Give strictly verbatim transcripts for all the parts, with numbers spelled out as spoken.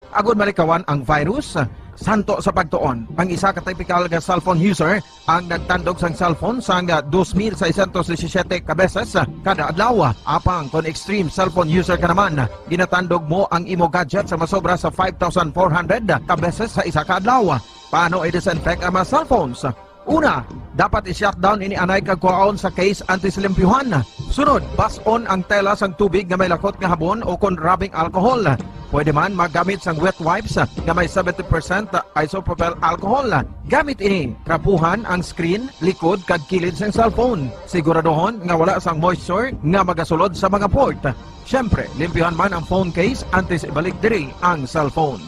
Agud malikawan ang virus, santo sa pagtuon, ang isa ka typical nga cellphone user ang nagtandog sang cellphone sang dos mil seiscientos disisiete ka beses kada adlaw. Apang kon extreme cellphone user ka naman, ginatandog mo ang imo gadget sa masobra sa five thousand four hundred ka beses sa isa ka adlaw. Paano i-disinfect ang mga cellphones? Una, dapat i-shutdown ini anay kag kuhaon sa case antes limpyuhan. Sunod, bas-on ang tela sang tubig nga may lakot nga habon o kon rubbing alcohol. Pwede man maggamit sang wet wipes nga may seventy percent isopropyl alcohol. Gamit ini, trapuhan ang screen, likod, kag kilid sang cellphone. Siguraduhon nga wala sang moisture nga magasulod sa mga port. Siyempre, limpyuhan man ang phone case antes ibalik diri ang cellphone.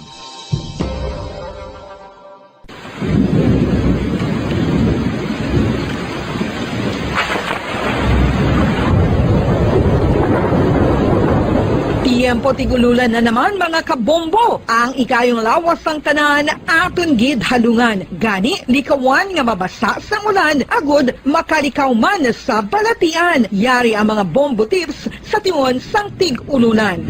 Tiyempo tig-ululan na naman, mga kabombo. Ang ikayong lawas sang tanan aton gid halungan. Gani, likawan nga mabasa sang ulan agud makalikaw man sa balatian. Yari ang mga bombo tips sa tion sang tig-ulunan.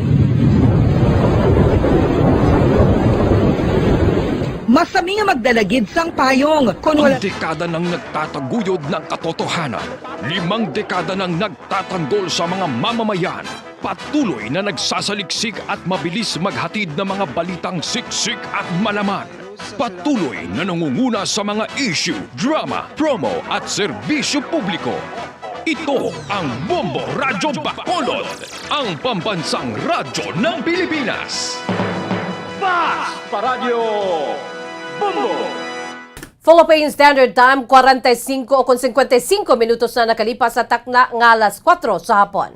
Masami nga magdala gid sang payong kon wala. Ang dekada nang nagtataguyod ng katotohanan, limang dekada nang nagtatanggol sa mga mamamayan, patuloy na nagsasaliksik at mabilis maghatid ng mga balitang siksik at malaman. Patuloy na nangunguna sa mga issue, drama, promo at serbisyo publiko. Ito ang Bombo Radyo Bacolod, ang pambansang radyo ng Pilipinas. Fast Paradyo Bombo! Philippine Standard Time, kwarenta y cinco o kon cincuenta y cinco minutos na nakalipas sa takna nga alas kuwatro sa hapon.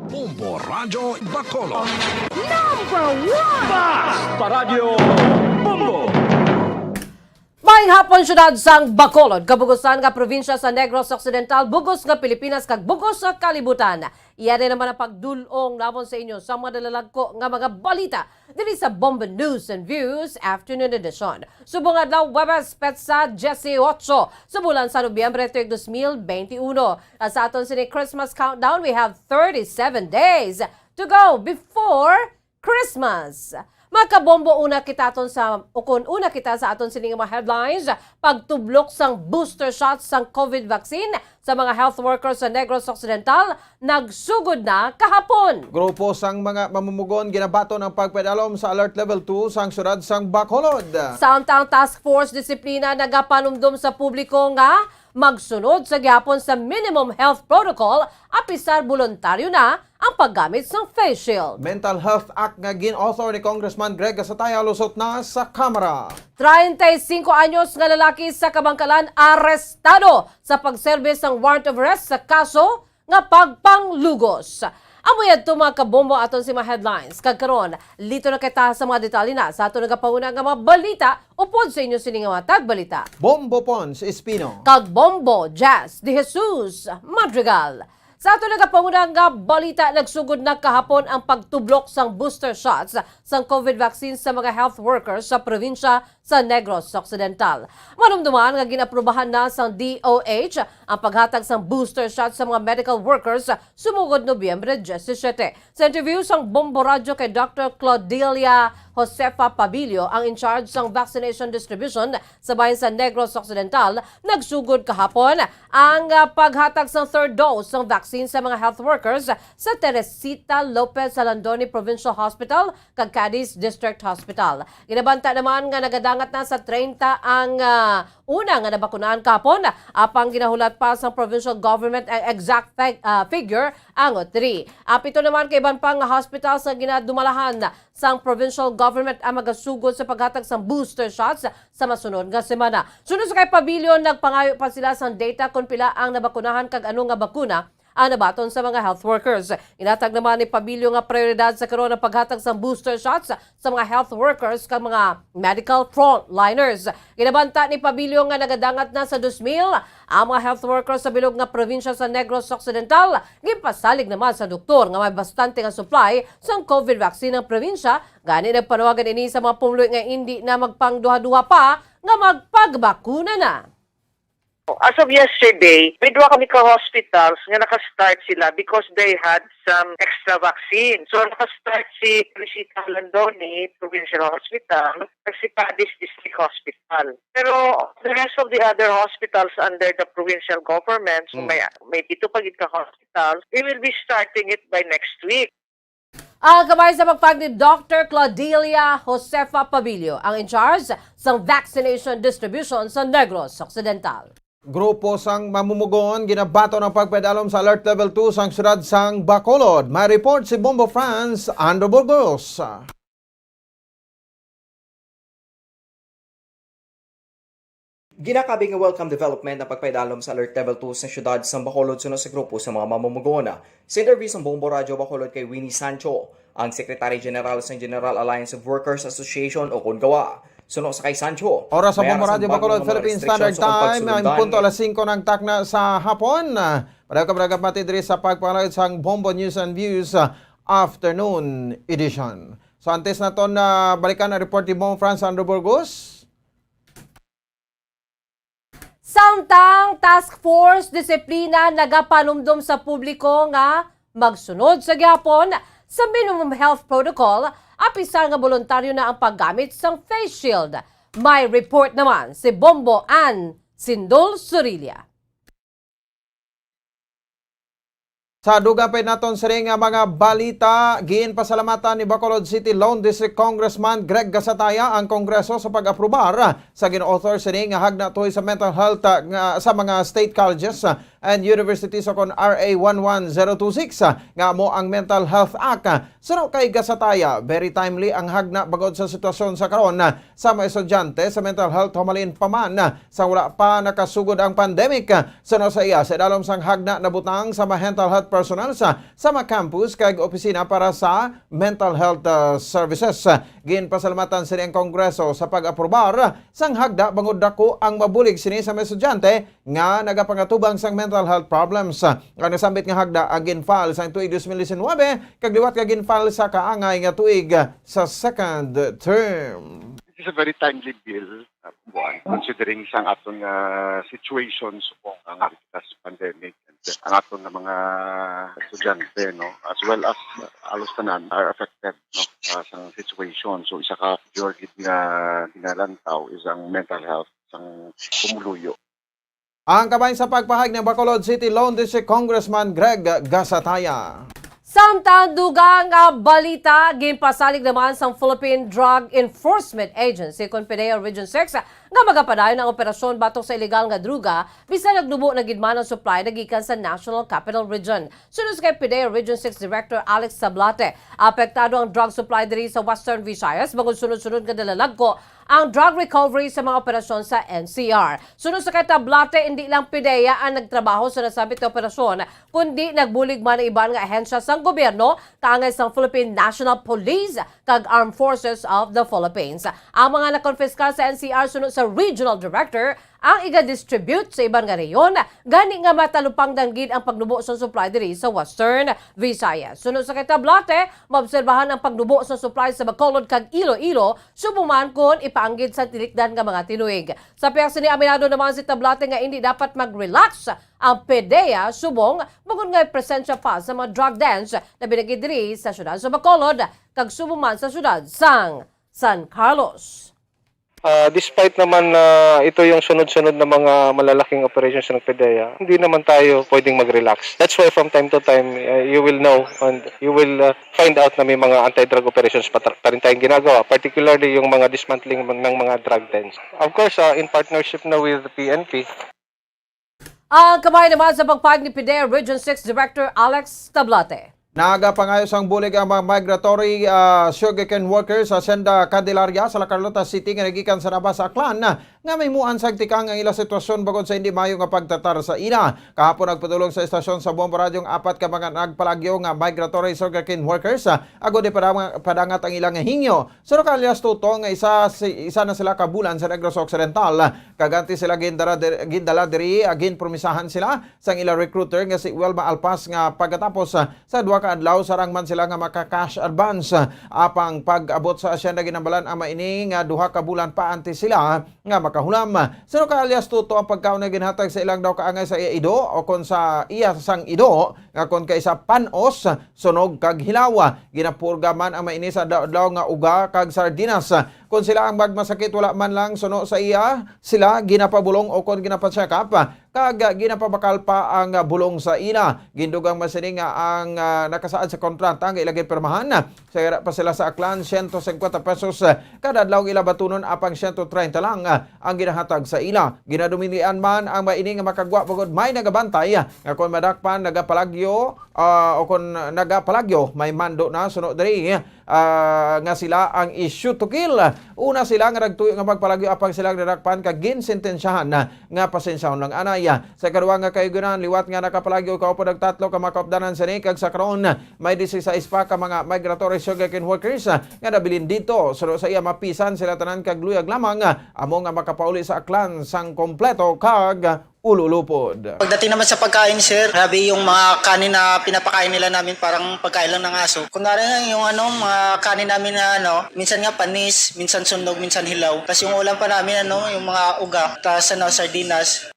Bombo Radyo Bacolod. Number one! Fast Paradyo Bombo! Maayong hapon, siyudad sang Bacolod, kabugusan nga probinsya sa Negros Occidental, bugos nga Pilipinas, kag bugos nga kalibutan. Iya na naman ang pagdul-ong namon sa inyo sa mga nalalagko nga mga balita diri sa Bombo News and Views Afternoon Edition. Subong adlaw, Huwebes, petsa dieciocho sa bulan sa Nobyembre, tuig dos mil benti uno. At sa aton sini Christmas countdown, we have thirty-seven days to go before Christmas. Mga kabombo, una kita aton sa, ukon una kita sa aton sini nga mga headlines, pagtublok sang booster shots sang COVID vaccine sa mga health workers sa Negros Occidental, nagsugod na kahapon. Grupo sang mga mamumugon ginabaton ang pagpadalom sa Alert Level two sang siyudad sang Bacolod. Samtang Task Force Disiplina nagapanumdom sa publiko nga magsunod sa gihapon sa minimum health protocol, apisar boluntaryo na ang paggamit sang face shield. Mental Health Act nga gin-author ni Congressman Greg Gasataya lusot na sa Kamara. Treinta y cinco anyos nga lalaki sa Kabankalan arestado sa pagserbi sang warrant of arrest sa kaso nga pagpanglugos. Amo yadto, mga kabombo, aton si mga headlines. Kag karon, lito na kita sa mga detalye na sa aton nagapanguna nga mga balita upod sa inyo sini nga mga tagbalita. Bombo Pons Espino. Kag Bombo Jazz de Jesus Madrigal. Sa aton nagapanguna nga balita, nagsugod na kahapon ang pagtublok sang booster shots sang COVID vaccine sa mga health workers sa probinsya sa Negros Occidental. Manumduman nga gin-aprubahan na sang D O H ang paghatag sang booster shot sa mga medical workers sumugod Nobyembre diyesisiete. Sa interview sang Bombo Radyo kay Doctor Claudelia Josefa Pabilio, ang in charge sang Vaccination Distribution sa bahin sa Negros Occidental, nagsugod kahapon ang, ah, paghatag sang third dose sang vaccine sa mga health workers sa Teresita Lopez Salandoni Provincial Hospital kag Cadiz District Hospital. Ginabanta naman nga nagadangat na sa treinta ang, ah, una nga nabakunahan kahapon, apang ginahulat pa sang provincial government ang exact fig-, ah, figure ang three. Ah, pito naman ka iban pa nga hospitals nga ginadumalahan sang provincial government ang magasugod sa paghatag sang booster shots sa masunod nga semana. Suno sa kay Pabilio, nagpangayo pa sila sang data kon pila ang nabakunahan kag ano nga bakuna ang nabaton sa mga health workers. Inatag naman ni Pabilio nga prioridad sa karon ang paghatag sang booster shots sa mga health workers kag mga medical frontliners. Ginabanta ni Pabilio nga nagadangat na sa dos mil ang mga health workers sa bilog nga probinsya sa Negros Occidental. Ginpasalig naman sa doktor nga may bastante nga supply sang COVID vaccine ang probinsya, gani nagpanawagan ini sa mga pumuluyo nga indi na magpangduha-duha pa nga magpagbakuna na. As of yesterday, may duha kami ka hospitals nga naka-start sila because they had some extra vaccine. So, naka-start si Luisita Landoni Provincial Hospital at si Padis District Hospital. Pero the rest of the other hospitals under the provincial government, so Hmm. may, may pito pa gid ka hospitals, they will be starting it by next week. Ang kamay sa pagpag ni Doctor Claudelia Josefa Pabilio, ang in charge sa vaccination distribution sa Negros Occidental. Grupo sang mamumugon ginabaton ang pagpadalom sa Alert Level two sang siyudad sang Bacolod. May report si Bombo France Andrew Burgos. Ginakabig nga welcome development ang pagpaidalom sa Alert Level two sa siyudad sang Bacolod suno sa grupo sa mga mamumugon. Sa interview sang Bombo Radyo Bacolod kay Winnie Sancho, ang Secretary General sang General Alliance of Workers Association o kon gawa. Suno sa kay Sancho, Oras sa may Bombo ara sang Radyo bagong Bacolod, mga Philippine restrictions Standard o Time, pagsunundan ang punto alas singko ng takna sa hapon. Padayon ka, padayon ka mati diri sa pagpangalayon sang Bombo News and Views, ah, Afternoon Edition. So, antes naton na balikan ang report ni Bombo France Andrew Burgos. Samtang Task Force Disiplina nagapanumdom sa publiko nga magsunod sa gihapon sa minimum health protocol, apisar nga boluntaryo na ang paggamit sang face shield. May report naman si Bombo Ann Sindol Surilla. Sa dugang pa naton sini nga mga balita, ginpasalamatan ni Bacolod City Lone District Congressman Greg Gasataya ang Kongreso sa pag-aprobar sa gin-author sini nga hagna tuhoy sa mental health, ah, nga, sa mga state colleges, ah, and universities o kon R A one one zero two six, ah, nga amo ang Mental Health Act. Suno kay Gasataya, very timely ang hagna bangod sa sitwasyon sa karon, ah, sa mga estudyante sa mental health, humalin pa man, ah, sa wala pa nakasugod ang pandemic. Suno sa iya, sa idalom sang hagna nabutang sa mga mental health personnel sa, sa mga campus kag opisina para sa mental health, ah, services. Ginpasalamatan sini ang Kongreso sa pag-aprobar sang hagda bangod dako ang mabulig sini sa mga estudyante nga nagapangatubang sang mental health problems. Ang nasambit nga hagda ang gin-file sang tuig dos mil disinwebe kag liwat nga gin-file sa kaangay nga tuig sa second term. This is a very timely bill, uh, Buan, considering sang aton nga situation subong ang sa pandemic and ang aton nga mga estudyante, no, as well as, uh, alos tanan are affected, no, uh, sang situation. So, isa ka major gid nga ginalantaw is ang mental health sang pumuluyo. Ang kabahin sa pagpahayag ni Bacolod City Lone District Congressman Greg Gasataya. Samtang dugang nga balita, ginpasalig naman sang Philippine Drug Enforcement Agency kon PDEA Region six nga magapadayon ang operasyon batok sa iligal nga druga, bisan nagnubo na gid man ang supply nagikan sa National Capital Region. Suno sa kay PDEA Region six Director Alex Sablate, apektado ang drug supply diri sa Western Visayas bangod sunod-sunod nga nalalagko ang drug recovery sa mga operasyon sa N C R. Suno sa kay Tablate, hindi lang PDEA ang nagtrabaho sa nasambit nga operasyon, kundi nagbulig man ang iban nga ahensya sang gobyerno, kaangay sang Philippine National Police kag Armed Forces of the Philippines. Ang mga nakonpiskar sa N C R suno sa Regional Director ang iga-distribute sa iban nga rehiyon, gani nga matalupangdan gid ang pagnubo sa supply diri sa Western Visayas. Suno sa kay Tablate, maobserbahan ang pagnubo sa supply sa Bacolod kag Iloilo, subong man kon ipaanggid sa tinikdan nga mga tinuig. Sa pihak sini, aminado naman si Tablate nga indi dapat mag-relax ang PDEA subong bangod nga presensya pa sa mga drug dens, labi na gid diri sa siyudad sa Bacolod kag subong man sa siyudad sang San Carlos. Ah, despite naman na ito yung sunod-sunod na mga malalaking operations ng PDEA, hindi naman tayo pwedeng mag-relax. That's why from time to time, uh, you will know and you will, uh, find out na may mga anti-drug operations pa, pa rin tayong ginagawa, particularly yung mga dismantling ng mga drug dens. Of course, uh, in partnership na with P N P. Ang kamay naman sa pagpahayag ni PDEA Region six Director Alex Tablate. Nagapangayo sang bulig ang mga migratory, ah, sugarcane workers sa Hacienda Candelaria sa La Carlota City nga nagikan sa Nabas, Aklan, nga mahimuan sang tikang ang ila sitwasyon bangod sa hindi maayo nga pagtratar sa ila. Kahapon, nagpadulong sa estasyon sa Bombo Radyo ang apat ka mga nagpalagyo nga migratory sugarcane workers, ah, agod ipadama-, padangat ang ilang hingyo. Suno kay alias Toto nga isa, si, isa na sila ka bulan sa Negros Occidental, kag antes sila gindara dir-, gindala diri, ah, ginpromisahan sila sang ila recruiter nga si Wilma Alpas nga pagkatapos, ah, sa duha ka adlaw, sarang man sila nga maka-cash advance. Apang pag-abot sa asyenda, ginhambalan ang maini nga duha ka bulan pa antes sila nga makahulam. Suno kay alias Toto, ang pagkaon nga ginhatag sa ilang daw kaangay sa iya ido o kon sa iya sang ido, nga kon kay sa panos, sunog kag hilaw. Ginapurga man ang maini sa adlaw-adlaw nga uga kag sardinas. Kon sila ang magmasakit, wala man lang suno sa iya sila ginapabulong o kon ginapacheck up, kag ginapabakal pa ang bulong sa ila. Gindugang man sini nga ang, ah, nakasaad sa kontrata nga ila ginpirmahan, sa yara pa sila sa Aklan, siyento singkwenta pesos kada adlaw ang ila batunon, apang siyento treinta lang, ah, ang ginahatag sa ila. Ginadumidian man ang maini nga makagwa bangod may nagabantay nga kon madakpan, nagapalagyo, ah, o kon nagapalagyo, may mando na suno diri, ah, nga sila ang issue to kill. Una sila nga nagtuyo nga magpalagyo, apang sila nadakpan kag ginsentensyahan na nga pasensyahon lang anay. Sa ikaduha nga kayuganan, liwat nga nakapalagyo, kaupod ang tatlo ka makaupdanan sini, kag sa karon may disisais pa ka mga migratory sugarcane workers nga nabilin dito. Suno sa iya, mapisan sila tanan kag luyag lamang amo nga makapauli sa Aklan sang kompleto kag ululupod. Pagdating naman sa pagkain, sir, grabe yung mga kanin na pinapakain nila namin, parang pagkain lang ng aso. Kunwari nga, yung ano, mga kanin namin na ano, minsan nga panis, minsan sunog, minsan hilaw. Tas yung ulam pa namin, ano, yung mga uga, tas ano, sardinas.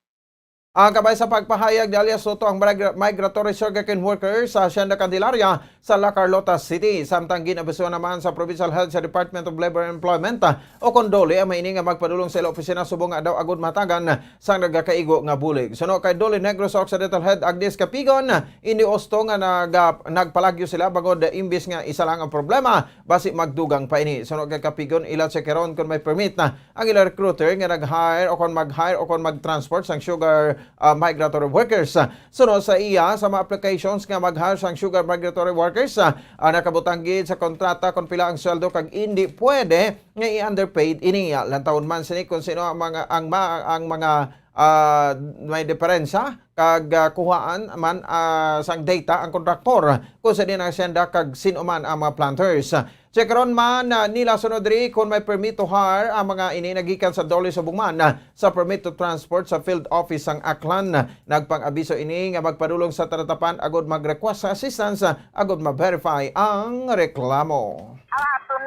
Ang kabay sa pagpahayag ni alias Toto, ang migra-, migratory sugarcane worker sa Hacienda Candelaria sa La Carlota City. Samtang gin-abisuhan naman sa Provincial Health sa Department of Labor and Employment, ah, o kon DOLE, ang maini nga magpadulong sa ila opisina subong nga daw agud mahatagan sang nagakaigo nga bulig. Suno kay DOLE Negros Occidental Head Agnes Capigon, indi husto nga naga-, nagpalagyo sila bangod imbis nga isa lang ang problema, basi magdugang pa ini. Suno kay Capigon, ila checkeron kon may permit na ang ila recruiter nga nag-hire o kon mag-hire o kon mag-transport sang sugar, ah, migratory workers. Suno sa iya, sa mga applications nga mag-hire sang sugar migratory workers, ah, ah, nakabutang gid sa kontrata kon pila ang sweldo kag indi pwede nga i-underpaid ini. Ah, lantawon man sini kung sino ang mga, ang ma-, ang mga, ah, may diferensya kag, ah, kuhaan man, ah, sang data ang kontraktor kung sa diin ang asyenda kag sino man ang mga planters. Checkeron man, ah, nila sunod diri kon may permit to hire ang mga ini nagikan sa DOLE subong man, ah, sa permit to transport sa field office sang Aklan. Nagpang-abiso ini nga magpadulong sa Taratapan agud mag-request sa assistance, ah, agud ma-verify ang reklamo. Ang aton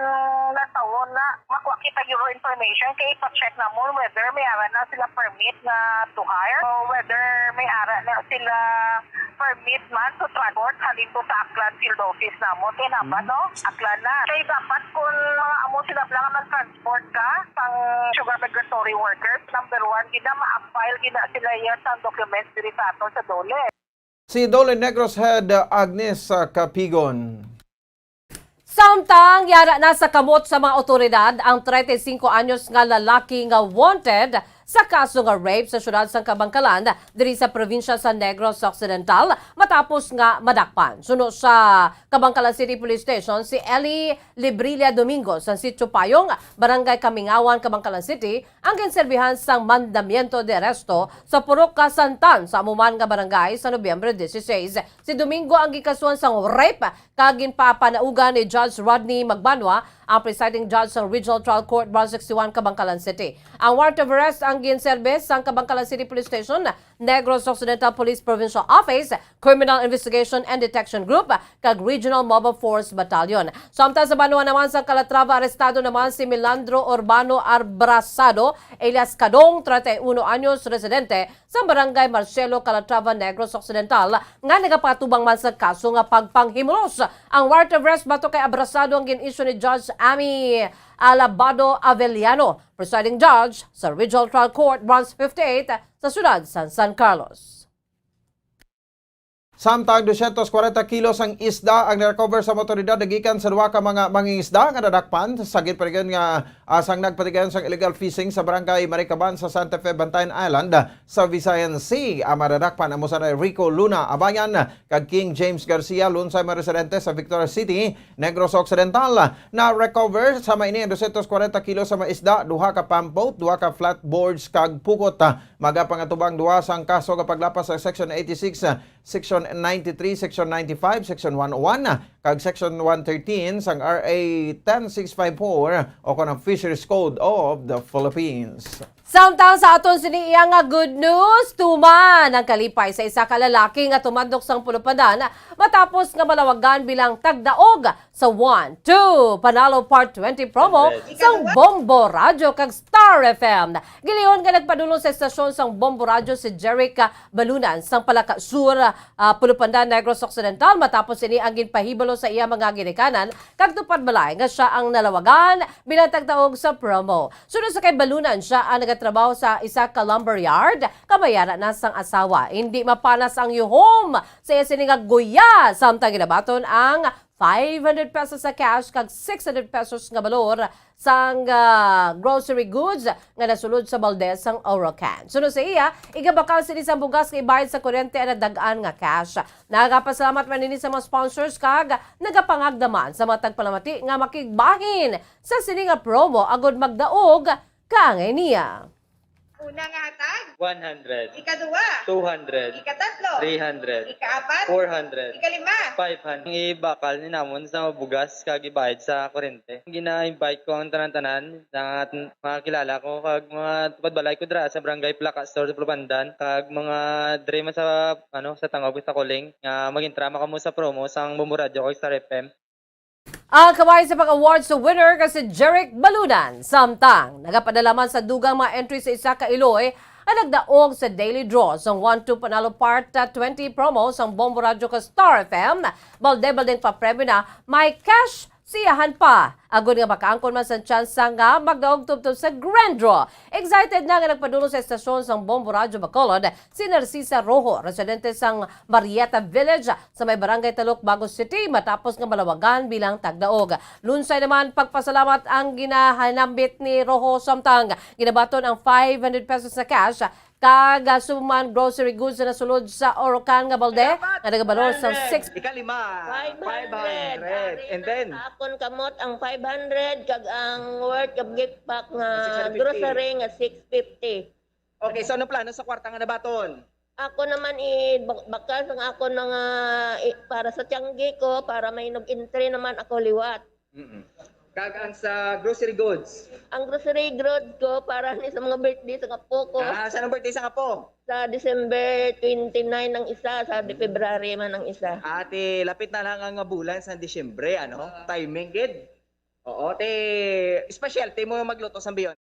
natawon na makuha kita yung information kay ipa-check namon whether may ara na sila permit na to hire o whether may ara na sila permit man to transport halin to sa Aklan field office namon. Kay napa, Mm. no? Aklan na. Kay dapat kung mga amo sila lang ang nag-transport ka sang sugar migratory workers, number one, gina ma-file gina sila yan sa documents diri sa aton sa DOLE. Si DOLE Negros Head Agnes, ah, Capigon. Samtang yara na sa kamot sa mga awtoridad ang treinta y cinco anyos nga lalaki nga wanted sa kaso nga rape sa siyudad sang Kabankalan diri sa probinsya sa Negros Occidental matapos nga madakpan. Suno sa Kabankalan City Police Station, si Eli Librilla Domingo sa Sitio Payong, Barangay Kamingawan, Kabankalan City, ang ginserbihan sang mandamiento de arresto sa purok ka Santan sa amo man nga barangay sa Nobyembre dieciséis. Si Domingo ang gikasuhan sang rape kag ginpapanaugan ni Judge Rodney Magbanwa, ang presiding judge sang Regional Trial Court Branch sixty-one, Kabankalan City. Ang warrant of arrest ang ginserbe sang Kabankalan City Police Station, Negros Occidental Police Provincial Office, Criminal Investigation and Detection Group, kag Regional Mobile Force Battalion. Samtang sa banwa naman sa Calatrava, arestado naman si Milandro Urbano Arbrasado, alias Kadong, treinta y uno anyos, residente sa Barangay Marcelo, Calatrava, Negros Occidental, nga nagapatubang man sa kaso nga pagpanghimulos. Ang warrant of arrest batok kay Abrasado ang gin-issue ni Judge Amy Alabado Avellano, presiding judge sa Regional Trial Court Branch fifty-eight sa siyudad sa San Carlos. Samtang dosyentos kwarenta kilos ang isda ang na-recover sa mga awtoridad nagikan sa duha ka mga mangingisda nga nadakpan sa ginpaligiran nga, ah, sang nagpatigayon sang illegal fishing sa Barangay Maricaban sa Santa Fe, Bantayan Island, ah, sa Visayan Sea. Ang mga nadakpan amo sina Rico Luna Abayan kag King James Garcia, lunsay mga residente sa Victoria City, Negros Occidental. Na-recover sa maini ang dosyentos kwarenta kilos sa mga isda, duha ka pump boat, duha ka flat boards, kag pugot. Magapangatubang duha sang kaso nga paglapas sa Section eighty-six, Section ninety-three, Section ninety-five, Section one oh one, kag Section one thirteen sang R A ten six five four o kon ang Fisheries Code of the Philippines. Samtang sa aton sini iya nga good news, tuman ang kalipay sa isa ka lalaki nga tumandok sang Pulupandan matapos nga malawagan bilang tagdaog sa one two Panalo Part twenty promo sang Bombo Radyo kag Star F M. Giliyon nga nagpadulong sa estasyon sang Bombo Radyo si Jeric Balunan sang Palaka Sur, ah, Pulupandan, Negros Occidental, matapos ini ang ginpahibalo sa iya mga ginikanan kag tupad balay nga sia ang nalawagan bilang tagdaog sa promo. Sunod sa kay Balunan, sia ang nagatrabaho sa isa ka lumber yard, kabayara na sang asawa. Hindi mapanas ang yuhom sa iya sini nga guya, samtang ginabaton ang five hundred pesos sa cash kag six hundred pesos nga balor sang, ah, grocery goods nga nasulod sa balde sang Orocan. Sunod sa iya, igabakal sini sang bugas nga ibayad sa kuryente ang nadag-an nga cash. Nagapasalamat man ini sa mga sponsors kag nagapangagda man sa mga tagpalamati nga makigbahin sa sini nga promo agud magdaog kaangay niya. Una nga hatag? One hundred. Ikaduha? Two hundred. Ikatatlo? Three hundred. Ikaapat? Four hundred. Ikalima? Five hundred. Ang ibakal ni namon sa bugas kag ibayad sa kurente. Gina-invite ko ang tanan-tanan sa mga kilala ko kag mga tupad balay ko dira sa Barangay Palaka Sur sa Pulupandan kag mga diri man sa, ano, sa Tangub, sa Kuling, nga mag-intra man kamo sa promo sang Bombo Radyo kag Star F M. Ang kamay sa pag-awards winner kay si Jeric Balunan. Samtang, nagapadala man sa dugang mga entry sa isa ka iloy ang nagdaog sa daily draw sang one two Panalo Part twenty promo sang Bombo Radyo kag Star F M. Balde-baldeng papremyo na, may cash siyahan pa. Agod nga makaangkon man sang tsansa nga magdaog tubtob sa grand draw. Excited na nga nagpadulong sa estasyon sang Bombo Radyo Bacolod si Narcisa Rojo, residente sang Marieta Village, sa may Barangay Taluk, Bago City, matapos nga malawagan bilang tagdaog. Lunsay naman pagpasalamat ang ginahinambit ni Rojo, samtang ginabaton ang five hundred pesos na cash kag, ah, suman grocery goods na nasulod sa Orocan nga balde nga nagabalor sa six. Ikalima, five hundred. Ari And na then, sa akon kamot ang five hundred kag ang worth of gift pack nga grocery nga six fifty. Okay, so anong plano sa kwarta nga nabaton? Ako naman, i-, bak-, bakal sang akon mga, i-, para sa tiyanggi ko, para may nog-entry naman ako liwat. Mm-mm. Kag ang sa grocery goods? Ang grocery goods ko para ni sa mga birthday sa apo ko. Ah, sa anong birthday sa apo? Sa December twenty-nine ang isa, sa February man ang isa. Ate, lapit na lang ang bulan sa Disyembre, ano? Ah. Timing gid. Oo, te, specialty mo magluto sa Bion.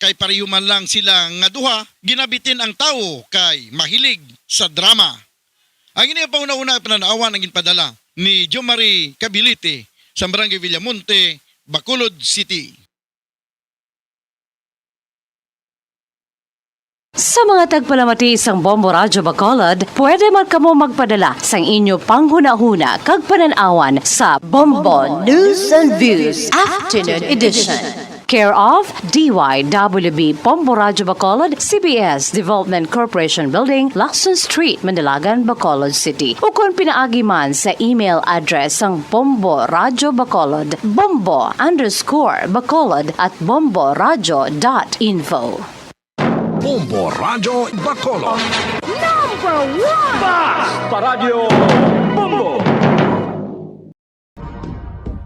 kay pareho man lang sila nga duha, ginabitin ang tawo kay mahilig sa drama. Ang ini pa una-una panan-awan ang ginpadala ni Jomari Cabilite sa Barangay Villamonte, Bacolod City. Sa mga tagpalamati sang Bombo Radyo Bacolod, pwede man kamo magpadala sang inyo panghunahuna kag panan-awan sa Bombo News and Views Afternoon Edition. Care of D Y W B Bombo Radyo Bacolod, C B S Development Corporation Building, Lacson Street, Manalagan, Bacolod City. Ukon pinaagi man sa email address sang Bombo Radyo Bacolod, bombo underscore bacolod at bombo radyo dot info. Bombo Radyo Bacolod. Number one! Basta Radyo Bombo!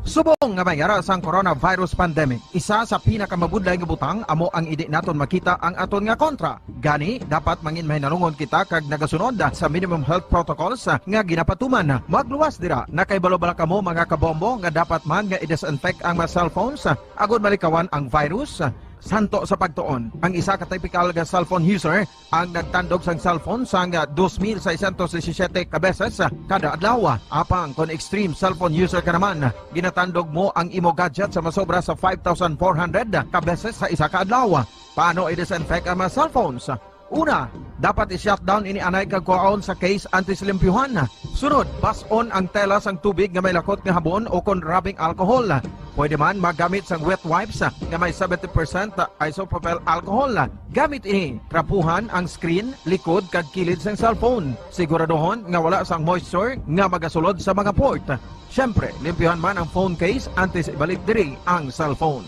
Subong nga may ara sang coronavirus pandemic, isa sa pinakamabudlay nga butang amo ang indi naton makita ang aton nga kontra. Gani, dapat mangin mahinalungon kita kag nagasunod sa minimum health protocols nga ginapatuman. Magluwas dira, nakahibalo bala kamo, mga kabombo, nga dapat man nga i-disinfect ang mga cellphones agud malikawan ang virus? Santo sa pagtuon, ang isa ka typical nga cellphone user ang nagtandog sang cellphone sang dos mil seiscientos disisiete ka beses kada adlaw. Apang kon extreme cellphone user ka naman, ginatandog mo ang imo gadget sa masobra sa five thousand four hundred ka beses sa isa ka adlaw. Paano i-disinfect ang mga cellphones? Una, dapat i-shutdown ini anay kag kuhaon sa case antes limpyuhan. Sunod, bas-on ang tela sang tubig nga may lakot nga habon ukon rubbing alcohol. Pwede man magamit sang wet wipes nga may seventy percent isopropyl alcohol. Gamit ini, trapuhan ang screen, likod, kag kilid sang cellphone. Siguraduhon nga wala sang moisture nga magasulod sa mga port. Siyempre, limpyuhan man ang phone case antes ibalik diri ang cellphone.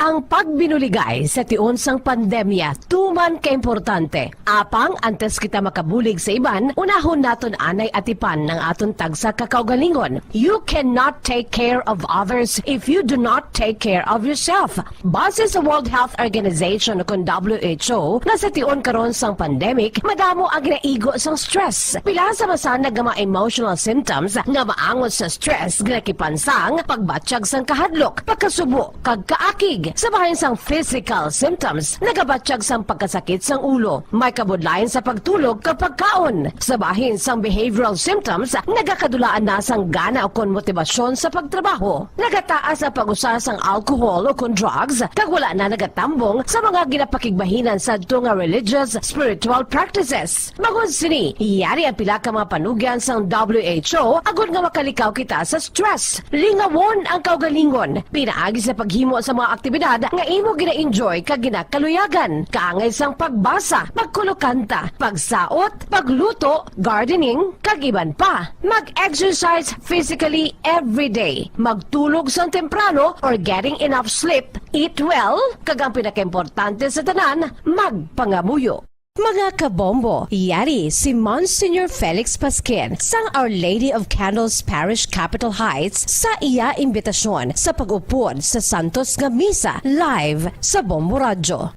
Ang pagbinuligay sa tion sang pandemya tuman kaimportante. Apang antes kita makabulig sa iban, unahon naton anay atipan ang aton tagsa ka kaugalingon. You cannot take care of others if you do not take care of yourself. Base sa World Health Organization, kon W H O, nga sa tion karon sang pandemic, madamo ang ginaigo sang stress. Pila sa masanag nga mga emotional symptoms nga maangot sa stress ginakipan sang pagbatyag sang kahadlok, pagkasubo, kag kaakig. Sa bahin sang physical symptoms, nagabatyag sang pagkasakit sang ulo, may kabudlayan sa pagtulog kag pagkaon. Sa bahin sang behavioral symptoms, nagakadulaan na sang gana ukon motibasyon sa pagtrabaho. Nagataas ang pag-usa sang alcohol ukon drugs, kag wala na nagatambong sa mga ginapakigbahinan sadto nga religious, spiritual practices. Bangod sini, yari ang pila ka mga panugyan sang W H O agod nga makalikaw kita sa stress. Lingawon ang kaugalingon pinaagi sa paghimo sa mga aktibidad nga imo gina-enjoy kag ginakaluyagan, kaangay sang pagbasa, pagkulokanta, pagsaot, pagluto, gardening, kag iban pa. Mag-exercise physically every day, magtulog sang temprano or getting enough sleep, eat well, kag ang pinakaimportante sa tanan, magpangamuyo. Mga kabombo, yari si Monsignor Felix Pasquin sang Our Lady of Candles Parish, Capitol Heights, sa iya imbitasyon sa pag-upod sa santos nga misa live sa Bombo Radyo.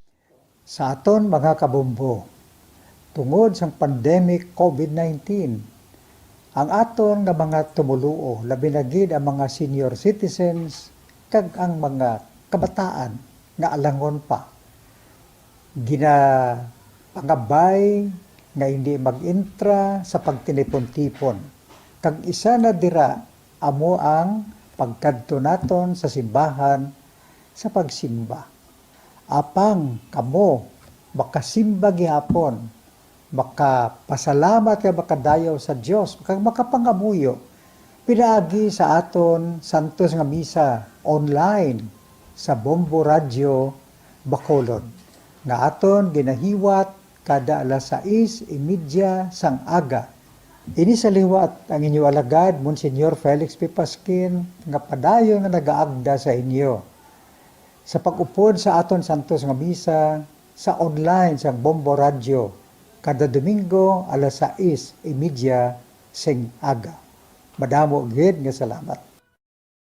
Sa aton mga kabombo, tungod sang pandemic covid nineteen, ang aton nga mga tumoluo, labi na gid ang mga senior citizens kag ang mga kabataan nga alangon pa, ginapangabay nga hindi mag-intra sa pagtinipon-tipon. Kag isa na dira amo ang pagkadto naton sa simbahan sa pagsimba. Apang kamo makasimba gihapon, makapasalamat kag makadayaw sa Dios, kag makapangamuyo pinaagi sa aton santos nga misa online sa Bombo Radyo Bacolod, nga aton ginahiwat kada alas sais y media sang aga. Ini sa liwat ang inyo alagad, Monsignor Felix P. Pasquin, nga padayon nga nagaagda sa inyo sa pag-upod sa aton santos nga misa sa online sang Bombo Radyo kada Domingo alas sais y media sing aga. Madamo gid nga salamat.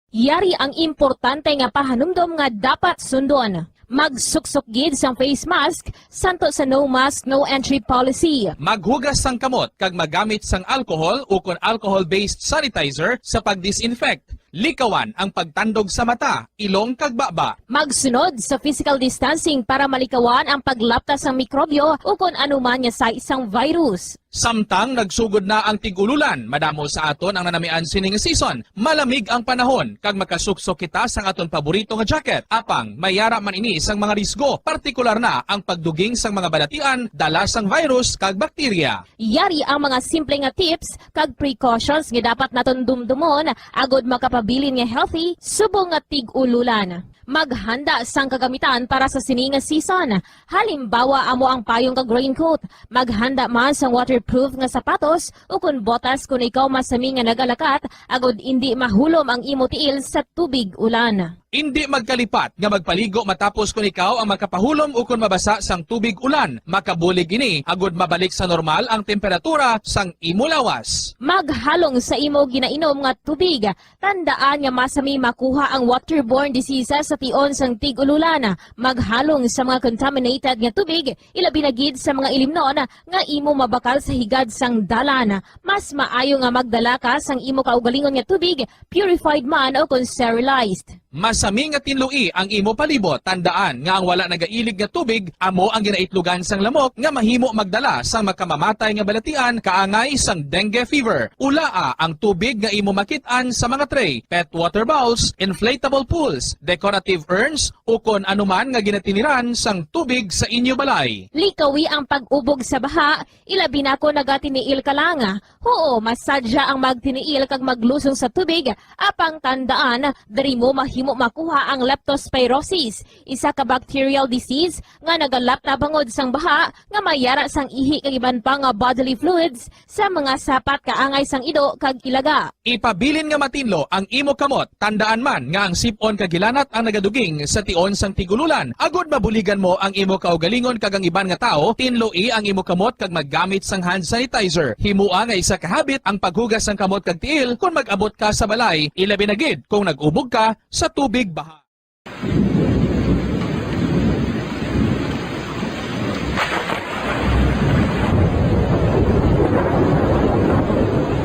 Yari ang importante nga pahanumdom nga dapat sundon. Magsuksok gid sang face mask, santo sa no mask, no entry policy. Maghugas sang kamot kag magamit sang alcohol ukon alcohol-based sanitizer sa pag-disinfect. Likawan ang pagtandog sa mata, ilong, kag baba. Magsunod sa physical distancing para malikawan ang paglapta sang mikrobyo o kon anuman nga sa isang virus. Samtang nagsugod na ang tig-ululan, madamo sa aton ang nanamian sini nga season. Malamig ang panahon, kag makasuksok kita sang aton paborito nga jacket. Apang, may ara man ini sang mga risgo, partikular na ang pagduging sang mga balatian dala sang virus kag bakterya. Yari ang mga simple nga tips kag precautions nga dapat naton dumdumon agod makapabilin nga healthy subong nga tig-ululan. Maghanda sang kagamitan para sa sini nga season. Halimbawa, amo ang payong kag raincoat. Maghanda man sang waterproof nga sapatos o kon botas kon ikaw masami nga nagalakat, agod indi mahulom ang imo tiil sa tubig ulan. Indi magkalipat nga magpaligo matapos kon ikaw ang makapahulom ukon mabasa sang tubig ulan. Makabulig ini agod mabalik sa normal ang temperatura sang imo lawas. Maghalong sa imo ginainom nga tubig. Tandaan nga masami makuha ang waterborne diseases sa tion sang tig-ululan. Maghalong sa mga contaminated nga tubig, ilabi na gid sa mga ilimnon nga imo mabakal sa higad sang dalan. Mas maayo nga magdala ka sang imo kaugalingon nga tubig, purified man o kon sterilized. Masami nga tinloi ang imo palibot. Tandaan nga ang wala nagailig nga tubig amo ang ginaitlogan sang lamok nga mahimo magdala sang makamamatay nga balatian kaangay sang dengue fever. Ulaa ang tubig nga imo makit-an sa mga tray, pet water bowls, inflatable pools, decorative urns, ukon anuman nga ginatiniran sang tubig sa inyo balay. Likawi ang pag-ubog sa baha, ilabi na kon nagatiniil ka lang. Huo, masadya ang magtiniil kag maglusong sa tubig, apang tandaan, diri mo mahimo makuha ang leptospirosis, isa ka bacterial disease nga nagalapta bangod sang baha nga may ara sang ihi kag iban pa nga bodily fluids sa mga sapat kaangay sang ido kag ilaga. Ipabilin nga matinlo ang imo kamot. Tandaan man nga ang sip-on kag hilanat ang nagaduging sa tion sang tig-ululan. Agod mabuligan mo ang imo kaugalingon kag ang iban nga tawo, tinloi ang imo kamot kag maggamit sang hand sanitizer. Himoa nga isa ka habit ang paghugas sang kamot kag tiil kon mag-abot ka sa balay, ilabi na gid kon nag-ubog ka sa tubig baha.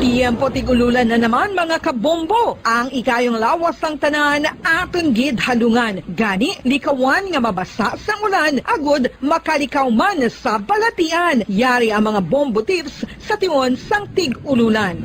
Tiyempo tig-ululan na naman, mga kabombo. Ang ikayong lawas sang tanan aton gid halungan. Gani, likawan nga mabasa sang ulan agod makalikaw man sa balatian. Yari ang mga bombo tips sa tion sang tig-ululan.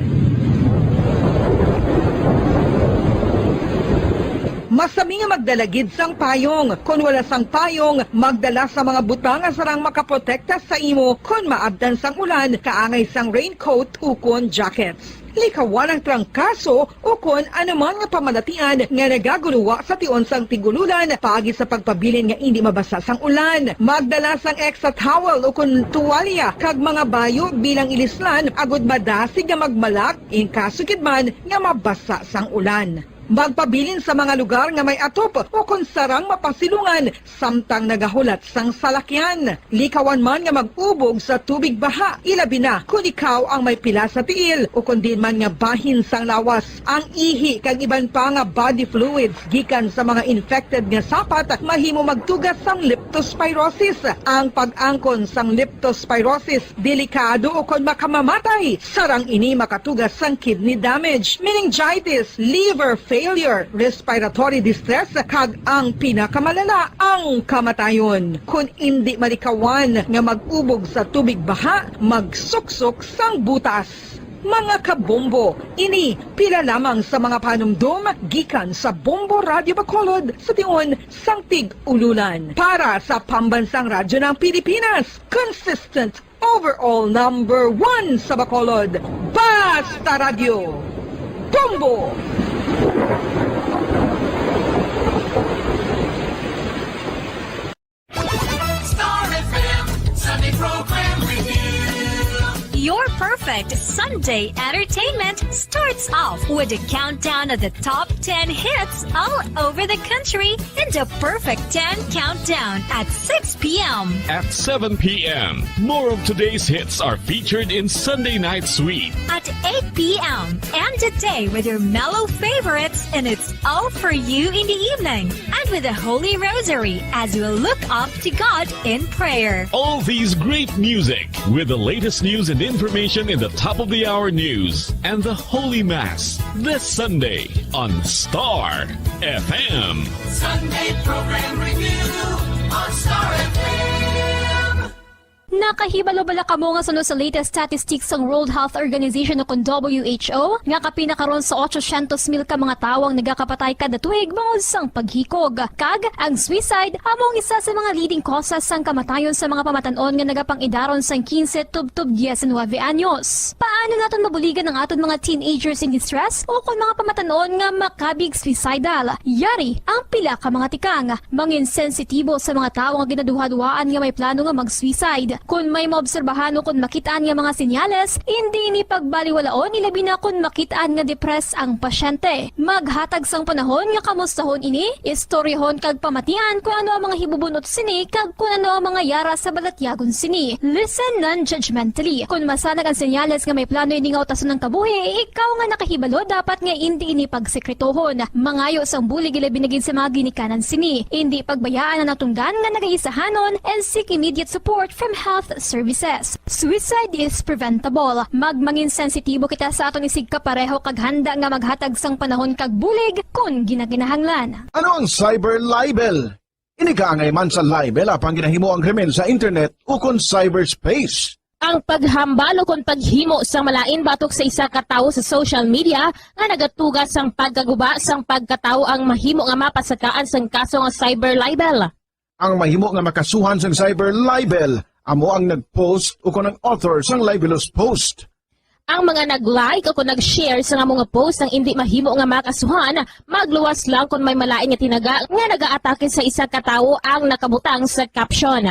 Masami nga magdala gid sang payong. Kon wala sang payong, magdala sa mga butang nga sarang makaprotekta sa imo kon maabtan sang ulan, kaangay sang raincoat ukon jackets. Likawan ang trangkaso ukon anuman nga pamalatian nga nagagulowa sa tion sang tig-ululan paagi sa pagpabilin nga indi mabasa sang ulan. Magdala sang extra towel ukon tuwalya kag mga bayo bilang ilislan agod madasig nga magmalak in kaso gid man nga mabasa sang ulan. Magpabilin sa mga lugar nga may atop ukon sarang mapasilungan samtang nagahulat sang salakyan. Likawan man nga mag-ubog sa tubig baha, ilabi na kon ikaw ang may pila sa tiil ukon diin man nga bahin sang lawas. Ang ihi kag iban pa nga body fluids gikan sa mga infected nga sapat mahimo magtuga sang leptospirosis. Ang pag-angkon sang leptospirosis delikado ukon makamamatay. Sarang ini makatuga sang kidney damage, meningitis, liver failure, respiratory distress, kag ang pinakamalala, ang kamatayon. Kon indi malikawan nga mag-ubog sa tubig baha, magsuksok sang butas. Mga kabombo, ini pila lamang sa mga panumdom gikan sa Bombo Radyo Bacolod sa tion sang tig-ululan. Para sa Pambansang Radyo ng Pilipinas, consistent overall number one sa Bacolod, Basta Radyo, Bombo! Star F M, Sunday program with you. Your perfect Sunday entertainment starts off with a countdown of the top ten hits all over the country in the Perfect ten Countdown at six p m. At seven p m, more of today's hits are featured in Sunday Night Sweet. At eight p m, end the day with your mellow favorites, and it's all for you in the evening. And with the Holy Rosary as you look up to God in prayer. All these great music with the latest news and information in the Top of the hour news and the Holy Mass this Sunday on Star F M. Sunday Program Review on Star F M. Nakahibalo bala kamo nga suno sa latest statistics sang World Health Organization o kon W H O, nga kapin na karon sa ochocientos mil ka mga tawo ang nagakapatay kada tuig bangod sang paghikog? Kag ang suicide amo ang isa sa mga leading causes sang kamatayon sa mga pamatan-on nga nagapang-idaron sang quince tubtob diecinuebe anyos. Paano naton mabuligan ang aton mga teenagers in distress o kon mga pamatan-on nga makabig suicidal? Yari ang pila ka mga tikang. Mangin sensitibo sa mga tawo nga ginaduhaduhaan nga may plano nga mag-suicide. Kon may maobserbahan o kon makit-an nga mga senyales, indi ini pagbaliwalaon, ilabi na kon makit-an nga depressed ang pasyente. Maghatag sang panahon nga kamustahon ini, istoryahon kag pamatian kon ano ang mga hibubun-ot sini kag kon ano ang mga yara sa balatyagon sini. Listen non-judgmentally. Kon masanag ang senyales nga may plano ini nga utason ang kabuhi, ikaw nga nakahibalo dapat nga indi ini pagsekretohon. Mangayo sang bulig, ilabi na gid sa mga ginikanan sini. Indi pagbayaan ang natunggan nga nagaisahanon and seek immediate support from health services. Suicide is preventable. Magmangin sensitibo kita sa aton isigkapareho kag handa nga maghatag sang panahon kag bulig kon ginakinahanglan. Ano ang cyber libel? Ini kaangay man sa libel apang ginahimo ang krimen sa internet ukon cyberspace. Ang paghambal ukon paghimo sang malain batok sa isa ka tawo sa social media nga nagatuga sang pagkaguba sang pagkatawo ang mahimo nga mapasakaan sang kaso nga cyber libel. Ang mahimo nga makasuhan sang cyber libel amo ang nag-post ukon ang author sang libelous post. Ang mga nag-like ukon nag-share sang amo nga post ang indi mahimo nga makasuhan, magluwas lang kon may malain nga tinaga nga nagaatake sa isa ka tawo ang nakabutang sa caption.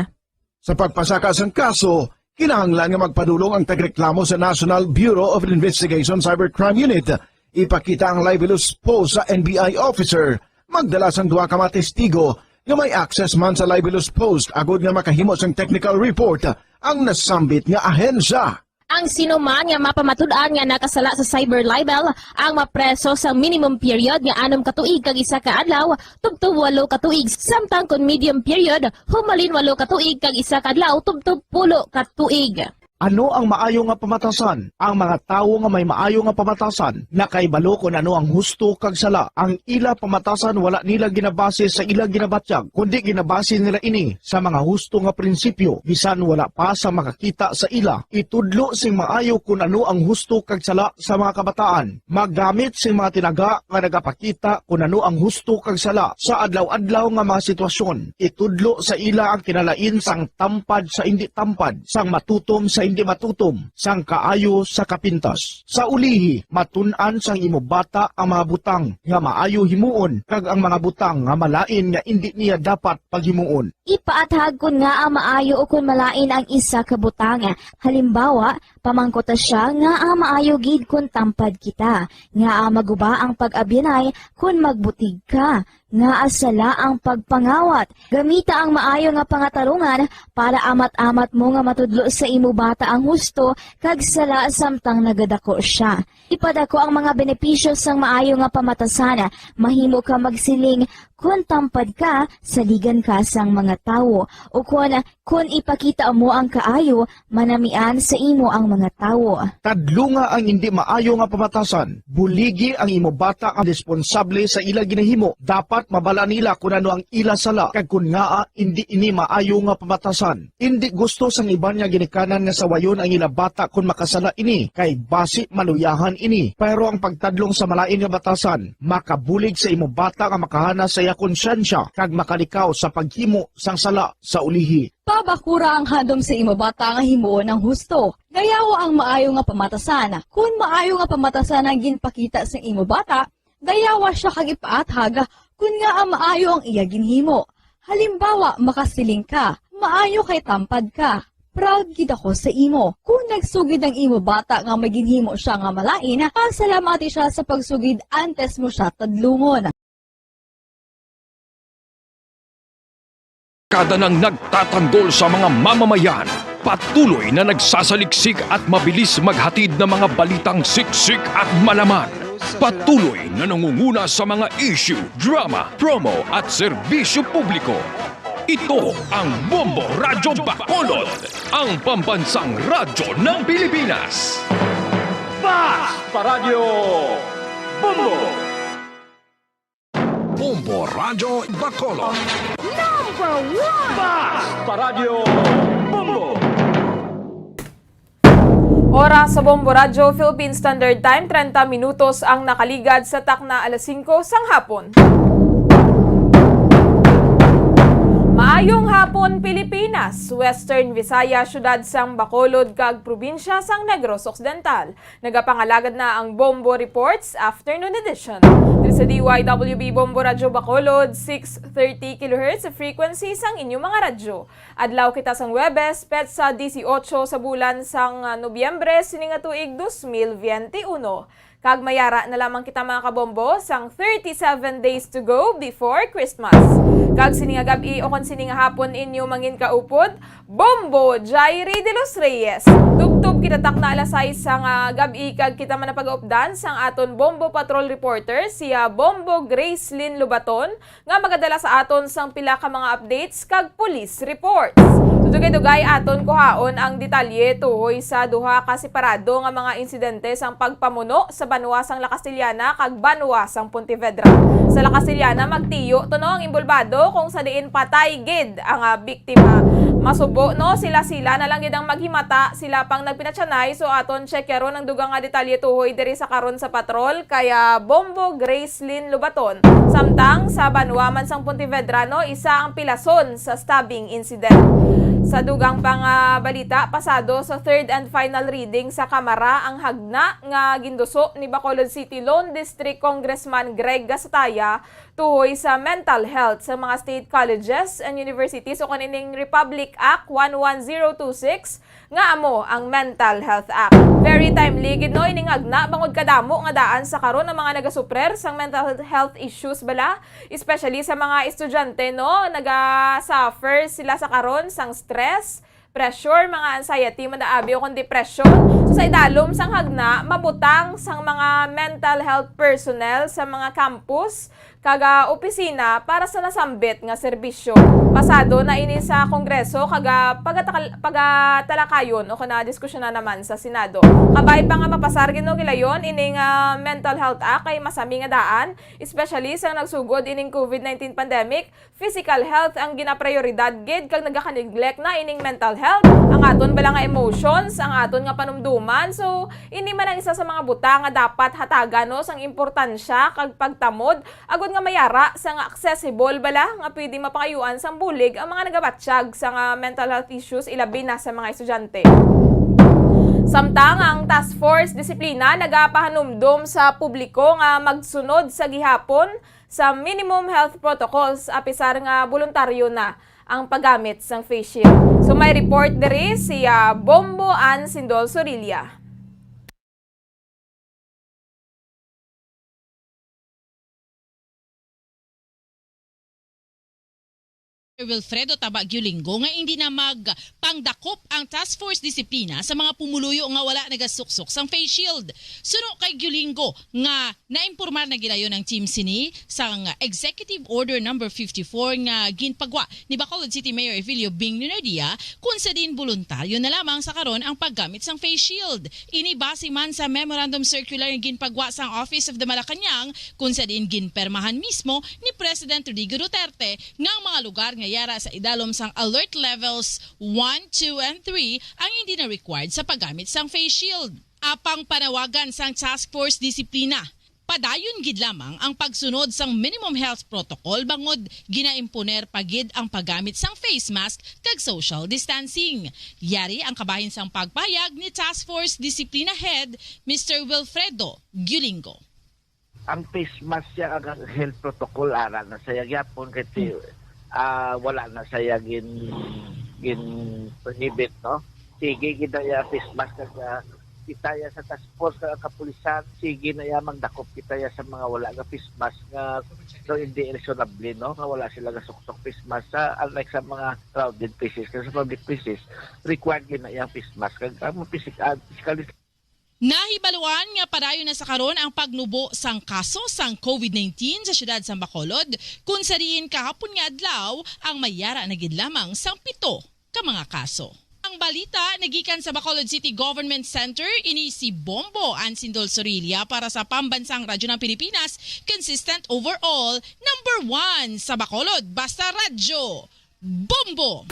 Sa pagpasaka sang kaso, kinahanglan nga magpadulong ang tagreklamo sa National Bureau of Investigation Cybercrime Unit. Ipakita ang libelous post sa N B I officer. Magdala sang duha ka mga testigo nga may access man sa libelous post agod nga makahimo sang technical report ang nasambit nga ahensya. Ang sino man nga mapamatud-an nga nakasala sa cyber libel ang mapreso sa minimum period nga anom ka tuig kag isa ka adlaw tubtob walo ka tuig, samtang kon medium period, humalin walo ka tuig kag isa ka adlaw tubtob pulo ka tuig. Ano ang maayo nga pamatasan? Ang mga tawo nga may maayo nga pamatasan nakahibalo kon ano ang husto kag sala. Ang ila pamatasan wala nila ginabase sa ila ginabatyag, kundi ginabase nila ini sa mga husto nga prinsipyo, bisan wala pa sa makakita sa ila. Itudlo sing maayo kon ano ang husto kag sala sa mga kabataan. Maggamit sing mga tinaga nga nagapakita kon ano ang husto kag sala sa adlaw-adlaw nga mga sitwasyon. Itudlo sa ila ang kinalain sang tampad sa indi tampad, sang matutom sa indi matutom, sang kaayo sa kapintas. Sa ulihi, matun-an sang imo bata ang mga butang nga maayo himuon kag ang mga butang nga malain nga indi niya dapat paghimuon. Ipaathag kon ngaa maayo ukon malain ang isa ka butang. Halimbawa, pamangkuta sia ngaa maayo gid kon tampad kita, ngaa maguba ang pag-abyanay kon magbutig ka, ngaa sala ang pagpangawat. Gamita ang maayo nga pangatarungan para amat-amat mo nga matudlo sa imo bata ang husto kag sala samtang nagadako sia. Ipadako ang mga benepisyo sang maayo nga pamatasan. Mahimo ka magsiling, "Kon tampad ka, saligan ka sang mga tawo," ukon, "Kon ipakita mo ang kaayo, manamian sa imo ang mga tawo." Tadlunga ang indi maayo nga pamatasan. Buligi ang imo bata ang responsable sa ila ginahimo. Dapat mabala nila kon ano ang ila sala kag kon ngaa indi ini maayo nga pamatasan. Indi gusto sang iban nga ginikanan nga sawayon ang ila bata kon makasala ini, kay basi maluyahan ini. Pero ang pagtadlong sa malain nga batasan makabulig sa imo bata nga makahana sa iya konsyensya kag makalikaw sa paghimo sang sala sa ulihi. Pabakura ang handom sa imo bata nga himuon ang husto. Dayawa ang maayo nga pamatasan. Kon maayo nga pamatasan ang ginpakita sa imo bata, dayawa sia kag ipaathag kon ngaa maayo ang iya ginhimo. Halimbawa, makasiling ka, "Maayo kay tampad ka. Proud gid ako sa imo." Kon nagsugid ang imo bata nga may ginhimo sia nga malain, pasalamati sia sa pagsugid antes mo sia tadlungon. Kada nang nagtatanggol sa mga mamamayan, patuloy na nagsasaliksik at mabilis maghatid ng mga balitang siksik at malaman. Patuloy na nangunguna sa mga issue, drama, promo at serbisyo publiko. Ito ang Bombo Radyo Bacolod, ang pambansang radyo ng Pilipinas. Basta Radyo Bombo! Bombo Radyo Bacolod. Number one! Basta Radyo Bombo! Oras sa Bombo Radyo, Philippine Standard Time, treinta minutos ang nakaligad sa takna alas singko sang hapon. Maayong hapon, Pilipinas, Western Visayas, siyudad sang Bacolod, kag probinsya sang Negros Occidental. Nagapangalagad na ang Bombo Reports Afternoon Edition. Diri sa D Y W B Bombo Radyo Bacolod, six thirty kilohertz frequency sang inyong mga radyo. Adlaw kita sang Huwebes, petsa disiotso sa bulan sang, ah, Nobyembre, sini nga tuig dos mil biyente uno. Kag mayara na lamang kita, mga kabombo, sang thirty-seven days to go before Christmas. Kag sini nga gab-i, o kon sini nga hapon, inyo mangin kaupod, Bombo Jairi de los Reyes. Tubtob kita takna alas sais sang, ah, gab-i, kag kita man ang pag-updan sang aton Bombo Patrol reporter, si, ah, Bombo Gracelyn Lubaton, nga magadala sa aton sang pila ka mga updates kag police reports. Sa dugay-dugay, aton kuhaon ang detalye tuhoy sa duha ka separado nga mga insidente sang pagpamuno sa banwa sang La Castellana kag banwa sang Pontevedra. Sa La Castellana, magtiyo to, no, ang inbolbado, kung sa diin patay gid ang, ah, biktima. Masubo, no, sila-sila na lang gid ang maghimata, sila pang nagpinatyanay. So, aton check karon ang dugang nga detalye tuhoy diri sa karon sa patrol kay, ah, Bombo Gracelyn Lubaton. Samtang sa banwa man sang Pontevedra, no, isa ang pilason sa stabbing incident. Sa dugang pang, ah, balita, pasado sa third and final reading sa Kamara ang hagna nga ginduso ni Bacolod City Lone District Congressman Greg Gasataya tuhoy sa mental health sa mga state colleges and universities, o kon ining Republic Act one one zero two six, nga amo ang Mental Health Act. Very timely gid, no, ining hagna, bangod kadamo nga daan sa karon ang mga nagasuprer sang mental health issues bala, especially sa mga estudyante, no, naga-suffer sila sa karon sang stress, pressure, mga anxiety man daabi, o kon depression. So, sa idalom sang hagna, mabutang sang mga mental health personnel sa mga campus kag, ah, opisina para sa nasambit nga serbisyo. Pasado na ini sa Kongreso kag, ah, pagatakal-, pagatalakayon o kon, ah, diskusyona naman sa Senado. Kabay pa nga mapasar gid, no, gilayon ining, ah, Mental Health Act kay masami nga daan, especially sang nagsugod ining covid nineteen pandemic, physical health ang ginaprioridad gid kag nagaka-neglect na ining mental health, ang aton bala nga emotions, ang aton nga panumduman. So, ini man ang isa sa mga butang nga dapat hatagan, no, sang importansya kag pagtamod agud nga mayara sang accessible bala nga pwede mapangayuan sang bulig ang mga nagabatyag sang, ah, mental health issues, ilabi na sa mga estudyante. Samtang ang Task Force Disiplina nagapahanumdom sa publiko nga magsunod sa gihapon sa minimum health protocols, apisar nga boluntaryo na ang paggamit sang face shield. So, may report diri si, ah, Bombo Ann Sindol Sorilla. Wilfredo Taba Guiolingo nga hindi na magpangdakop ang Task Force Disiplina sa mga pumuluyo nga wala nagasuksok sang face shield. Suno kay Guiolingo nga naimpormar na gilayon ang team sini sang Executive Order Number fifty-four nga ginpagwa ni Bacolod City Mayor Evelio Bing Lunardia, kung sa diin boluntaryo na lamang sa karon ang paggamit sang face shield. Ini base man sa memorandum circular nga ginpagwa sang Office of the Malacañang, kung sa diin ginpermahan mismo ni President Rodrigo Duterte nga ang mga lugar nga yara sa idalom sang alert levels one, two, and three ang hindi na required sa paggamit sang face shield. Apang panawagan sang Task Force Disiplina, padayon gid lamang ang pagsunod sang minimum health protocol bangod ginaimponer pa gid ang paggamit sang face mask kag social distancing. Yari ang kabahin sang pagpahayag ni Task Force Disiplina Head, Mister Wilfredo Guiolingo. Ang face mask siya ang health protocol, ara na saya gyapon kay ti-, ah, wala na saya gin, gin prohibit, no? Sige gid na iya face mask kag, ah, kita ya sa task force, ah, kapulisan, sige na iya magdakop kita ya sa mga wala nga face mask nga, so, hindi reasonable, no? Nga wala sila gasuksok face mask sa, unlike sa mga crowded places, kasi sa public places, required gid na iya face mask. Kag ang physical, ah, physical Nahibaluan nga padayon na sa karon ang pagnubo sang kaso sang covid nineteen sa siyudad sang Bacolod, kung sa diin kahapon nga adlaw ang mayara na gid lamang sang pito ka mga kaso. Balita nagikan sa Bacolod City Government Center, ini si Bombo Ansindol Sorilla para sa Pambansang Radyo ng Pilipinas, consistent overall, number one sa Bacolod. Basta Radyo, Bombo!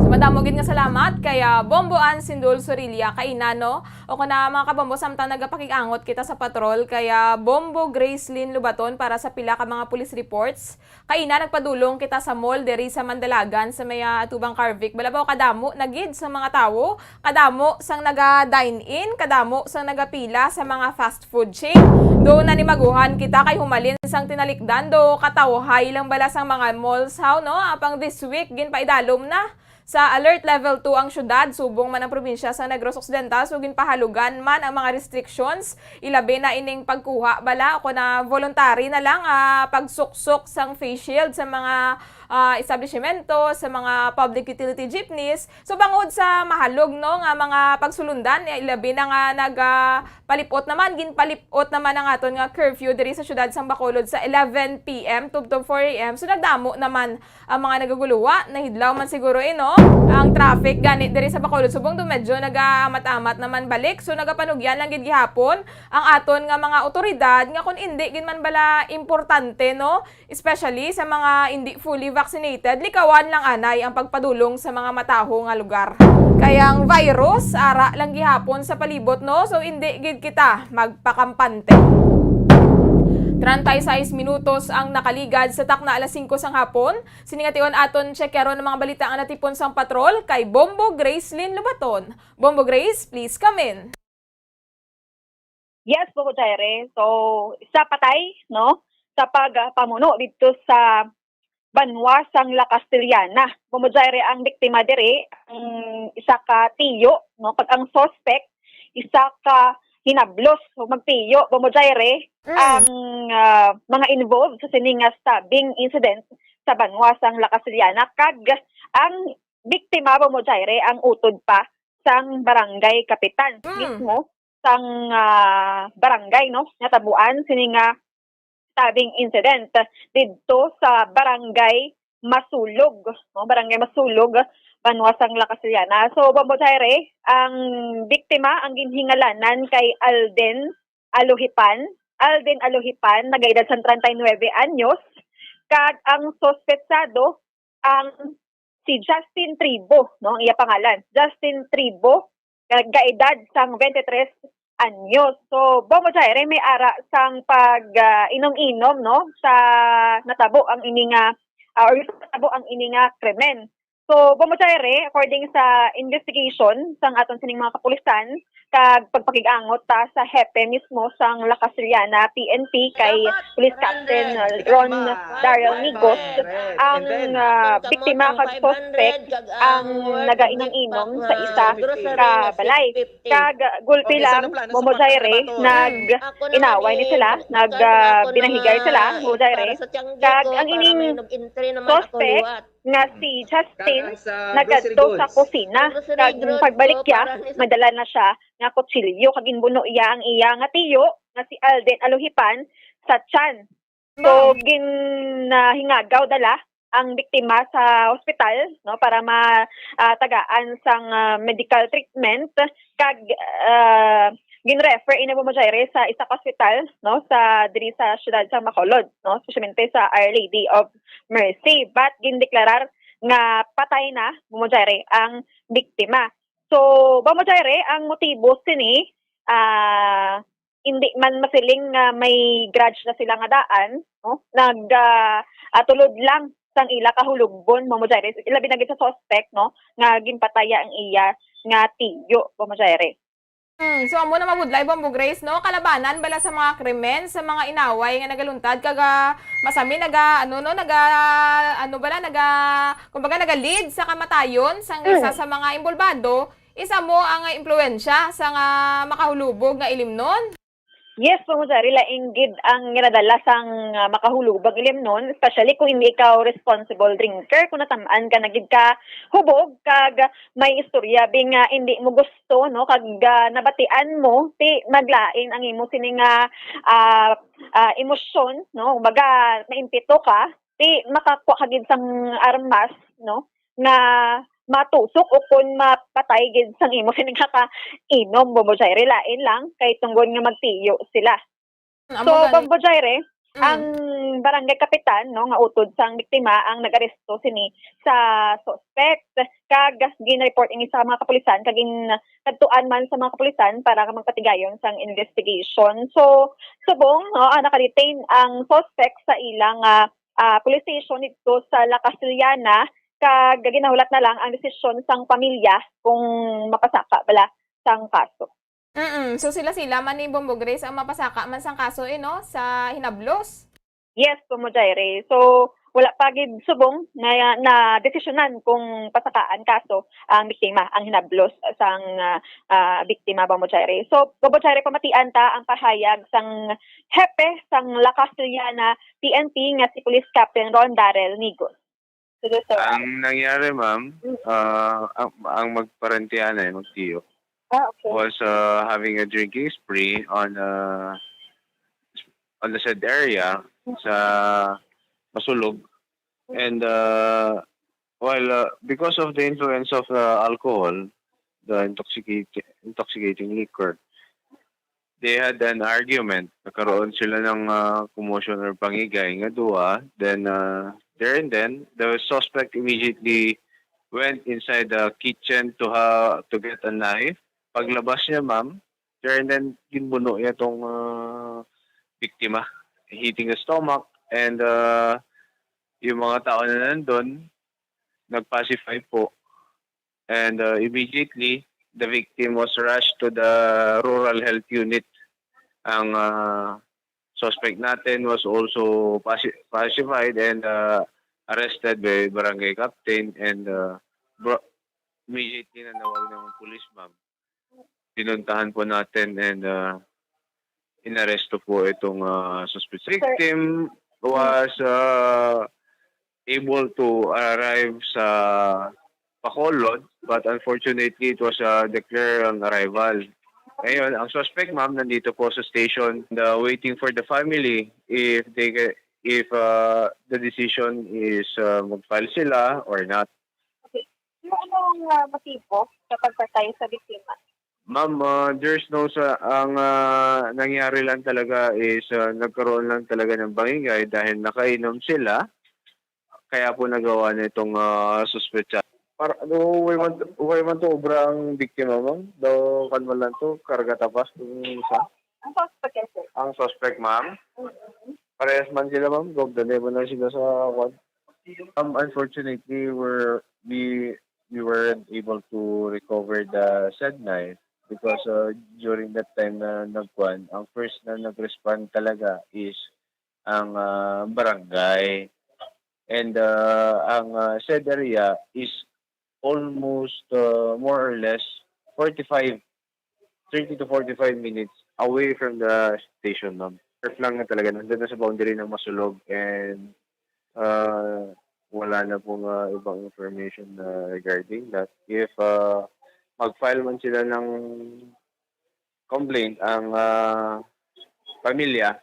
So, madamo gid nga salamat kay, ah, Bombo Ansindol Sorilla kaina, no? O kuna, mga kabombo, samtang nagapakig-angot kita sa patrol kay, ah, Bombo Gracelyn Lubaton para sa pila ka mga police reports. Kaina nagpadulong kita sa mall diri sa Mandalagan sa may, ah, atubang Carvic. Balabaw kadamo na gid sa mga tawo, kadamo sang naga-dine-in, kadamo sang nagapila sa mga fast food chain. Do nanimaguhan kita kay humalin sang tinalikdan, do katawhay lang bala sang mga malls, haw, no? Apang this week, ginpaidalom na sa Alert Level two ang syudad, subong man ang probinsya sa Negros Occidental, so ginpahalugan man ang mga restrictions, ilabi na ining pagkuha bala o kon, ah, voluntary na lang, ah, pagsuksok sang face shield sa mga, ah, establishmento, sa mga public utility jeepneys. So bangod sa mahalog, no, nga mga pagsulundan, eh, ilabi na nga nag, ah, palipot naman, ginpalipot naman ang aton nga curfew diri sa syudad sang Bacolod sa eleven P M to, to four A M. So nagdamo naman ang mga nagaguluwa. Nahidlaw man siguro, eh, no? Ang traffic gani diri sa Bacolod subong do medyo nagaamat-amat naman balik. So nagapanugyan lang gid gihapon ang aton nga mga otoridad nga kung indi gid man bala importante, no? Especially sa mga indi fully vaccinated, likawan lang anay ang pagpadulong sa mga mataho nga lugar. Kay ang virus ara lang gihapon sa palibot, no? So indi gid kita magpakampante. Treinta y seis minutos ang nakaligad sa takna alas singko sang hapon. Sini nga tion aton tsekyaron ang mga balita nga natipon sang patrol kay Bombo Gracelyn Lubaton. Bombo Grace, please come in. Yes, Bombo Jaire. So, isa patay, no, sa pagpamuno dito sa banwa sang La Castellana. Bombo Jaire, ang biktima diri, ang isa ka tiyo, no, kag ang suspect, isa ka hinablos. So, magtiyo, Bombo Jaire, Mm. ang, ah, mga involved sa sini nga stabbing incident sa banwa sang La Castellana. Kag ang biktima, Bombo Jaire, ang utod pa sang barangay kapitan Mm. mismo sang, ah, barangay, no, natabuan sini nga stabbing incident didto sa barangay Masulog, no, barangay Masulog, banwa sang La Castellana. So, Bombo Jaire, ang biktima, ang ginhingalanan kay Alden Alohipan. Alden Alohipan, nagaedad sang treinta y nuebe anyos, kag ang suspetsado, ang si Justin Tribo, no, ang iya pangalan. Justin Tribo, nagaedad sang twenty-three anyos. So, Bombo Jaire, may ara sang pag, ah, inom-inom, no, sa natabo ang ini nga, ah, or natabo ang ini nga krimen. So, Bombo Jaire, according sa investigation sang aton sining mga kapulisan, kag pagpakig-angot ta sa hepe mismo sang La Castellana P N P kay Police Captain, uh, Ron Daryl Migos, ang, uh, biktima kag suspect ang nagainom-inom sa isa ka balay. Kag gulpi lang, Bombo Jaire, nag-inaway ni sila, nag, uh, binahigay sila, Bombo Jaire. Kag ang ining suspect, nga si Justin nagadto sa kusina. Kag pagbalik niya, may dala na siya nga kutsilyo kag ginbuno iya ang iya nga tiyo nga si Alden Alohipan sa tiyan. So, ginahingagaw dala ang biktima sa ospital, no, para ma, ah, tagaan sang, ah, medical treatment kag, ah, gin-refer ini, Bombo Jaire, sa isa ka ospital, no, sa diri sa siyudad sa Bacolod, no, especially sa Our Lady of Mercy. But gindeklarar nga patay na, Bombo Jaire, ang biktima. So, Bombo Jaire, ang motibo sini, ah, hindi man masiling nga may grudge na sila nga daan, no? Nag, ah, ah, tulod lang sang ila kahulogbon, Bombo Jaire. Ilabi na gid sa suspect, no, nga ginpataya ang iya nga tiyo, Bombo Jaire. Hmm, so amo na mabudlay, Bombo Grace, no? Kalabanan bala sa mga krimen, sa mga inaway nga nagaluntad, kag, ah, masami naga, ano, no, naga, ano bala, naga, kumbaga, naga-lead sa kamatayon sang isa Mm. sa mga inbolbado, is amo ang impluwensya sa nga makahulubog nga ilimnon? Yes, Bombo Jaire, lain gid ang ginadala sang, ah, makahulubog nga ilimnon, especially kung hindi ikaw responsible drinker, kung natam-an ka na gid ka hubog, kag may istorya bi nga hindi mo gusto, no, kag, ah, nabatian mo, ti maglain ang imo sini nga, ah, ah, emosyon, no, kumbaga, maimpito ka, ti makakuha ka gid sang armas, no, nga matusok o kon mapatay gid sang imo sini nga kainom, Bombo Jaire. Lain lang kay tungod nga magtiyo sila. Amo So, gani. Bombo Jaire, Mm. ang barangay kapitan, no, nga utod sang biktima ang nag-aresto sini sa suspect, kag gin-report ini sa mga kapulisan, kag gin-, kadtuan man sa mga kapulisan para magpatigayon sang investigation. So, subong, no, ah, naka-detain ang suspect sa ilang, ah, ah, police station didto sa La Castellana, kag ginahulat na lang ang desisyon sang pamilya kung mapasaka bala sang kaso. Mm, so sila-sila man ni Bombo Grace ang mapasaka man sang kaso, eh, no, sa hinablos. Yes, Bombo Jaire. So, wala pa gid subong na, na desisyonan kung pasakaan kaso ang biktima, ang hinablos sang, ah, ah, biktima, Bombo Jaire. So, Bombo Jaire, pamatian ta ang pahayag sang hepe sang La Castellana P N P nga si Police Captain Ron Darrell Nigos. Sige, sir. Ang nangyari, ma'am, Mm. ah, ang, ang magparentihanay, magtiyo, Ah, okay. was, ah, having a drinking spree on, ah, on the said area sa Masulog. And, ah, while, ah, because of the influence of, ah, alcohol, the intoxicating, intoxicating liquor, they had an argument. Nagkaroon sila ng, ah, commotion or pangigay nga duha. Then, ah, there and then, the suspect immediately went inside the kitchen to ha-, to get a knife. Paglabas niya, ma'am, there and then, ginbuno niya tong, ah, biktima, hitting the stomach. And, ah, yung mga tao na nandun, nag-pacify po. And, uh, immediately, the victim was rushed to the rural health unit. Ang, uh, suspect natin was also paci-, pacified and, uh, arrested by barangay captain and, uh, bro-, immediately na nawag ng police, ma'am. Pinuntahan po natin and, uh, inaresto po itong, uh, suspect. Sir. Victim was, uh, able to arrive sa Bacolod, but unfortunately, it was, uh, declared on arrival. Ngayon, ang suspect, ma'am, nandito po sa station, and, uh, waiting for the family if they ca-, if, uh, the decision is, uh, mag-file sila or not. Okay. Sino ang, ah, motibo sa pagpatay sa biktima? Ma'am, ah, there's no sa, ang, ah, nangyari lang talaga is, ah, nagkaroon lang talaga ng bangingay dahil nakainom sila, kaya po nagawa na itong, ah, suspetsa. Para, do, way man, way man to obra ang biktima, ma'am? Do, kan man lang to, karga tapas, kung isa. Ang suspect, sir? Ang suspect, ma'am? Mm-mm. Parehas man sila, ma'am. Gobda na man lang sila sa kwan. Um, unfortunately, we're, we, we weren't able to recover the said knife because, uh, during that time na nagkwan, ang first na nag-respond talaga is ang, ah, barangay. And, ah, ang, ah, said area is almost, uh, more or less forty-five, thirty to forty-five minutes away from the station, ma'am. Surf lang na talaga, nandun na sa boundary ng Masulog and, uh, wala na pong, uh, ibang information na regarding that. If, uh, mag-file man sila ng complaint ang, uh, pamilya,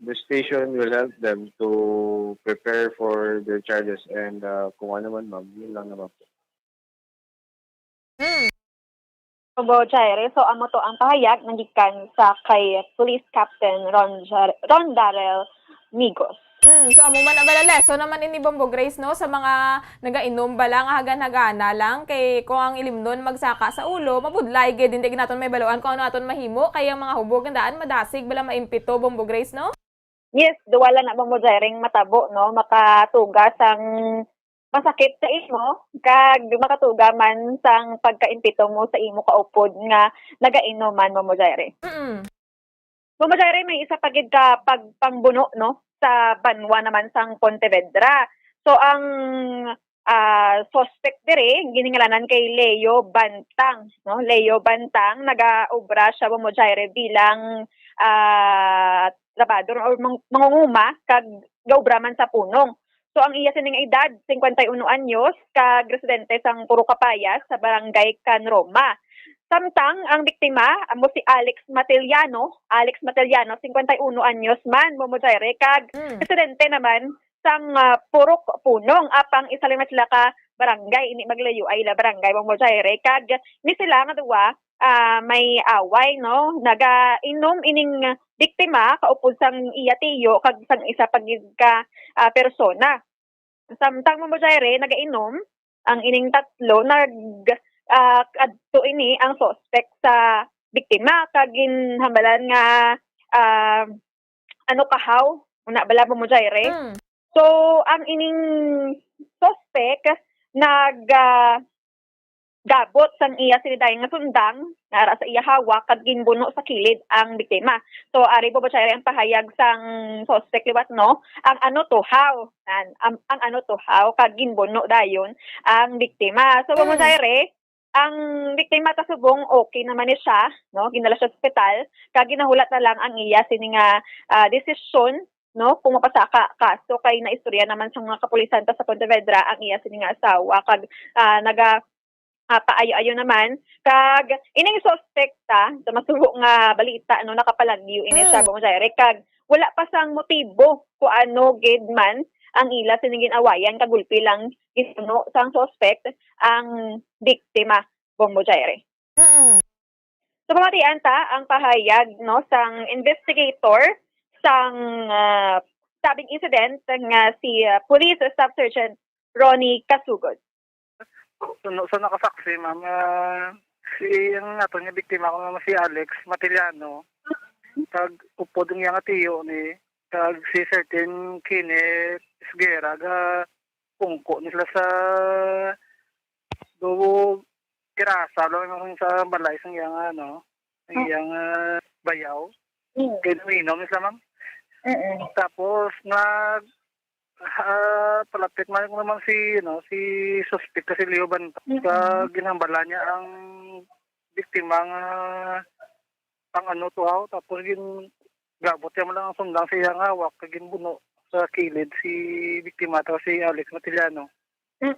the station will help them to prepare for their charges and, uh, kung ano man, ma'am, yun lang naman po. Hmm. Obo, Jaire. So, amo to ang pahayag nanggikan sa kay Police Captain Ron Jar-, Ron Darrell Migos. Hmm, so, amo man, abala, lesson naman ini, Bombo Grace, no? Sa mga nagainom bala nga hagan-hagana lang, kay kung ang ilimnon magsaka sa ulo, mabudlay gid, hindi gid naton mahibaluan kung ano aton mahimo, kay ang mga hubog nga daan madasig bala maimpito, Bombo Grace, no? Yes, duwala na, Bombo Jaire, matabo, no? Makatuga sang masakit sa imo, kag makatuga man sang pagkaimpito mo sa imo kaupod nga nagainom man, Bombo Jaire. Mm. Bombo Jaire, may isa pa gid ka pagpangbuno, no, sa banwa naman sang Pontevedra. So, ang, ah, suspect diri, giningalanan kay Leo Bantang, no? Leo Bantang, nagaobra siya, Bombo Jaire, bilang, ah, trabador or mang-, mangunguma, kag gaobra man sa punong. So, ang iya sining edad, singkwenta y uno anyos, kag residente sang Purok Capayas sa Barangay Can Roma. Samtang ang biktima amo si Alex Mateliano, Alex Mateliano, singkwenta y uno anyos man, Bombo Jaire, kag Mm. residente naman sang, ah, Purok Punong, apang isa lang na sila ka barangay, ini maglayo ay ila barangay, Bombo Jaire. Kag ni sila nga duwa, ah, may away, no? Nagainom ining biktima kaupod sang iya tiyo kag sang isa pa gid ka, ah, persona. Samtang, Bombo Jaire, nagainom ang ining tatlo, nag, ah, kadto ini ang suspect sa biktima kag ginhambalan nga, ah, ano, kahaw, una bala, Bombo Jaire. Mm. So, ang ining suspect nag, ah, gabot sang iya sinidayon nga sundang nga ara sa iya hawak kag ginbuno sa kilid ang biktima. So, ari, Bombo Jaire, ang pahayag sang suspect liwat, no, ang ano to how, an-, ang, ang ano to how kag ginbuno dayon ang biktima. So, Bombo Mm. Jaire, ang biktima ta subong okay naman ni siya, no, ginala siya sa ospital kag ginahulat na lang ang iya sini nga, ah, desisyon, no, kung mapasaka kaso kay naistorya naman sa mga kapulisan ta sa Pontevedra ang iya sini nga asawa kag, ah, naga, ah, paayo-ayo naman. Kag ining suspect ta, sa masubo nga balita, no, nakapalagyo ini siya, Mm. Bombo Jaire, kag wala pa sang motibo kung ano gid man ang ila sining gin-awayan, kag gulpi lang ginbuno sang suspect ang biktima, Bombo Jaire. Mm. So, pamatian ta ang pahayag, no, sang investigator sang, ah, sabing incident nga si, ah, Police Staff Sergeant Ronnie Kasugod. So, no, sa nakasaksi, ma'am, ah, si, ang aton nga biktima ko nga si Alex Matiliano, kag upod ang iya nga tiyo ni, kag si Certain Kenneth Esguerra, ga pungko ni sila sa do pirasa lang sa balay sang iya nga, ano, ang Mm. iya nga bayaw. Mm. Kay uminom ni sila, ma'am. Mm. Tapos, nag, ah, palapit man ko naman si, ano, si suspect, si Leo Banta. Mm. Sa ginhambala niya ang biktima nga ang ano to, haw, tapos gin-, gabot niya man lang ang sundang sa iya nga hawak, kag ginbuno sa kilid si biktima, tapos si Alex Matiliano. Mm.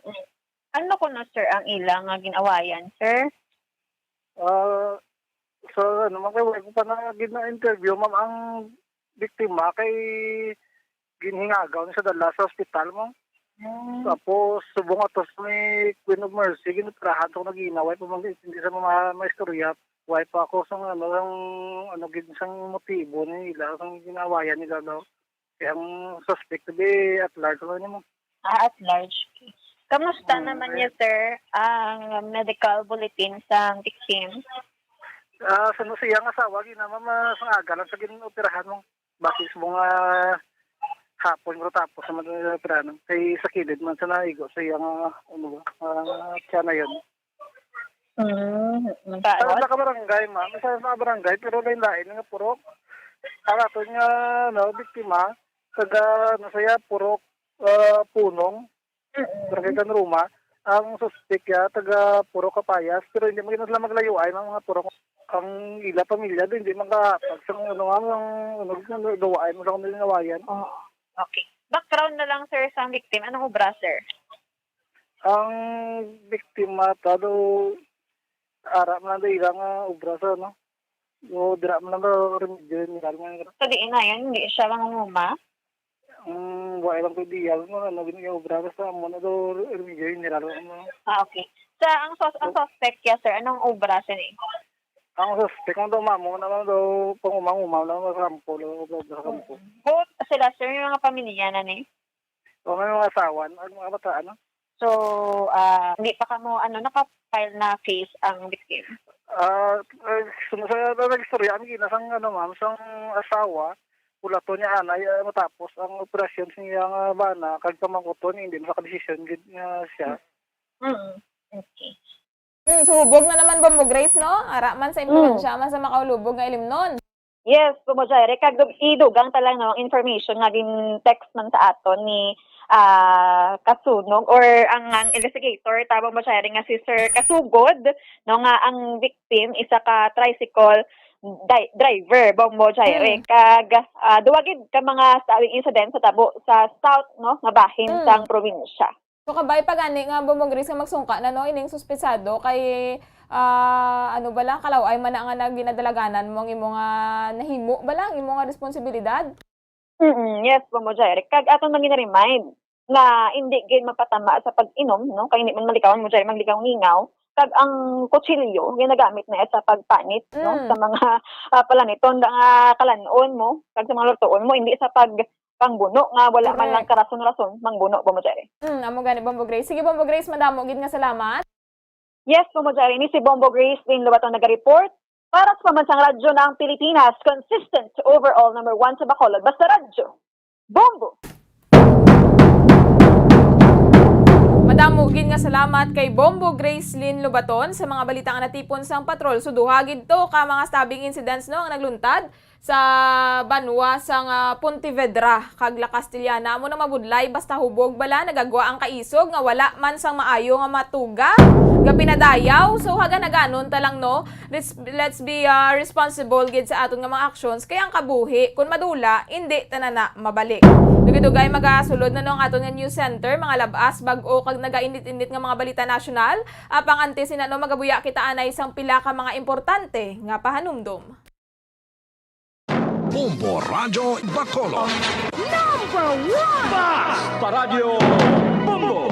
Ano kuno, sir, ang ila nga gin-awayan, sir? Ah, so, ano man, kay wala ko pa na gid na-interview, ma'am, ang biktima kay ginhingagaw ni sa dala sa ospital, ma'am. Mm. Tapos, subong ato sa may Queen of Mercy, ginoperahan to, nag-iinaway pa man, hindi sa mga, mga istorya. Wala pa ako sa, ano, ang, ano, gid, sang motibo nila, sang gin-awayan nila, no? Kaya ang suspect, be, at large, ano mo? Ah, at large. Kamusta Mm, naman eh. niya, sir, ang medical bulletin sa victim? Ah, sa, sa iyang asawa, gina, ma'am, ah, sang aga lang sa gin-operahan mo. Bakit sa mga hapon, pero tapos naman sa operahan. Kay sa kilid man sa naigo sa iyang, ah, ano ba, ah, tiyan na yun. Mm, mm. Sa Tapos? nakabarangay, ma'am, sa nakabarangay, pero lain-lain nga purok. Ang aton nga, ano, biktima, taga, ano, siya, purok, ah, Punong, Mm. Barangay Canruma. Ang suspek, ya, taga Purok Capayas, pero hindi man sila maglayo ay mga, mga purok. Ang ila pamilya din, hindi makahatag sa, ano, nga, ang, ano, ano, gawain mo lang nila nawayan. Oh, okay. Background na lang, sir, sa victim. Anong obra, sir? Ang biktima, ta do, ara man ang ila nga obra sa, ano? O, dira man lang do, remedyo, mineral nga. Sa diin na yan, hindi siya mangunguma? Mm, wala lang ko diya, ano, ano, gini yung obra, basta amo na do, remedyo, mineral, ano. Ah, okay. Sa, ang sus-, ang suspect, yes, sir, anong obra siya ni? Ang suspect, ang do, mamo naman do, pangumang-umang lang sa kampo, do, obra sa kampo. Both sila, sir, yung mga pamilya na ni? O, may mga asawa, ang mga bata, ano? So, ah, hindi pa kamo, ano, naka-file na case ang victim? Ah, eh, sum-, sa, sa nag-istorya, ang gina sang, ano, ma'am, sang asawa, wala to niya, anay, eh, matapos ang operasyon sa iyang, ah, bana, kag pamangkuton, hindi makadesisyon gid nga siya. Mm, okay. Mm, suhubog na naman, Bombo Grace, no? Ara man sa Mm. impluwensya, man sa makaulubog nga ilimnon. Yes, Bombo Jaire. Kag dug-, idugang ta lang, no, ang information nga gin-text man sa aton ni, ah, Kasunog or ang, ang investigator ta, Bombo Jaire, nga si Sir Kasugod, no, nga ang victim isa ka tricycle di-, driver, Bombo Jaire. Mm. Kag, ah, duwa gid ka mga stabbing incident sa tabo sa South, no, nga bahin Mm. sang probinsya. So, kabay pa gani nga, Bombo Grace, nga magsungka na, no, ining suspetsado kay, ah, ano bala, kalaw-ay man na nga nag-, ginadalaganan mo ang imo nga nahimo bala, ang imo nga responsibilidad? Mm, yes, Bombo Jaire. Kag aton man gina-remind nga indi gid mapatama sa pag-inom, no? Kay indi man malikawan mo diri maglikaw-lingaw. Kag ang kutsilyo, ginagamit na sa pagpanit, no? Mm. Sa mga, ah, palaniton nga kalan-on mo, kag sa mga lutoon mo, hindi sa pag-, pangbuno nga wala man lang Correct. karason-rason, mangbuno ba mo diri. Mm, amo gani, Bombo Grace. Sige, Bombo Grace, madamo gid nga salamat. Yes, Bombo Jerry. Ini si Bombo Grace Lynn Lobaton nag-report para sa Pambansang Radyo ng Pilipinas, consistent overall number one sa Bacolod. Basta Radyo, Bombo! Madamo gid nga salamat kay Bombo Grace Lynn Lobaton sa mga balita nga natipon sang patrol. So, duha gid to ka mga stabbing incidents, no, ang nagluntad sa banwa sang, ah, Pontevedra kag La Castellana. Amo nang mabudlay, basta hubog bala, nagagwa ang kaisog nga wala man sang maayo nga matuga nga pinadayaw. So, hagan-haganon ta lang, no? Let's, let's be, ah, responsible gid sa aton nga mga actions. Kay ang kabuhi, kun madula, indi tanan na mabalik. Dugay-dugay, magasulod na, no, ang aton nga news center, mga lab-as, bag-o kag nagainit-init nga mga balita nasyonal. Apang antes ina, no, magabuya kita anay sang pila ka mga importante nga pahanumdom. Bombo Radyo Bacolod. Number one! Basta Radyo Bombo!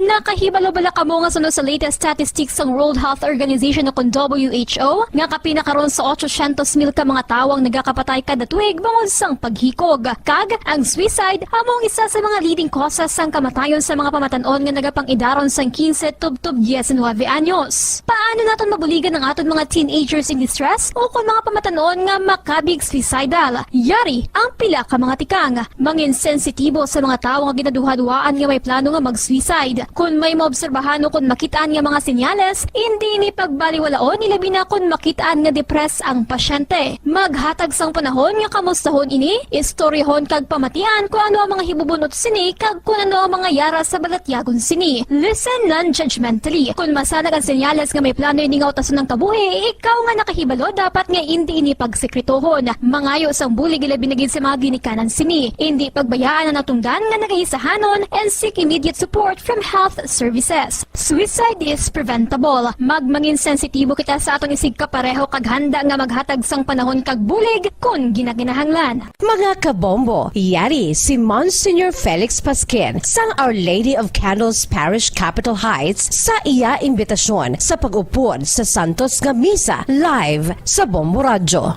Nakahibalo bala kamo nga suno sa latest statistics sang World Health Organization o kon W H O nga kapin na karon sa ochocientos mil ka mga tawo ang nagakapatay kada tuig bangod sang paghikog? Kag ang suicide amo ang isa sa mga leading causes sang kamatayon sa mga pamatan-on nga nagapang-idaron sang quince tubtob diecinuebe anyos. Paano naton mabuligan ang aton mga teenagers in distress o kon mga pamatan-on nga makabig suicidal? Yari ang pila ka mga tikang. Mangin sensitibo sa mga tawo nga ginaduhaduhaan nga may plano nga mag-suicide. Kon may maobserbahan o kon makit-an nga mga senyales, indi ini pagbaliwalaon, ilabi na kon makit-an nga depressed ang pasyente. Maghatag sang panahon nga kamustahon ini, istoryahon kag pamatian kon ano ang mga hibubunot sini kag kon ano ang mga yara sa balatyagon sini. Listen non-judgmentally. Kon masanag ang senyales nga may plano ini nga utason ang kabuhi, ikaw nga nakahibalo dapat nga indi ini pagsekretohon. Mangayo sang bulig ilabi na gid sa mga ginikanan sini. Indi pagbayaan ang natungdan nga nagahisahanon and seek immediate support from health services. Suicide is preventable. Magmangin sensitibo kita sa aton isigkapareho kag handa nga maghatag sang panahon kag bulig kon ginakinahanglan. Mga kabombo, yari si Monsignor Felix Pasquin sang Our Lady of Candles Parish, Capitol Heights, sa iya imbitasyon sa pag-upod sa Santos nga Misa live sa Bombo Radyo.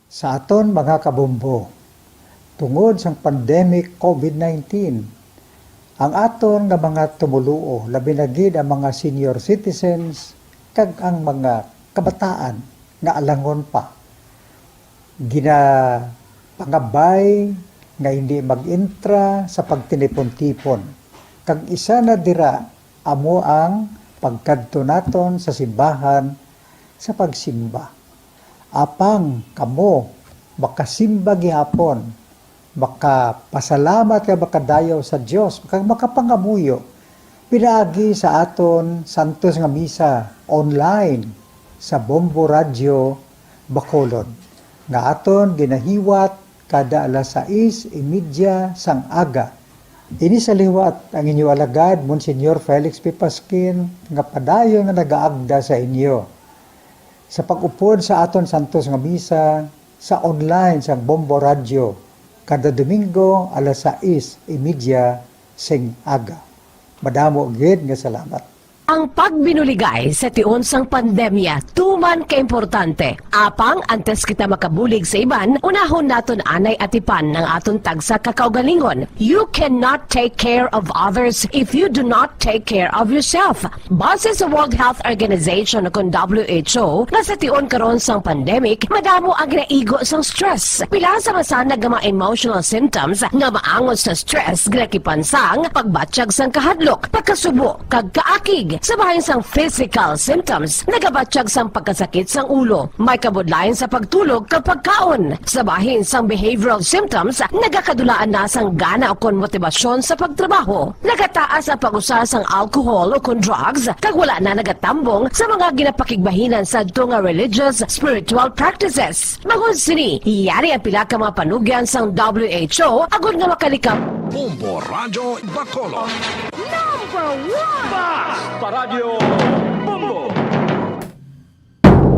Sa aton mga kabombo, tungod sang pandemic covid nineteen, ang aton nga mga tumoluo, labi na gid ang mga senior citizens kag ang mga kabataan nga alangon pa, ginapangabay nga hindi mag-intra sa pagtinipon-tipon. Kag isa na dira amo ang pagkadto naton sa simbahan sa pagsimba. Apang kamo makasimba gihapon, makapasalamat kag makadayaw sa Dios, kag makapangamuyo pinaagi sa aton Santos nga Misa online sa Bombo Radyo Bacolod, nga aton ginahiwat kada alas sais y media sang aga. Ini sa liwat ang inyo alagad, Monsignor Felix P. Pasquin, nga padayon nga nagaagda sa inyo sa pag-upod sa aton Santos nga Misa sa online sang Bombo Radyo kada Domingo alas sais y media sing aga. Madamo gid nga salamat. Ang pagbinuligay sa tion sang pandemya tuman ka importante. Apang antes kita makabulig sa iban, unahon naton anay atipan ang aton tagsa ka kaugalingon. You cannot take care of others if you do not take care of yourself. Base sa World Health Organization o kon W H O, nga sa tion karon sang pandemic, madamo ang ginaigo sang stress. Pila sa masanag nga mga emotional symptoms nga maangot sa stress ginakipan sang pagbatyag sang kahadlok, pagkasubo, kag kaakig. Sa bahin sang physical symptoms, nagabatyag sang pagkasakit sang ulo, may kabudlayan sa pagtulog kag pagkaon. Sa bahin sang behavioral symptoms, nagakadulaan na sang gana ukon motibasyon sa pagtrabaho. Nagataas ang pag-usa sang alcohol ukon drugs, kag wala na nagatambong sa mga ginapakigbahinan sadto nga religious, spiritual practices. Bangod sini, yari ang pila ka mga panugyan sang W H O agod nga makalikap. Bombo Radyo Bacolod. Number one! Basta Radyo Bombo!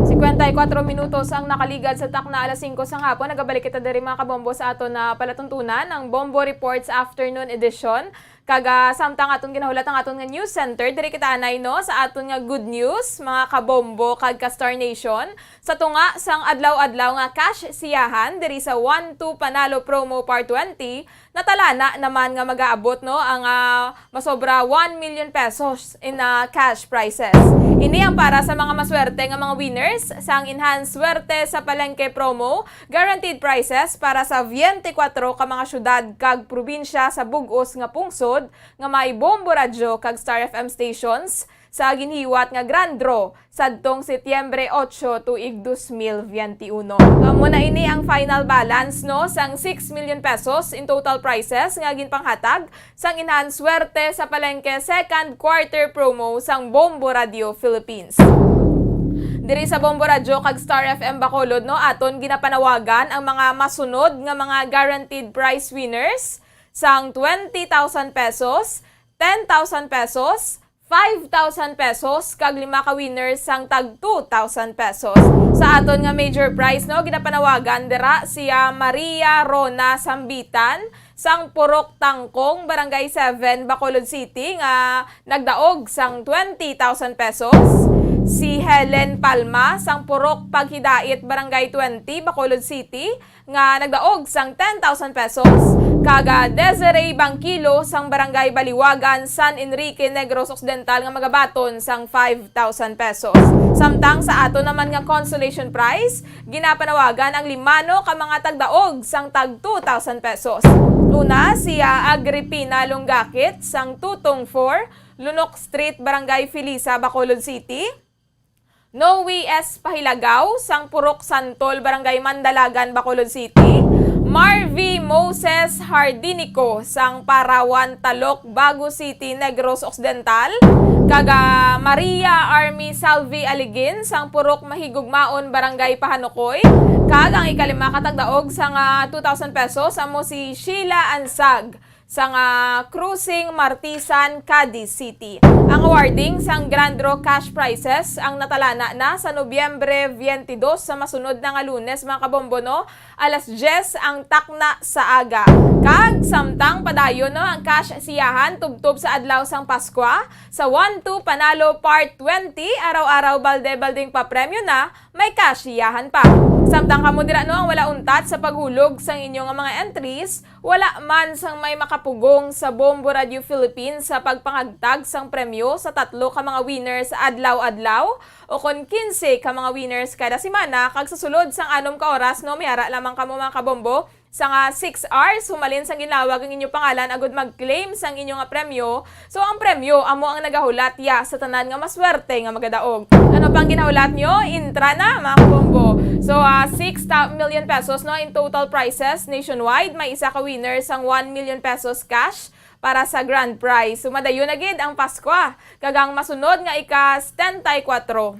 Cincuenta Tay kuwatro minutos ang nakaligad sa takna alas singko sang hapon. Nagabalik kita diri, mga kabombo, sa aton na palatuntunan, ang Bombo Reports Afternoon Edition. Kag, ah, samtang aton ginahulat ang aton nga news center, diri kita anay, no, sa aton nga good news, mga kabombo kag ka-Star Nation. Sa tunga sang adlaw-adlaw nga cash siyahan diri sa One Two Panalo Promo Part Twenty, natalana naman nga mag-aabot, no, ang, ah, masobra one million pesos in, ah, cash prizes. Ini ang para sa mga maswerte nga mga winners sang Enhanced Swerte sa Palengke Promo, guaranteed prizes para sa twenty-four ka mga syudad kag probinsya sa bug-os nga pungsod nga may Bombo Radyo kag Star F M stations sa ginhiwat nga Grand Draw sadtong Setyembre otso tuig dos mil biyente uno. Amo na ini ang final balance, no, sang six million pesos in total prizes nga ginpanghatag sang Enhanced Swerte sa Palengke second quarter promo sang Bombo Radio Philippines. Diri sa Bombo Radio kag Star F M Bacolod, no, aton ginapanawagan ang mga masunod nga mga guaranteed prize winners sang twenty thousand pesos, ten thousand pesos, five thousand pesos, kag lima ka winners sang tag two thousand pesos. Sa aton nga major prize, no, ginapanawagan dira si, ah, Maria Rona Sambitan sang Purok Tangkong, Barangay seven, Bacolod City, nga nagdaog sang twenty thousand pesos. Si Helen Palma sang Purok Paghidait, Barangay twenty, Bacolod City, nga nagdaog sang ten thousand pesos, kag, ah, Desiree Bangkilo sang Barangay Baliwagan, San Enrique, Negros Occidental, nga magabaton sang five thousand pesos. Samtang sa ato naman nga consolation prize, ginapanawagan ang limano ka mga tagdaog sang tag two thousand pesos. Una, si, ah, Agripina Lunggakit sang Tutong four, Lunok Street, Barangay Felisa, Bacolod City. Noe S. Pahilagaw sang Purok Santol, Barangay Mandalagan, Bacolod City, Marvy Moses Hardinico sang Parawan Talok, Bago City, Negros Occidental, kag, ah, Maria Army Salvi Aligin sang Purok Mahigugmaon, Barangay Pahanukoy, kag ang ikalima ka tagdaog sang, ah, two thousand pesos amo si Sheila Ansag sang, ah, Cruising Martisan, Cadiz City. Ang awarding sang Grand Draw cash prizes ang natalana na sa Nobyembre twenty-two, sa masunod na nga Lunes, mga kabombo, no? Alas diyes ang takna sa aga. Kag samtang padayon, no, ang cash siyahan tubtob sa adlaw sang Paskwa, sa One Two Panalo Part Twenty, araw-araw balde-balding papremyo na, may cash siyahan pa. Samtang kamo dira, no, ang wala untat sa paghulog sang inyo nga mga entries, wala man sang may makapugong sa Bombo Radio Philippines sa pagpangagtag sang premyo sa tatlo ka mga winners adlaw-adlaw o kon kinse ka mga winners kada semana, kag sa sulod sang anom ka oras, no, may ara lamang kamo, mga kabombo, sa nga six hours humalin sang ginlawag ang inyo pangalan agud mag-claim sang inyo nga premyo. So, ang premyo amo ang nagahulat ya sa tanan nga maswerte nga magadaog. Ano pang ginahulat nyo? Intra na, mga kabombo. So, ah, six ta-, million pesos, no, in total prizes nationwide. May isa ka winner sang one million pesos cash para sa grand prize. So, madayon na gid ang Paskwa, kag ang masunod nga ika setenta y cuatro,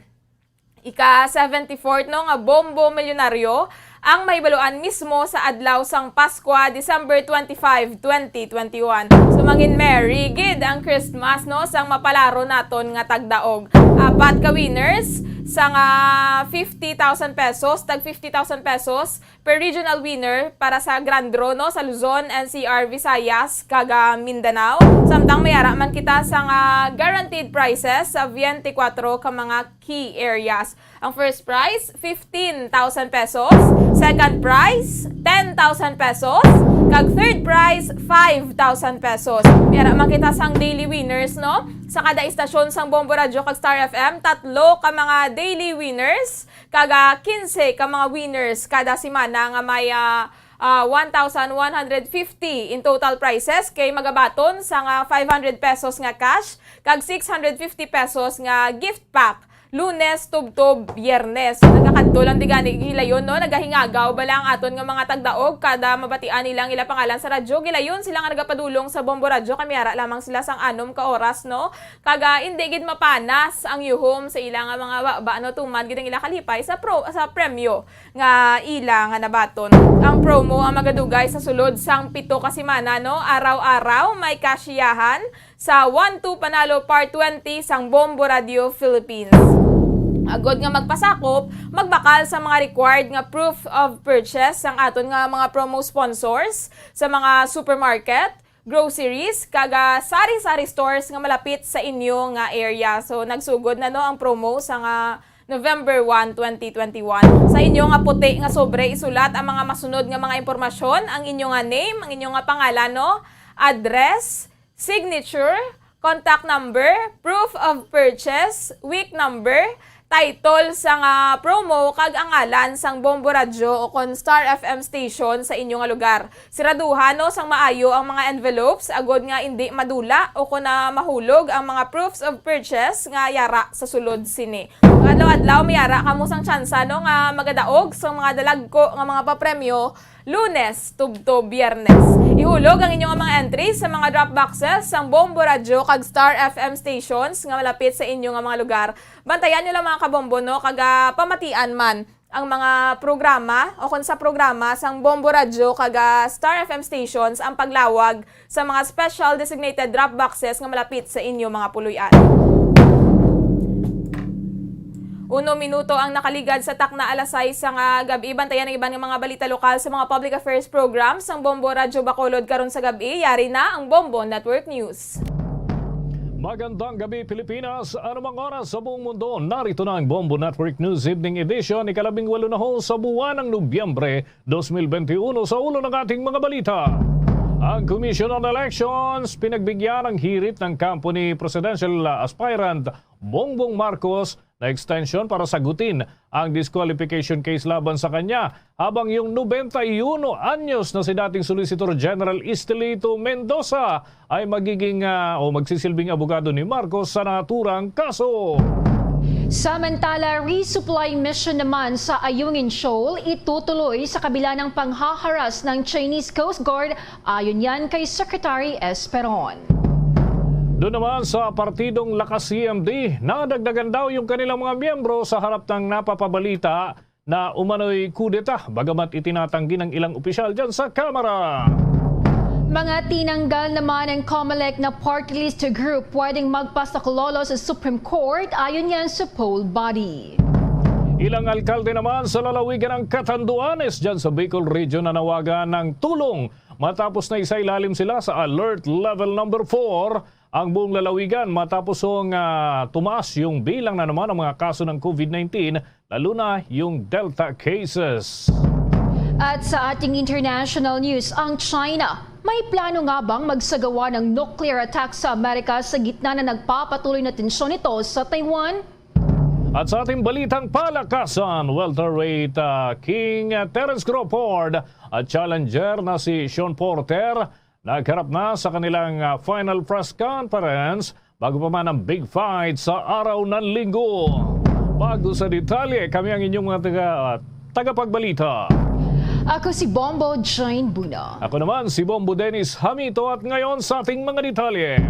ika seventy-fourth, no, nga Bombo Milyonaryo ang mahibaluan mismo sa adlaw sang Paskwa, December twenty-five, twenty twenty-one. So, mangin merry gid ang Christmas, no, sang mapalaro naton nga tagdaog. Apat ka winners sang, ah, fifty thousand pesos, tag fifty thousand pesos per regional winner para sa Grand Draw, no, sa Luzon, N C R, Visayas, kag, ah, Mindanao. Samtang may ara man kita sang, ah, guaranteed prizes sa twenty-four ka mga key areas. Ang first prize, fifteen thousand pesos. Second prize, ten thousand pesos. Kag third prize, five thousand pesos. May ara man kita sang daily winners, no? Sa kada istasyon sang Bombo Radyo kag Star F M, tatlo ka mga daily winners, kag, ah, kinse ka mga winners kada semana nga may, ah, ah, one thousand one hundred fifty in total prizes, kay magabaton sang five hundred pesos nga cash kag six hundred fifty pesos nga gift pack, Lunes tubtob Biyernes. Nagakadto lang di gani gilayon, no? Nagahingagaw bala ang aton nga mga tagdaog kada mabatian nila ang ila pangalan sa radyo. Gilayon sila nga nagapadulong sa Bombo Radyo, kay may ara lamang sila sang anom ka oras, no? Kag, ah, indi gid mapanas ang yuhom sa ila nga mga baba, no, tuman gid ang ila kalipay sa pro-, sa premyo nga ila nga nabaton. Ang promo ang magadugay sa sulod sang pito ka semana, no? Araw-araw may kasiyahan sa One Two Panalo Part Twenty sang Bombo Radio Philippines. Agod nga magpasakop, magbakal sa mga required nga proof of purchase sang aton nga mga promo sponsors sa mga supermarket, groceries, kag ah, sari-sari stores nga malapit sa inyo nga area. So, nagsugod na, no, ang promo sa nga November one, twenty twenty-one. Sa inyo nga puti nga sobre, isulat ang mga masunod nga mga impormasyon: ang inyo nga name, ang inyo nga pangalan, no, address, signature, contact number, proof of purchase, week number, title sang ah, promo, kag ang ngalan sang Bombo Radyo o kon Star F M station sa inyo nga lugar. Siraduhan, no, sang maayo ang mga envelopes agod nga indi madula o kon na mahulog ang mga proofs of purchase nga yara sa sulod sini. Adlaw-adlaw may yara kamo sang tsansa, no, nga magadaog sang mga dalagko nga mga papremyo Lunes tubtob Biyernes. Ihulog ang inyo nga mga entries sa mga drop boxes sang Bombo Radyo kag Star F M stations nga malapit sa inyo nga mga lugar. Bantayan niyo lang, mga kabombo, no, kag ah, pamatian man ang mga programa o kon sa programa sang Bombo Radyo kag ah, Star F M stations ang paglawag sa mga special designated drop boxes nga malapit sa inyo mga puloy-an. Uno minuto ang nakaligad sa takna alas sais sang ah, gab-i. Bantayan ang iban nga mga balita lokal sa mga public affairs programs sang Bombo Radyo Bacolod karon sa gab-i. Yari na ang Bombo Network News. Magandang gabi, Pilipinas. Anumang oras sa buong mundo, narito na ang Bombo Network News Evening Edition, ikalabing walo na ho sa buwan ng Nobyembre, dos mil benti uno. Sa ulo ng ating mga balita: ang Commission on Elections pinagbigyan ng hirit ng kampo ni presidential aspirant Bongbong Marcos na extension para sagutin ang disqualification case laban sa kanya, habang yung nobenta y uno anyos na si dating Solicitor General Estelito Mendoza ay magiging, ah, o magsisilbing abogado ni Marcos sa naturang kaso. Samantala, resupply mission naman sa Ayungin Shoal itutuloy sa kabila ng panghaharas ng Chinese Coast Guard, ayon yan kay Secretary Esperon. Doon naman sa partidong Lakas C M D, nadagdagan daw yung kanilang mga miyembro sa harap ng napapabalita na umano'y kudeta, bagamat itinatanggi ng ilang opisyal dyan sa Kamara. Mga tinanggal naman ng Comelec na party list group pwedeng magpasaklolo sa Supreme Court, ayon yan sa poll body. Ilang alkalde naman sa lalawigan ng Catanduanes dyan sa Bicol Region nanawagan ng tulong matapos na isailalim sila sa Alert Level Number four ang buong lalawigan matapos nga tumaas yung bilang na naman ng mga kaso ng COVID nineteen, lalo na yung Delta cases. At sa ating international news, ang China may plano nga bang magsagawa ng nuclear attack sa Amerika sa gitna na nagpapatuloy na tensyon nito sa Taiwan? At sa ating balitang palakasan, welterweight, ah, King, ah, Terence Crawford at challenger na si Sean Porter nagharap na sa kanilang, ah, final press conference bago pa man ang big fight sa araw ng Linggo. Bago sa detalye, kami ang inyong mga taga, tagapagbalita. Ako si Bombo Jane Buna. Ako naman si Bombo Dennis Hamito, at ngayon sa ating mga detalye.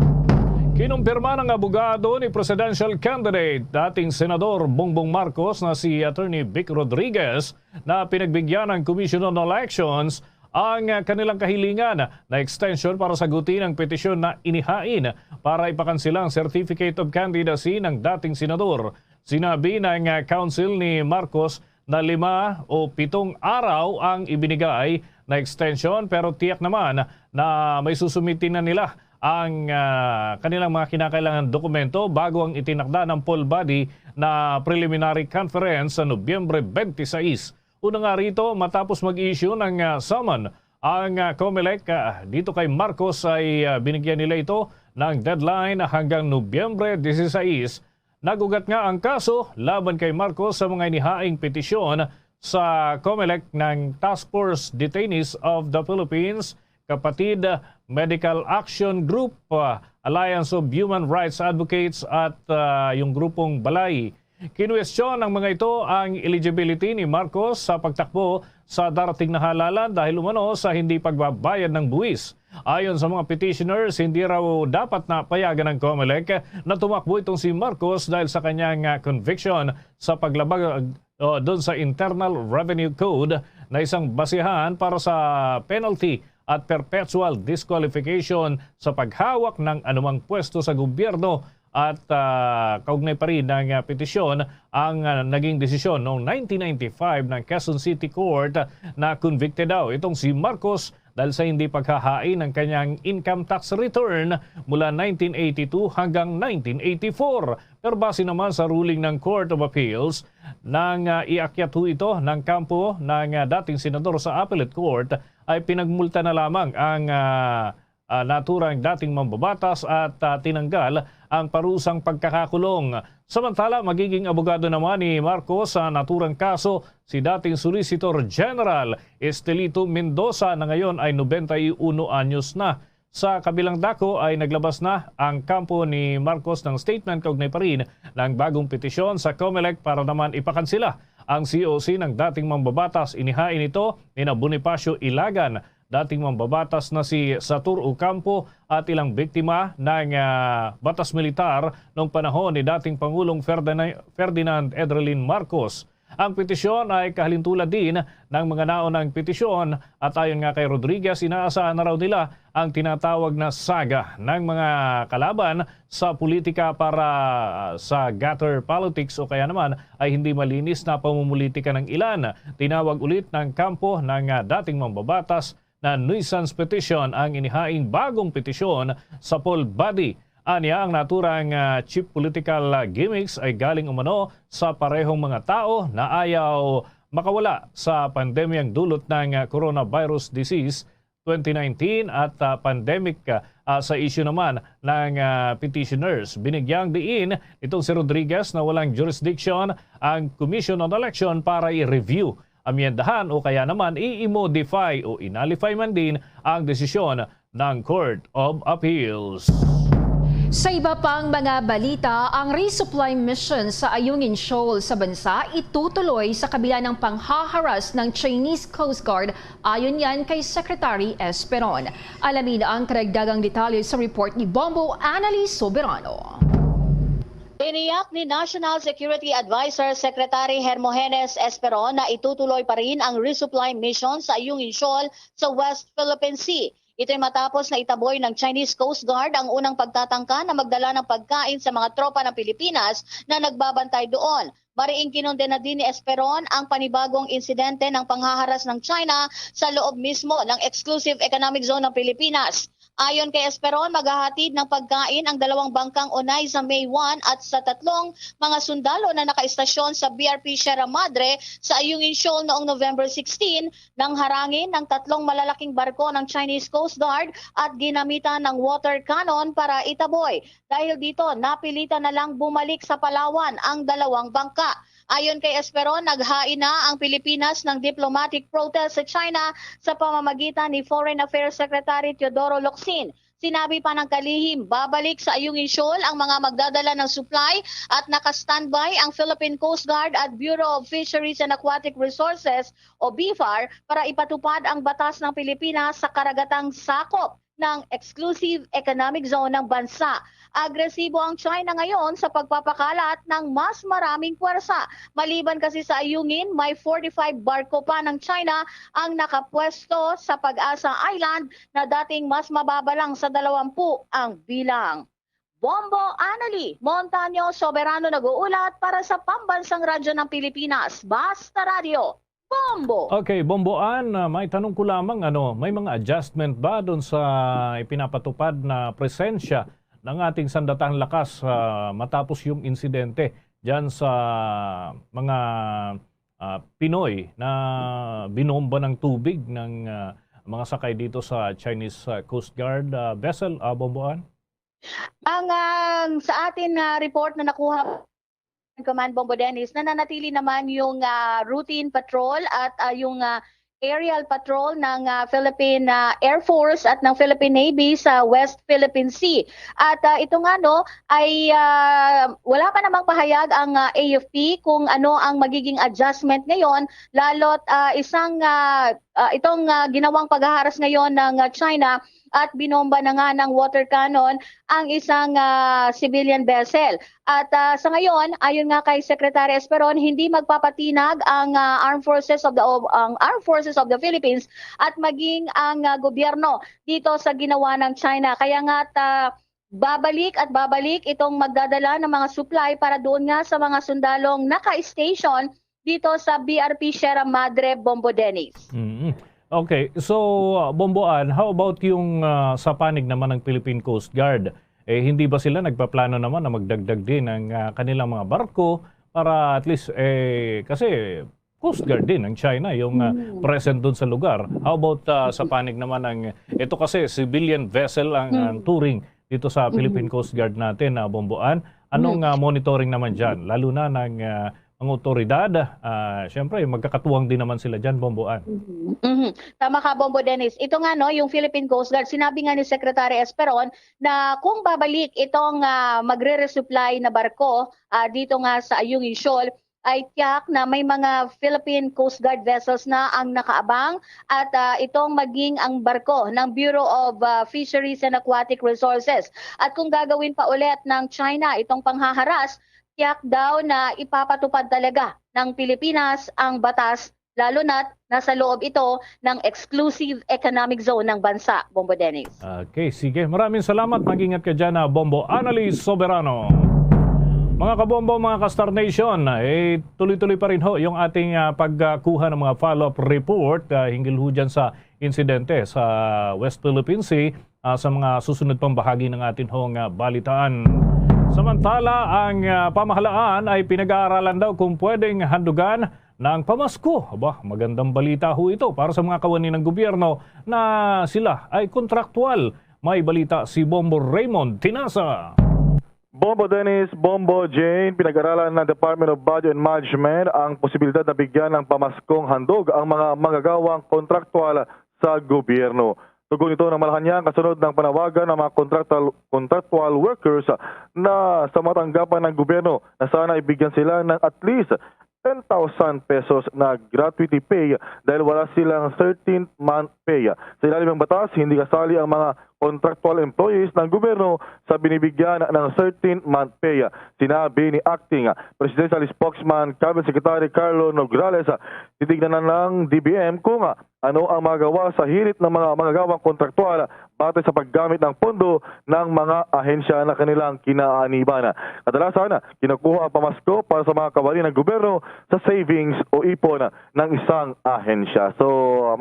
Kinumpirma ng abogado ni presidential candidate, dating Senador Bongbong Marcos na si Attorney Vic Rodriguez, na pinagbigyan ng Commission on Elections ang, ah, kanilang kahilingan na extension para sagutin ang petisyon na inihain para ipakansela ang Certificate of Candidacy ng dating senador. Sinabi ng, ah, counsel ni Marcos na lima o pitong araw ang ibinigay na extension, pero tiyak naman na may susumiti na nila ang, ah, kanilang mga kinakailangan dokumento bago ang itinakda ng poll body na preliminary conference sa Nobyembre twenty-six. Una nga rito, matapos mag-issue ng, ah, summon ang, ah, Comelec, ah, dito kay Marcos ay, ah, binigyan nila ito ng deadline hanggang Nobyembre dieciséis. Nag-ugat nga ang kaso laban kay Marcos sa mga inihaing petisyon sa Comelec ng Task Force Detainees of the Philippines, Kapatid Medical Action Group, ah, Alliance of Human Rights Advocates at, ah, yung grupong Balay. Kinuwestiyon ng mga ito ang eligibility ni Marcos sa pagtakbo sa darating na halalan dahil umano sa hindi pagbabayad ng buwis. Ayon sa mga petitioners, hindi raw dapat na payagan ng Comelec na tumakbo itong si Marcos dahil sa kanyang, ah, conviction sa paglabag, oh, doon sa Internal Revenue Code na isang basihan para sa penalty at perpetual disqualification sa paghawak ng anumang pwesto sa gobyerno At ah, kaugnay pa rin ng ah, petisyon ang ah, naging desisyon noong nineteen ninety-five ng Quezon City Court na convicted daw itong si Marcos dahil sa hindi paghahain ng kanyang income tax return mula nineteen eighty-two hanggang nineteen eighty-four. Pero base naman sa ruling ng Court of Appeals, nang ah, iakyat ho ito ng kampo ng ah, dating senador sa Appellate Court, ay pinagmulta na lamang ang ah, ah, naturang dating mambabatas at ah, tinanggal ang parusang pagkakakulong. Samantala, magiging abogado naman ni Marcos sa naturang kaso si dating Solicitor General Estelito Mendoza na ngayon ay nobenta y uno anyos na. Sa kabilang dako ay naglabas na ang kampo ni Marcos ng statement kaugnay pa rin ng bagong petisyon sa Comelec para naman ipakansela ang C O C ng dating mambabatas. Inihain ito nina Bonifacio Ilagan, dating mambabatas na si Satur Ocampo at ilang biktima ng ah, batas militar noong panahon ni dating Pangulong Ferdinand, Ferdinand Edrelin Marcos. Ang petisyon ay kahalintulad din ng mga naunang petisyon at ayon nga kay Rodriguez, inaasahan na raw nila ang tinatawag na saga ng mga kalaban sa politika para sa gutter politics o kaya naman ay hindi malinis na pamumulitika ng ilan. Tinawag ulit ng kampo ng ah, dating mambabatas na nuisance petition ang inihaing bagong petisyon sa full body. Anya, ang naturang ah, cheap political ah, gimmicks ay galing umano sa parehong mga tao na ayaw makawala sa pandemyang dulot ng ah, coronavirus disease twenty nineteen at ah, pandemic ah, sa issue naman ng ah, petitioners. Binigyang diin itong si Rodriguez na walang jurisdiction ang Commission on Election para i-review, amyendahan o kaya naman i-modify o i-nullify man din ang desisyon ng Court of Appeals. Sa iba pang mga balita, ang resupply mission sa Ayungin Shoal sa bansa itutuloy sa kabila ng panghaharas ng Chinese Coast Guard, ayon yan kay Secretary Esperon. Alamin ang karagdagang detalye sa report ni Bombo Annalie Soberano. Tiniyak ni National Security Advisor Secretary Hermogenes Esperon na itutuloy pa rin ang resupply mission sa Ayungin Shoal sa West Philippine Sea. Ito'y matapos na itaboy ng Chinese Coast Guard ang unang pagtatangka na magdala ng pagkain sa mga tropa ng Pilipinas na nagbabantay doon. Mariing kinondena din ni Esperon ang panibagong insidente ng panghaharas ng China sa loob mismo ng Exclusive Economic Zone ng Pilipinas. Ayon kay Esperon, maghahatid ng pagkain ang dalawang bangkang Onay sa May one at sa tatlong mga sundalo na nakaistasyon sa B R P Sierra Madre sa Ayungin Shoal noong November sixteen nang harangin ng tatlong malalaking barko ng Chinese Coast Guard at ginamitan ng water cannon para itaboy. Dahil dito, napilitan na lang bumalik sa Palawan ang dalawang bangka. Ayon kay Esperon, naghain na ang Pilipinas ng diplomatic protest sa China sa pamamagitan ni Foreign Affairs Secretary Teodoro Locsin. Sinabi pa ng kalihim, babalik sa Ayungin Shoal ang mga magdadala ng supply at naka-standby ang Philippine Coast Guard at Bureau of Fisheries and Aquatic Resources o BFAR para ipatupad ang batas ng Pilipinas sa karagatang sakop ng exclusive economic zone ng bansa. Agresibo ang China ngayon sa pagpapakalat ng mas maraming puwersa. Maliban kasi sa Ayungin, may forty-five barko pa ng China ang nakapwesto sa Pag-asa Island na dating mas mababa lang sa dalawampu ang bilang. Bombo Annalie Montaño Soberano nag-uulat para sa Pambansang Radyo ng Pilipinas, Basta Radyo. Bombo! Okay, Bombo Ann, ah, may tanong ko lamang, ano, may mga adjustment ba doon sa ipinapatupad na presensya ng ating sandatahan lakas, ah, matapos yung insidente diyan sa mga, ah, Pinoy na binomba ng tubig ng, ah, mga sakay dito sa Chinese, ah, Coast Guard, ah, vessel, ah, Bombo Ann? Ang, ah, sa atin na report na nakuha, Command Bombo Dennis, nananatili naman yung, ah, routine patrol at, ah, yung, ah, aerial patrol ng, ah, Philippine, ah, Air Force at ng Philippine Navy sa West Philippine Sea. At, ah, ito nga, no, ay, ah, wala pa namang pahayag ang, ah, A F P kung ano ang magiging adjustment ngayon, lalo't, ah, isang, ah, ah, itong, ah, ginawang paghaharas ngayon ng, ah, China at binomba na nga ng water cannon ang isang, ah, civilian vessel. At, ah, sa ngayon, ayon nga kay Secretary Esperon, hindi magpapatinag ang, ah, Armed Forces of the, ang Armed Forces of the Philippines at maging ang, ah, gobyerno dito sa ginawa ng China. Kaya nga, ah, babalik at babalik itong magdadala ng mga supply para doon nga sa mga sundalong naka-station dito sa B R P Sierra Madre, Bombo Dennis. Mm. Okay. So, uh, Bombo Ann, how about yung, uh, sa panig naman ng Philippine Coast Guard? Eh, hindi ba sila nagpaplano naman na magdagdag din ng, uh, kanilang mga barko para at least, eh, kasi Coast Guard din ng China yung, uh, Mm. present doon sa lugar. How about, uh, sa panig naman ng, ito kasi civilian vessel ang, ang Mm. touring dito sa Philippine Mm. Coast Guard natin, uh, Bombo Ann. Anong, Mm. uh, monitoring naman dyan? Lalo na ng, uh, mga otoridad, ah, siyempre, magkakatuwang din naman sila dyan, Bombo Ann. Mhm. Mhm. Tama ka, Bombo Dennis. Ito nga, no, yung Philippine Coast Guard, sinabi nga ni Secretary Esperon na kung babalik itong, ah, magre-resupply na barko, ah, dito nga sa Ayungin Shoal, ay tiyak na may mga Philippine Coast Guard vessels na ang nakaabang at, ah, itong maging ang barko ng Bureau of, ah, Fisheries and Aquatic Resources. At kung gagawin pa ulit ng China itong panghaharas, tiyak daw na ipapatupad talaga ng Pilipinas ang batas, lalo na't nasa loob ito ng exclusive economic zone ng bansa, Bombo Dennis. Okay, sige. Maraming salamat. Mag-ingat ka dyan, ah, Bombo Annalise Soberano. Mga kabombo, mga ka-Star Nation, eh, tuloy-tuloy pa rin ho yung ating, ah, pagkuha ng mga follow-up report, ah, hinggil ho dyan sa insidente sa West Philippine Sea. Ah, sa mga susunod pang bahagi ng atin hong, ah, balitaan. Samantala, ang, ah, pamahalaan ay pinag-aaralan daw kung pwedeng handugan ng pamasko. Aba, magandang balita ho ito para sa mga kawani ng gobyerno na sila ay kontraktual. May balita si Bombo Raymond Tinasa. Bombo Dennis, Bombo Jane, pinag-aralan ng Department of Budget and Management ang posibilidad na bigyan ng pamaskong handog ang mga manggagawang kontraktual sa gobyerno. Tugon ito ng Malacañang kasunod ng panawagan ng mga contractual, contractual workers na sa mga tanggapan ng gobyerno na sana ibigyan sila ng at least ten thousand pesos na gratuity pay dahil wala silang thirteenth month pay. Sa ilalim ng batas, hindi kasali ang mga contractual employees ng gobyerno sa binibigyan ng thirteenth month pay. Sinabi ni Acting Presidential Spokesman Cabinet Secretary Carlo Nograles, titignan na ng D B M kung ano ang magagawa sa hirit ng mga manggagawang kontraktual batay sa paggamit ng pondo ng mga ahensya na kanilang kinaaniban. Kadalasan, kinukuha ang pamasko para sa mga kawani ng gobyerno sa savings o ipon ng isang ahensya. So,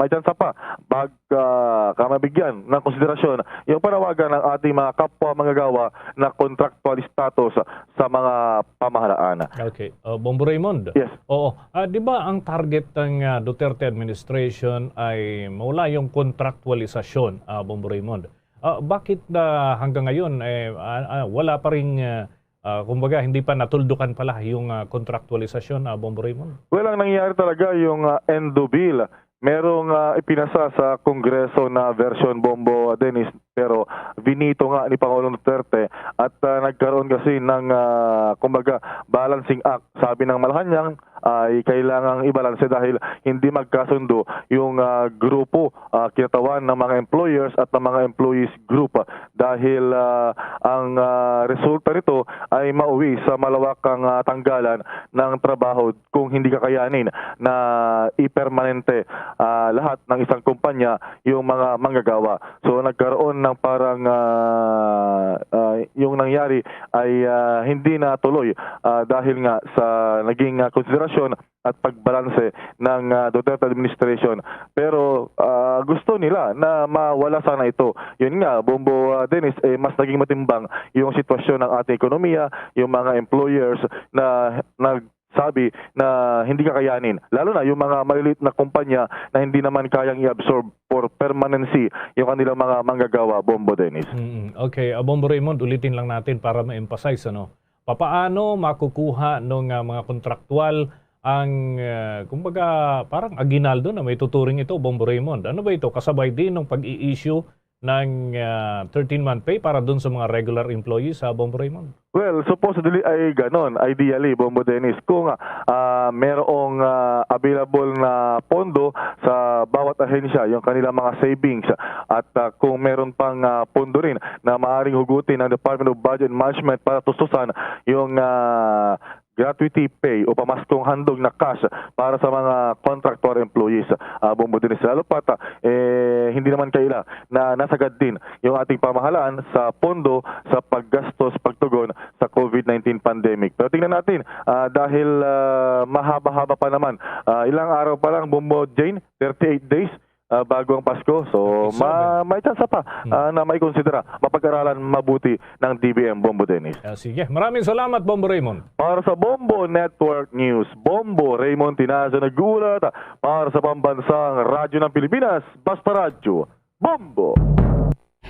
may tsansa pa bag, ah, ka mabigyan ng konsiderasyon yung panawagan ng ating mga kapwa manggagawa na contractual status sa mga pamahalaan. Okay. Uh, Bombo Raymond? Yes. Oo. Ah, di ba ang target ng, ah, Duterte administration ay mawala yung kontraktualisasyon, ah, Bombo Raymond? Ah, bakit na hanggang ngayon, eh, ah, ah, wala pa rin, ah, ah, kumbaga, hindi pa natuldukan pala yung, ah, kontraktualisasyon, ah, Bombo Raymond? Well, ang nangyayari talaga yung, ah, ENDO bill, merong, ah, ipinasa sa Kongreso na version, Bombo, ah, Dennis, pero vinito nga ni Pangulong Duterte at, ah, nagkaroon kasi ng, ah, kumbaga, balancing act. Sabi ng Malacañang, ay kailangang ibalanse dahil hindi magkasundo yung, ah, grupo, ah, kinatawan ng mga employers at ng mga employees group, ah, dahil, ah, ang, ah, resulta nito ay mauwi sa malawakang, ah, tanggalan ng trabaho kung hindi kakayanin na ipermanente, ah, lahat ng isang kumpanya yung mga manggagawa. So, nagkaroon ng parang, ah, ah, yung nangyari ay, ah, hindi na tuloy, ah, dahil nga sa naging, ah, konsiderasyon at pagbalanse ng, ah, Duterte administration. Pero, ah, gusto nila na mawala sana ito. Yun nga, Bombo, ah, Dennis, eh, mas naging matimbang yung sitwasyon ng ating ekonomiya, yung mga employers na nagsabi na hindi kakayanin. Lalo na yung mga maliliit na kumpanya na hindi naman kayang i-absorb for permanency yung kanilang mga manggagawa, Bombo, Dennis. Mm, okay. Ah, Bombo Raymond, ulitin lang natin para ma-emphasize, ano? Papaano makukuha nung, ah, mga kontraktual ang, ah, kumbaga, parang aginaldo na may tuturing ito, Bombo Raymond? Ano ba ito? Kasabay din ng pag-i-issue ng, ah, thirteen-month pay para dun sa mga regular employees, ah, Bombo Raymond? Well, supposedly ay ganon, ideally, Bombo Dennis, kung, ah, merong, ah, available na pondo sa bawat ahensya, yung kanilang mga savings, at, ah, kung meron pang, ah, pondo rin na maaaring hugutin ng Department of Budget and Management para tustusan yung, ah, gratuity pay o pamaskong handog na cash para sa mga contractor employees, ah, Bombo Dennis. Lalo pat, ah, eh, hindi naman kaila na nasagad din yung ating pamahalaan sa pondo sa paggastos pagtugon sa COVID nineteen pandemic. Pero tingnan natin, ah, dahil, ah, mahaba-haba pa naman, ah, ilang araw pa lang, Bombo Jane, thirty-eight days, ah, bago ang Pasko. So, Okay, so, ma-, may tsansa pa, Hmm. ah, na may konsidera, mapag-aralan mabuti ng D B M, Bombo Dennis. Ah, sige. Maraming salamat, Bombo Raymond. Para sa Bombo Network News, Bombo Raymond Tinazo nag-uulat para sa Pambansang Radyo ng Pilipinas, Basta Radyo, Bombo!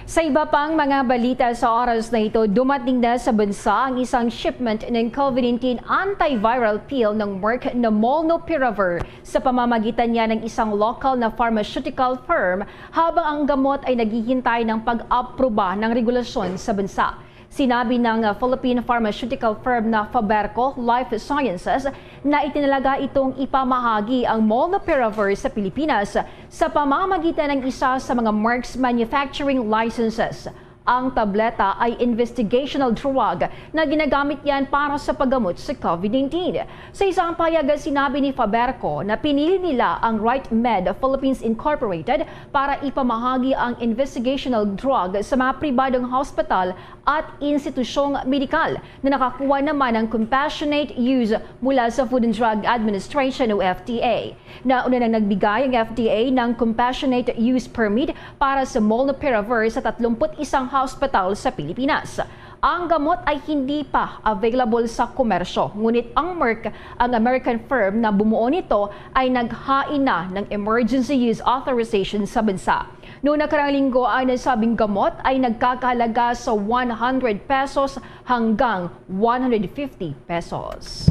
Sa iba pang mga balita sa oras na ito, dumating na sa bansa ang isang shipment ng COVID nineteen antiviral pill ng Merck na molnupiravir sa pamamagitan niya ng isang lokal na pharmaceutical firm, habang ang gamot ay naghihintay ng pag-aproba ng regulasyon sa bansa. Sinabi ng, uh, Philippine pharmaceutical firm na Faberco Life Sciences na itinalaga itong ipamahagi ang molnupiravir sa Pilipinas sa pamamagitan ng isa sa mga Merck's manufacturing licenses. Ang tableta ay investigational drug na ginagamit yan para sa paggamot sa COVID nineteen. Sa isang pahayag, sinabi ni Faberco na pinili nila ang Right Med Philippines Incorporated para ipamahagi ang investigational drug sa mga pribadong hospital at institusyong medikal na nakakuha naman ng compassionate use mula sa Food and Drug Administration o F D A. Nauna nang nagbigay ang F D A ng compassionate use permit para sa molnupiravir sa tatlumput isang hospital sa Pilipinas. Ang gamot ay hindi pa available sa komersyo, ngunit ang Merck, ang American firm na bumuo nito, ay naghain na ng emergency use authorization sa bansa. Noong nakarang linggo, ang nasabing gamot ay nagkakahalaga sa one hundred pesos hanggang one hundred fifty pesos.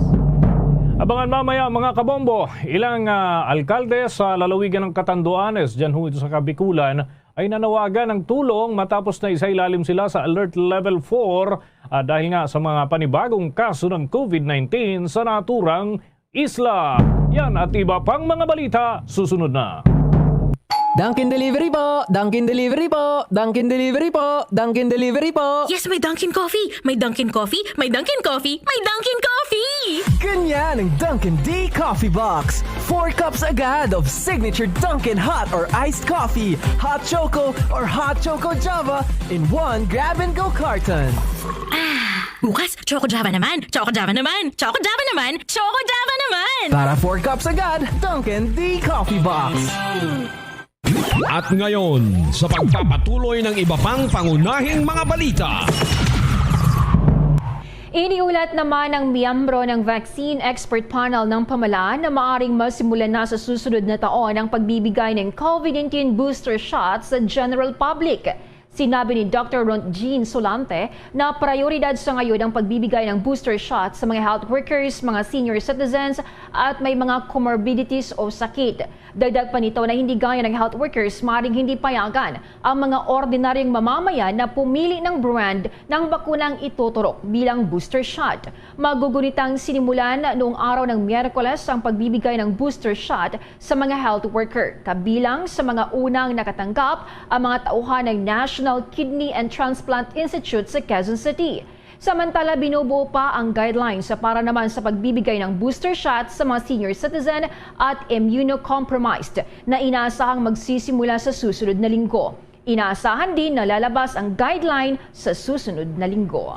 Abangan mamaya, mga kabombo, ilang, ah, alkalde sa lalawigan ng Catanduanes, dyan ho ito sa Kabikulan, ay nanawagan ng tulong matapos na isailalim sila sa Alert Level four, ah, dahil nga sa mga panibagong kaso ng COVID nineteen sa naturang isla. Yan at iba pang mga balita susunod na. Dunkin Delivery po! Dunkin Delivery po! Dunkin Delivery po! Dunkin Delivery po! Yes, may Dunkin Coffee! May Dunkin Coffee! May Dunkin Coffee! May Dunkin Coffee! Ganyan ang Dunkin D Coffee Box. Four cups agad of signature Dunkin hot or iced coffee, hot choco or hot choco Java in one grab-and-go carton. Ah, bukas, Choco Java naman! Choco Java naman! Choco Java naman! Choco Java naman! Para four cups agad, Dunkin D Coffee Box. At ngayon, sa pagpapatuloy ng iba pang pangunahing mga balita. Iniulat naman ng miyembro ng Vaccine Expert Panel ng pamalaan na maaring masimulan na sa susunod na taon ang pagbibigay ng COVID nineteen booster shot sa general public. Sinabi ni Doctor Ron Jean Solante na prioridad sa ngayon ang pagbibigay ng booster shot sa mga health workers, mga senior citizens, at may mga comorbidities o sakit. Dagdag pa nito na hindi gaya ng health workers, maring hindi payagan ang mga ordinaryong mamamayan na pumili ng brand ng bakunang ituturok bilang booster shot. Magugunitang sinimulan noong araw ng Miyerkules ang pagbibigay ng booster shot sa mga health worker, kabilang sa mga unang nakatanggap ang mga tauhan ng National Kidney and Transplant Institute sa Quezon City. Samantala, binubuo pa ang guidelines para naman sa pagbibigay ng booster shot sa mga senior citizen at immunocompromised na inaasahang magsisimula sa susunod na linggo. Inaasahan din na lalabas ang guideline sa susunod na linggo.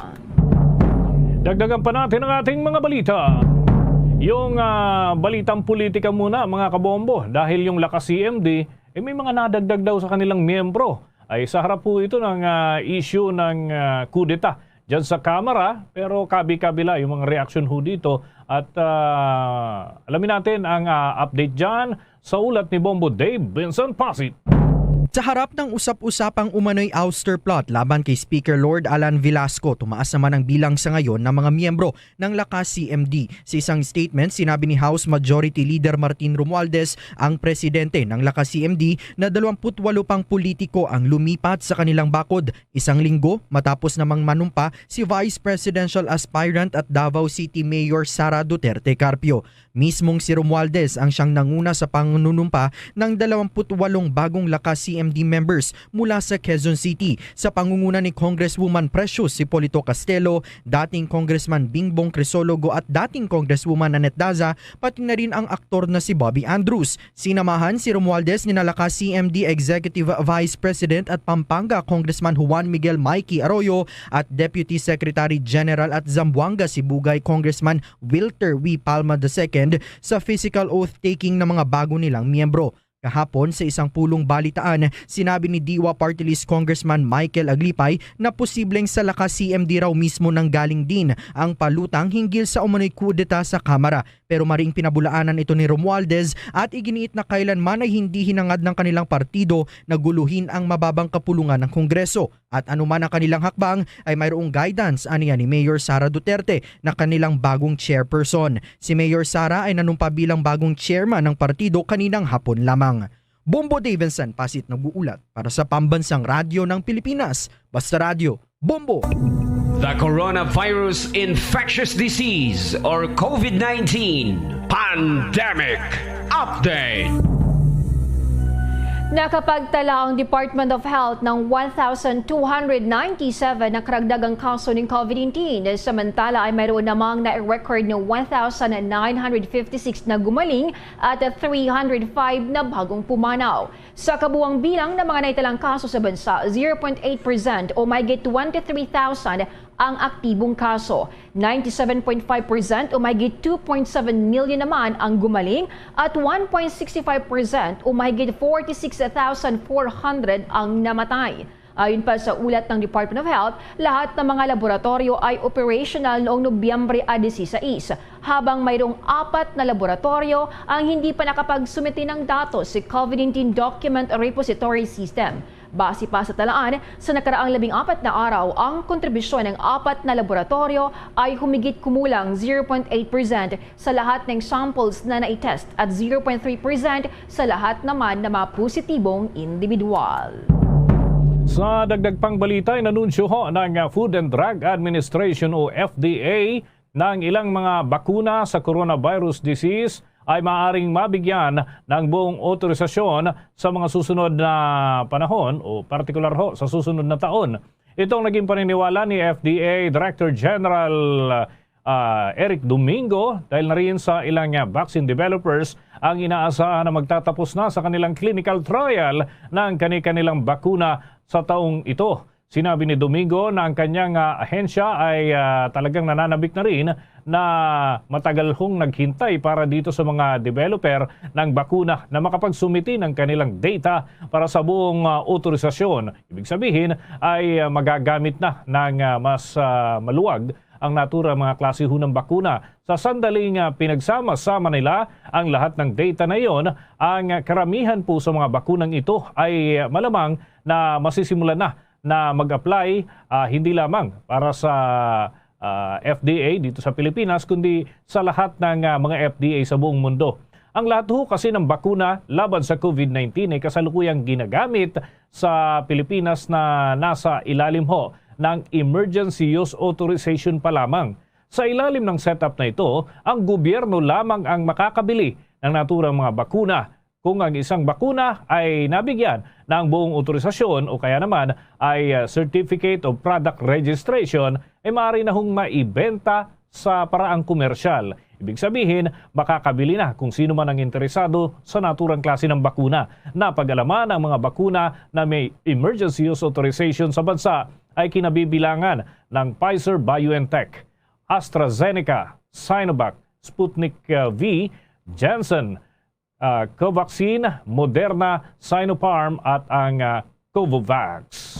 Dagdagan pa natin ang ating mga balita. Yung, ah, balitang politika muna, mga kabombo, dahil yung Lakas C M D, eh, may mga nadagdag daw sa kanilang miyembro. Ay, sa harap po ito ng, ah, issue ng, ah, kudeta dyan sa Kamara, pero kabi-kabila yung mga reaksyon ho dito. At, ah, alamin natin ang, ah, update dyan sa ulat ni Bombo Dave Benson Pasit. Sa harap ng usap-usapang umano'y ouster plot laban kay Speaker Lord Alan Velasco, tumaas naman ang bilang sa ngayon ng mga miyembro ng Lakas C M D. Sa isang statement, sinabi ni House Majority Leader Martin Romualdez, ang presidente ng Lakas C M D, na dalawampu't walo pang politiko ang lumipat sa kanilang bakod. Isang linggo matapos namang manumpa si Vice Presidential Aspirant at Davao City Mayor Sara Duterte Carpio. Mismong si Romualdez ang siyang nanguna sa pangunumpa ng dalawampu't walong bagong Lakas M D members mula sa Quezon City sa pangunguna ni Congresswoman Precious Hipolito Castelo, dating Congressman Bingbong Crisologo at dating Congresswoman Annette Daza, pati na rin ang aktor na si Bobby Andrews. Sinamahan si Romualdez ni nalakas C M D Executive Vice President at Pampanga Congressman Juan Miguel Mikey Arroyo at Deputy Secretary General at Zamboanga Sibugay Congressman Wilter V. Palma the second sa physical oath-taking ng mga bago nilang miyembro. Kahapon, sa isang pulong balitaan, sinabi ni Diwa Party List Congressman Michael Aglipay na posibleng sa lakas C M D raw mismo nanggaling din ang palutang hinggil sa umano'y kudeta sa Kamara. Pero maring pinabulaanan ito ni Romualdez at iginiit na kailanman ay hindi hinangad ng kanilang partido na guluhin ang mababang kapulungan ng Kongreso. At anuman ang kanilang hakbang ay mayroong guidance, aniya ni Mayor Sara Duterte na kanilang bagong chairperson. Si Mayor Sara ay nanumpa bilang bagong chairman ng partido kaninang hapon lamang. Bombo Davidson Pasit nag-uulat para sa Pambansang Radyo ng Pilipinas, Basta Radyo, Bombo! The coronavirus infectious disease or COVID nineteen pandemic update. Nakapagtala ang Department of Health ng one thousand two hundred ninety-seven na karagdagang kaso ng COVID nineteen, samantala ay mayroon namang na-record na one thousand nine hundred fifty-six na gumaling at three hundred five na bagong pumanaw. Sa kabuang bilang ng mga naitalang kaso sa bansa, zero point eight percent o mahigit twenty-three thousand ang aktibong kaso. Ninety-seven point five percent o mahigit two point seven million naman ang gumaling at one point six five percent o mahigit forty-six thousand four hundred ang namatay. Ayon pa sa ulat ng Department of Health, lahat ng mga laboratoryo ay operational noong Nobyembre a dieciséis, habang mayroong apat na laboratoryo ang hindi pa nakapagsumite ng datos sa COVID nineteen Document Repository System. Base pa sa talaan, sa nakaraang labing apat na araw, ang kontribusyon ng apat na laboratoryo ay humigit kumulang zero point eight percent sa lahat ng samples na naitest at zero point three percent sa lahat naman na mga positibong individual. Sa dagdag pang balita, inanunsyo ho ng Food and Drug Administration o F D A na ang ilang mga bakuna sa coronavirus disease ay maaaring mabigyan ng buong otorisasyon sa mga susunod na panahon o partikular ho sa susunod na taon. Itong naging paniniwala ni F D A Director General, ah, Eric Domingo dahil na rin sa ilang, ah, vaccine developers ang inaasahan na magtatapos na sa kanilang clinical trial ng kani-kanilang bakuna sa taong ito. Sinabi ni Domingo na ang kanyang, ah, ahensya ay, ah, talagang nananabik na rin na matagal hong naghintay para dito sa mga developer ng bakuna na makapagsumiti ng kanilang data para sa buong, ah, otorisasyon. Ibig sabihin ay, ah, magagamit na ng, ah, mas, ah, maluwag ang naturang mga klase ho ng bakuna. Sa sandaling, ah, pinagsama-sama nila ang lahat ng data na iyon, ang karamihan po sa mga bakunang ito ay, ah, malamang na masisimulan na na mag-apply, ah, hindi lamang para sa, ah, F D A dito sa Pilipinas, kundi sa lahat ng, ah, mga F D A sa buong mundo. Ang lahat ho kasi ng bakuna laban sa COVID nineteen ay kasalukuyang ginagamit sa Pilipinas na nasa ilalim ho ng emergency use authorization pa lamang. Sa ilalim ng setup na ito, ang gobyerno lamang ang makakabili ng naturang mga bakuna. Kung ang isang bakuna ay nabigyan ng buong otorisasyon o kaya naman ay, ah, Certificate of Product Registration, ay maaari na hong maibenta sa paraang komersyal. Ibig sabihin, makakabili na kung sino man ang interesado sa naturang klase ng bakuna. Napag-alaman ang mga bakuna na may emergency use authorization sa bansa ay kinabibilangan ng Pfizer-BioNTech, AstraZeneca, Sinovac, Sputnik, uh, V, Janssen, uh, Covaxin, Moderna, Sinopharm at ang, uh, Covovax.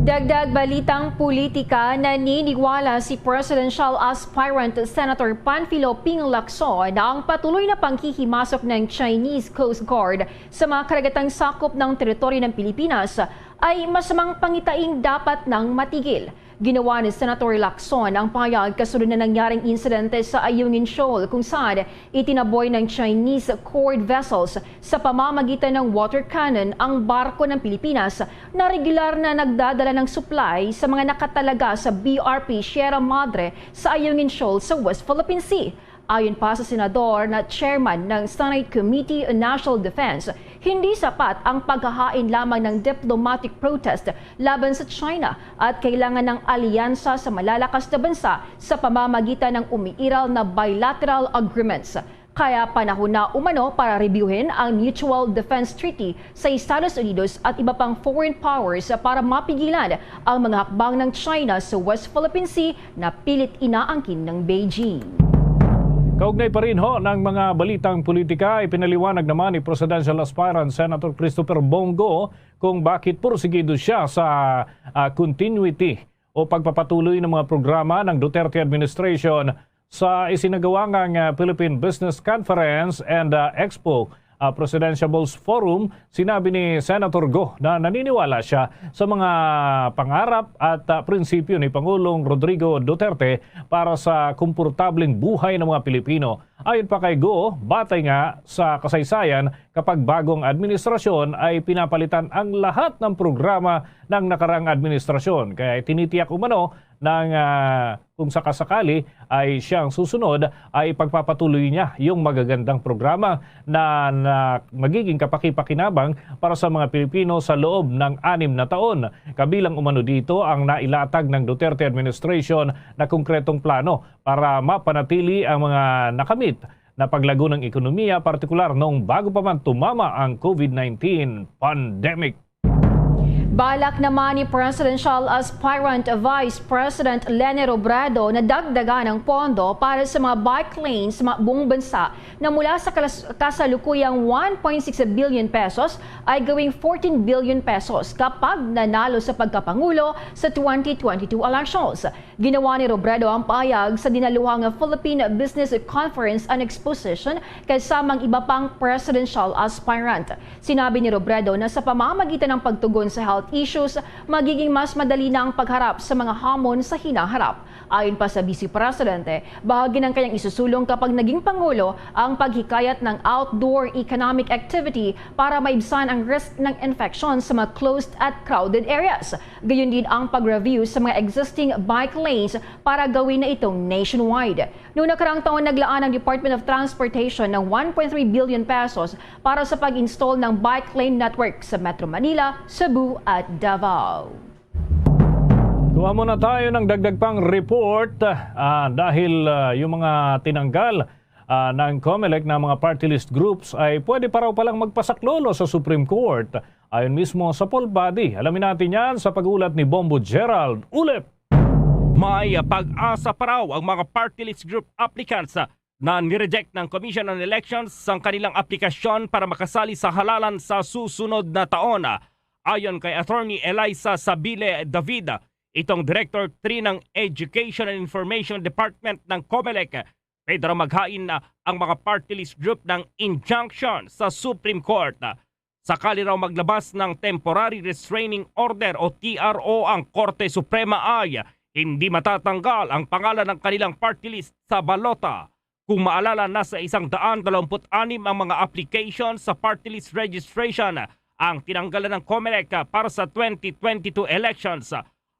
Dagdag balitang politika, naniniwala si presidential aspirant Senator Panfilo Ping Lacson na ang patuloy na panghihimasok ng Chinese Coast Guard sa mga karagatang sakop ng teritoryo ng Pilipinas ay masamang pangitaing dapat nang matigil. Ginawa ni Senator Lacson ang pahayag kasunod na nangyaring insidente sa Ayungin Shoal, kung saan itinaboy ng Chinese covered vessels sa pamamagitan ng water cannon ang barko ng Pilipinas na regular na nagdadala ng supply sa mga nakatalaga sa B R P Sierra Madre sa Ayungin Shoal sa West Philippine Sea. Ayon pa sa senador na chairman ng Senate Committee on National Defense, hindi sapat ang paghahain lamang ng diplomatic protest laban sa China at kailangan ng alyansa sa malalakas na bansa sa pamamagitan ng umiiral na bilateral agreements. Kaya panahon na umano para reviewin ang Mutual Defense Treaty sa Estados Unidos at iba pang foreign powers para mapigilan ang mga hakbang ng China sa West Philippine Sea na pilit inaangkin ng Beijing. Kaugnay pa rin ho ng mga balitang politika, ipinaliwanag naman ni presidential aspirant Senator Christopher Bong Go kung bakit pursigido siya sa, ah, continuity o pagpapatuloy ng mga programa ng Duterte administration. Sa isinagawa ngang, ah, Philippine Business Conference and, ah, Expo, ah, Presidential Forum, sinabi ni Senator Go na naniniwala siya sa mga pangarap at, ah, prinsipyo ni Pangulong Rodrigo Duterte para sa komportableng buhay ng mga Pilipino. Ayon pa kay Go, batay nga sa kasaysayan, kapag bagong administrasyon ay pinapalitan ang lahat ng programa ng nakaraang administrasyon. Kaya tinitiyak umano ng, ah, kung sakasakali ay siyang susunod, ay pagpapatuloy niya yung magagandang programa na, na magiging kapakipakinabang para sa mga Pilipino sa loob ng anim na taon. Kabilang umano dito ang nailatag ng Duterte administration na konkretong plano para mapanatili ang mga nakamit na paglago ng ekonomiya, partikular noong bago pa man tumama ang COVID nineteen pandemic. Balak naman ni presidential aspirant Vice President Leni Robredo na dagdagan ang pondo para sa mga bike lanes sa mga buong bansa na mula sa kalas-, kasalukuyang one point six billion pesos ay gawing fourteen billion pesos kapag nanalo sa pagkapangulo sa twenty twenty-two elections. Ginawa ni Robredo ang pahayag sa dinaluhang Philippine Business Conference and Exposition kasama ang iba pang presidential aspirant. Sinabi ni Robredo na sa pamamagitan ng pagtugon sa health issues, magiging mas madali na ang pagharap sa mga hamon sa hinaharap. Ayon pa sa Vice Presidente, bahagi ng kanyang isusulong kapag naging Pangulo ang paghikayat ng outdoor economic activity para maibsan ang risk ng infection sa mga closed at crowded areas. Gayon din ang pag-review sa mga existing bike lanes para gawin na itong nationwide. Noong nakaraang taon, naglaan ang Department of Transportation ng one point three billion pesos para sa pag-install ng bike lane network sa Metro Manila, Cebu at Davao. Kuha muna tayo ng dagdag pang report, ah, dahil, ah, yung mga tinanggal, ah, ng COMELEC na mga party list groups ay pwede pa raw palang magpasaklolo sa Supreme Court. Ayon mismo sa poll body, alamin natin yan sa pag-ulat ni Bombo Gerald Ulep. May pag-asa pa raw ang mga party list group applicants na nireject ng Commission on Elections ang kanilang aplikasyon para makasali sa halalan sa susunod na taon. Ayon kay Attorney Eliza Sabile David, itong Director three ng Education and Information Department ng COMELEC, pwede raw maghain na ang mga party list group ng injunction sa Supreme Court. Sakali raw maglabas ng temporary restraining order o T R O ang Korte Suprema, ay hindi matatanggal ang pangalan ng kanilang party list sa balota. Kung maalala, nasa isang daan dalawampu't anim ang mga application sa party list registration ang tinanggalan ng COMELEC para sa twenty twenty-two elections.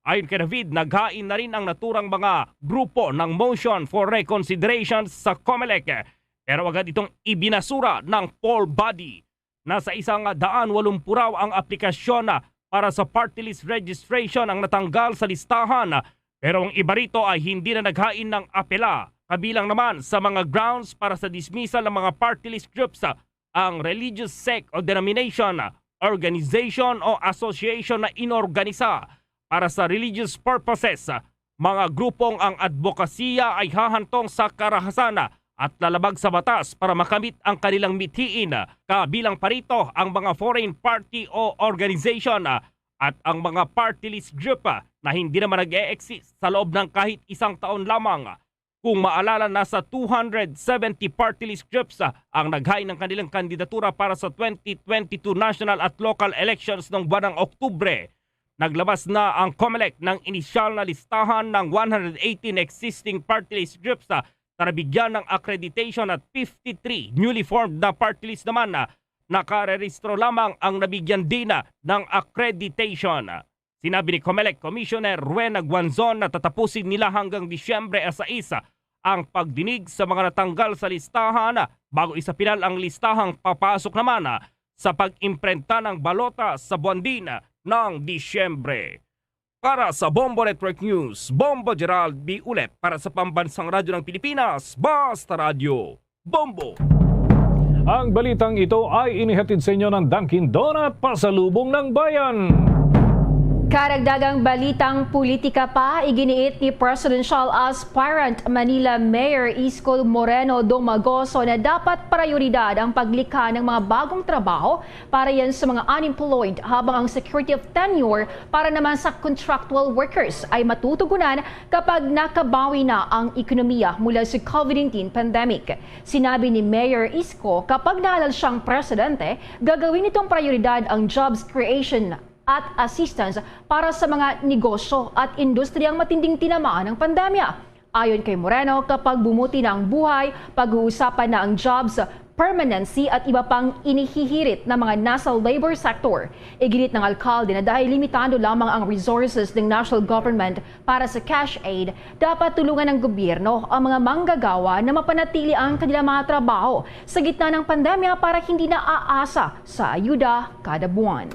Ayon kay David, naghain na rin ang naturang mga grupo ng motion for reconsideration sa COMELEC, pero agad itong ibinasura ng poll body. Nasa isang daan walumpu raw ang aplikasyon para sa party list registration ang natanggal sa listahan, pero ang iba rito ay hindi na naghain ng apela. Kabilang naman sa mga grounds para sa dismissal ng mga party list groups ang religious sect o denomination, organization o association na inorganisa para sa religious purposes, mga grupong ang adbokasiya ay hahantong sa karahasan at lalabag sa batas para makamit ang kanilang mithiin, kabilang pa rito ang mga foreign party o organization at ang mga party list group na hindi naman nag-e-exist sa loob ng kahit isang taon lamang. Kung maalala, nasa two hundred seventy party list groups, ah, ang naghain ng kanilang kandidatura para sa twenty twenty-two national at local elections noong buwan ng Oktubre. Naglabas na ang COMELEC ng inisyal na listahan ng one hundred eighteen existing party list groups, ah, na nabigyan ng accreditation at fifty-three newly formed na party list naman na nakarehistro lamang ang nabigyan din, ah, ng accreditation. Sinabi ni COMELEC Commissioner Rowena Guanzon na tatapusin nila hanggang Disyembre sais ang pagdinig sa mga natanggal sa listahan bago isapinal ang listahang papasok naman sa pag-imprenta ng balota sa buwan din ng Disyembre. Para sa Bombo Network News, Bombo Gerald B. Ulet para sa Pambansang Radyo ng Pilipinas, Basta Radyo, Bombo! Ang balitang ito ay inihatid sa inyo ng Dunkin' Donut, pasalubong ng bayan. Karagdagang balitang politika pa, iginiit ni presidential aspirant Manila Mayor Isko Moreno Domagoso na dapat prioridad ang paglikha ng mga bagong trabaho para yan sa mga unemployed, habang ang security of tenure para naman sa contractual workers ay matutugunan kapag nakabawi na ang ekonomiya mula sa COVID nineteen pandemic. Sinabi ni Mayor Isko, kapag nahalal siyang presidente, gagawin nitong prioridad ang jobs creation at assistance para sa mga negosyo at industriyang matinding tinamaan ng pandemya. Ayon kay Moreno, kapag bumuti na ang buhay, pag-uusapan na ang jobs, permanency at iba pang inihihirit na mga nasa labor sector. Iginit ng alkalde na dahil limitado lamang ang resources ng national government para sa cash aid, dapat tulungan ng gobyerno ang mga manggagawa na mapanatili ang kanilang mga trabaho sa gitna ng pandemya para hindi na aasa sa ayuda kada buwan.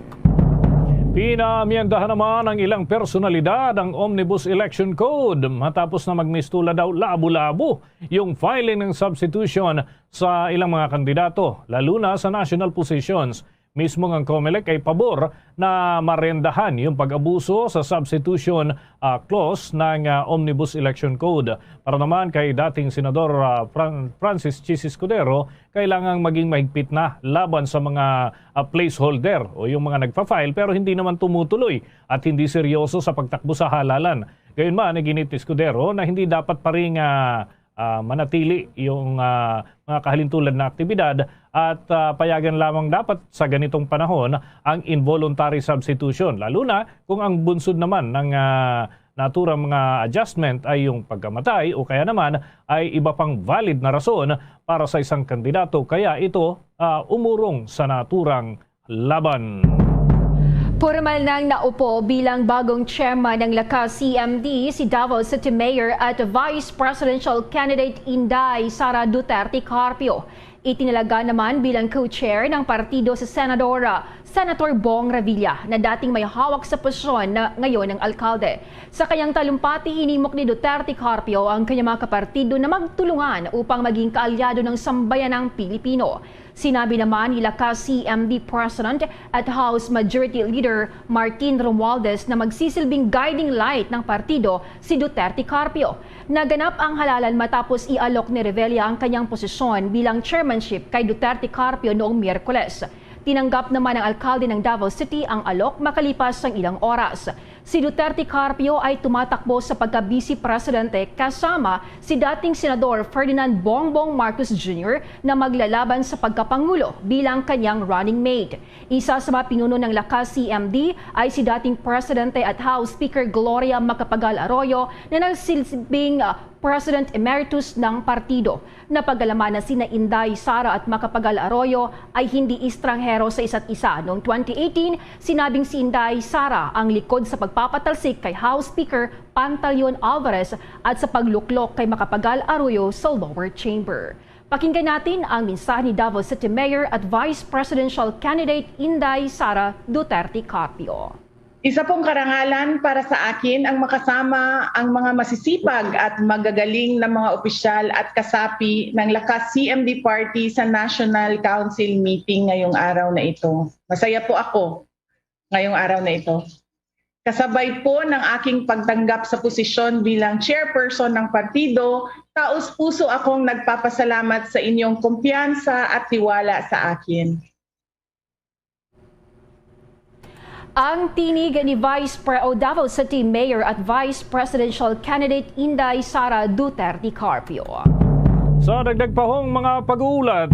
Pinaamyendahan naman ng ilang personalidad ang Omnibus Election Code matapos na magmistula daw labo-labo yung filing ng substitution sa ilang mga kandidato, lalo na sa national positions. Mismo ang Comelec ay pabor na marendahan yung pag-abuso sa substitution, ah, clause ng, ah, Omnibus Election Code. Para naman kay dating Senador, ah, Fran-, Francis Chis Escudero, kailangang maging mahigpit na laban sa mga, ah, placeholder o yung mga nagpa-file pero hindi naman tumutuloy at hindi seryoso sa pagtakbo sa halalan. Gayunman, iginit ni Escudero na hindi dapat pa rin, ah, ah, manatili yung, ah, mga kahalintulad na aktibidad at, ah, payagan lamang dapat sa ganitong panahon ang involuntary substitution, lalo na kung ang bunsod naman ng, ah, naturang mga adjustment ay yung pagkamatay o kaya naman ay iba pang valid na rason para sa isang kandidato, kaya ito, ah, umurong sa naturang laban. Pormal nang naupo bilang bagong chairman ng Lakas C M D si Davao City Mayor at Vice Presidential Candidate Inday Sara Duterte Carpio. Itinalaga naman bilang co-chair ng partido si Senador, ah, Senator Bong Revilla, na dating may hawak sa posisyon na ngayon ng alkalde. Sa kanyang talumpati, hinimok ni Duterte Carpio ang kanyang mga kapartido na magtulungan upang maging kaalyado ng sambayanang Pilipino. Sinabi naman ni Lakas C M D President at House Majority Leader Martin Romualdez na magsisilbing guiding light ng partido si Duterte Carpio. Naganap ang halalan matapos ialok ni Revilla ang kanyang posisyon bilang chairmanship kay Duterte Carpio noong Miyerkules. Tinanggap naman ng alkalde ng Davao City ang alok makalipas ang ilang oras. Si Duterte Carpio ay tumatakbo sa pagka-Vice Presidente kasama si dating Senador Ferdinand Bongbong Marcos Junior na maglalaban sa pagkapangulo bilang kanyang running mate. Isa sa mga pinuno ng Lakas C M D ay si dating Presidente at House Speaker Gloria Macapagal Arroyo na nagsilbing, ah, President Emeritus ng partido. Napag-alaman na sina Inday Sara at Macapagal Arroyo ay hindi estranghero sa isa't isa. Noong twenty eighteen, sinabing si Inday Sara ang likod sa pagpapatalsik kay House Speaker Pantaleon Alvarez at sa pagluklok kay Macapagal Arroyo sa lower chamber. Pakinggan natin ang mensahe ni Davao City Mayor at Vice Presidential Candidate Inday Sara Duterte Carpio. Isa pong karangalan para sa akin ang makasama ang mga masisipag at magagaling na mga opisyal at kasapi ng Lakas C M D Party sa National Council meeting ngayong araw na ito. Masaya po ako ngayong araw na ito. Kasabay po ng aking pagtanggap sa posisyon bilang chairperson ng partido, taos-puso akong nagpapasalamat sa inyong kumpiyansa at tiwala sa akin. Ang tinig ni Vice Pre-, o Davao City Mayor at Vice Presidential Candidate Inday Sara Duterte Carpio. Sa dagdag pa hong mga pag-uulat,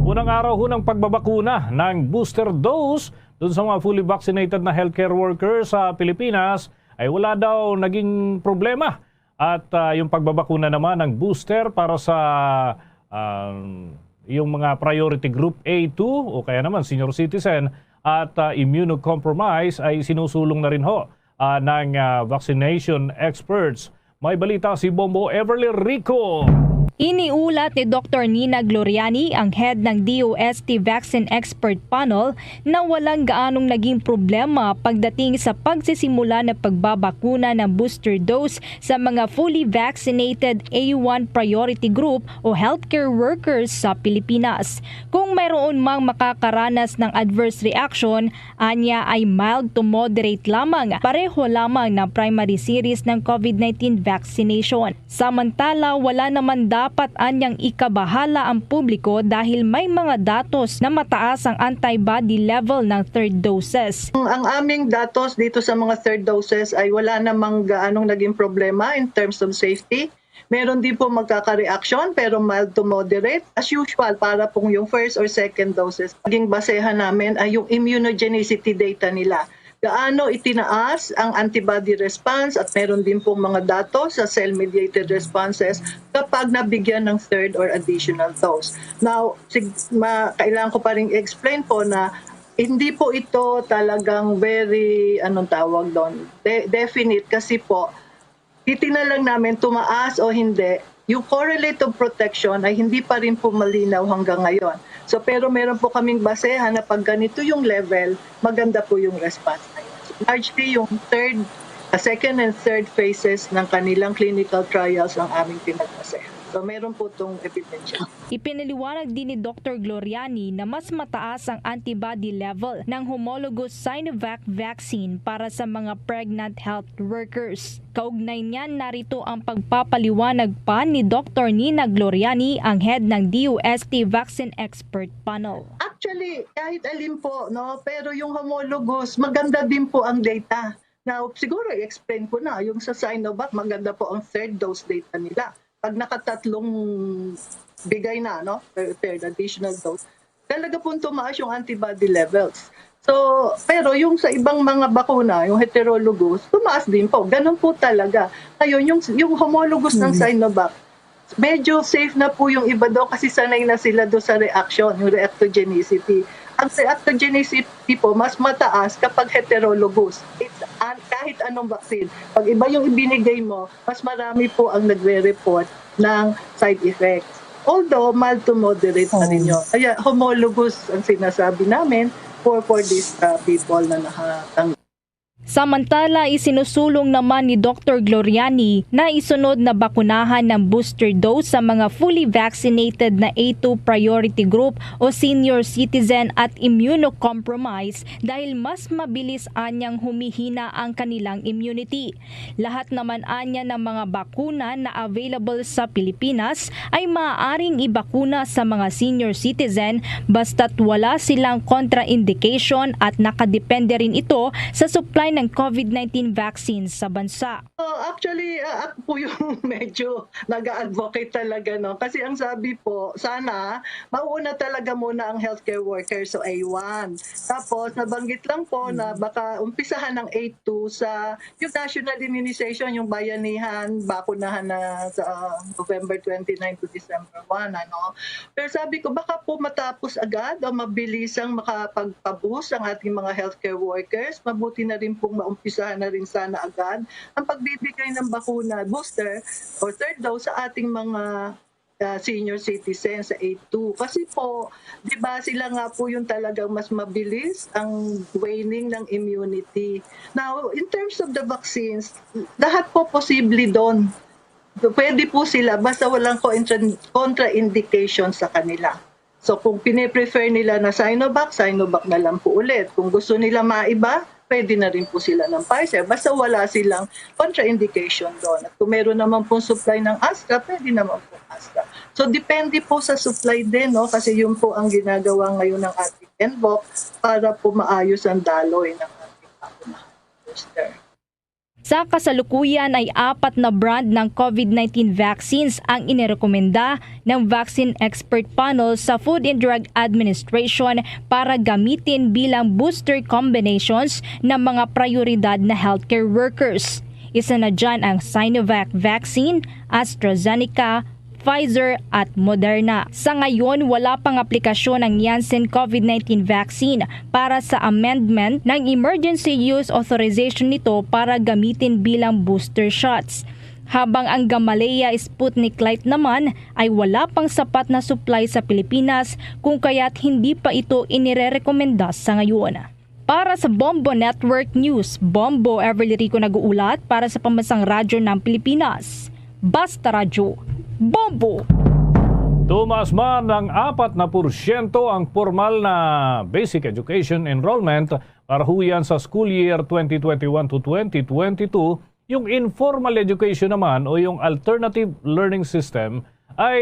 unang araw ho ng pagbabakuna ng booster dose dun sa mga fully vaccinated na healthcare workers sa Pilipinas ay wala daw naging problema. At, ah, yung pagbabakuna naman ng booster para sa, um, yung mga priority group A two o kaya naman senior citizen at, ah, immunocompromised ay sinusulong na rin ho, ah, ng, ah, vaccination experts. May balita si Bombo Everly Rico. Iniulat ni Doktor Nina Gloriani, ang head ng D O S T Vaccine Expert Panel, na walang gaanong naging problema pagdating sa pagsisimula ng pagbabakuna ng booster dose sa mga fully vaccinated A one priority group o healthcare workers sa Pilipinas. Kung mayroon mang makakaranas ng adverse reaction, anya ay mild to moderate lamang, pareho lamang ng primary series ng COVID nineteen vaccination. Samantala, wala naman dapat anyang ikabahala ang publiko dahil may mga datos na mataas ang antibody level ng third doses. Ang aming datos dito sa mga third doses ay wala namang gaanong naging problema in terms of safety. Meron din po magkaka-reaction, pero mild to moderate. As usual, para pong yung first or second doses, naging basehan namin ay yung immunogenicity data nila. Gaano itinaas ang antibody response, at meron din pong mga datos sa cell-mediated responses kapag nabigyan ng third or additional dose. Now, sig- ma- kailangan ko pa rin explain po na hindi po ito talagang very, anong tawag doon, de- definite, kasi po titingnan lang namin tumaas o hindi. Yung correlate of protection ay hindi pa rin po malinaw hanggang ngayon. So, pero meron po kaming basehan na pag ganito yung level, maganda po yung response na yun. So, largely yung third, uh, second and third phases ng kanilang clinical trials ang aming pinagbasehan. So, meron po itong ebidensya. Ipinaliwanag din ni Doktor Gloriani na mas mataas ang antibody level ng homologous Sinovac vaccine para sa mga pregnant health workers. Kaugnay niyan, narito ang pagpapaliwanag pa ni Doktor Nina Gloriani, ang head ng D O S T Vaccine Expert Panel. Actually, kahit alin po, no, pero yung homologous, maganda din po ang data. Now, siguro i-explain ko na, yung sa Sinovac, maganda po ang third dose data nila. Pag nakatatlong bigay na, no, third, third additional dose, talaga pong tumaas yung antibody levels. So, pero yung sa ibang mga bakuna, yung heterologous, tumaas din po. Ganun po talaga. Ngayon, yung, yung homologous ng Sinovac, medyo safe na po yung iba daw kasi sanay na sila do sa reaction, yung reactogenicity. Ang reactogenicity po, mas mataas kapag heterologous. It's an, kahit anong vaccine. Pag iba yung ibinigay mo, mas marami po ang nagre-report ng side effects. Although mild to moderate pa rin yun. Kaya homologous ang sinasabi namin for, for these uh, people na nakatanggap. Samantala, isinusulong naman ni Doktor Gloriani na isunod na bakunahan ng booster dose sa mga fully vaccinated na A two priority group o senior citizen at immunocompromised dahil mas mabilis anyang humihina ang kanilang immunity. Lahat naman anya ng mga bakuna na available sa Pilipinas ay maaaring ibakuna sa mga senior citizen basta't wala silang contraindication at nakadepende rin ito sa supply ng COVID nineteen vaccines sa bansa. Oh, actually, ah, ako po yung medyo nag-a-advocate talaga, no? Kasi ang sabi po, sana mauuna talaga muna ang healthcare workers, so A one. Tapos, nabanggit lang po na baka umpisahan ng A two sa yung national immunization, yung bayanihan, bakunahan na sa, ah, November twenty-nine to December one, ano. Pero sabi ko, baka po matapos agad o mabilisang makapagpabus ang ating mga healthcare workers. Mabuti na rin pong maumpisahan na rin sana agad ang pagbibigay ng bakuna, booster or third dose sa ating mga, ah, senior citizens sa A two. Kasi po, di ba, sila nga po yung talagang mas mabilis ang waning ng immunity. Now, in terms of the vaccines, lahat po posible doon. Pwede po sila basta walang contra- contraindication sa kanila. So, kung piniprefer nila na Sinovac, Sinovac na lang po ulit. Kung gusto nila maiba, pwede na rin po sila ng Pfizer. Basta wala silang contraindication doon. At kung meron naman pong supply ng Astra, pwede naman po Astra. So, depende po sa supply din, no? Kasi yun po ang ginagawa ngayon ng ating N B O C para po maayos ang daloy ng ating bakuna booster. Sa kasalukuyan ay apat na brand ng COVID nineteen vaccines ang inirekomenda ng Vaccine Expert Panel sa Food and Drug Administration para gamitin bilang booster combinations ng mga prioridad na healthcare workers. Isa na dyan ang Sinovac vaccine, AstraZeneca, Pfizer at Moderna. Sa ngayon, wala pang aplikasyon ang Janssen COVID nineteen vaccine para sa amendment ng emergency use authorization nito para gamitin bilang booster shots. Habang ang Gamaleya Sputnik Light naman ay wala pang sapat na supply sa Pilipinas, kung kaya't hindi pa ito inirerekomenda sa ngayon. Para sa Bombo Network News, Bombo Everly Rico nag-uulat para sa Pambansang Radyo ng Pilipinas. Basta Radyo, Bombo! Tumaas man ng apat na porsyento ang formal na basic education enrollment para huyan sa school year twenty twenty-one to twenty twenty-two, yung informal education naman o yung alternative learning system ay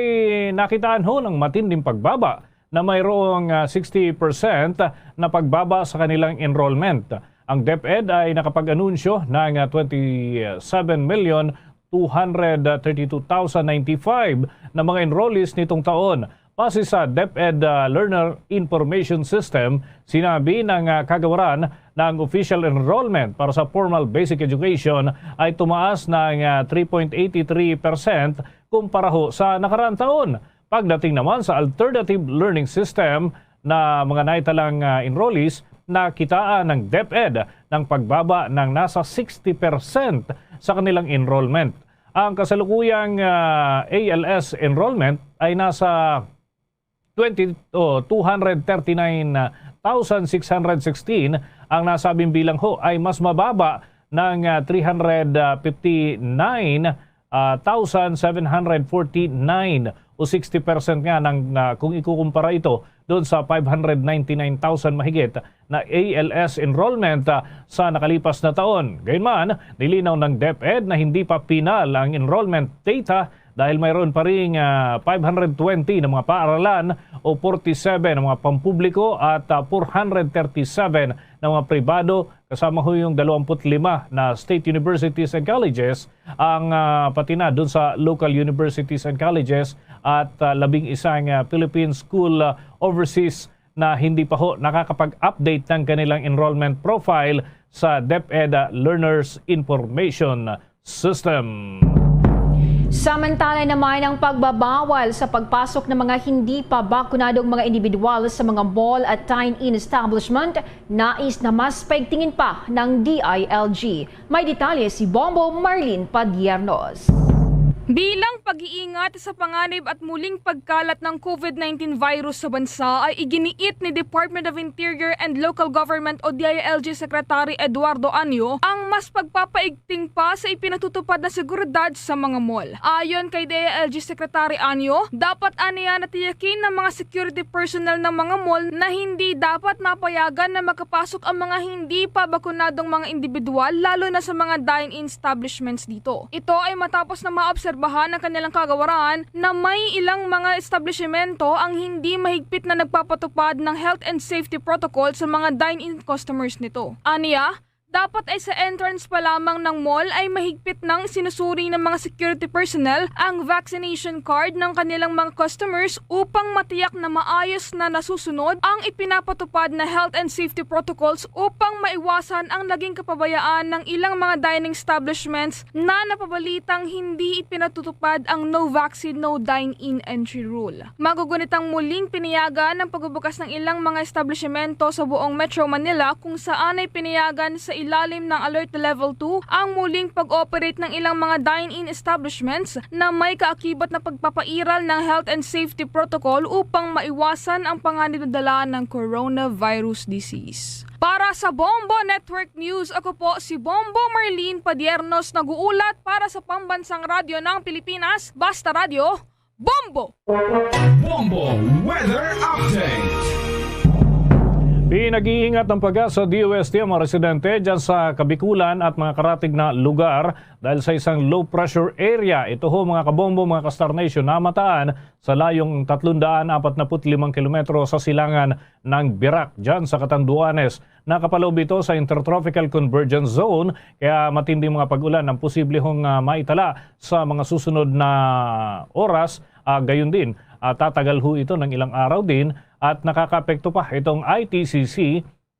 nakitaan ho ng matinding pagbaba na mayroong ah, sixty percent na pagbaba sa kanilang enrollment. Ang DepEd ay nakapag-anunsyo ng ah, twenty-seven million two hundred thirty-two thousand ninety-five na mga enrollees nitong taon. Base sa DepEd ah, Learner Information System, sinabi ng ah, kagawaran na ang official enrollment para sa formal basic education ay tumaas ng ah, three point eight three percent kumpara ho sa nakaraang taon. Pagdating naman sa alternative learning system na mga naitalang ah, enrollees, nakitaan ng DepEd ng pagbaba ng nasa sixty percent sa kanilang enrollment. Ang kasalukuyang ah, A L S enrollment ay nasa twenty, oh, two hundred thirty-nine thousand six hundred sixteen. Ang nasabing bilang ho ay mas mababa ng ah, three hundred fifty-nine ah, thousand seven hundred forty-nine o sixty percent nga ng, ah, kung ikukumpara ito doon sa five hundred ninety-nine thousand mahigit na A L S enrollment ah, sa nakalipas na taon. Gayunman, nilinaw ng DepEd na hindi pa pinal ang enrollment data dahil mayroon pa ring ah, five hundred twenty na mga paaralan o forty-seven na mga pampubliko at ah, four hundred thirty-seven na mga pribado, kasama ho yung dalawampu't lima na state universities and colleges, ang ah, pati na dun sa local universities and colleges at ah, labing isang ah, Philippine School ah, Overseas na hindi pa ho nakakapag-update ng kanilang enrollment profile sa DepEd ah, Learners Information System. Samantala naman, ang pagbabawal sa pagpasok ng mga hindi pa bakunadong mga individual sa mga mall at dine-in establishment nais na mas paigtingin pa ng D I L G. May detalye si Bombo Marlene Padiernos. Bilang pag-iingat sa panganib at muling pagkalat ng COVID nineteen virus sa bansa, ay iginiit ni Department of Interior and Local Government o D I L G Secretary Eduardo Anyo ang mas pagpapaigting pa sa ipinatutupad na seguridad sa mga mall. Ayon kay D I L G Secretary Anyo, dapat aniya natiyakin ng mga security personnel ng mga mall na hindi dapat mapayagan na makapasok ang mga hindi pa bakunadong mga individual, lalo na sa mga dine-in establishments dito. Ito ay matapos na maobserbahan ng kanilang kagawaran na may ilang mga establishmento ang hindi mahigpit na nagpapatupad ng health and safety protocol sa mga dine-in customers nito. Aniya, dapat ay sa entrance pa lamang ng mall ay mahigpit nang sinusuri ng mga security personnel ang vaccination card ng kanilang mga customers upang matiyak na maayos na nasusunod ang ipinapatupad na health and safety protocols upang maiwasan ang naging kapabayaan ng ilang mga dining establishments na napabalitang hindi ipinatutupad ang no vaccine, no dine-in entry rule. Magugunitang muling pinayagan ang pagbubukas ng ilang mga establishmento sa buong Metro Manila kung saan ay pinayagan sa ilalim ng Alert Level two ang muling pag-operate ng ilang mga dine-in establishments na may kaakibat na pagpapairal ng health and safety protocol upang maiwasan ang panganib na dala ng coronavirus disease. Para sa Bombo Network News, ako po si Bombo Marlene Padiernos, nag-uulat para sa Pambansang Radyo ng Pilipinas, Basta Radyo, Bombo! Bombo Weather Update. Pinag-iingat ng PAGASA D O S T ang mga residente dyan sa Kabikulan at mga karatig na lugar dahil sa isang low pressure area. Ito ho, mga kabombo, mga ka-Star Nation, namataan sa layong tatlong daan apat na put limang kilometro sa silangan ng Virac, dyan sa Catanduanes. Nakapaloob ito sa Intertropical Convergence Zone, kaya matinding mga pag-ulan ang posible hong ah, maitala sa mga susunod na oras. Ah, gayon din, ah, tatagal ho ito ng ilang araw din at nakakaapekto pa itong I T C C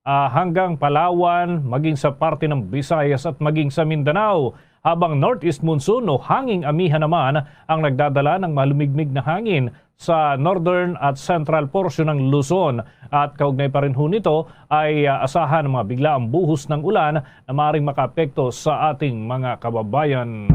ah, hanggang Palawan, maging sa parte ng Visayas at maging sa Mindanao. Habang northeast monsoon o hanging amihan naman ang nagdadala ng malumigmig na hangin sa northern at central portion ng Luzon. At kaugnay pa rin ho nito ay ah, asahan ang mga biglaang buhos ng ulan na maaaring makaapekto sa ating mga kababayan.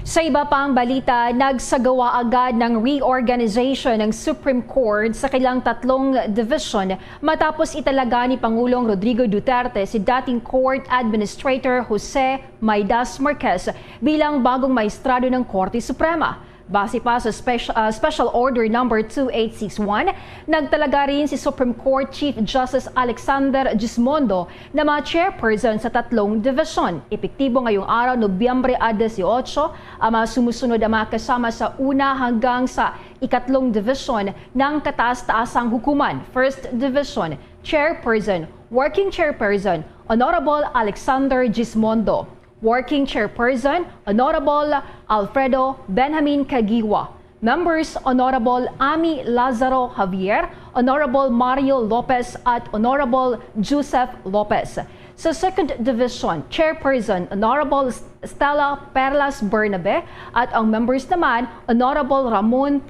Sa iba pang balita, nagsagawa agad ng reorganization ng Supreme Court sa kanilang tatlong division matapos italaga ni Pangulong Rodrigo Duterte si dating court administrator Jose Maidas Marquez bilang bagong maestrado ng Korte Suprema. Base pa sa spec- uh, Special Order Number two eight six one, nagtalaga rin si Supreme Court Chief Justice Alexander Gismondo na mga chairperson sa tatlong division. Epektibo ngayong araw, Nobyembre a dieciocho, ang mga sumusunod ang mga kasama sa una hanggang sa ikatlong division ng kataas-taasang hukuman. First Division, Chairperson, Working Chairperson, Honorable Alexander Gismondo. Working Chairperson, Honorable Alfredo Benjamin Caguioa. Members, Honorable Ami Lazaro Javier, Honorable Mario Lopez, at Honorable Joseph Lopez. Sa Second Division, Chairperson, Honorable Stella Perlas Bernabe, at ang members naman, Honorable Ramon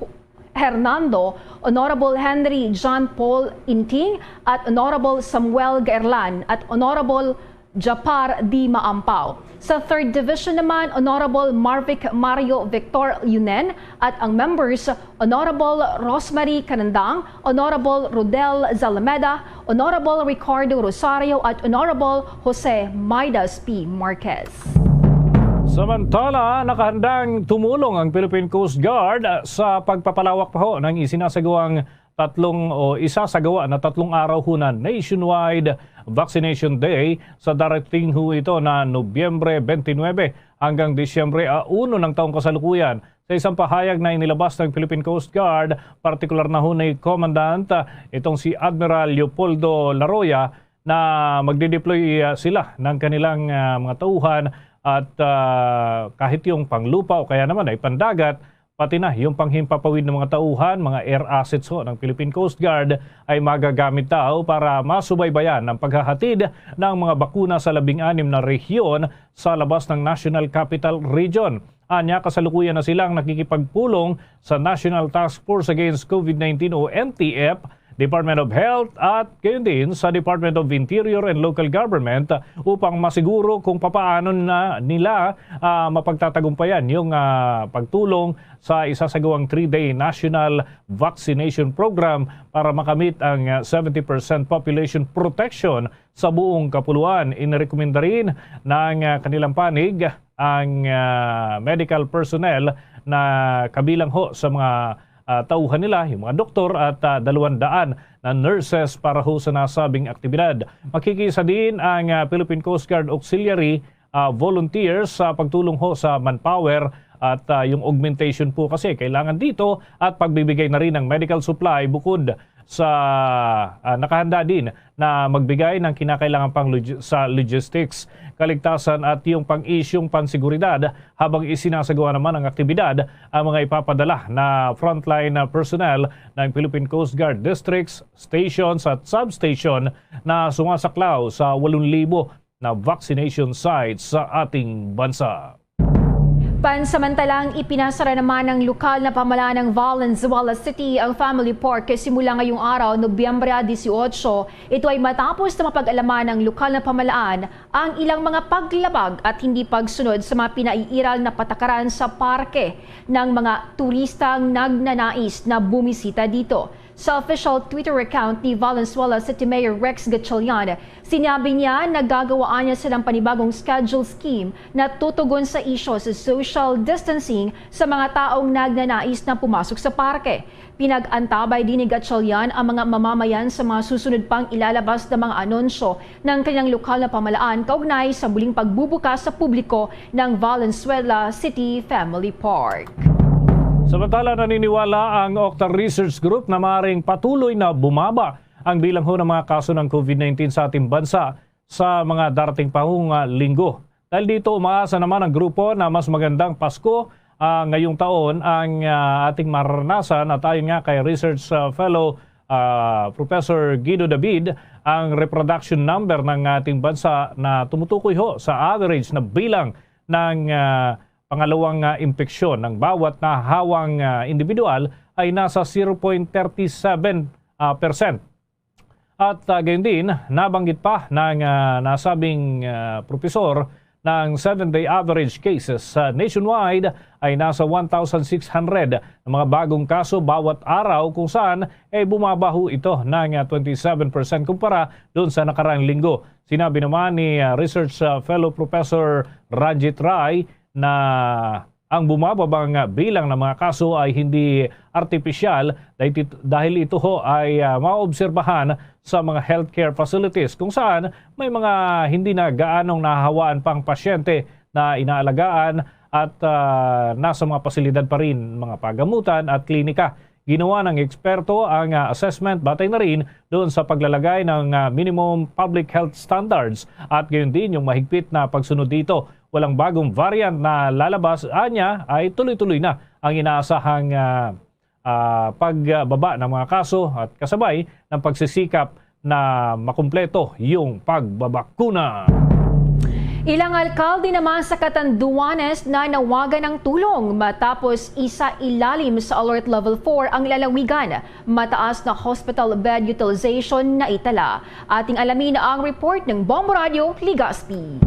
Hernando, Honorable Henry John Paul Inting, at Honorable Samuel Gaerlan, at Honorable Japar D. Maampaw. Sa Third Division naman, Honorable Marvic Mario Victor Yunen, at ang members, Honorable Rosemary Canandang, Honorable Rodel Zalameda, Honorable Ricardo Rosario, at Honorable Jose Maidas P. Marquez. Samantala, nakahandang tumulong ang Philippine Coast Guard sa pagpapalawak pa ho ng isinasagawang tatlong o isasagawa na tatlong araw ho na nationwide vaccination day sa darating ho ito na Nobyembre twenty-nine hanggang Disyembre uno ng taong kasalukuyan. Sa isang pahayag na inilabas ng Philippine Coast Guard, partikular na ho ni Commandant, ah, itong si Admiral Leopoldo Laroya, na magdideploy, ah, sila ng kanilang, ah, mga tauhan at, ah, kahit yung panglupa o kaya naman ay pandagat, pati na yung panghimpapawid ng mga tauhan, mga air assets ho ng Philippine Coast Guard ay magagamit daw para masubaybayan ang paghahatid ng mga bakuna sa labing anim na rehiyon sa labas ng National Capital Region. Anya, kasalukuyan na silang nakikipagpulong sa National Task Force Against COVID nineteen o N T F, Department of Health at gayon din sa Department of Interior and Local Government upang masiguro kung papaano na nila, ah, mapagtatagumpayan yung, ah, pagtulong sa isasagawang three-day national vaccination program para makamit ang, ah, seventy percent population protection sa buong kapuluan. Inirekomenda rin ng, ah, kanilang panig ang, ah, medical personnel na kabilang ho sa mga, ah, tauhan nila, yung mga doktor at, ah, dalawang daan na nurses para ho sa nasabing aktibidad. Makikisa din ang, ah, Philippine Coast Guard Auxiliary, ah, volunteers sa pagtulong ho sa manpower at, ah, yung augmentation po kasi kailangan dito at pagbibigay na rin ng medical supply bukod sa, ah, nakahanda din na magbigay ng kinakailangan pang logi-, sa logistics, kaligtasan at yung pang-isyung pansiguridad habang isinasagawa naman ang aktibidad ang mga ipapadala na frontline personnel ng Philippine Coast Guard districts, stations at substation na sumasaklaw sa walong libo na vaccination sites sa ating bansa. Pansamantalang ipinasara naman ng lokal na pamahalaan ng Valenzuela City ang Family Park simula ngayong araw, Nobyembre dieciocho. Ito ay matapos na mapag-alaman ng lokal na pamahalaan ang ilang mga paglabag at hindi pagsunod sa mga pinaiiral na patakaran sa parke ng mga turistang nagnanais na bumisita dito. Sa official Twitter account ni Valenzuela City Mayor Rex Gatchalian, sinabi niya na gagawaan niya silang panibagong schedule scheme na tutugon sa isyu sa social distancing sa mga taong nagnanais na pumasok sa parke. Pinag-antabay din ni Gatchalian ang mga mamamayan sa mga susunod pang ilalabas na mga anunsyo ng kanilang lokal na pamahalaan kaugnay sa muling pagbubukas sa publiko ng Valenzuela City Family Park. Samantala, naniniwala ang Octa Research Group na maaaring patuloy na bumaba ang bilang ho ng mga kaso ng COVID nineteen sa ating bansa sa mga darating pa hong, ah, linggo. Dahil dito, umaasa naman ang grupo na mas magandang Pasko, ah, ngayong taon ang, ah, ating maranasan at ayon nga kay Research, ah, Fellow, ah, Professor Guido David, ang reproduction number ng ating bansa na tumutukoy ho sa average na bilang ng, ah, pangalawang, ah, impeksyon ng bawat nahawang, ah, individual ay nasa zero point thirty seven, ah, percent. At, ah, gayon din, nabanggit pa ng, ah, nasabing, ah, propesor na ang seven-day average cases sa nationwide ay nasa one thousand six hundred na mga bagong kaso bawat araw, kung saan ay bumaba ho ito ng, ah, twenty-seven percent kumpara doon sa nakaraang linggo. Sinabi naman ni, ah, Research, ah, Fellow Professor Ranjit Rai na ang bumababang bilang ng mga kaso ay hindi artipisyal, dahil tit-, dahil ito ho ay, ah, maobserbahan sa mga healthcare facilities kung saan may mga hindi na gaanong nahahawaan pang pasyente na inaalagaan at, ah, nasa mga pasilidad pa rin, mga pagamutan at klinika. Ginawa ng eksperto ang, ah, assessment batay na rin doon sa paglalagay ng, ah, minimum public health standards at gayon din yung mahigpit na pagsunod dito. Walang bagong variant na lalabas, anya ay tuloy-tuloy na ang inaasahang, ah, ah, pagbaba ng mga kaso at kasabay ng pagsisikap na makumpleto yung pagbabakuna. Ilang alkalde naman sa Catanduanes nanawagan ng tulong matapos isa ilalim sa Alert Level four ang lalawigan. Mataas na hospital bed utilization na itala. Ating alamin ang report ng Bombo Radio Legazpi.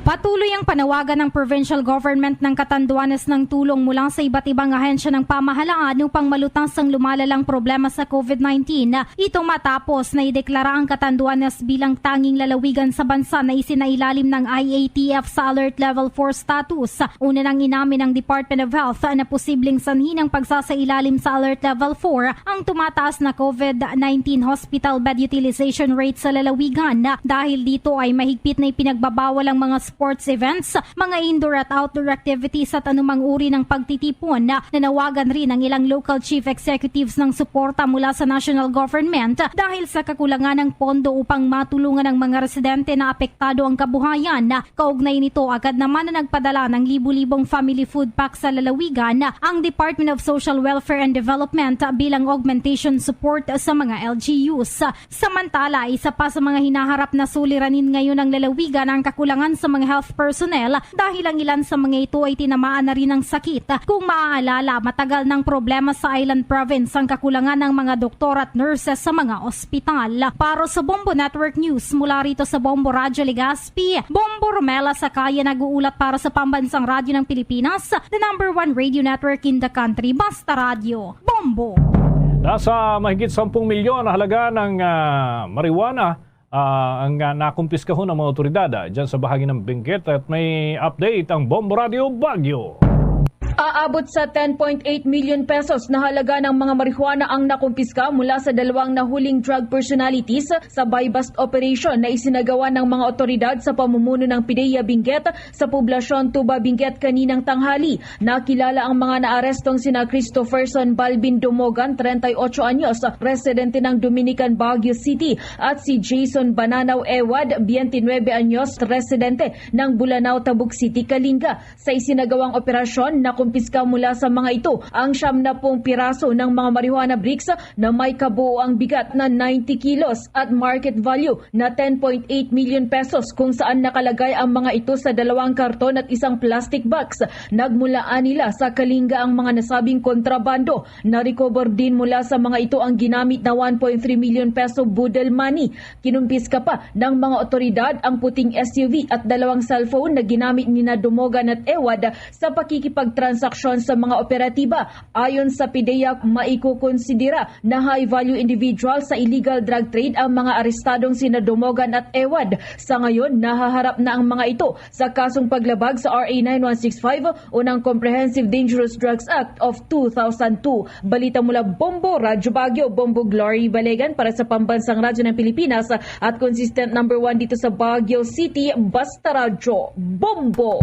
Patuloy ang panawagan ng provincial government ng Catanduanes ng tulong mula sa iba't ibang ahensya ng pamahalaan upang malutas ang lumalalang problema sa COVID nineteen. Ito matapos na ideklara ang Catanduanes bilang tanging lalawigan sa bansa na isinailalim ng I A T F sa Alert Level four status. Una nang inamin ng Department of Health na posibleng sanhi ng pagsasailalim sa Alert Level four ang tumataas na COVID nineteen hospital bed utilization rate sa lalawigan. Dahil dito ay mahigpit na ipinagbabawal ang mga sports events, mga indoor at outdoor activities at anumang uri ng pagtitipon. Nanawagan rin ang ilang local chief executives ng suporta mula sa national government dahil sa kakulangan ng pondo upang matulungan ang mga residente na apektado ang kabuhayan. Kaugnay nito, agad naman na nagpadala ng libu-libong family food pack sa lalawigan ang Department of Social Welfare and Development bilang augmentation support sa mga L G Us. Samantala, isa pa sa mga hinaharap na suliranin ngayon ng lalawigan ang kakulangan sa mga health personnel dahil ang ilan sa mga ito ay tinamaan na rin ng sakit. Kung maaalala, matagal ng problema sa Island Province ang kakulangan ng mga doktor at nurses sa mga ospital. Para sa Bombo Network News, mula rito sa Bombo Radyo Legazpi, Bombo Romela Sakaya nag-uulat para sa Pambansang Radyo ng Pilipinas, the number one radio network in the country. Basta Radyo, Bombo! Nasa mahigit sampung milyon na halaga ng, ah, marijuana, ah, ang, ah, nakumpiskahon ng mga otoridad, ah, dyan sa bahagi ng Benguet, at may update ang Bombo Radio Baguio. Aabot sa ten point eight million pesos na halaga ng mga marijuana ang nakumpiska mula sa dalawang nahuling drug personalities sa buy-bust operation na isinagawa ng mga otoridad sa pamumuno ng PDEA Benguet sa poblasyon Tuba Benguet kaninang tanghali. Nakilala ang mga naarestong sina Christopherson Balbin Dumogan, treinta y ocho anyos, residente ng Dominican Baguio City, at si Jason Bananaw Ewad, twenty-nine anyos, residente ng Bulanao, Tabuk City, Kalinga. Sa isinagawang operasyon, nakumpiska mula sa mga ito ang siyam na pung piraso ng mga marijuana bricks na may kabuoang bigat na ninety kilos at market value na ten point eight million pesos, kung saan nakalagay ang mga ito sa dalawang karton at isang plastic box. Nagmulaan nila sa Kalinga ang mga nasabing kontrabando. Narecover din mula sa mga ito ang ginamit na one point three million peso boodle money. Kinumpiska pa ng mga otoridad ang puting S U V at dalawang cellphone na ginamit ni na Dumogan at Ewad sa pakikipagtransaksyon sa mga operatiba. Ayon sa PDEA, maikukonsidera na high-value individual sa illegal drug trade ang mga arestadong sina Dumogan at Ewad. Sa ngayon, nahaharap na ang mga ito sa kasong paglabag sa R A nine one six five o ng Comprehensive Dangerous Drugs Act of two thousand two. Balita mula Bombo, Radyo Baguio, Bombo Glory Balegan para sa Pambansang Radyo ng Pilipinas at consistent number one dito sa Baguio City, Basta Radyo, Bombo!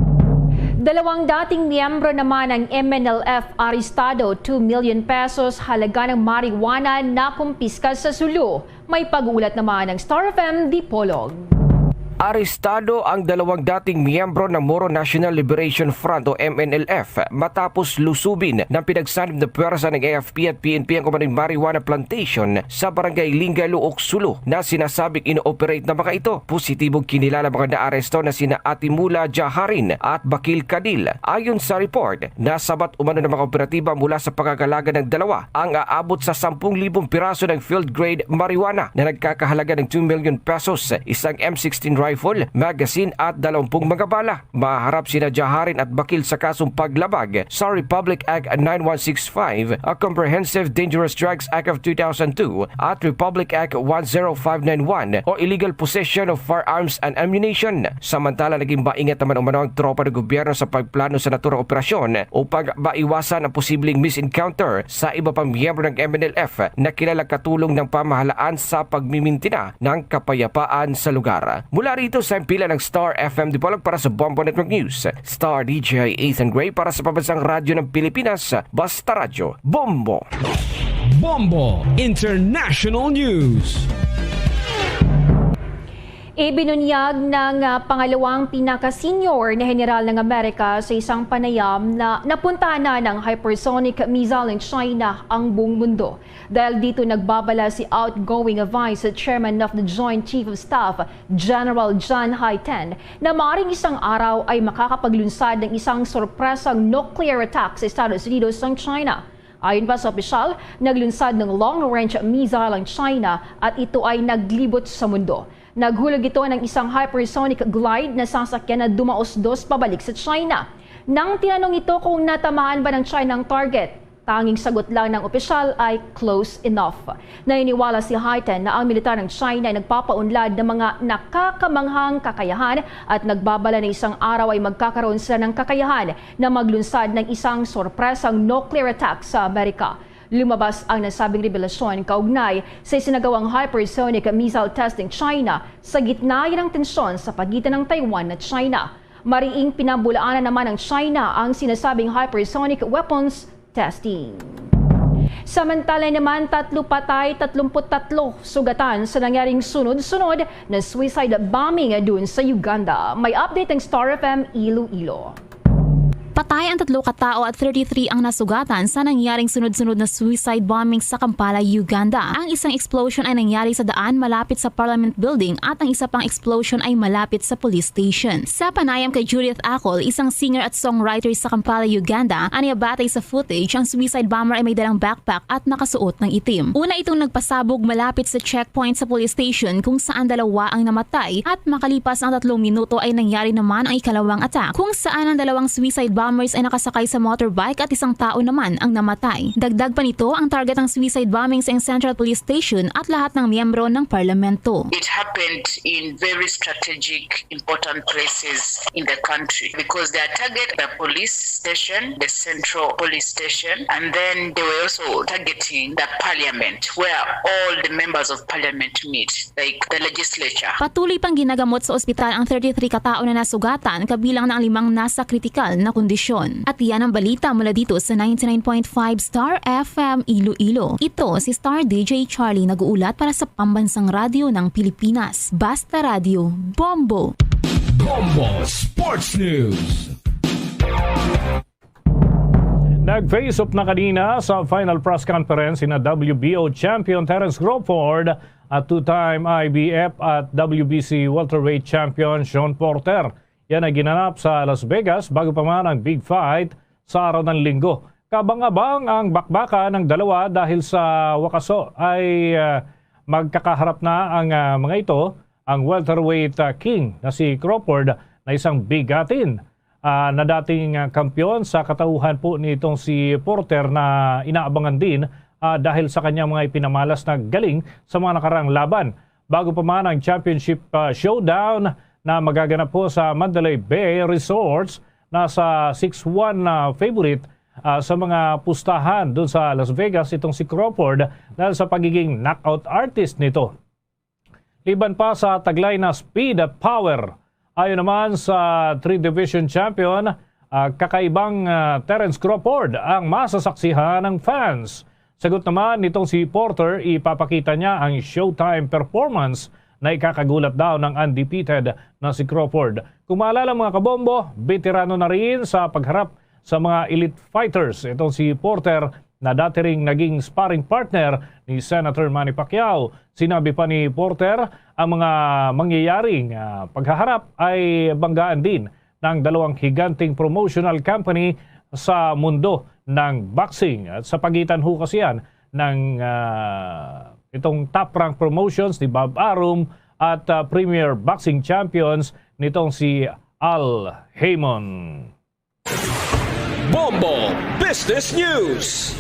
Dalawang dating miyembro naman ng M N L F arestado, two million pesos halaga ng marijuana na kumpiska sa Sulu. May pag-uulat naman ng Star F M Dipolog. Arestado ang dalawang dating miyembro ng Moro National Liberation Front o M N L F matapos lusubin ng pinagsanib na pwersa ng A F P at P N P ang umano'y marijuana plantation sa Barangay Lingaluok, Sulu na sinasabing ino-operate ng mga ito. Positibong kinilala mga naaresto na sina Atimula Jaharin at Bakil Kadil. Ayon sa report, nasabat umano ng mga operatiba mula sa pangangalaga ng dalawa ang aabot sa sampung libong piraso ng field grade marijuana na nagkakahalaga ng two million pesos, isang M sixteen rifle, magazine at dalawampung mga bala. Maharap sina Jaharin at Bakil sa kasong paglabag sa Republic Act nine one six five, a Comprehensive Dangerous Drugs Act of two thousand two at Republic Act one zero five nine one o Illegal Possession of Firearms and Ammunition. Samantala, naging maingat naman umano ang tropa ng gobyerno sa pagplano sa naturang operasyon upang maiwasan ang posibleng misencounter sa iba pang miyembro ng M N L F na kilala katulong ng pamahalaan sa pagmimintina ng kapayapaan sa lugar. Mula rito sa himpilan ng Star F M Dipolog para sa Bombo Network News, Star D J Ethan Gray para sa Pambansang Radyo ng Pilipinas, Basta Radyo, Bombo! Bombo International News. Ibinunyag ng, ah, pangalawang pinaka-senior na general ng Amerika sa isang panayam na napuntahan na ng hypersonic missile ng China ang buong mundo. Dahil dito, nagbabala si outgoing Vice Chairman of the Joint Chief of Staff, General John Hyten, na maaring isang araw ay makakapaglunsad ng isang sorpresang nuclear attack sa Estados Unidos ang China. Ayon pa sa opisyal, naglunsad ng long-range missile ang China at ito ay naglibot sa mundo. Naghulog ito ng isang hypersonic glide na sasakyan na dumaos-dos pabalik sa China. Nang tinanong ito kung natamaan ba ng China ang target, tanging sagot lang ng opisyal ay close enough. Naniniwala si Hyten na ang militar ng China ay nagpapaunlad ng mga nakakamanghang kakayahan at nagbabala na isang araw ay magkakaroon sila ng kakayahan na maglunsad ng isang sorpresang nuclear attack sa Amerika. Lumabas ang nasabing revelasyon kaugnay sa isinagawang hypersonic missile test ng China sa gitna ng tensyon sa pagitan ng Taiwan at China. Mariing pinabulaanan naman ng China ang sinasabing hypersonic weapons testing. Samantala naman, tatlo patay, tatlumpu't tatlo sugatan sa nangyaring sunod-sunod na suicide bombing dun sa Uganda. May update ang Star F M Iloilo. Patay ang tatlo ka tawo at thirty-three ang nasugatan sa nangyaring sunod-sunod na suicide bombing sa Kampala, Uganda. Ang isang explosion ay nangyari sa daan malapit sa Parliament Building at ang isa pang explosion ay malapit sa police station. Sa panayam kay Judith Acol, isang singer at songwriter sa Kampala, Uganda, aniya batay sa footage, ang suicide bomber ay may dalang backpack at nakasuot ng itim. Una itong nagpasabog malapit sa checkpoint sa police station kung saan dalawa ang namatay at makalipas ang tatlong minuto ay nangyari naman ang ikalawang attack kung saan ang dalawang suicide bombers ay nakasakay sa motorbike at isang tao naman ang namatay. Dagdag pa nito, ang target ng suicide bombing sa Central Police Station at lahat ng miyembro ng parlamento. It happened in very strategic, important places in the country because they target the police station, the central police station, and then they were also targeting the parliament where all the members of parliament meet, like the legislature. Patuloy pang ginagamot sa ospital ang thirty-three ka tawo na nasugatan, kabilang na ang limang nasa kritikal na kondisyon. At yan ang balita mula dito sa ninety-nine point five Star F M Iloilo. Ito si Star D J Charlie nag-uulat para sa Pambansang Radyo ng Pilipinas. Basta Radyo, Bombo! Bombo Sports News. Nag-face off na kanina sa final press conference sina W B O champion Terence Crawford at two-time I B F at W B C welterweight champion Shawn Porter. Yan ay ginanap sa Las Vegas bago pa man ang big fight sa araw ng Linggo. Kabang-abang ang bakbakan ng dalawa dahil sa wakaso ay, ah, magkakaharap na ang, ah, mga ito, ang welterweight, ah, king na si Crawford na isang bigatin, ah, na dating, ah, kampiyon sa katauhan po nitong si Porter na inaabangan din, ah, dahil sa kanyang mga ipinamalas na galing sa mga nakarang laban. Bago pa man ang championship, ah, showdown na magaganap po sa Mandalay Bay Resorts, nasa six one na favorite, ah, sa mga pustahan dun sa Las Vegas itong si Crawford dahil sa pagiging knockout artist nito. Liban pa sa taglay na speed at power, ayon naman sa three-division champion, ah, kakaibang, ah, Terence Crawford ang masasaksihan ng fans. Sagot naman nitong si Porter, ipapakita niya ang Showtime performance na ikakagulat daw ng undefeated na si Crawford. Kung maalala, mga kabombo, veterano na rin sa pagharap sa mga elite fighters itong si Porter na dati ring naging sparring partner ni Senator Manny Pacquiao. Sinabi pa ni Porter, ang mga mangyayaring, ah, paghaharap ay banggaan din ng dalawang higanteng promotional company sa mundo ng boxing. At sa pagitan ho kasi yan ng, ah, itong Top Rank Promotions ni Bob Arum at, ah, premier boxing champions nitong si Al Haymon. Bombo Business News.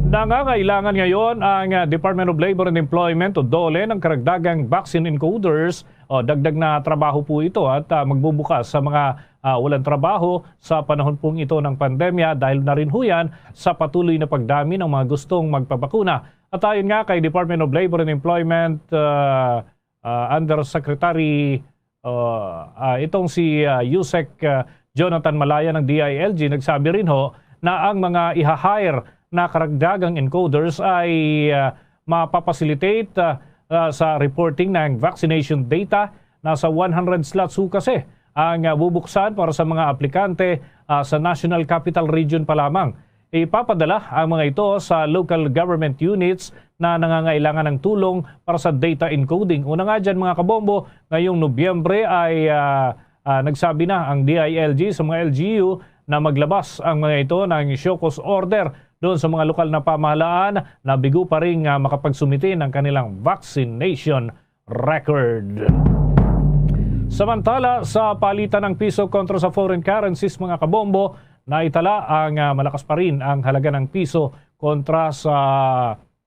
Nangangailangan ngayon ang, ah, Department of Labor and Employment o DOLE ng karagdagang vaccine encoders. O, dagdag na trabaho po ito at, ah, magbubukas sa mga, ah, walang trabaho sa panahon pong ito ng pandemya dahil na rin ho yan sa patuloy na pagdami ng mga gustong magpabakuna. At ayon nga kay Department of Labor and Employment, ah, ah, Undersecretary, ah, ah, itong si, ah, Usec, ah, Jonathan Malaya ng D I L G, nagsabi rin ho na ang mga iha-hire na karagdagang encoders ay, ah, mapapacilitate, ah, ah, sa reporting ng vaccination data. Nasa one hundred slots ho kasi ang, ah, bubuksan para sa mga aplikante, ah, sa National Capital Region pa lamang. Ipapadala ang mga ito sa local government units na nangangailangan ng tulong para sa data encoding. Una nga dyan, mga kabombo, ngayong Nobyembre ay, ah, ah, nagsabi na ang D I L G sa mga L G U na maglabas ang mga ito ng show cause order doon sa mga lokal na pamahalaan na bigo pa rin, ah, makapagsumite ng kanilang vaccination record. Samantala, sa palitan ng piso kontra sa foreign currencies, mga kabombo, naitala ang, ah, malakas pa rin ang halaga ng piso kontra sa,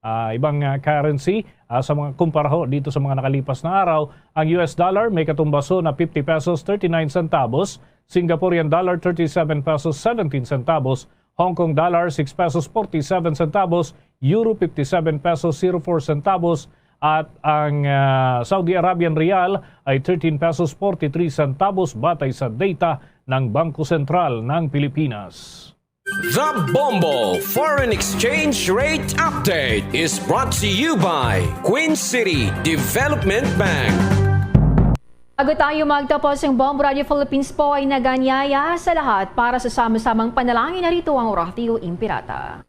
ah, ibang, ah, currency, ah, sa mga kumpara ho dito sa mga nakalipas na araw. Ang U S dollar may katumbaso na fifty pesos thirty-nine centavos, Singaporean dollar thirty-seven pesos seventeen centavos, Hong Kong dollar, six pesos forty-seven centavos, euro, fifty-seven pesos zero four centavos, at ang, ah, Saudi Arabian riyal ay thirteen pesos forty-three centavos batay sa data ng Bangko Sentral ng Pilipinas. The Bombo Foreign Exchange Rate Update is brought to you by Queen City Development Bank. Bago tayo magtapos, ang Bombo Radio Philippines po ay naganyaya sa lahat para sa sama-samang panalangin. Narito ang Oratio Impirata.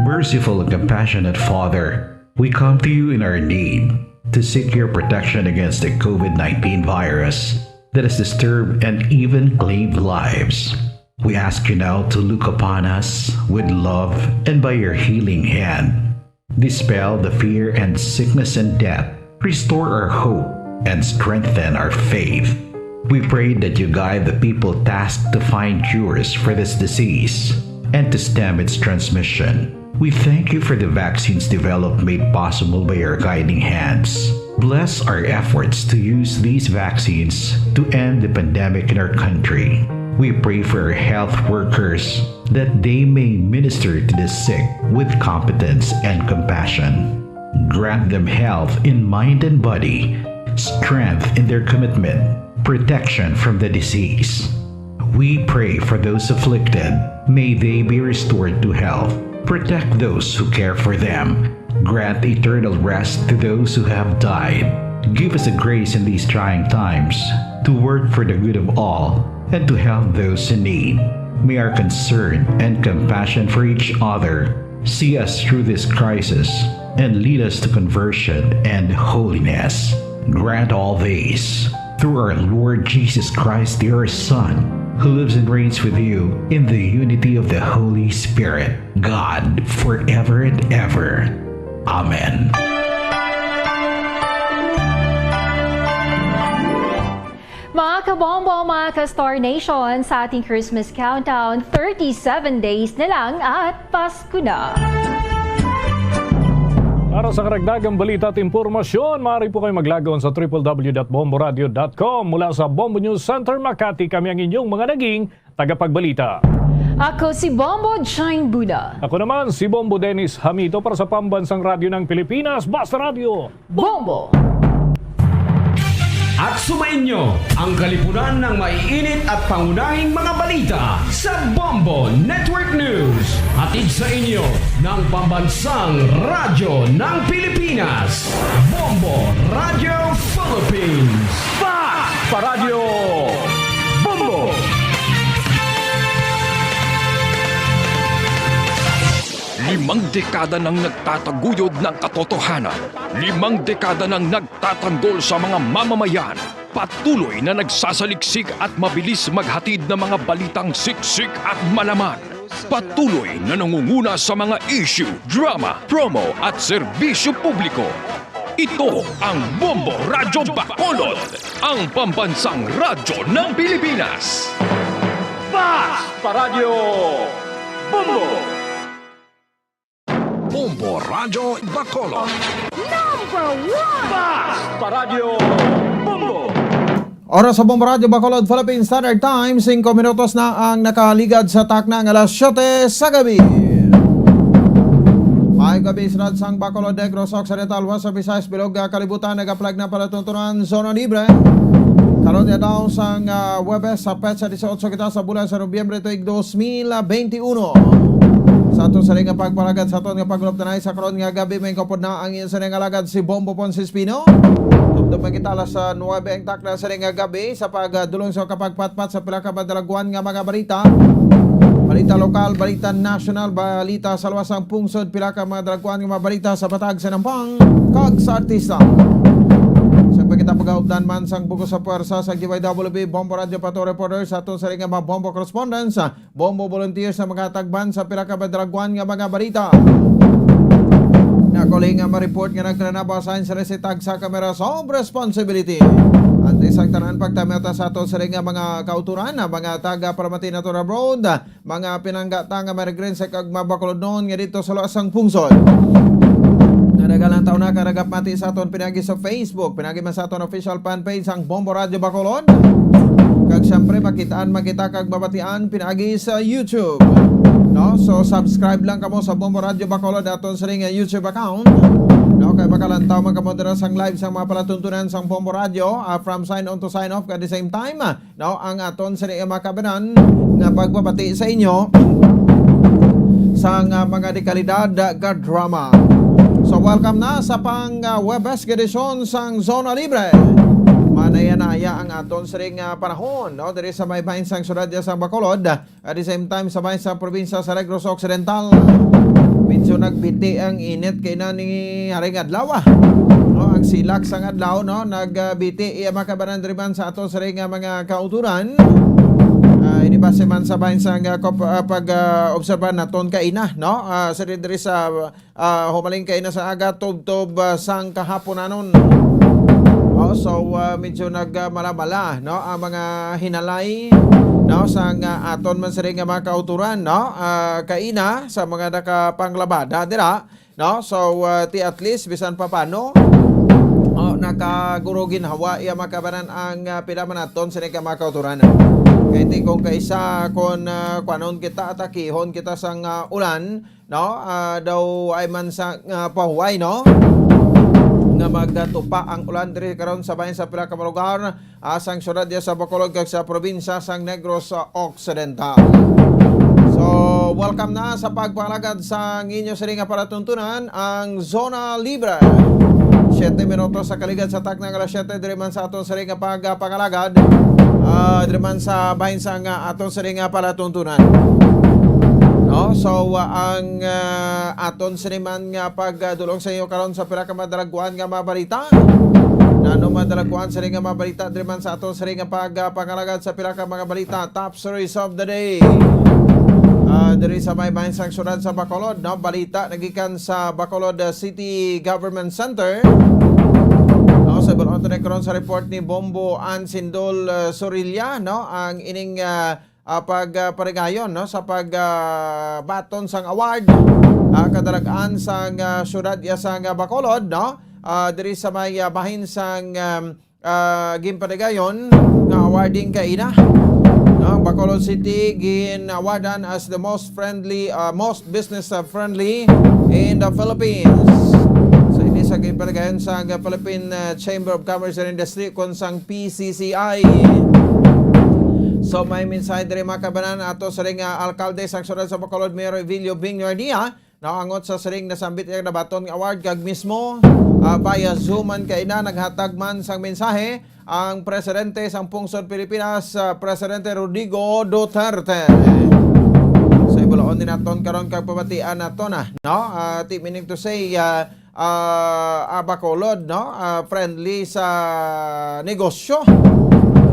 Merciful and compassionate Father, we come to you in our need to seek your protection against the COVID nineteen virus that has disturbed and even claimed lives. We ask you now to look upon us with love and by your healing hand, dispel the fear and sickness and death. Restore our hope and strengthen our faith. We pray that you guide the people tasked to find cures for this disease and to stem its transmission. We thank you for the vaccines developed made possible by your guiding hands. Bless our efforts to use these vaccines to end the pandemic in our country. We pray for our health workers that they may minister to the sick with competence and compassion. Grant them health in mind and body, strength in their commitment, protection from the disease. We pray for those afflicted. May they be restored to health. Protect those who care for them. Grant eternal rest to those who have died. Give us the grace in these trying times to work for the good of all and to help those in need. May our concern and compassion for each other see us through this crisis and lead us to conversion and holiness. Grant all this through our Lord Jesus Christ, your Son, who lives and reigns with you in the unity of the Holy Spirit, God, forever and ever. Amen. Mga kabombo, mga ka-Star Nation, sa ating Christmas countdown, thirty-seven days na lang at Pasko na. Para sa karagdagang balita at impormasyon, maaari po kayo maglagon sa triple W dot bomboradio dot com. Mula sa Bombo News Center, Makati, kami ang inyong mga naging tagapagbalita. Ako si Bombo Jane Buna. Ako naman si Bombo Dennis Hamito para sa Pambansang Radyo ng Pilipinas, Basta Radyo. Bombo! At sumainyo ang kalipunan ng maiinit at pangunahing mga balita sa Bombo Network News. Hatid sa inyo ng Pambansang Radyo ng Pilipinas, Bombo Radio Philippines. Fact pa Radyo Bombo! Limang dekada nang nagtataguyod ng katotohanan. Limang dekada nang nagtatanggol sa mga mamamayan. Patuloy na nagsasaliksik at mabilis maghatid ng mga balitang siksik at malaman. Patuloy na nangunguna sa mga issue, drama, promo at serbisyo publiko. Ito ang Bombo Radyo Bacolod, ang pambansang radyo ng Pilipinas. Fast Paradyo Bombo! Bombo Radyo Bacolod. Number one! Fast Paradyo Bombo! Oras sa Bombo Radyo Bacolod, Philippine Standard Time, singko minutos na ang nakaligad sa takna nga alas siyete sa gabi. May gabi, sirad sang Bacolod, Negros Occidental, Western Visayas, bilog nga kalibutan, nagaplag na palatuntunan, zona libre. Karon nga daw sang, ah, Huwebes, sa petsa dieciocho kita sa bulan sa Nobyembre tuig dos mil veintiuno. Sa aton sa nga pagpalagad sa aton nga pagluptanay sa karon nga gabi, may kapod na ang inyo sa nga alagad si Bombo Ponce Espino. Tubtob man kita alas sa nuebe ang takna sa nga gabi sa pagdulong sa kapagpatpat sa pila ka madalagwan nga mga balita. Balita lokal, balita nasyonal, balita sa luwas sang pungsod, pila ka madalagwan nga mga balita sa patag sa nampang kag sa artista. Sa pagkita pagkaupdan man sang bugos sa puwersa sa D Y W B Bombo Radio Pato Reporter sa aton sa nga mga Bombo Correspondents, Bombo Volunteers na maghatag man sa pila ka madalagwan nga mga balita. Nakauli nga ma-report nga nagtranaba sa sa tagsa ka Measure of Responsibility. Antes ang tanan, pagtameta sa aton sa nga mga kauturan, na mga taga-palamati nato abroad, mga pinanggata nga Marigrense kag mabakulodnon nga dito sa luwas sang pungsod. Nga nagalantaw na karagap mati sa aton pinagi sa Facebook, pinagi man sa aton official fan page ang Bombo Radio Bacolod. Kag siyempre, makitaan, makita kag mabatian pinagi sa YouTube. No? So, subscribe lang kamo sa Bombo Radio Bacolod aton sa ring YouTube account. No? Kay makalantaw man kamo dira sang live sang mga palatuntunan sang Bombo Radio, ah, from sign on to sign off at the same time, ah, no? Ang aton sa ring makabanan nga pagbabati sa inyo sang, ah, mga dekalidad, ah, nga drama. So, welcome na sa pang, ah, Huwebes nga edisyon sang Zona Libre. Manaya-naya ang aton sa ring, ah, panahon, no? Diri sa may bahin sang syudad ya sang Bacolod, at the same time sa bahin sa probinsya sa Negros Occidental. Medyo nagbiti ang init kay na ni haring adlaw, ah. No, ang silak sang adlaw, no, nagbiti iya makabanan diri man sa aton sa ring, ah, mga kauturan. Ah, ini base man sa bahin sang, ah, kop-, ah, pag, ah, obserba naton kaina, no? Ah, sa diri sa, ah, humaling kaina sa aga, tubtob, ah, sang kahaponanon. Oh, so, ah, medyo nagmala-mala, no, ang mga hinalay, no, sang, ah, aton man sa ring nga mga kauturan, no, ah, kaina sa mga nakapanglabada dira, no? So, ah, ti at least, bisan pa paano, oh, nakaguro ginhawa iya makabanan ang, ah, pila man aton sa ring mga kauturan. Kay ti kung kaisa, kung, ah, kuanon kita, atakihon kita sang, ah, ulan, no? Ah, daw ay man sa, ah, pahuway, no? Nga magtupa ang ulan diri karon sa bahin sa pila ka mga lugar, ah, sang syudad ya sa Bacolod kag sa probinsya sang Negros Occidental. So, welcome na sa pagpalagad sa inyo sa ring nga palatuntunan, ang Zona Libre. Siyete minutos sa kaligad sa takna nga alas siyete, diri man sa aton sa ring nga pagpangalagad, ah, diri man sa bahin sa nga aton sa ring nga palatuntunan. No? So, ah, ang, ah, aton sini man nga pagdulong sa inyo karon sa pila ka madalagwan nga mga balita. Nano madalagwan sini nga mga balita diri man sa aton sini nga pagpangalagad sa pila ka mga balita. Top stories of the day. Ah, diri sa may bahin sang syudad sa Bacolod, no? Balita nagikan sa Bacolod, ah, City Government Center. No, sa balon to karon sa report ni Bombo Ansindol, ah, Sorilla, no? Ang ining, ah, ah, pag, ah, parigayon, no, sa pag, ah, baton sang award, ah, kadalag-an sang, ah, syudad ya sang, ah, Bacolod, no, ah, diri sa may, ah, bahin sang, um, ah, ginparigayon nga awarding kaina, no, Bacolod City gin-awardan as the most friendly, ah, most business, ah, friendly in the Philippines. So, ini sa ginparigayon sang, ah, Philippine, ah, Chamber of Commerce and Industry, kon sang P C C I. So, may mensahe diri, mga kabanan, ato sa ring, ah, alkalde sang syudad sa Bacolod, Mayor Evilio Bing Nardia, naangot sa siring nasambit nga nabaton nga award, kag mismo, ah, via Zoom man kaina naghatag man sang mensahe ang presidente sang pungsod Pilipinas, ah, Presidente Rodrigo Duterte. So, ibulaon din naton karon kag pabatian nato na, no? Ah, ti meaning to say, ah, ah, ah, Bacolod, no? Ah, friendly sa negosyo.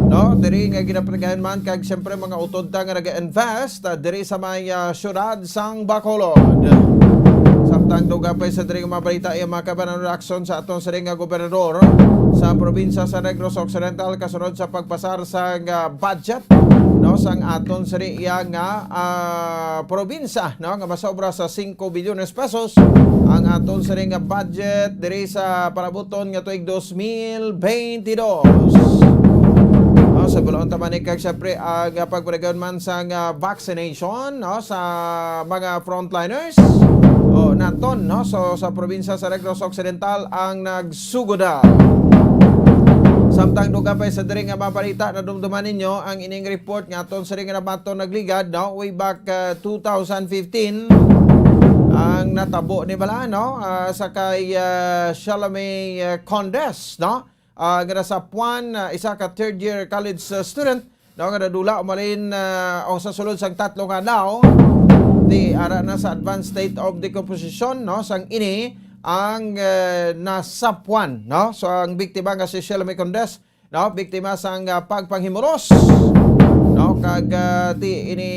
no, diri nga ginapatigayon man, kag siyempre mga utod ta nga naga-invest, ah, diri sa may, ah, siyudad sang Bacolod. Samtang dugang pa sa diri nga mga balita, iya mga kabanan, reaksyon sa aton siring nga gobernador sa probinsya sa Negros Occidental kasunod sa pagpasar sang, ah, budget, no, sang aton siring iya nga, ah, probinsya, no, nga masobra sa singko bilyones pesos ang aton siring nga budget diri sa palabuton nga tuig dos mil bentidós. No, sa bulaon ta man ni kag siyempre ang, ah, pagpadayon man sang, ah, vaccination, no, sa mga frontliners o naton, no, so sa probinsya sa Negros Occidental ang nagsugod na. Samtang dugang pa sa diri nga mga balita, nadumduman ninyo ang ining report nga aton siring nga nabaton nagligad, no, way back, ah, two thousand fifteen, ang natabo ni bala, no, ah, sa kay, ah, Shalome, ah, Condes, no, ah, nga nasa Puan, ah, isa ka third year college, ah, student, no, nga nadula umalin, ah, o sa sulod sang tatlo nga adlaw, di ara na sa advanced state of decomposition, no, sang ini ang, eh, nasa Puan, no. So ang biktima nga si Shelmy Condes, no, biktima sang, ah, pagpanghimulos, no, kag, ah, ti ini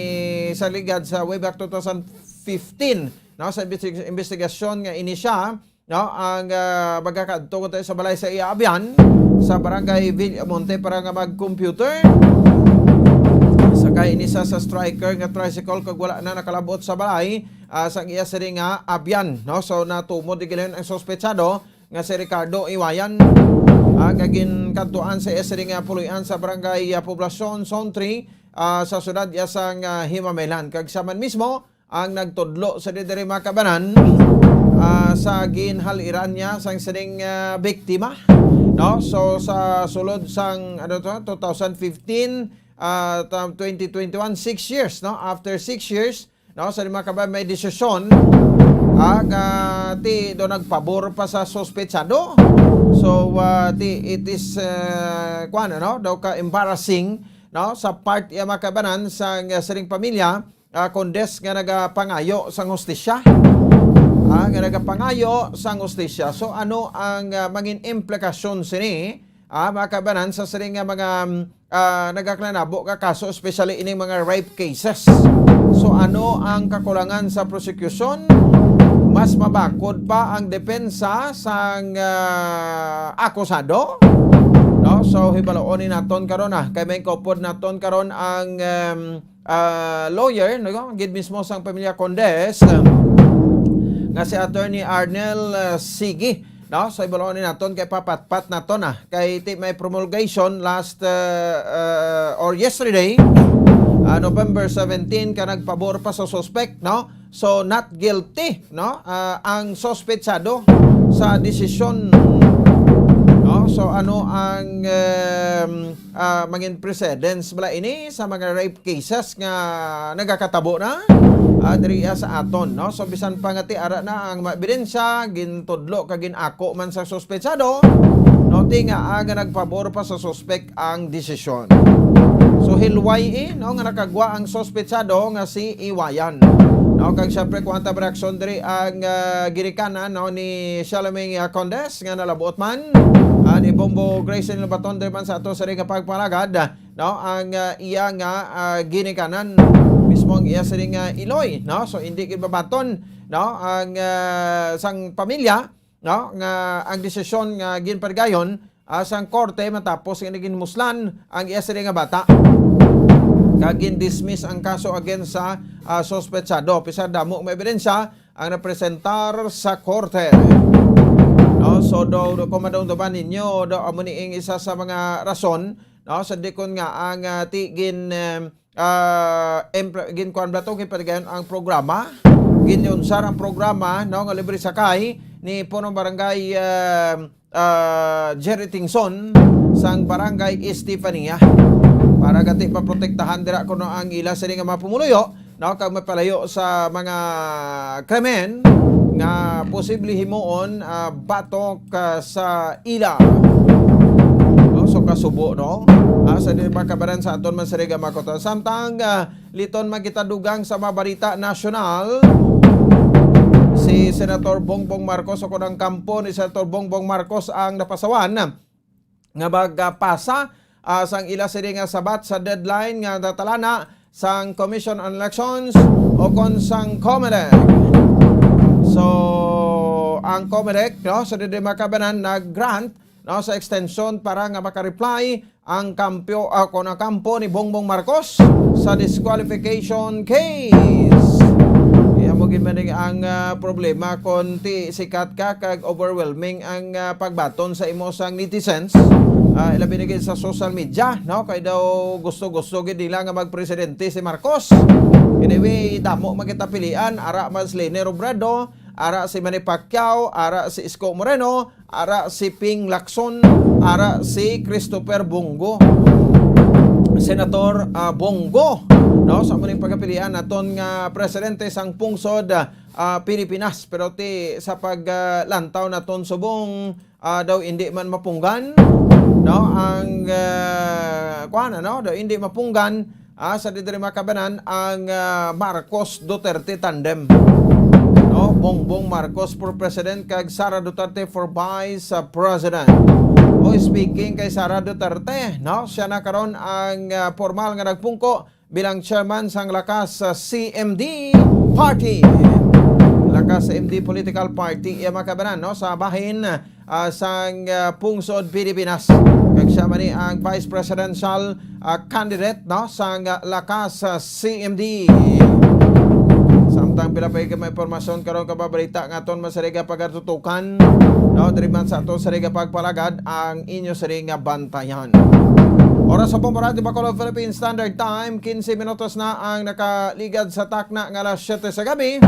sa ligad sa way back two thousand fifteen, no, sa imbestig-, investigasyon nga ini siya, no, ang, ah, magakadto ko tayo sa balay sa iya abyan sa barangay Villamonte para nga mag-computer. Sakay ini sa, sa striker nga tricycle kag wala na nakalabot sa balay, ah, sang iya sini nga abyan, no. So natumod di gilin ang suspetsado nga si Ricardo Iwayan, ah, nga ginkadtuan sa iya sini nga puloy-an sa barangay, ah, Poblacion Zone three, ah, sa siyudad iya sang, ah, Himamelan. Kag siya man mismo ang nagtudlo sa diri, mga kabanan, ah, sa ginhaliran niya sang sining, ah, biktima, no? So sa sulod sang, ano to, two thousand fifteen, ah, ta-, twenty twenty-one, six years, no? After six years, no, sa mga kabanan, may desisyon, ah, nga ti do nagpabor pa sa suspetsado. So, ah, ti it is, ah, kuwan, ano, daw ka embarrassing, no, sa part iya, mga kabanan, sa, ah, siring pamilya, ah, Condes nga nagapangayo sang hustisya. Ah, nga nagapangayo sang hustisya. So ano ang, ah, mangin implikasyon sini, ah, mga kabanan, sa siring nga mga, mm, ah, nagaklanabo nga kaso, especially ining mga rape cases? So ano ang kakulangan sa prosecution? Mas mabakod pa ang depensa sang, ah, akusado, no? So hibaloon ni naton karon, ah, kay may kaupod naton karon ang, um, ah, lawyer, no, gid mismo sang pamilya Condes, ah, nga si Attorney Arnel, ah, Sigi, no? So hibaloon ni naton kay papatpat naton, ah, kay ti may promulgation last, ah, ah, or yesterday, ah, November seventeen, ka nagpabor pa sa suspect, no? So not guilty, no, ah, ang suspetsado sa desisyon, no? So ano ang, um, ah, mangin precedence bala ini sa mga rape cases nga nagakatabo na, ah, diri sa aton, no? So bisan pa nga ti ara na ang mga ebidensya, gintudlo kag gin-ako man sa suspetsado, no, ti nga, ah, nga nagpabor pa sa suspek ang desisyon. So hilway, eh, no, nga nakagwa ang suspetsado nga si Iwayan, no? Kag syempre kuwanta reaksyon diri ang, ah, ginikanan, no, ni Charlemagne, ah, Condes nga nalabuot man, ah, ni Bombo Grace Baton diri man sa ato sa ring pagpalagad, no, ang, ah, iya nga, ah, ginikanan, mismo ang iya sining, ah, iloy, no? So hindi gid mabaton, no, ang, ah, sang pamilya, no, nga ang desisyon nga ginparigayon, ah, sang korte matapos nga naginhimuslan ang iya sining nga bata. Kag gin-dismiss ang kaso against sa, ah, suspetsado. Pisar damo nga ebidensya ang napresentar sa korte. No, so do, do, kung madumduman ninyo, do, amo ni ang isa sa mga rason, no, sa dikon nga ang, ah, ti gin, em, ah, empl-, ginkuan bala to, ginpatigayon ang programa, ginunsar ang programa, no, nga libre sakay ni Punong Barangay, em, ah, Jerry Tingson sang Barangay Estefania para gati maprotektahan dira kuno ang ila sini nga mga pumuluyo, no, kag mapalayo sa mga krimen nga posible himuon, ah, batok, ah, sa ila. No, so kasubo, no? Ah, sa di makabaran sa aton man sa Riga Makoto. Samtang, ah, liton man kita dugang sa mga balita nasyonal, si Senator Bongbong Marcos o kung ang kampo ni Senator Bongbong Marcos ang napasawan nga magpasa ah, sang ila sini nga sabat sa deadline nga natalana sang Commission on Elections o kon sang COMELEC. So, ang COMELEC, no, sa diri makabanan, nag-grant, no, sa extension para nga makareply ang kampyo, ah, kon ang kampo ni Bongbong Marcos sa disqualification case. Iya mo gid man ang, ah, problema kon ti sikat ka kag overwhelming ang, ah, pagbaton sa imo sang netizens. Ah, ilabi na gid sa social media, no? Kay daw gusto-gusto gid nila nga magpresidente si Marcos. Anyway, damo man kita pilian, ara man si Leni Robredo, ara si Manny Pacquiao, ara si Isko Moreno, ara si Ping Lacson, ara si Christopher Bong Go. Senator, ah, Bong Go, no? Sa muning pagkapilian naton nga presidente sang pungsod, ah, Pilipinas. Pero ti sa pag, ah, lantaw naton subong, ah, daw hindi man mapunggan, no? Ang, ah, kuwan, ano? Daw hindi mapunggan, ah, sa diri makabanan ang, ah, Marcos Duterte tandem. No? Bongbong Marcos for President kag Sara Duterte for Vice, ah, President. O, speaking kay Sara Duterte, no? Siya na karon ang, ah, formal nga nagpungko bilang chairman sang Lakas, ah, C M D Party. Lakas C M D Political Party, iya makabanan, no? Sa bahin, ah, sang, ah, pungsod Pilipinas. Kag siya man ni ang vice presidential, ah, candidate, no, sang, ah, Lakas, ah, C M D. Samtang pila pa may impormasyon karon, kababalita nga aton man sariga pagatutukan, no, diri man sa aton sariga pagpalagad ang inyo sariga bantayan. Oras sa Bombo Radio Bacolod Philippine Standard Time, quince minutos na ang nakaligad sa takna nga alas siyete sa gabi.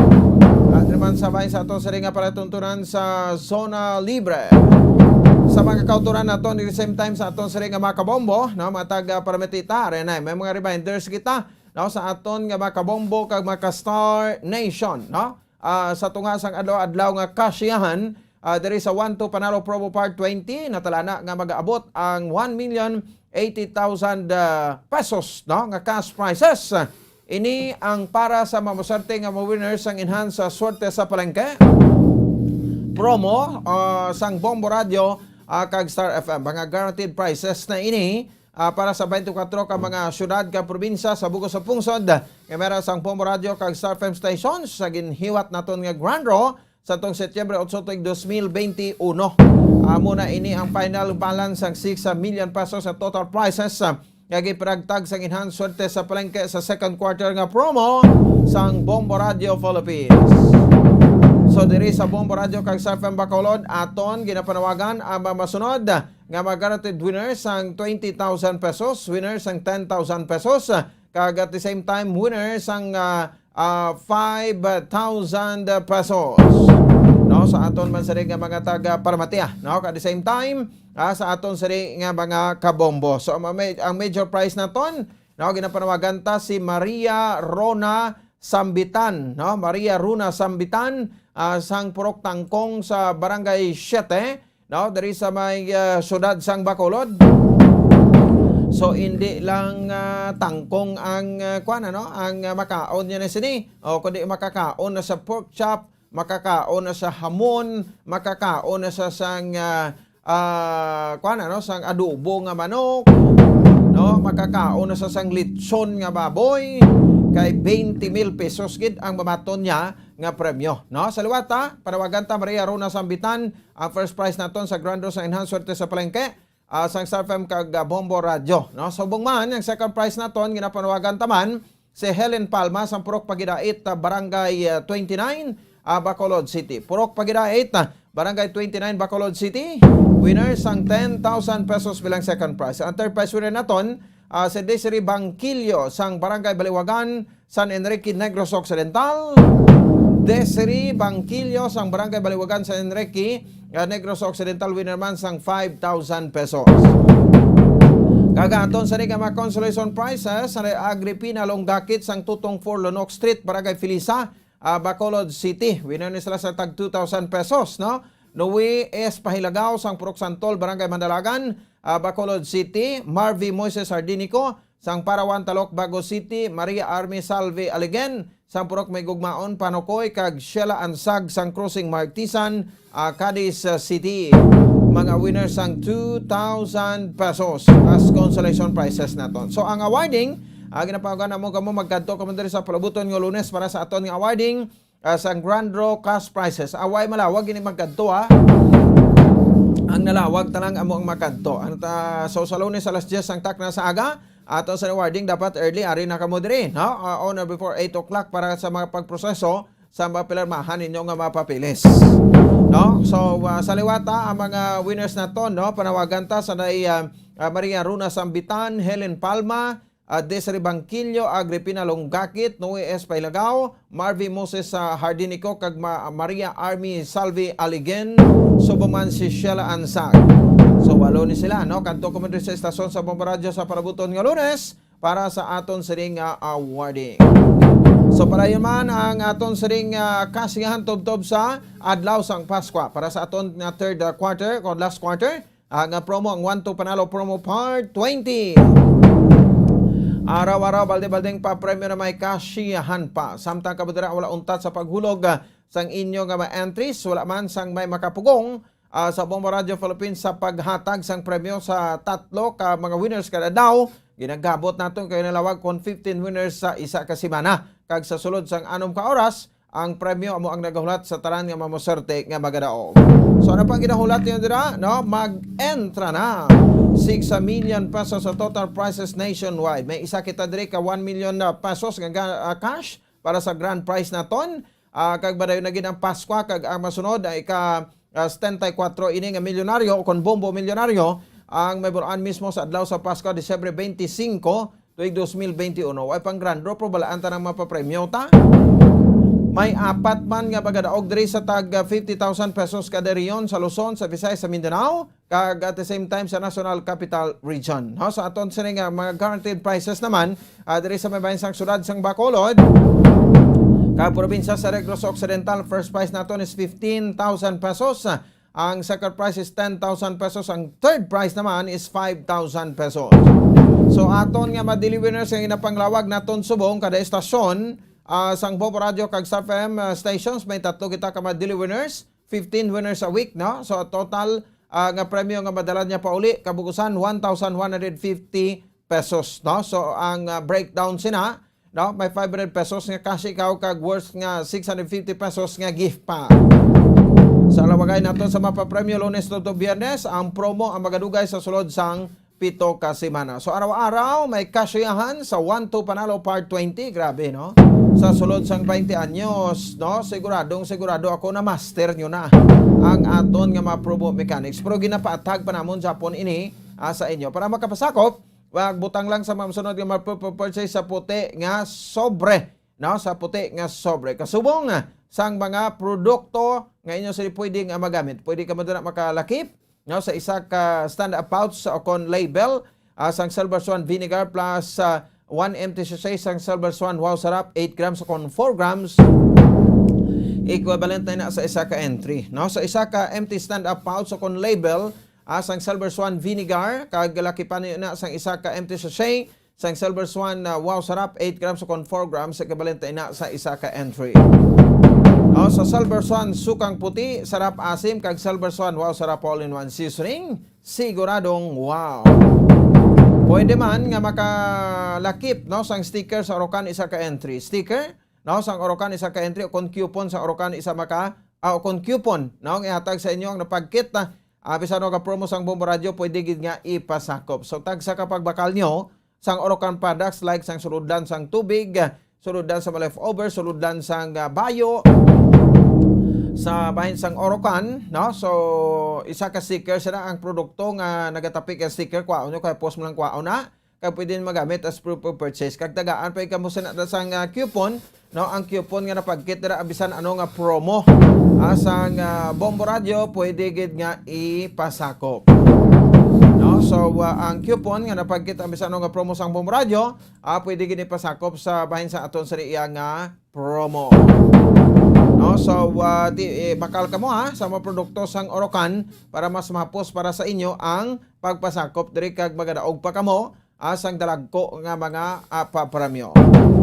At naman sabay sa aton sari nga palatuntunan sa Zona Libre. Sa mga kauturan naton, at the same time sa aton sari nga mga kabombo, no, mga taga Parametita, rin ay, may mga reminders kita, no, sa aton nga mga kabombo kag mga ka-Star Nation, no? Ah, sa tunga sang adlaw-adlaw nga kasiyahan, ah, diri sa One Two Panalo Promo Part twenty, natalana nga mag-aabot ang one million eighty thousand, ah, pesos, no, nga cash prizes. Ini ang para sa mamuserte nga mga winners sang Enhance sa Swerte sa Palengke promo, ah, sang Bombo Radio, ah, kag Star F M. Mga guaranteed prizes na ini, ah, para sa twenty-four ka mga syudad kag probinsya sa bug-os sa pungsod nga meron sang Bombo Radio kag Star F M stations sa ginhiwat naton nga Grand Draw sa tong Setyembre otso tuig dos mil bente uno. Amo na ini ang final balance sang six million pesos sa total prizes, ah, nga gipanagtag sang Enhance Swerte sa Palengke sa second quarter nga promo sang Bombo Radio Philippines. So, diri sa Bombo Radio kag sa F M Bacolod, aton ginapanawagan ang mga masunod nga mga guaranteed winners sang twenty thousand pesos, winners sang ten thousand pesos, kag at the same time, winners sang, ah, ah, five thousand pesos. No, sa aton man sari nga mga taga Paramatea, no, at the same time, ah, sa aton sari nga mga kabombo. So, ang, ma-, ang major prize naton, no, ginapanawagan ta si Maria Rona Sambitan, no? Maria Rona Sambitan, ah, sang Purok Tangkong sa Barangay Siete, no? Diri sa may, ah, siyudad sang Bacolod. So, hindi lang, ah, tangkong ang, ah, kuwan, ano, ang, ah, makaon niya na sini. O, kundi makakaon na sa pork chop, makakaon na sa hamon, makakaon na sa sang, ah, ah, kuwan, ano, sang adobo nga manok, no? Makakaon na sa sang lechon nga baboy, kay twenty mil pesos gid ang mabaton niya nga premyo, no? Sa liwat, ha, panawagan ta, Maria Rona Sambitan, ang first prize naton sa Grand Draw sa Enhance Swerte sa Palengke, ah, sang Star F M kag, ah, Bombo Radio, no? Subong man, ang second prize naton, ginapanawagan ta man, si Helen Palma, sang Purok Pagidait, ah, Barangay, ah, twenty-nine, ah, Bacolod City. Purok Pagidait, ah, Barangay twenty-nine, Bacolod City. Winner sang ten thousand pesos bilang second prize. Ang third prize winner naton, ah, si Desiree Bangkilio, sang Barangay Baliwagan, San Enrique, Negros Occidental. Desiree Bangkilio sang Barangay Baliwagan, San Enrique, ah, Negros Occidental, winner man sang five thousand pesos. Kag aton sa nga mga consolation prizes, sa Agripina Longdakit sang Tutong four Lonok Street, Barangay Filisa, ah, Bacolod City. Winner ni sila sa tag two thousand pesos, no? Noe S Pahilagaw sang Purok Santol, Barangay Mandalagan, ah, Bacolod City. Marvy Moises Ardinico, sang Parawan, Talok, Bago City, Maria Army Salve Aligen, sang Purok May Gugmaon, Panukoy, kag Sheila Ansag, sang Crossing Martisan, ah, Cadiz, ah, City. mga winners sang two thousand pesos as consolation prizes naton. So, ang awarding, ah, ginapahugan namo kamo, magkadto kamo diri sa palabuton nga Lunes para sa aton nga awarding, ah, sang Grand Draw cash prizes. Away malawag ini magkadto, ha. Ang nalawag talang amo ang makadto. Ano ta, so, sa Lunes alas diyes ang takna sa aga, ato sa awarding dapat early, ari na kamo diri, no? Ah, on or before eight o'clock para sa mga pagproseso sa mga pinirmahan ninyo nga mga papeles. No? So, ah, sa liwata, ang mga winners naton, no? Panawagan ta sa nay, ah, ah, Maria Runa Sambitan, Helen Palma, ah, Desiree Bangkilio, Agripina Longakit, Noe S. Pailagao, Marvin Moses, ah, Hardinico, kag Ma-, Maria Army Salvi Aligen, subong man si Sheila Ansag. So, walo ni sila, no? Kadto kamo diri sa estasyon sa Bombo Radyo sa palabuton nga Lunes para sa aton sining nga awarding. So, padayon man ang aton sining, ah, kasiyahan tubtob sa adlaw sang Paskwa para sa aton nga third, ah, quarter o last quarter, ang, ah, promo, ang One Two Panalo Promo Part twenty. Araw-araw, balde-baldeng papremyo na may kasiyahan pa. Samtang kamo dira wala untat sa paghulog, ah, sang inyo nga mga entries, wala man sang may makapugong, ah, sa Bombo Radio Philippines sa paghatag sang premyo sa tatlo ka mga winners kada adlaw. Ginagabot naton kay nalawag kon fifteen winners sa isa ka semana. Kag sa sulod sang anom ka oras, ang premyo amo ang nagahulat sa tanan nga mamaswerte nga magadaog. So, ano pang ginahulat niyo dira? No? Mag-entra na. Six million pesos sa total prizes nationwide. May isa kita diri ka one million na pesos nga ga-, ah, cash para sa grand prize naton. Ah, kag madayon na gid ang Paskwa, kag ang masunod ay ka, ah, setenta y cuatro ini nga milyonaryo o kon bombo milyonaryo ang may bulaan mismo sa adlaw sa Paskwa, Disyembre twenty-cinco, tuig dos mil twenty-uno. Way pang grand draw, pero balaan ta nang mapapremyo ta. May apat man nga magadaog diri sa tag, ah, fifty thousand pesos kada rehiyon sa Luzon, sa Visayas, sa Mindanao, kag at the same time sa National Capital Region. No? Sa aton sini nga mga guaranteed prizes naman, ah, diri sa may bahin sang siyudad sang Bacolod, kag probinsya sa Negros Occidental, first prize naton is fifteen thousand pesos. Ang second prize is ten thousand pesos. Ang third prize naman is five thousand pesos. So, aton nga mga daily winners nga ginapanglawag naton subong kada estasyon, ah, sang Bombo Radio kag Star F M, ah, stations, may tatlo kita ka mga daily winners, fifteen winners a week, no? So, total, ah, nga premyo nga madala niya pauli, kabugusan, one thousand one hundred fifty pesos, no? So, ang, ah, breakdown sina, no? May five hundred pesos nga cash ikaw kag worth nga six hundred fifty pesos nga gift pa. Sa lawagay nato sa mapapremyo Lunes to, to Biyernes, ang promo ang magadugay sa sulod sang pito ka semana. So, araw-araw may kasiyahan sa One Two Panalo Part twenty. Grabe, no? Sa sulod sang twenty anyos, no? Siguradong sigurado ako na master nyo na ang aton nga mga promo mechanics. Pero ginapaatag pa namon Japon ini, ah, sa inyo. Para makapasakop, magbutang lang sa mga sunod nga mga purchase sa puti nga sobre, no? Sa puti nga sobre. Kasubong, ah, sang mga produkto nga inyo sila pwede nga magamit. Pwede ka man na makalakip, no, sa isa ka stand-up pouch o kon label, ah, sang Silver Swan vinegar plus, ah, one empty sachet sang Silver Swan Wow Sarap, eight grams o kon four grams. Equivalent na ina sa isa ka entry, no? Sa isa ka empty stand-up pouch o kon label, ah, sang Silver Swan vinegar, kag lakipan niyo na sang isa ka empty sachet sang Silver Swan, ah, Wow Sarap, eight grams o kon four grams, equivalent na ina sa isa ka entry. O, sa Silver Swan Sukang Puti, Sarap Asim, kag Silver Swan Wow Sarap All-in-One Seasoning, siguradong wow. Pwede man nga makalakip, no, sang sticker sa Orocan isa ka entry. Sticker, no, sang Orocan isa ka entry, o kon coupon sa Orocan isa maka, ah, o kon coupon, no, ang ihatag sa inyo ang napagkit na, ah, bisan no ka promo sang Bombo Radio, pwede gid nga ipasakop. So, tagsa ka pagbakal nyo, sang Orocan products like sang suludlan sang tubig, suludlan sa mga leftover, suludlan sang, ah, bayo, sa bahin sang Orocan, no? So, isa ka sticker sila ang produkto nga nagatapi ka sticker, kwaon nyo, kaya post mo lang kwaon na, kaya pwede nyo magamit as proof of purchase. Kag tagaan pa ikaw mo sa nata sang, ah, coupon, no? Ang coupon nga napagkit dira, bisan ano nga promo, ah, sang, ah, Bombo Radio, pwede gid nga ipasakop. No? So, ah, ang coupon nga napagkit ang bisan ano nga promo sang Bombo Radio, ah, pwede gid ipasakop sa bahin sa aton sa iya nga promo. No? So, ah, ti, eh, bakal kamo, ha, sa mga produkto sang Orocan para mas mahapos para sa inyo ang pagpasakop diri kag magadaog pa kamo, ah, sang dalagko nga mga, ah, papremyo.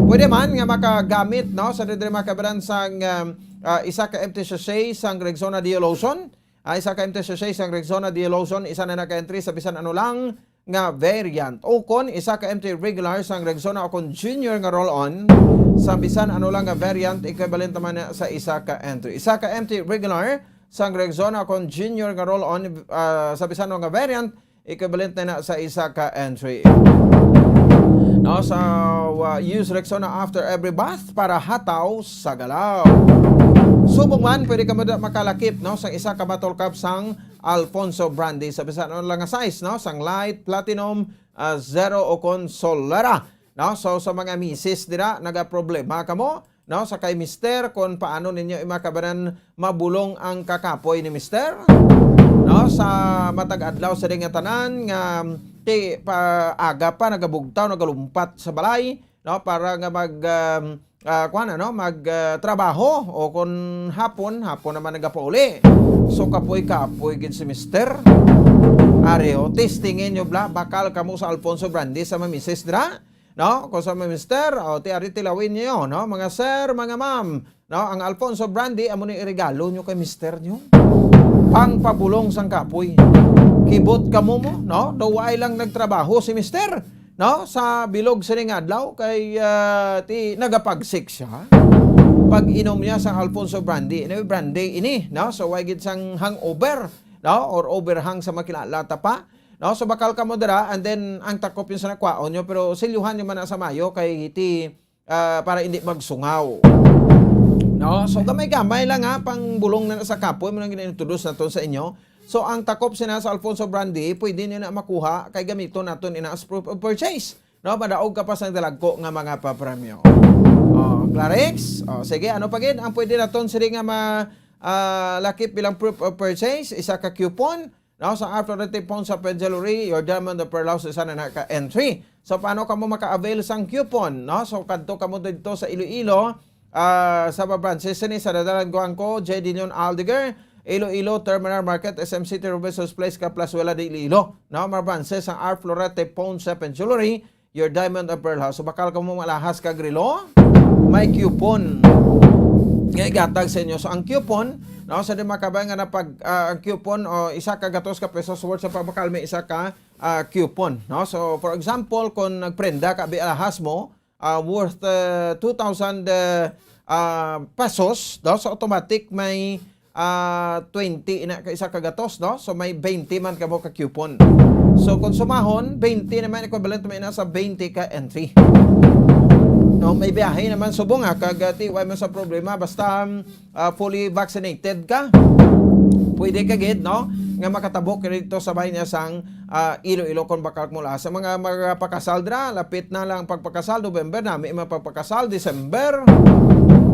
Pwede man nga makagamit, no, sa diri makabaran sang, um, ah, isa ka empty sachet sang Rexona Deo Lotion, Ay, isa ka M T sixty-six sang Rexona Delusion, isa na na ka entry sa bisan ano lang nga variant. O kon isa ka M T regular sang Rexona o kon junior nga roll-on, sa bisan ano lang nga variant, equivalent naman na sa isa ka entry. Isa ka M T regular sang Rexona o kon junior nga roll-on, ah, sa bisan ano nga variant, equivalent na na sa isa ka entry. No, sa, uh, use Rexona after every bath para hataw sa galaw. Subong man, pwede ka mada-, makalakip, no, sa isa ka bottle cap sang Alfonso Brandy sa bisan ano lang nga size, no, sang light, platinum, ah, zero o kon solera, no. So sa mga misis dira, nagaproblema kamo, no, sa kay mister, kung paano ninyo imakabanan mabulong ang kakapoy ni mister, no, sa matag adlaw sa nga tanan nga ti pa aga pa nagabugtaw, nagalumpat sa balay, no, para nga mag, um, ah, kuwan, ano, mag, ah, trabaho, o kung hapon, hapon naman nagapauli. So kapoy-kapoy gid si mister. Ari, o, testingin nyo bla, bakal kamo sa Alfonso Brandy sa mga misis dira. No? Kung sa mga mister, o, ti ari tilawin niyo, no? Mga sir, mga ma'am, no? Ang Alfonso Brandy, amo ni iregalo nyo kay mister nyo. Pangpabulong sang kapoy. Kibot kamo mo, no? Daw waay lang nagtrabaho si mister, no? Sa bilog sining adlaw, kay, ah, ti, nagapagsik siya. Pag inom niya sa Alfonso Brandy, ano yung brandy ini, no? So, way gid sang hangover, no? Or overhang sa makilala ta pa. No, so bakal kamo dira, and then ang takop yung sa nakwaon nyo, pero silyuhan nyo man na sa mayo kay ti, ah, para hindi magsungaw. No, so gamay-gamay lang ha, pang bulong na sa kapoy mo nang ginaintroduce naton sa inyo. So ang takop sina sa Alfonso Brandy, pwede nyo na makuha kay gamiton naton ina as proof of purchase. No, madaog ka pa sa dalagko nga mga papremyo. Oh, Clarex, oh, sige, ano pa gid ang pwede naton sila nga ma, ah, lakip bilang proof of purchase? Isa ka coupon, no, sa Afro Rete Pawn Shop and Jewelry, your diamond, the pearl house, isa na na ka entry. So, paano kamo maka-avail sang coupon, no? So, kadto kamo dito sa Iloilo, ah, sa mga branches sini sa Dadalan Guangco, J D Leon Aldegar, Iloilo Terminal Market, S M City, Robinson's Place, kag Plazuela de Iloilo, no? Mga branches sang Afro Rete Pawn Shop and Jewelry, your diamond and pearl house. So, bakal kamo malahas kag relo, may coupon nga igatag sa inyo. So, ang coupon, no, sa di makabay nga na pag, ah, ang coupon o isa ka gatos ka pesos worth sa pagbakal, may isa ka, ah, coupon, no? So, for example, kung nagprenda ka, abi alahas mo, ah, worth, ah, two thousand, ah, ah, pesos, no? So, automatic may, ah, twenty ina ka isa ka gatos, no? So, may twenty man kamo ka coupon. So, kung sumahon, twenty naman, equivalent man ina sa twenty ka entry. No, may biyahe naman subong, ah, kag, ah, ti, way man sa problema, basta, um, ah, fully vaccinated ka, pwede ka gid, no, nga makatabok dito sa bahin niya sang, ah, Iloilo kung bakal mo la. Sa mga magpakasal dira, lapit na lang pagpakasal, November, nami man pagpakasal, December.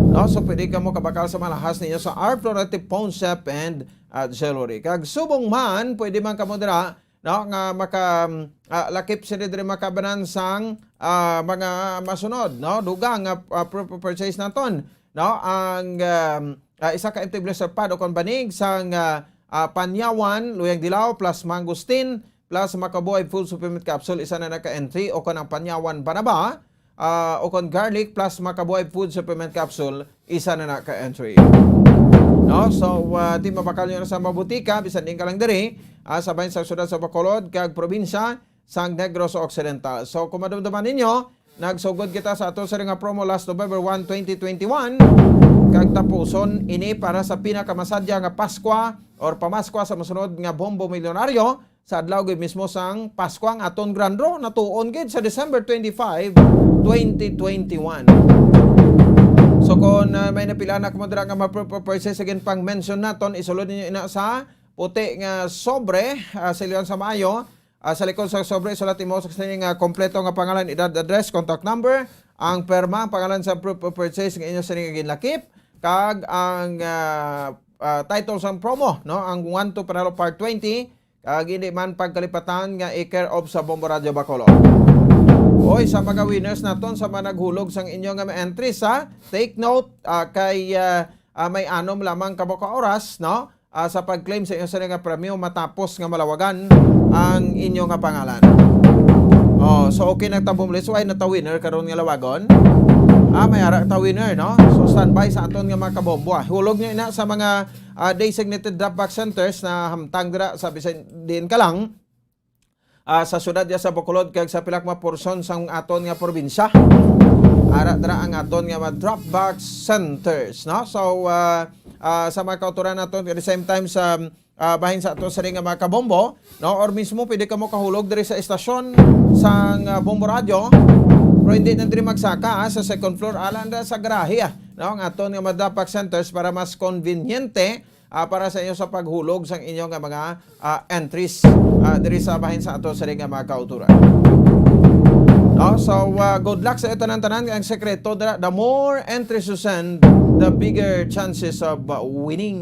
No, so pwede ka mo kabakal sa malahas ninyo sa Art Florete Pawn Shop and, ah, Jewelry. Kag subong man, pwede man kamo dira, no, nga maka, ah, lakip sila diri makabanan sang, ah, mga masunod, no, dugang nga, ah, pro-, purchase naton, no, ang, um, ah, isa ka empty blister pad o kon banig sang, ah, ah, panyawan, luyang dilaw, plus mangosteen, plus makabuhay full supplement capsule, isa na na ka entry, o kon ang panyawan banaba, ah, o kon garlic plus makabuhay food supplement capsule, isa na na ka entry. No? So, ah, di mabakal nyo na sa mabutika, bisan din ka lang diri, ah, sa bahin sa syudad sa Bacolod, kag probinsya sang Negros Occidental. So, kung madumduman ninyo, nagsugod kita sa ato sa nga promo last November one, twenty twenty-one, kag tapuson ini para sa pinakamasadya nga Paskwa or pamaskwa sa masunod nga Bombo Milyonaryo, sa adlaw gid mismo sang Pasko ang aton grand draw, natuon gid sa December twenty-five, twenty twenty-one. So kung, ah, may napila na kamo dira nga ma-, purchase, again, pang mention naton, isulod ninyo ina sa puti nga sobre, ah, sa iliwan sa maayo, ah, sa likod sa sobre, isulat imo sa sini nga kompleto nga pangalan, edad, address, contact number, ang perma, ang pangalan sa proof of purchase nga inyo sini nga ginlakip, kag ang, ah, ah, title sang promo, no, ang One to Panalo Part twenty, kag hindi man pagkalipatan nga i-care of sa Bombo Radyo Bacolod. Oy, sa mga winners naton, sa mga naghulog sang inyo nga mga entries, ha? Take note, ah, kay, ah, ah, may anom lamang kamo ka oras, no? Ah, sa pag-claim sa inyo sa nga premyo matapos nga malawagan ang inyo nga pangalan. Oh, so okay, nagtambong list, why nata winner karon nga lawagon? Ah, may ara ta winner, no? So, standby sa aton nga mga kabombo, ah. Hulog niya ina sa mga, ah, designated drop box centers na hamtang dira sa bisan diin ka lang. Ah, sa syudad diya sa Bacolod kag sa pila ka mga porsyon sang aton nga probinsya. Ara dira ang aton nga mga drop box centers, no? So, ah, ah, sa mga kautoran naton, at the same time sa, ah, bahin sa ato sini nga mga kabombo, no? Or mismo pwede kamo kahulog diri sa estasyon sang, ah, Bombo Radio. Pero hindi na diri magsaka, ah, sa second floor, alang na sa garahe, ah, no? Ang aton nga mga drop box centers para mas konbinyente, ah, para sa inyo sa paghulog sang inyo nga mga, ah, entries, ah, diri sa bahin sa ato sini nga mga kautoran. No? So, ah, good luck sa tanan-tanan. Ang sekreto dira, the more entries you send, the bigger chances of, ah, winning.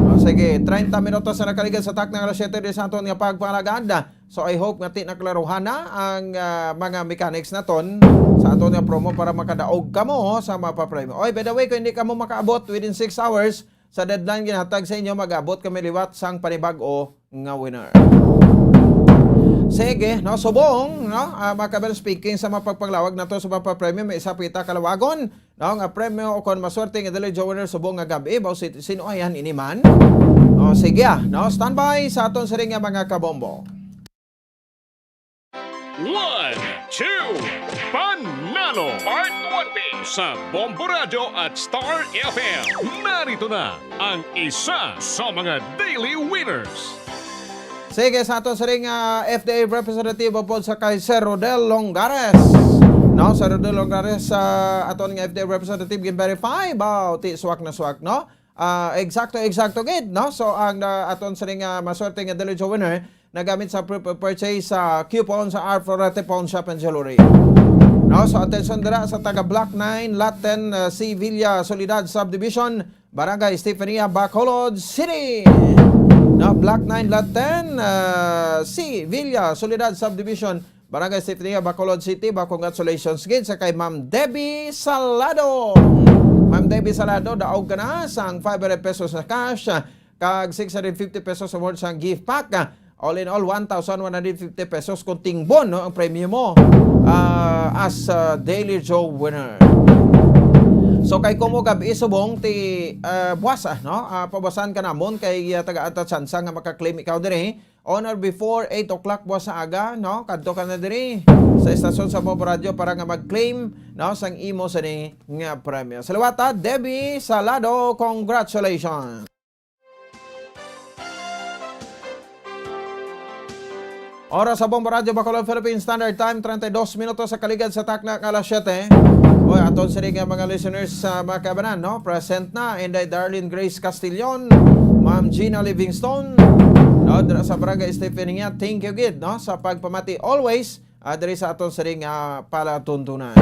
No, sige, treinta minutos na nakaligad sa takna nga alas siyete diri sa aton nga pagpalagad. So, I hope nga ti naklaruhan na ang, ah, mga mechanics naton sa aton nga promo para makadaog kamo sa mapapremyo. Oy, by the way, kung hindi kamo makaabot within six hours, sa deadline ginahatag sa inyo, mag-abot kami liwat sang panibag-o nga winner. Sige, no, subong, no, ah, mga kabel, speaking sa mga pagpanglawag nato sa mga premyo, may isa pa kita kalawagon, no, nga premyo o kon maswerte nga Daily Draw winner subong nga gab-i, baw si, sino ayan ini man? O, sige, ah, no, standby sa aton siring nga mga kabombo. One, two, Panalo Part one B sa Bombo Radyo at Star F M. Narito na ang isa sa mga daily winners. Sige, sa aton siring nga F D A representative upod sa kay Sir Rodel Longares. No, Sir Rodel Longares, sa aton nga F D A representative, gin-verify ba? O, ti, swak na swak, no? Ah, eksakto, eksakto gid, no? So, ang, ah, aton siring nga maswerte nga Daily Draw winner nagamit sa pre-, pre-, purchase sa coupon sa R Florete Pawn Shop and Jewelry. No? So, atensyon dira sa taga Block nine, Lot ten, ah, C Villa Soledad Subdivision, Barangay Estefania, Bacolod City. No, Block nine, Lot ten, ah, C Villa Soledad Subdivision, Barangay Estefania, Bacolod City, ba, congratulations gid sa kay Ma'am Debbie Salado. Ma'am Debbie Salado, daog ka na sang five hundred pesos na cash, ah, kag six hundred fifty pesos worth sang gift pack. Ah, all in all, one thousand one hundred fifty pesos kung tingbon, no, ang premyo mo, ah, as, ah, Daily Draw winner. So, kay kumo gab-i subong ti, ah, buwas, ah, no? Ah, pabasan ka namon kay, ah, tagaan ta tsansa nga maka-claim ikaw diri on or before eight o'clock buwas sa aga, no? Kadto ka na diri sa estasyon sa Bombo Radyo para nga mag-claim, no, sang imo sini nga premyo. Sa liwat, ah, Debbie Salado, congratulations! Oras sa Bombo Radyo Bacolod, Philippine Standard Time, treinta y dos minutos sa kaligad sa takna nga alas siyete. Oy, aton sini nga mga listeners sa mga kabanan, no? Present na, Inday Darlene Grace Castillon, Ma'am Gina Livingstone, no? Dira sa Barangay Stephen Hinya, thank you gid, no? Sa pagpamati always, ah, diri sa aton sini nga palatuntunan.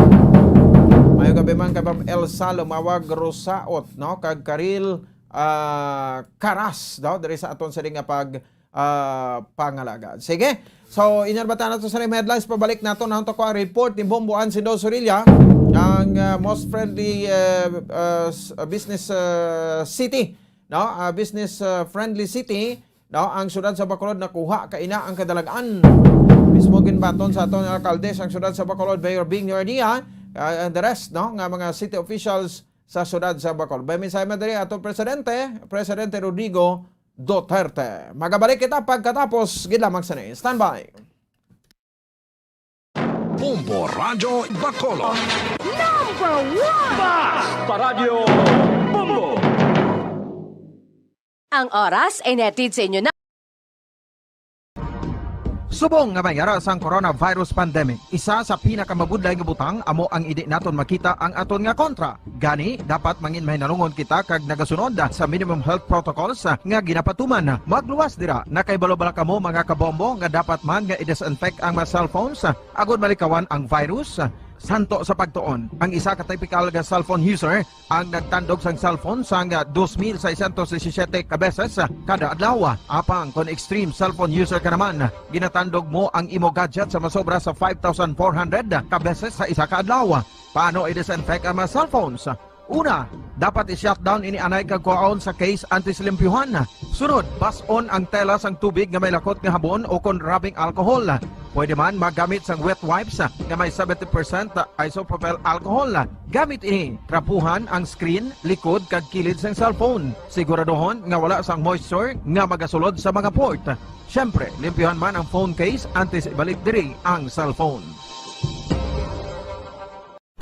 Mayo gabi man kay Ma'am Elsa Lumawag Rosaot, no? Kag Karil, ah, Karas, no? Diri sa aton sini nga pag, ah, pangalagad. Sige. So, inyo na ba tanan to sa mga headlines? Pabalik nato, nahon to ko ang report ni Bombo Ansindo Sorilla, ang, ah, most friendly, ah, ah, s-, ah, business, ah, city, no? Ah, business, ah, friendly city, no? Ang siyudad sa Bacolod nakuha kaina ang kadalag-an. Mismo ginbaton sa aton alkalde sang siyudad sa Bacolod, Mayor Bing Yordia, ah, and the rest, no, nga mga city officials sa siyudad sa Bacolod. May mensahe man diri ato Presidente, Presidente Rodrigo Duterte. Magabalik kita pagkatapos gid lamang sini. Standby. Bombo Radyo Bacolod. Number one! Basta Radyo Bombo! Ang oras ay nahatid sa inyo na Subong nga may ara sang coronavirus pandemic, isa sa pinakamabudlay nga butang amo ang indi naton makita ang aton nga kontra. Gani, dapat mangin mahinalungon kita kag nagasunod sa minimum health protocols nga ginapatuman. Magluwas dira, nakahibalo bala kamo, mga kabombo, nga dapat man nga i-disinfect ang mga cellphones agod malikawan ang virus? Santo sa pagtuon, ang isa ka typical nga cellphone user ang nagtandog sang cellphone sang dos mil seiscientos disisiete ka beses kada adlaw. Apang kon extreme cellphone user ka naman, ginatandog mo ang imo gadget sa masobra sa five thousand four hundred ka beses sa isa ka adlaw. Paano i-disinfect ang mga cellphones? Una, dapat i-shutdown ini anay kag kuhaon sa case antes limpyuhan. Sunod, bas-on ang tela sang tubig nga may lakot nga habon o kon rubbing alcohol. Pwede man maggamit sang wet wipes nga may seventy percent isopropyl alcohol. Gamit ini, trapuhan ang screen, likod, kag kilid sang cellphone. Siguraduhon nga wala sang moisture nga magasulod sa mga port. Siyempre, limpyuhan man ang phone case antes ibalik diri ang cellphone.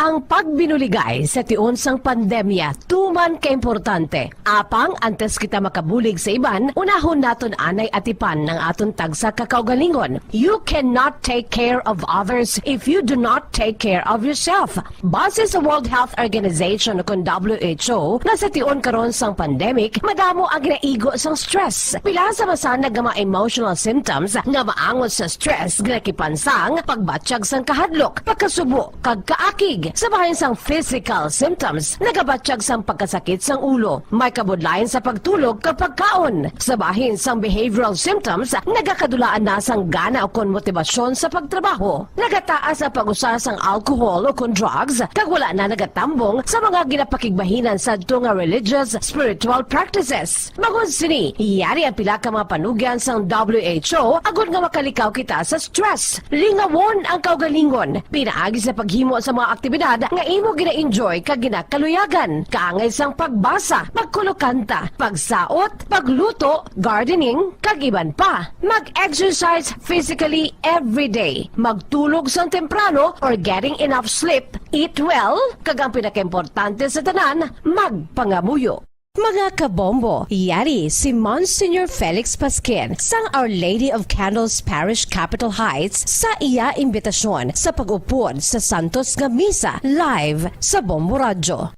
Ang pagbinuligay sa tion sang pandemya tuman ka importante. Apang antes kita makabulig sa iban, unahon naton anay atipan ang aton tagsa ka kaugalingon. You cannot take care of others if you do not take care of yourself. Base sa World Health Organization, kun W H O, nga sa tion karon sang pandemic, madamo ang ginaigo sang stress. Pila sa masanag nga mga emotional symptoms nga maangot sa stress ginakipan sang pagbatyag sang kahadlok, pagkasubo, kag kaakig, sa bahin sang physical symptoms, nagabatyag sang pagkasakit sang ulo, may kabudlayan sa pagtulog kag pagkaon, sa bahin sang behavioral symptoms, nagakadulaan na sang gana ukon motibasyon sa pagtrabaho, nagataas ang pag-usa sang alcohol ukon drugs, kag wala na nagatambong sa mga ginapakigbahinan sadto nga religious, spiritual practices. Bangod sini, yari ang pila ka mga panugyan sang W H O agod nga makalikaw kita sa stress. Lingawon ang kaugalingon pinaagi sa paghimo sa mga aktibidad nga imo gina-enjoy kag ginakaluyagan, kaangay sang pagbasa, pagkulokanta, pagsaot, pagluto, gardening, kag iban pa. Mag-exercise physically every day. Magtulog sang temprano or getting enough sleep. Eat well, kag ang pinakaimportante sa tanan, magpangamuyo. Mga kabombo, yari si Monsignor Felix Pasquin sang Our Lady of Candles Parish, Capitol Heights, sa iya imbitasyon sa pag-upod sa santos nga misa live sa Bombo Radyo.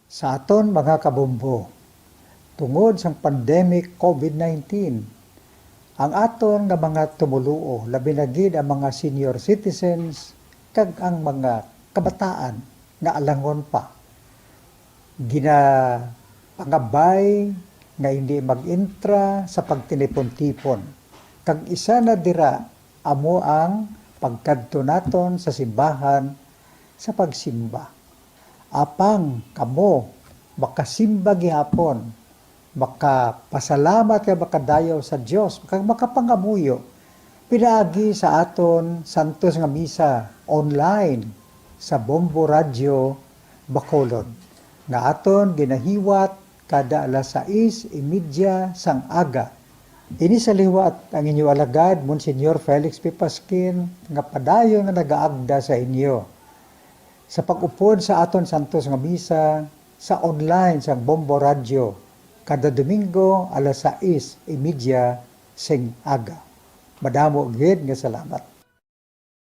Sa aton mga kabombo, tungod sang pandemic covid nineteen, ang aton nga mga tumoluo, labi na gid ang mga senior citizens kag ang mga kabataan nga alangon pa, ginapangabay nga hindi mag-intra sa pagtinipon-tipon. Kag isa na dira amo ang pagkadto naton sa simbahan sa pagsimba. Apang kamo makasimba gihapon, makapasalamat kag makadayaw sa Dios, kag makapangamuyo pinaagi sa aton santos nga misa online sa Bombo Radyo Bacolod, nga aton ginahiwat kada alas sais y media sang aga. Ini sa liwat ang inyo alagad, Monsignor Felix P. Pasquin, nga padayon nga nagaagda sa inyo sa pag-upod sa aton santos nga misa sa online sang Bombo Radyo kada Domingo alas sais y media sing aga. Madamo gid nga salamat.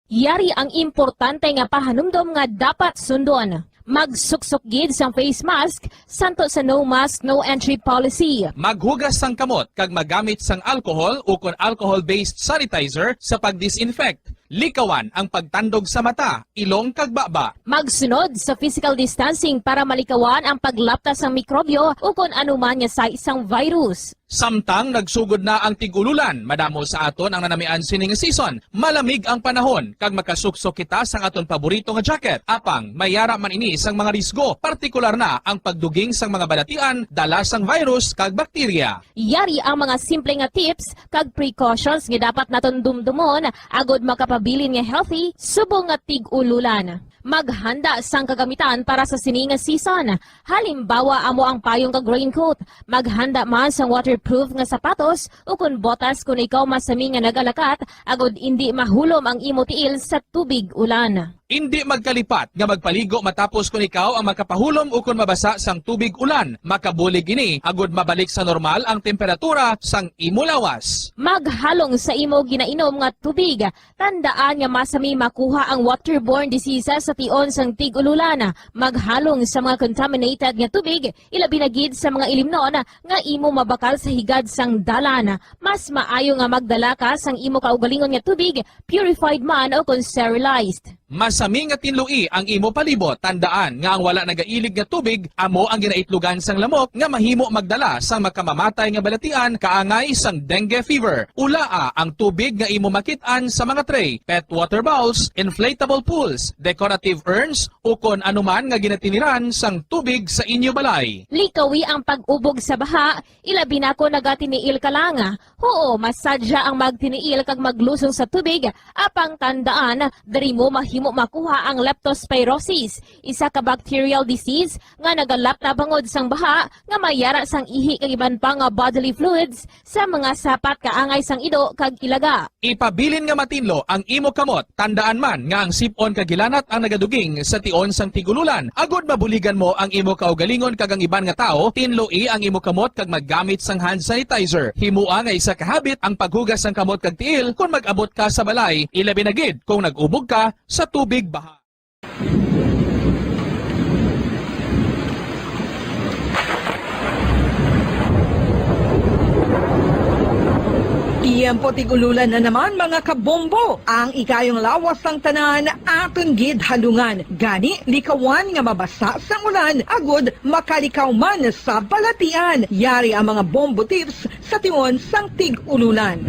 Yari ang importante nga pahanumdom nga dapat sundon. Magsuksok gid sang face mask, santo sa no mask, no entry policy. Maghugas sang kamot kag magamit sang alcohol ukon alcohol-based sanitizer sa pag-disinfect. Likawan ang pagtandog sa mata, ilong kag baba. Magsunod sa physical distancing para malikawan ang paglapta sang mikrobyo ukon anuman nga sais sang virus. Samtang nagsugod na ang tig-ululan, madamo sa aton ang nanamian sini nga season. Malamig ang panahon, kag makasuksok kita sang aton paborito nga jacket. Apang, may yara man ini sang mga risgo, partikular na ang pagduging sang mga balatian, dala sang virus kag bakterya. Yari ang mga simple nga tips kag precautions nga dapat naton dumdumon agod makapabilin nga healthy subong nga tig-ululan. Maghanda sang kagamitan para sa sini nga season. Halimbawa, amo ang payong kag raincoat. Maghanda man sang waterproof nga sapatos ukon botas kon ikaw masami nga nagalakat agod indi mahulom ang imo tiil sa tubig ulan. Indi magkalipat nga magpaligo matapos kon ikaw ang makapahulom ukon mabasa sang tubig ulan. Makabulig ini agod mabalik sa normal ang temperatura sang imo lawas. Maghalong sa imo ginainom nga tubig. Tandaan nga masami makuha ang waterborne diseases sa tion sang tig-ululan. Maghalong sa mga contaminated nga tubig, ilabi na gid sa mga ilimnon nga imo mabakal sa higad sang dalan. Mas maayo nga magdala ka sang imo kaugalingon nga tubig, purified man o kon sterilized. Masami nga tinloi ang imo palibot. Tandaan nga ang wala nagailig nga tubig amo ang ginaitlogan sang lamok nga mahimo magdala sang makamamatay nga balatian kaangay sang dengue fever. Ulaa ang tubig nga imo makit-an sa mga tray, pet water bowls, inflatable pools, decorative urns, ukon anuman nga ginatiniran sang tubig sa inyo balay. Likawi ang pag-ubog sa baha, ilabi na kon nagatiniil ka lang. Huo, masadya ang magtiniil kag maglusong sa tubig, apang tandaan, diri mo mahimo makuha ang leptospirosis, isa ka bacterial disease nga nagalap na bangod sang baha nga may yara sang ihi kag iban pa nga bodily fluids sa mga sapat kaangay sang ido kag ilaga. Ipabilin nga matinlo ang imo kamot. Tandaan man nga ang sip-on kag hilanat ang nagaduging sa tion sang tig-ululan. Agod mabuligan mo ang imo kaugalingon kag ang iban nga tawo, tinloi ang imo kamot kag maggamit sang hand sanitizer. Himoa nga isa ka habit ang paghugas sang kamot kag tiil kon mag-abot ka sa balay, ilabi na gid kung nag-ubog ka sa tubig baha. Tiyempo tig-ululan na naman, mga kabombo. Ang ikayong lawas sang tanan aton gid halungan. Gani, likawan nga mabasa sang ulan agud makalikaw man sa balatian. Yari ang mga bombo tips sa tion sang tig-ululan.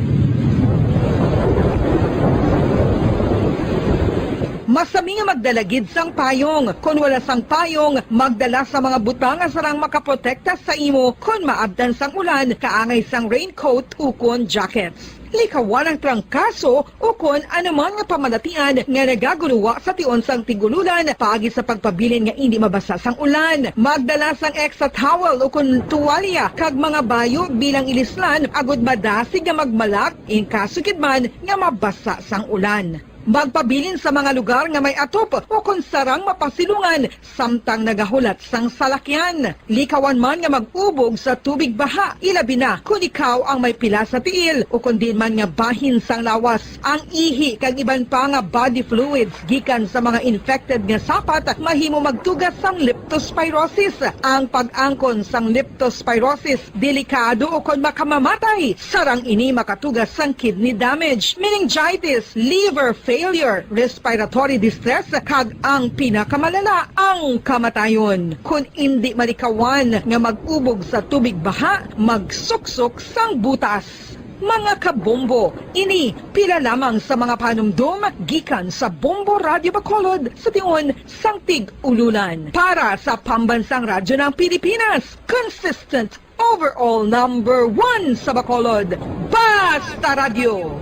Masami nga magdala gid sang payong. Kon wala sang payong, magdala sa mga butang nga sarang makaprotekta sa imo kon maabtan sang ulan, kaangay sang raincoat ukon jackets. Likawan ang trangkaso ukon anuman nga pamalatian nga nagagulowa sa tion sang tig-ululan paagi sa pagpabilin nga indi mabasa sang ulan. Magdala sang extra towel ukon tuwalya kag mga bayo bilang ilislan agud madasig nga magmalak in kaso gid man nga mabasa sang ulan. Magpabilin sa mga lugar nga may atop ukon sarang mapasilungan samtang nagahulat sang salakyan. Likawan man nga mag-ubog sa tubig baha, ilabi na kon ikaw ang may pila sa tiil ukon diin man nga bahin sang lawas. Ang ihi kag iban pa nga body fluids gikan sa mga infected nga sapat mahimo magtuga sang leptospirosis. Ang pag-angkon sang leptospirosis delikado ukon makamamatay. Sarang ini makatuga sang kidney damage, meningitis, liver failure, respiratory distress, kag ang pinakamalala, ang kamatayon. Kon indi malikawan nga mag-ubog sa tubig baha, magsuksok sang butas. Mga kabombo, ini pila lamang sa mga panumdom gikan sa Bombo Radyo Bacolod sa tion sang tig-ululan. Para sa Pambansang Radyo ng Pilipinas, consistent overall number one sa Bacolod, Basta Radyo,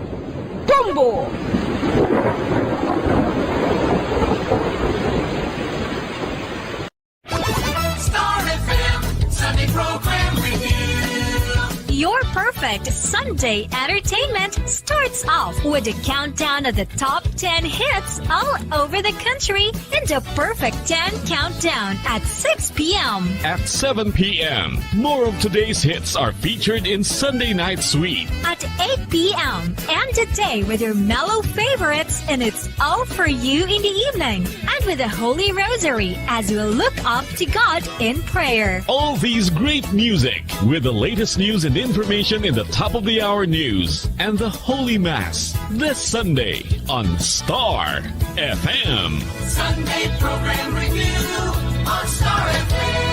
Bombo! Star F M Sunday Program Review. Your perfect Sunday entertainment starts off with a countdown of the top ten hits all over the country in the Perfect ten Countdown at six p.m. At seven p.m., more of today's hits are featured in Sunday Night Sweet. At eight p.m., end the day with your mellow favorites, and it's all for you in the evening. And with the Holy Rosary as we look up to God in prayer. All these great music with the latest news and information in the top of the hour news and the Holy Mass this Sunday on Star F M. Sunday Program Review on Star F M.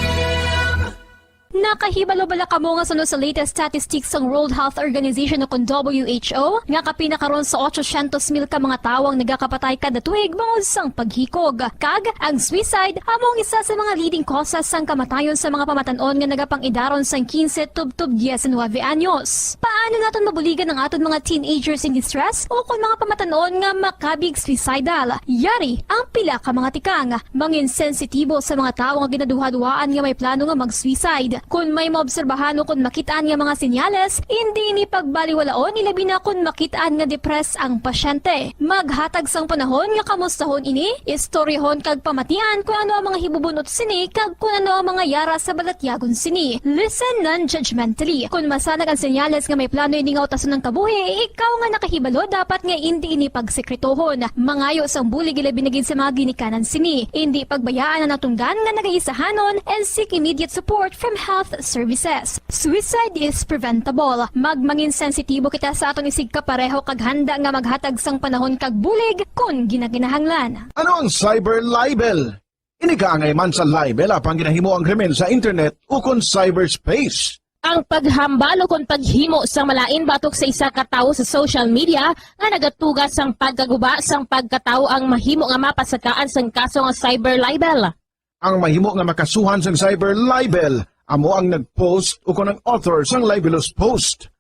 Nakahibalo bala kamo nga suno sa latest statistics sang World Health Organization o kon W H O, nga kapin na karon sa otsosyentos mil ka mga tawo ang nagakapatay kada tuig bangod sang paghikog? Kag ang suicide amo ang isa sa mga leading causes sang kamatayon sa mga pamatan-on nga nagapang-idaron sang kinse tubtob diecinuebe anyos. Paano naton mabuligan ang aton mga teenagers in distress o kon mga pamatan-on nga makabig suicidal? Yari ang pila ka mga tikang. Mangin sensitibo sa mga tawo nga ginaduhaduhaan nga may plano nga mag-suicide. Kon may maobserbahan o kon makit-an nga mga senyales, indi ini pagbaliwalaon, ilabi na kon makit-an nga depressed ang pasyente. Maghatag sang panahon nga kamustahon ini, istoryahon kag pamatian kon ano ang mga hibubun-ot sini kag kon ano ang mga yara sa balatyagon sini. Listen non-judgmentally. Kon masanag ang senyales nga may plano ini nga utason ang kabuhi, ikaw nga nakahibalo dapat nga indi ini pagsekretohon. Mangayo sang bulig, ilabi na gid sa mga ginikanan sini. Indi pagbayaan ang natunggan nga nagaisahanon and seek immediate support from health services. Suicide is preventable. Magmangin sensitibo kita sa aton isigkapareho kag handa nga maghatag sang panahon kag bulig kon ginakinahanglan. Ano ang cyber libel? Ini kaangay man sa libel apang ginahimo ang krimen sa internet ukon cyberspace. Ang paghambal ukon paghimo sang malain batok sa isa ka tawo sa social media nga nagatuga sang pagkaguba sang pagkatawo ang mahimo nga mapasakaan sang kaso nga cyber libel. Ang mahimo nga makasuhan sang cyber libel amo ang nag-post ukon ang author sang libelous post.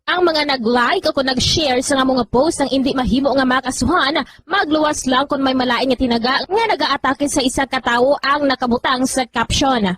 Ang mga nag-like ukon nag-share sang amo nga post ang indi mahimo nga makasuhan, magluwas lang kon may malain nga tinaga nga nagaatake sa isa ka tawo ang nakabutang sa caption.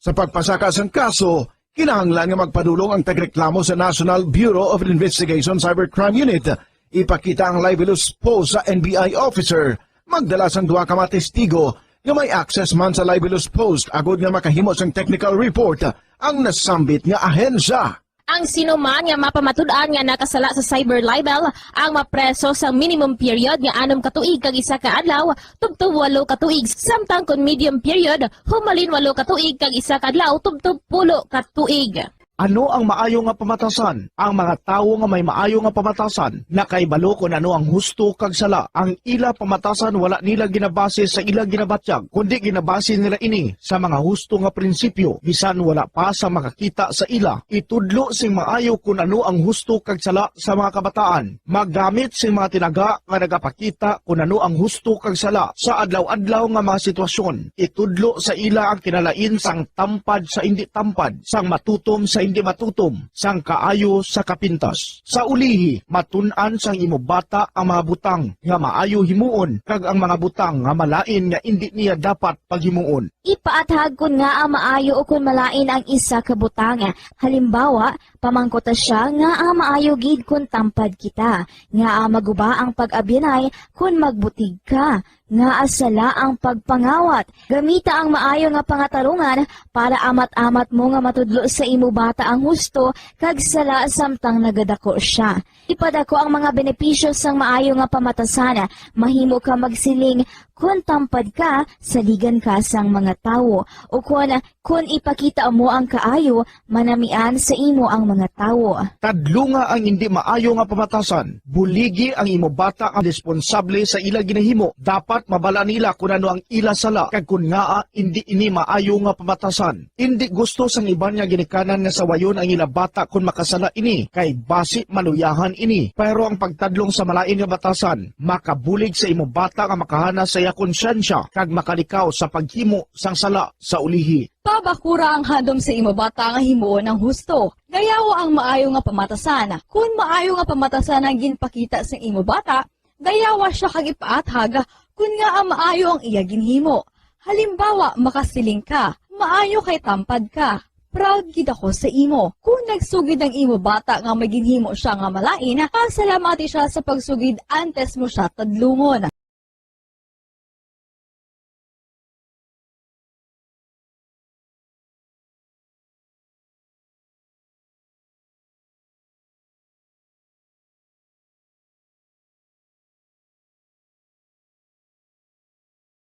Sa pagpasaka sang kaso, kinahanglan nga magpadulong ang tagreklamo sa National Bureau of Investigation Cybercrime Unit. Ipakita ang libelous post sa N B I officer. Magdala sang duha ka mga testigo nga may access man sa libelous post agod nga makahimo sang technical report ang nasambit nga ahensya. Ang sino man nga mapamatud-an nga nakasala sa cyber libel ang mapreso sa minimum period nga anom ka tuig kag isa ka adlaw tubtob walo ka tuig, samtang kon medium period, humalin walo ka tuig kag isa ka adlaw tubtob pulo ka tuig. Ano ang maayo nga pamatasan? Ang mga tawo nga may maayo nga pamatasan nakahibalo kon ano ang husto kag sala. Ang ila pamatasan wala nila ginabase sa ila ginabatyag, kundi ginabase nila ini sa mga husto nga prinsipyo, bisan wala pa sa makakita sa ila. Itudlo sing maayo kon ano ang husto kag sala sa mga kabataan. Maggamit sing mga tinaga nga nagapakita kon ano ang husto kag sala sa adlaw-adlaw nga mga sitwasyon. Itudlo sa ila ang kinalain sang tampad sa indi tampad, sang matutom sa indi matutom, sang kaayo sa kapintas. Sa ulihi, matun-an sang imo bata ang mga butang nga maayo himuon kag ang mga butang nga malain nga indi niya dapat paghimuon. Ipaathag kon ngaa maayo ukon malain ang isa ka butang. Halimbawa, pamangkuta sia ngaa maayo gid kon tampad kita, ngaa maguba ang pag-abyanay kon magbutig ka, ngaa sala ang pagpangawat. Gamita ang maayo nga pangatarungan para amat-amat mo nga matudlo sa imo bata ang husto kag sala samtang nagadako sia. Ipadako ang mga benepisyo sang maayo nga pamatasan. Mahimo ka magsiling, "Kon tampad ka, saligan ka sang mga tawo," ukon, "Kon ipakita mo ang kaayo, manamian sa imo ang mga tawo." Tadlunga ang indi maayo nga pamatasan. Buligi ang imo bata ang responsable sa ila ginahimo. Dapat mabala nila kon ano ang ila sala kag kon ngaa indi ini maayo nga pamatasan. Indi gusto sang iban nga ginikanan nga sawayon ang ila bata kon makasala ini, kay basi maluyahan ini. Pero ang pagtadlong sa malain nga batasan makabulig sa imo bata nga makahana sa iya konsyensya kag makalikaw sa paghimo sang sala sa ulihi. Pabakura ang handom sa imo bata nga himuon ang husto. Dayawa ang maayo nga pamatasan. Kon maayo nga pamatasan ang ginpakita sa imo bata, dayawa sia kag ipaathag kon ngaa maayo ang iya ginhimo. Halimbawa, makasiling ka, "Maayo kay tampad ka. Proud gid ako sa imo." Kon nagsugid ang imo bata nga may ginhimo sia nga malain, pasalamati sia sa pagsugid antes mo sia tadlungon.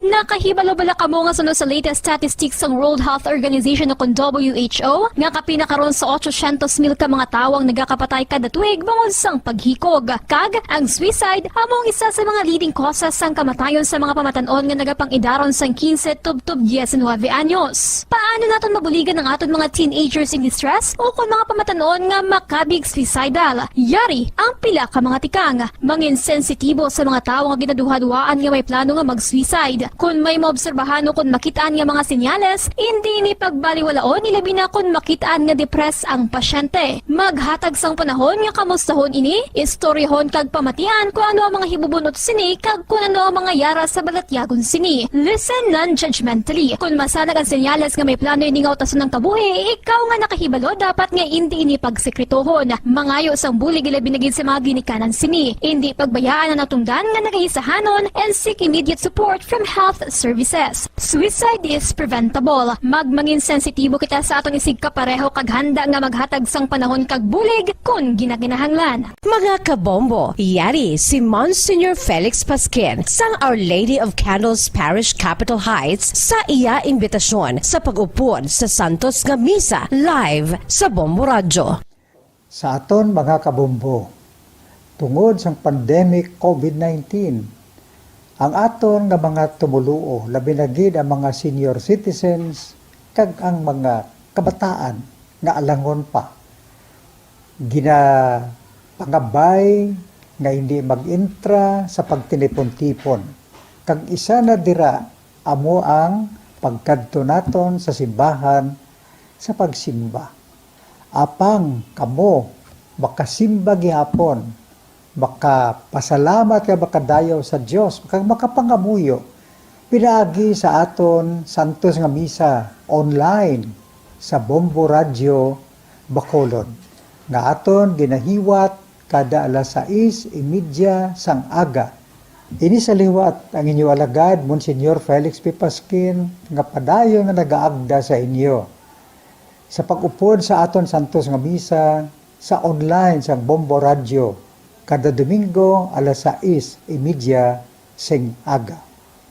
Nakahibalo bala kamo nga suno sa latest statistics sang World Health Organization o kon W H O, nga kapin na karon sa otsosyentos mil ka mga tawo ang nagakapatay kada tuig bangod sang paghikog? Kag ang suicide amo ang isa sa mga leading causes sang kamatayon sa mga pamatan-on nga nagapang-idaron sang quince tubtob diecinuebe anyos. Paano naton mabuligan ang aton mga teenagers in distress o kon mga pamatan-on nga makabig suicidal? Yari ang pila ka mga tikang. Mangin sensitibo sa mga tawo nga ginaduhaduhaan nga may plano nga mag-suicide. Kon may maobserbahan o kon makit-an nga mga senyales, indi ini pagbaliwalaon, ilabi na kon makit-an nga depressed ang pasyente. Maghatag sang panahon nga kamustahon ini, istoryahon kag pamatian kon ano ang mga hibubunot sini kag kon ano ang mga yara sa balatyagon sini. Listen non-judgmentally. Kon masanag ang senyales nga may plano ini nga utason ang kabuhi, ikaw nga nakahibalo dapat nga indi ini pagsekretohon. Mangayo sang bulig ilabi na gid sa mga ginikanan sini. Indi pagbayaan ang natungdan nga nagaisahanon and seek immediate support from Health Services. Suicide is preventable. Magmangin sensitibo kita sa aton isigkapareho kag handa nga maghatag sang panahon kag bulig kon ginakinahanglan. Mga kabombo, yari si Monsignor Felix Pasquin sang Our Lady of Candles Parish, Capitol Heights, sa iya imbitasyon sa pag-upod sa santos nga misa live sa Bombo Radyo. Sa aton mga kabombo, tungod sang pandemic COVID nineteen, ang aton nga mga tumoluo, labi na gid ang mga senior citizens kag ang mga kabataan nga alangon pa, ginapangabay nga hindi mag-entra sa pagtinipon-tipon, kag isa na dira amo ang pagkadto naton sa simbahan sa pagsimba. Apang kamo makasimba gihapon, makapasalamat kag makadayaw sa Dios, kag makapangamuyo pinaagi sa aton santos nga misa online sa Bombo Radyo Bacolod, nga aton ginahiwat kada alas sais y media sang aga. Ini sa liwat ang inyo alagad, Monsignor Felix P. Pasquin, nga padayon nga nagaagda sa inyo sa pag-upod sa aton santos nga misa sa online sang Bombo Radyo kada Domingo alas sais y media sing aga.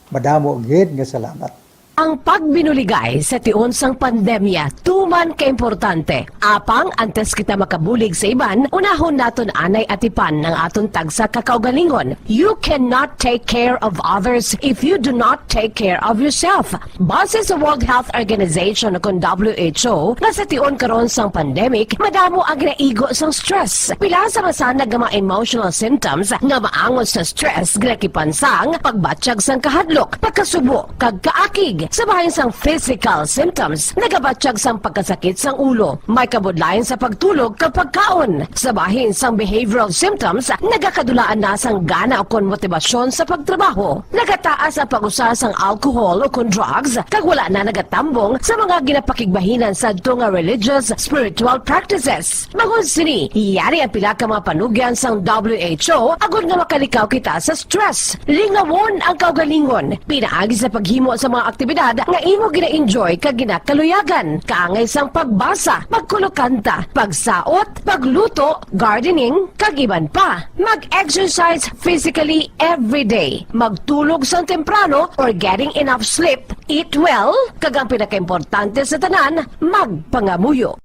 Madamo gid nga salamat. Ang pagbinuligay sa tion sang pandemya tuman ka importante. Apang antes kita makabulig sa iban, unahon naton anay atipan ang aton tagsa ka kaugalingon. You cannot take care of others if you do not take care of yourself. Base sa World Health Organization, kon W H O, nga sa tion karon sang pandemic, madamo ang ginaigo sang stress. Pila sa masanag nga mga emotional symptoms nga maangot sa stress ginakipan sang pagbatyag sang kahadlok, pagkasubo, kag kaakig. Sa bahin sang physical symptoms, nagabatyag sang pagkasakit sang ulo, may kabudlayan sa pagtulog kag pagkaon. Sa bahin sang behavioral symptoms, nagakadulaan na sang gana ukon motibasyon sa pagtrabaho. Nagataas ang pag-usa sang alcohol ukon drugs, kag wala na nagatambong sa mga ginapakigbahinan sadto nga religious, spiritual practices. Bangod sini, yari ang pila ka mga panugyan sang W H O agod nga makalikaw kita sa stress. Lingawon ang kaugalingon. Pinaagi sa paghimo sa mga aktibidad nga imo gina-enjoy kag ginakaluyagan, kaangay sang pagbasa, pagkulokanta, pagsaot, pagluto, gardening, kag iban pa. Mag-exercise physically every day. Magtulog sang temprano or getting enough sleep. Eat well, kag ang pinakaimportante sa tanan, magpangamuyo.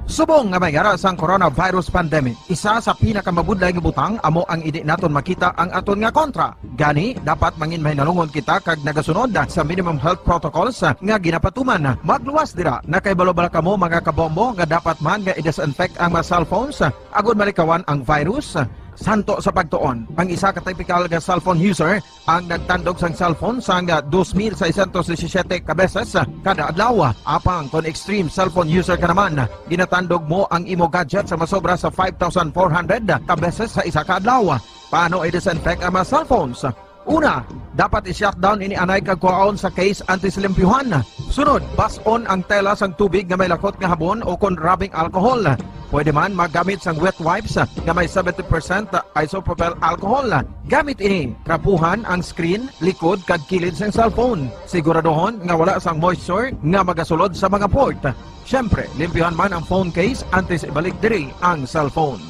Subong nga may ara sang coronavirus pandemic, isa sa pinakamabudlay nga butang amo ang indi naton makita ang aton nga kontra. Gani, dapat mangin mahinalungon kita kag nagasunod sa minimum health protocols nga ginapatuman. Magluwas dira, nakahibalo bala kamo, mga kabombo, nga dapat man nga i-disinfect ang mga cellphones agud malikawan ang virus? Santo sa pagtuon, ang isa ka typical nga cellphone user ang nagtandog sang cellphone sang dos mil seiscientos disisiete ka beses kada adlaw. Apang kon extreme cellphone user ka naman, ginatandog mo ang imo gadget sa masobra sa five thousand four hundred ka beses sa isa ka adlaw. Paano i-disinfect ang mga cellphones? Una, dapat i-shutdown ini anay kag kuhaon sa case antes limpyuhan. Sunod, bas-on ang tela sang tubig nga may lakot nga habon o kon rubbing alcohol. Pwede man maggamit sang wet wipes nga may seventy percent isopropyl alcohol. Gamit ini, trapuhan ang screen, likod, kag kilid sang cellphone. Siguraduhon nga wala sang moisture nga magasulod sa mga port. Siyempre, limpyuhan man ang phone case antes ibalik diri ang cellphone.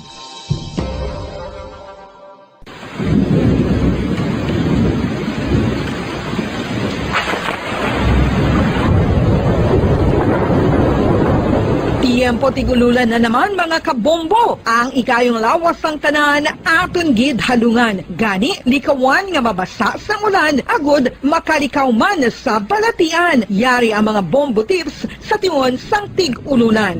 Tiyempo tig-ululan na naman, mga kabombo. Ang ikayong lawas sang tanan aton gid halungan. Gani, likawan nga mabasa sang ulan agud makalikaw man sa balatian. Yari ang mga bombo tips sa tion sang tig-ululan.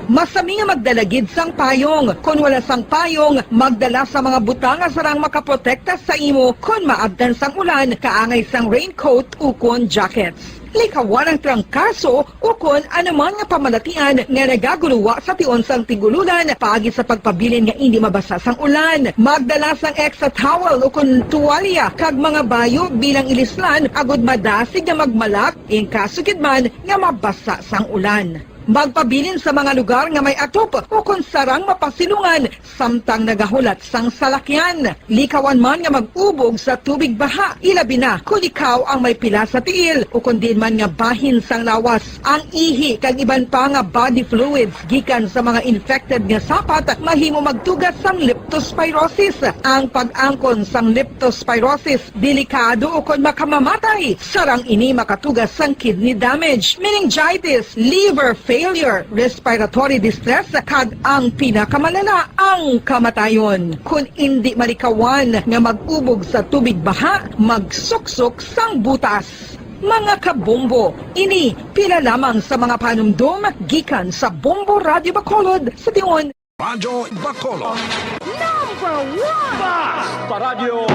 Masami nga magdala gid sang payong. Kon wala sang payong, magdala sa mga butang nga sarang makaprotekta sa imo kon maabtan sang ulan, kaangay sang raincoat ukon jackets. Likawan ang trangkaso ukon anuman nga pamalatian nga nagaguluwa sa tion sang tig-ululan paagi sa pagpabilin nga indi mabasa sang ulan. Magdala sang extra towel ukon tuwalya kag mga bayo bilang ilislan agud madasig nga magmalak in kaso gid man nga mabasa sang ulan. Magpabilin sa mga lugar nga may atop ukon sarang mapasilungan samtang nagahulat sang salakyan. Likawan man nga mag-ubog sa tubig baha, ilabi na kon ikaw ang may pila sa tiil ukon diin man nga bahin sang lawas. Ang ihi kag iban pa nga body fluids gikan sa mga infected nga sapat mahimo magtuga sang leptospirosis. Ang pag-angkon sang leptospirosis delikado ukon makamamatay. Sarang ini makatuga sang kidney damage, meningitis, liver failure, respiratory distress, kag ang pinakamalala, ang kamatayon. Kon indi malikawan nga mag-ubog sa tubig baha, magsuksok sang butas. Mga kabombo, ini pila lamang sa mga panumdom gikan sa Bombo Radyo Bacolod sa tion. Radyo Bacolod. Number one! Basta Radyo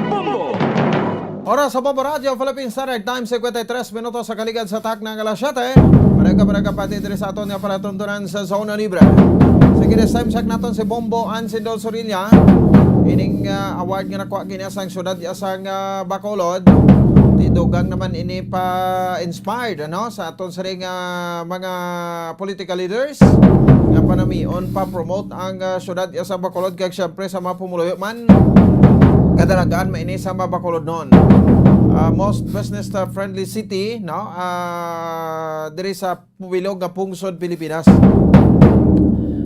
Bombo! Oras sa Bombo Radyo Philippines Standard Time, cincuenta y tres minutos sa kaligad sa takna nga alas siyete. Pareho ka, pareho ka pati diri sa aton nga palatuntunan sa Zona Libre. Sige, this time check naton si Bombo Ansindo Sorilla. Ining, ah, award nga nakuha gina sang syudad ya sang, ah, Bacolod. Tidugang naman ini pa inspired, ano, sa aton siring, ah, mga political leaders nga panamion pa promote ang, ah, syudad ya sang Bacolod kag syempre sa mga pumuluyo man. Kadalagan maini sa mga Bacolodnon. Ah, most business, ah, friendly city, no? Ah, diri sa bilog nga pungsod Pilipinas.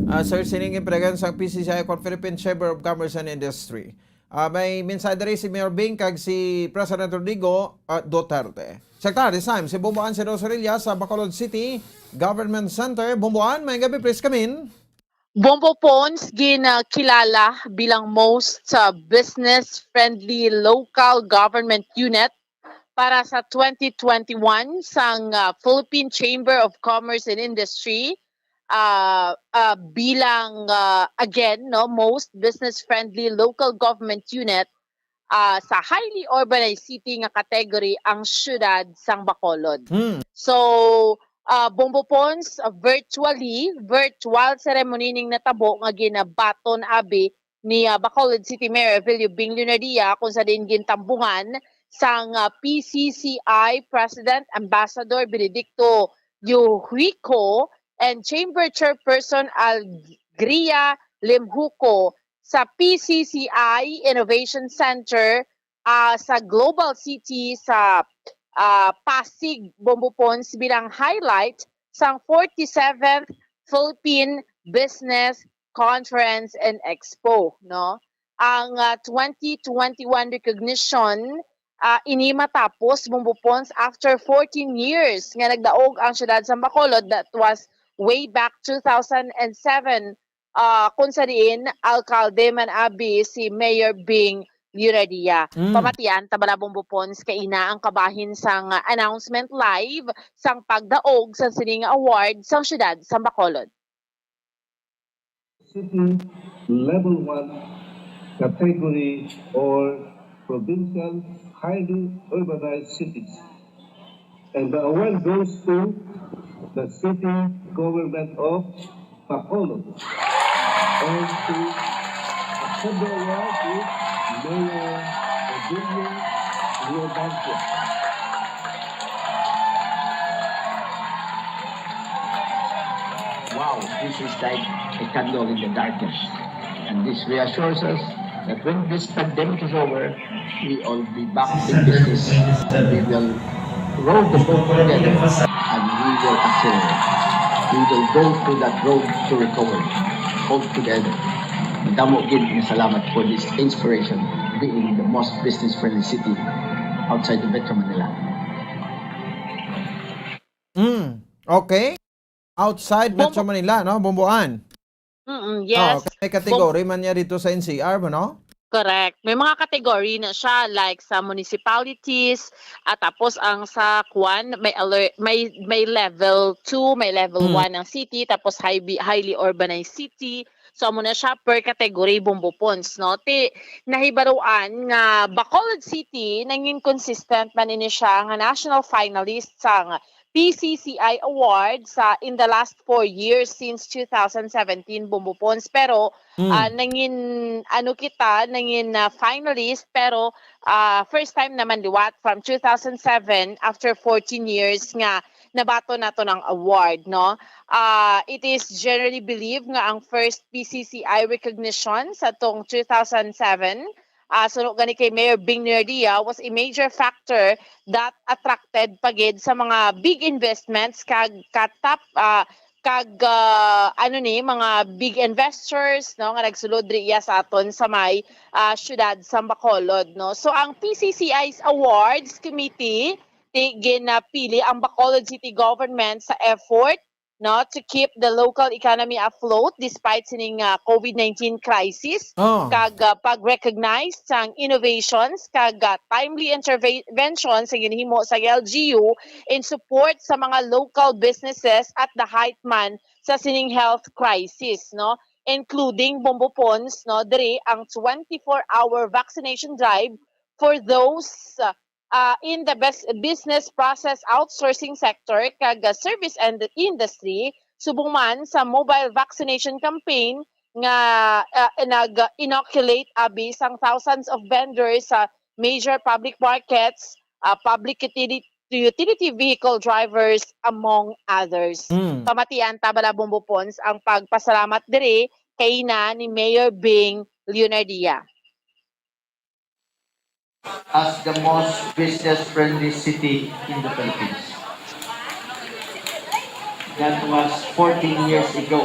Ah, sir, sining impregan sang P C C I kon Philippine Chamber of Commerce and Industry. Ah, may mensahe diri si Mayor Bing kag si President Rodrigo, ah, Duterte. Secretary Sam, si Bombo Ann Rosarillas sa Bacolod City Government Center. Bombo Ann, may gabi, please come in. Bombo Pons, ginakilala bilang most, ah, business-friendly local government unit para sa twenty twenty-one sang, ah, Philippine Chamber of Commerce and Industry, ah, ah, bilang, ah, again, no, most business-friendly local government unit, ah, sa highly urbanized city nga category ang siyudad sang Bacolod. Hmm. So, ah, Bombo Pons, ah, virtually, virtual ceremony ning natabo nga ginabaton abi ni, ah, Bacolod City Mayor Evelio Bing Leonardia, kung sa diin gintambungan sang, ah, P C C I President Ambassador Benedicto Yuhuico and Chamber Chairperson Algria Limhuco sa P C C I Innovation Center, ah, sa Global City sa, ah, Pasig, Bombo Pons, bilang highlight sang forty-seventh Philippine Business Conference and Expo, no? Ang, ah, twenty twenty-one recognition, ah, ini matapos, Bombo Pons, after fourteen years nga nagdaog ang siyudad sa Bacolod. That was way back two thousand and seven, ah, kung sa diin alkalde man abi si Mayor Bing Leonardia. Mm. Pamatian ta bala, Bombo Pons, kaina ang kabahin sang announcement live sang pagdaog sang sini nga award sang siyudad sang Bacolod. City level one category or provincial highly urbanized cities. And the award goes to the city government of Bacolod. And to accept the award is Mayor Ovidio Leobarge. Wow, this is like a candle in the darkness. And this reassures us that when this pandemic is over, we all be back in business. We will row the boat together and we will accelerate. We will go through that road to recovery all together. Madamo gid nga salamat for this inspiration, being the most business-friendly city outside the Metro Manila. Mm, okay. Outside Bombo- Metro Manila, no? Bombo Ann. Mm-mm, yes. Oh, may category man niya dito sa N C R, no? Correct. May mga category na siya, like sa municipalities, at tapos ang sa kwan, may alert, may, may level two, may level Hmm. one ang city, tapos high, highly urbanized city. So, amo na siya per category, Bombo Pons, no? Ti, nahibaruan nga Bacolod City, nangin consistent man ini siya nga national finalist sang P C C I Awards, ah, in the last four years since two thousand seventeen, Bombo Pons. Pero, Mm. ah, nangin, ano kita, nangin, ah, finalist, pero, ah, first time naman liwat from two thousand seven, after fourteen years nga nabaton nato ng award, no? Ah, it is generally believed nga ang first P C C I recognition sa tong two thousand seven, ah, suno gani kay Mayor Bing Nerdia, was a major factor that attracted pa gid sa mga big investments kag katap, ah, kag, ah, ano ni, mga big investors, no, nga nagsulod diri iya sa aton sa may, ah, siyudad sa Bacolod, no. So ang P C C I's Awards Committee, ti-, ginapili ang Bacolod City Government sa effort, no, to keep the local economy afloat despite sining, ah, COVID nineteen crisis, Oh. kag, ah, pag-recognize sang innovations kag, ah, timely intervention sa ginhimo sa L G U in support sa mga local businesses at the height man sa sining health crisis, no, including Bombo Pons, no, diri ang twenty-four hour vaccination drive for those, uh, uh, in the bes-, business process outsourcing sector kag, uh, service and industry, subong man sa mobile vaccination campaign nga, uh, nag-inoculate abi sang thousands of vendors sa major public markets, uh, public utility, utility vehicle drivers, among others. Mm. Pamatian ta bala, Bombo Pons, ang pagpasalamat diri kay ina ni Mayor Bing Leonardia. As the most business-friendly city in the Philippines. That was fourteen years ago.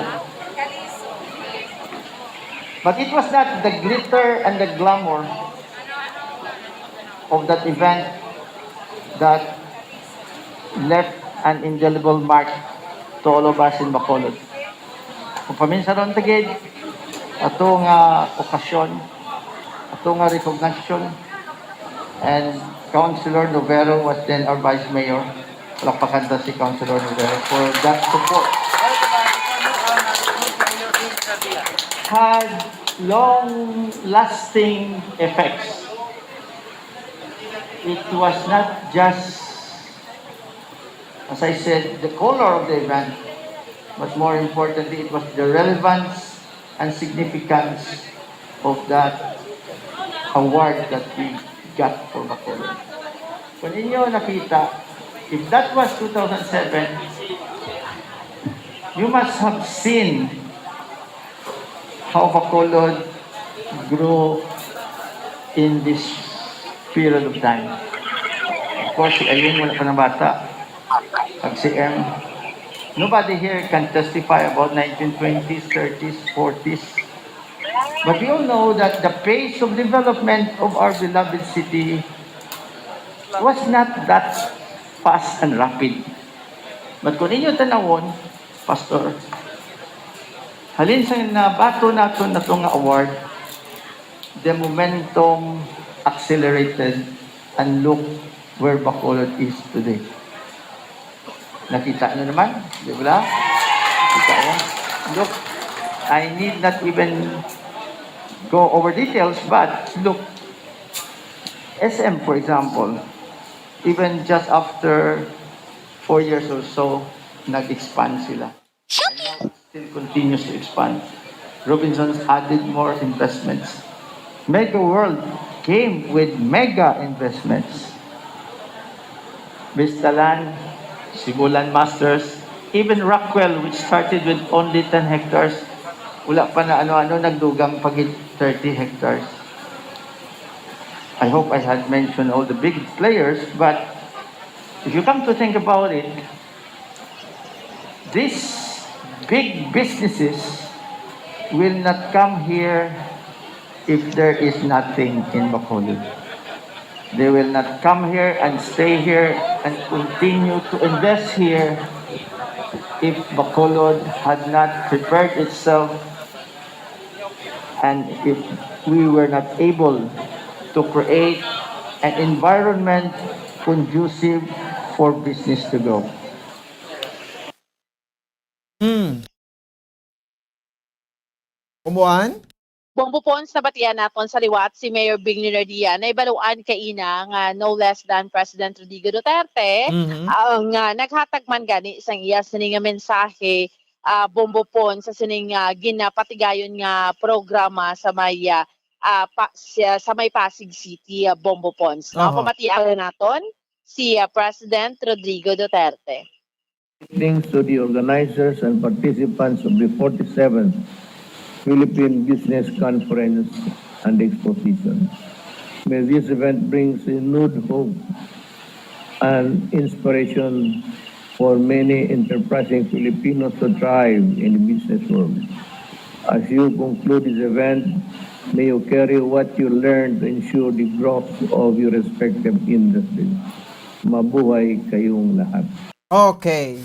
But it was not the glitter and the glamour of that event that left an indelible mark to all of us in Bacolod. Kung paminsaron ta gid, ato nga okasyon, ato nga recognition, and Councilor Novero was then our Vice Mayor. Palakpakan ta si Councilor Novero for that support. Had long-lasting effects. It was not just, as I said, the color of the event, but more importantly, it was the relevance and significance of that award that we got for Bacolod. Kung inyo nakita, if that was two thousand seven, you must have seen how Bacolod grew in this period of time. Of course, si Ayeng wala pa nabata. Pag si M, nobody here can testify about nineteen twenties, thirties, forties. But we all know that the pace of development of our beloved city was not that fast and rapid. But kung inyo tanawon, Pastor, halin sa nabato naton nato nga award, the momentum accelerated, and look where Bacolod is today. Nakita nyo naman, di ba? Kita yan. Look, I need not even go over details, but look, S M, for example, even just after four years or so, nag-expand sila. And now it still continues to expand. Robinsons added more investments. Mega World came with mega investments. Vistaland, Cebuland Masters, even Rockwell, which started with only ten hectares, wala pa na ano-ano, nagdugang pa gid thirty hectares. I hope I had mentioned all the big players, but if you come to think about it, these big businesses will not come here if there is nothing in Bacolod. They will not come here and stay here and continue to invest here if Bacolod had not prepared itself and if we were not able to create an environment conducive for business to grow. Hmm. Umuan? Bombo Pons, nabatian naton sa liwat si Mayor Bing Leonardia. Naibaluan kaina nga no less than President Rodrigo Duterte Mhm. ang, ah, naghatag man gani sang iya sini nga mensahe, ah, Bombo Pons, sa sining, ah, ginapatigayon nga programa sa may, ah, ah, pa, sa, sa may Pasig City, ah, Bombo Pons, no? Aha. Pamatian naton si, ah, President Rodrigo Duterte. Greetings to the organizers and participants of the forty-seventh Philippine Business Conference and Exposition. May this event brings renewed hope and inspiration for many enterprising Filipinos to thrive in the business world. As you conclude this event, may you carry what you learned to ensure the growth of your respective industry. Mabuhay kayong lahat. Okay.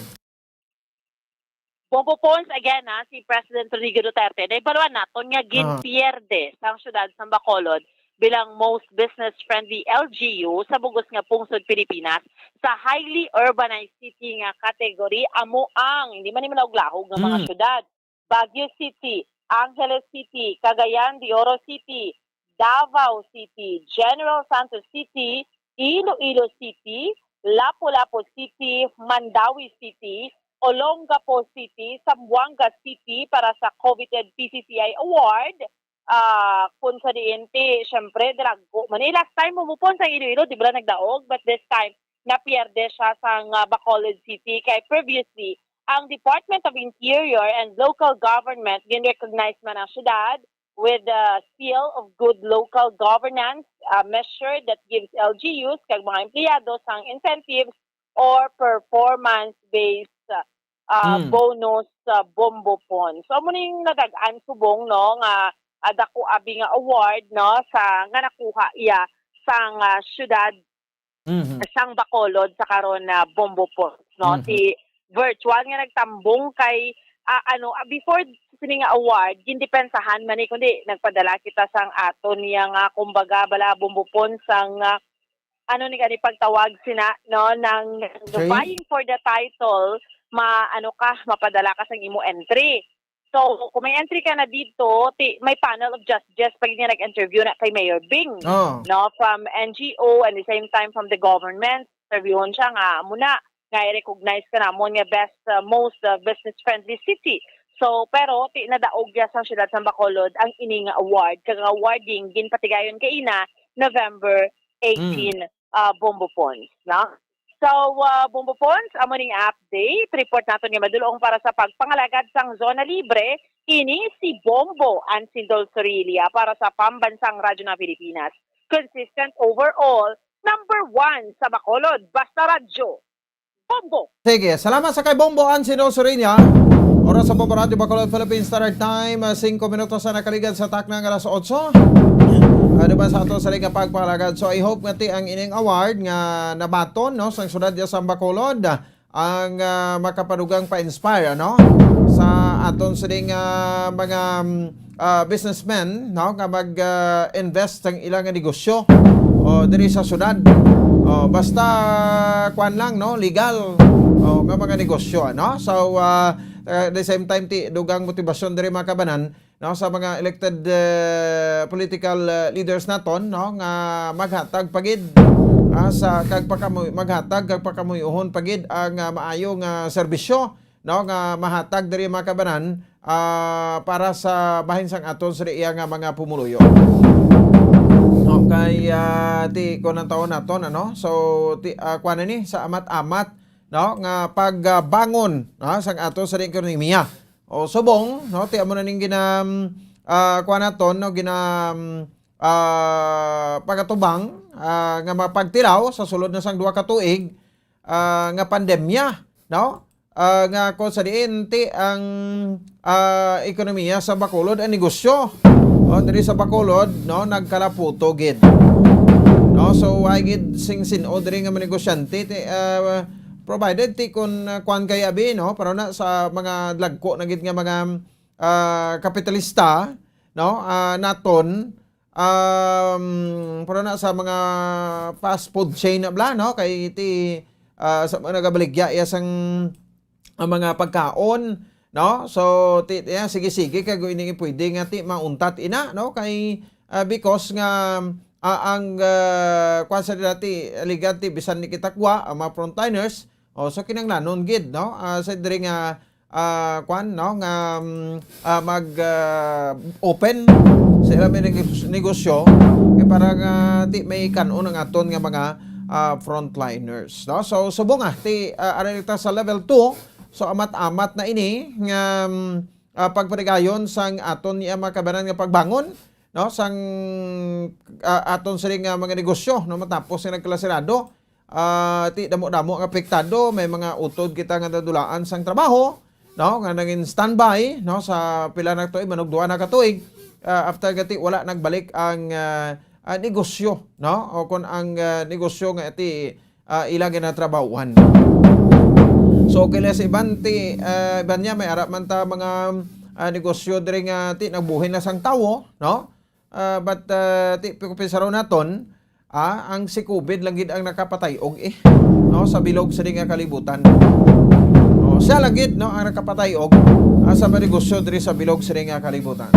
Bombo Pons again, ha, si President Rodrigo Duterte, nahibaluan naton nga Ah. ginpierde sang siyudad sang Bacolod bilang most business-friendly L G U sa bug-os nga pungsod Pilipinas sa highly urbanized city nga category, amo ang, hindi man ni malahog-lahog nga mga Mm. siyudad, Baguio City, Angeles City, Cagayan de Oro City, Davao City, General Santos City, Iloilo City, Lapu-Lapu City, Mandaue City, Olongapo City, Zamboanga City para sa coveted P C C I Award. Ah, kung sa diin ti, syempre, dalago man. Eh, last time mo mupon sa Iloilo, di ba, nagdaog? But this time, napierde siya sa, ah, Bacolod City. Kay previously, ang Department of Interior and Local Government, gin-recognize man ang syudad with the Seal of Good Local Governance, a measure that gives L G Us kag mga empleyado sang incentives or performance-based, ah, Mm. bonus sa Bombo Pons. So, amo ning nadag-an subong, no, nga, ah, dako abi nga award, no, sa, nga nakuha iya sang, ah, syudad Mhm. sang Bacolod sa karon na Bombo Pons, no? Mhm. Si virtual nga nagtambong kay, ah, ano, ah, before sini nga award, gindepensahan man ni, kundi nagpadala kita sang aton niya nga, kumbaga, bala, Bombo Pons sang, ah, ano ni gani pagtawag sina, no, nang Okay. vying for the title, ma-, ano ka, mapadala ka sang imo entry. So, kung may entry ka na dito, ti-, may panel of judges pa gid nga nag-interview na kay Mayor Bing, Oh. no, from N G O and the same time from the government. Interviewon siya nga, amo na, nga i-recognize ka namon nga best, uh, most, uh, business-friendly city. So, pero ti-, nadaog ya sang siyudad sang Bacolod ang ini nga award. Kag ang awarding ginpatigayon kaina November eighteen, uh, Bombo Pons, no? So, uh, Bombo Pons, amo ning update. Report naton nga madulong para sa pagpangalagad sang zona libre. Ini si Bombo Ansindol Sorilla para sa Pambansang Radyo ng Pilipinas. Consistent overall, number one sa Bacolod. Basta Radyo. Bombo! Sige, salamat sa kay Bombo Ansindol Sorilla. Oras sa Bombo Radyo Bacolod, Philippine Standard Time, ah, singko minutos na nakaligad sa takna nga alas otso. Ano ba sa ato sa liga pagpalagad? So, I hope nga ti ang ining award nga nabaton, no, sang siyudad ya sa Bacolod, ang, ah, makapadugang pa-inspire, ano, sa aton sining, ah, mga, mm, ah, businessmen, no, nga mag, ah, invest sang ilang negosyo o diri sa syudad. O, basta, kuan lang, no, legal, o, nga mga negosyo, ano. So, ah, at the same time, ti dugang motibasyon diri, mga kabanan, no, sa mga elected, eh, political, eh, leaders naton, no, nga maghatag pa gid, ah, sa kag pakamu-, maghatag kag pakamuyohon pa gid ang, ah, maayo nga serbisyo, no, nga mahatag diri, mga kabanan, ah, para sa bahin sang aton sa iya nga mga pumuluyo. Okay, ah, ti kuan ang taon naton, ano? So, ti, ah, kuan na ni sa amat-amat, no, nga pagbangon, no, sang ato sa ekonomiya. O subong, no, ti amo na ning gina, ah, kuan naton, no, gina, ah, pagatubang, ah, nga mapagtilaw sa sulod na sang duha ka tuig, ah, nga pandemya, no? Ah, nga kung sa diin ti ang, ah, ekonomiya sa Bacolod, ang negosyo, o, diri sa Bacolod, no, nagkalaputo gid. No, so, ay gid sing sin-o diri nga mga negosyante, ti, ah, provided ti kun, ah, kuan kay abi, no, pero na sa mga dagko na gid nga mga, ah, kapitalista, no, ah, naton, um, pero na sa mga fast food chain na bla, no, kay ti, ah, sa mga nagabaligya iya sang, ang mga pagkaon, no? So, ti, ti, ah, sige-sige kay ining pwede nga ti mauntat ina, no? Kay, ah, because nga, ah, ang, ah, kuan sa dati, aligad ti bisan ni kita kuha, ang mga frontliners, o, so kinahanglanon gid, no? Ah, sa diri nga, ah, kuan, no, nga, mm, ah, mag, ah, open sa ilang mga negos-, negosyo, kay para nga ti may kan-on ang aton nga mga, ah, frontliners, no? So, subong, ah, ti, ah, ari ta sa level two, so amat-amat na ini nga, mm, ah, pagpatigayon sang aton niya mga kabanan nga pagbangon, no? Sang, ah, aton sining, ah, mga negosyo, no? Matapos nga nagkalasirado, ah, ti damo-damo ang apektado, may mga utod kita nga nadulaan sang trabaho, no? Nga nangin standby, no? Sa pila na tuig, manugduan na ka tuig, ah, after gati wala nagbalik ang, ah, ah, negosyo, no? O kung ang, ah, negosyo nga ti, ah, ila ginatrabahuan. So, kila sa iban ti, ah, iban niya, may ara man ta mga, ah, negosyo diri nga ti nagbuhin na sang tawo, no? Ah, but, ah, ti, pi-, pisaron naton, ah, ang si covid lang gid ang nakapatay og, eh, no, sa bilog sa nga kalibutan. Oh, siya lang gid, no, ang nakapatay og, ah, sa mga negosyo diri sa bilog sa nga kalibutan.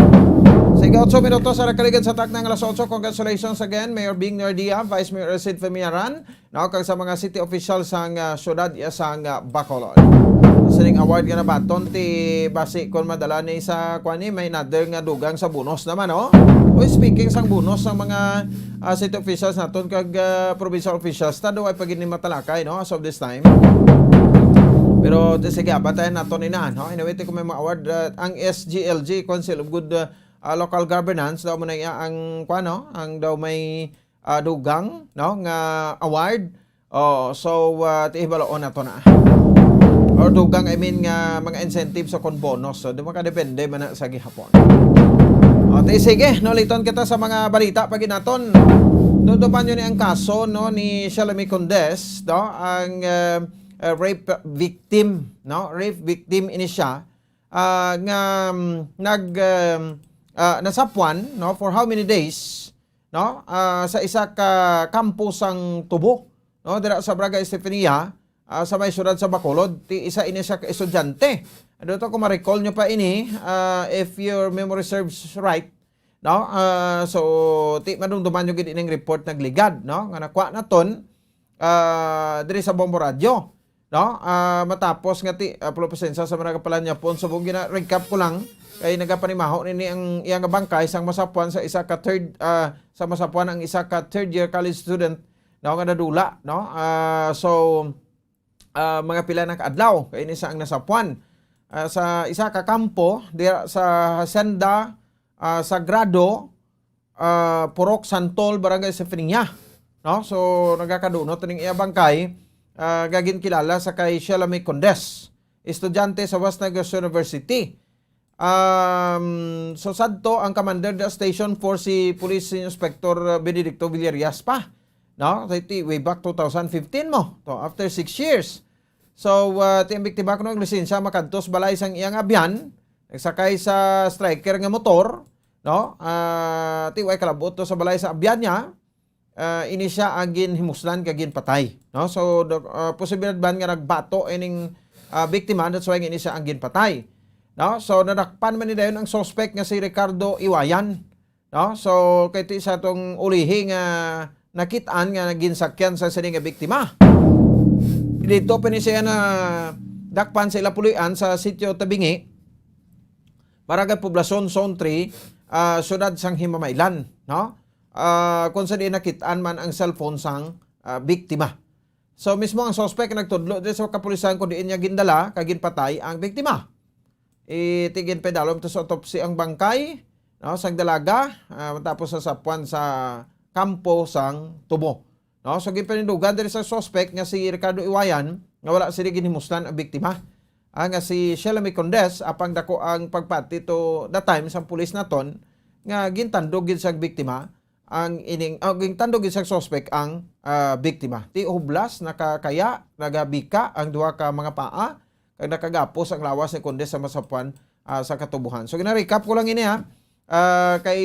Sige, otso minutos sa nakaligid sa takna nga alas otso. Congratulations again, Mayor Bing Nardia, Vice Mayor Ercid Femiaran, no, kag sa mga city officials sang, ah, syudad iya sang, ah, Bacolod. Sining award nga nabaton ti basi kon madala ni sa kuan ni, may another nga dugang sa bonus naman, no? Uy, speaking sang bonus sang mga, ah, city officials naton kag, ah, provincial officials, ta daw ay pagin ni matalakay, no, as of this time. Pero, di, sige, abantayan naton ina, no? Anyway, ti kung may mga award, ah, ang S G L G, Council of Good, ah, ah, Local Governance, daw mo na iya ang, kuan, no? Ang daw may, ah, dugang, no, nga award. Oh, so, ah, ti hibaloon nato na. Or dugang, I mean, nga mga incentives o kon bonus. So, di makadepende man na sa gihapon. Oh, ti sige, no, liton kita sa mga balita pag naton. Dundupan nyo ni ang kaso, no, ni Shelly Condes, no, ang, ah, ah, rape victim, no, rape victim ini siya, ah, nga, mm, nag, um, ah, nasapwan, no, for how many days, no, ah, sa isa ka kampo sang tubo, no, dira sa Barangay Estefania, ah, sa may siyudad sa Bacolod, ti isa ini siya ka estudyante. Ano to, kung ma-recall nyo pa ini, ah, if your memory serves right, no, ah, so, ti madumduman nyo gid ining report nagligad, no, nga nakuha naton, ah, diri sa Bombo Radio, no? Ah, matapos nga ti, ah, pulo pasensya sa mga kapalan niya pon, subong gina-recap ko lang, kay nagapanimaho nini ang iyang bangkay sang masapwan sa isa ka third, ah, sa masapwan ang isa ka third year college student, no, nga nadula, no? Ah, so, ah, mga pila na ka adlaw kay ini sa ang nasapwan, ah, sa isa ka kampo diya sa Hacienda, ah, Sagrado, ah, Purok Santol, Barangay Sefrinia, no? So, nagakadunot ning iya bangkay, ah, nga ginkilala sa kay Shelami Condes, estudyante sa West Negros University. Um, so, sadto ang commander the station for si Police Inspector Benedicto Villarias pa, no? Sa iti, way back two thousand fifteen mo. To, after six years. So, ah, ti ang biktima kuno ang lisensya makadto sa balay sang iyang abyan, nagsakay sa striker nga motor, no? Ah, ti way kalabot to sa balay sa abyan niya, ah, ini siya ang ginhimuslan kag ginpatay, no? So, do, ah, posibilidad man nga nagbato ining, ah, biktima, that's why nga ini siya ang ginpatay, no? So, nadakpan man ni dayon ang suspect nga si Ricardo Iwayan, no? So, kay ti sa tong ulihi nga nakit-an nga ginsakyan sa sini nga biktima. Dito pa ni siya na dakpan sa ila puloy-an sa Sitio Tabingi, Barangay Poblacion, Zone three, ah, siyudad sang Himamaylan, no? Ah, kung sa diin nakit-an man ang cellphone sang, ah, biktima. So, mismo ang suspect nagtudlo diri sa kapulisan kung diin niya gindala kag ginpatay ang biktima. Itigin pedalom to sa autopsy ang bangkay, no, sang dalaga, ah, matapos sa sapwan sa kampo sang tubo. No, so ginpanindugan diri sa suspect nga si Ricardo Iwayan nga wala sini ginhimuslan ang biktima, ah, nga si Shelami Condes, apang dako ang pagpati to the time sang pulis naton nga gintandog gid sang biktima ang ining, ah, gintandog gid sang suspect ang, ah, biktima. Ti hublas, nakakaya, nagabika ang duha ka mga paa, kag nakagapos ang lawas ni Condes sa masapwan, ah, sa katubuhan. So, gina-recap ko lang ini, ha. Ah, kay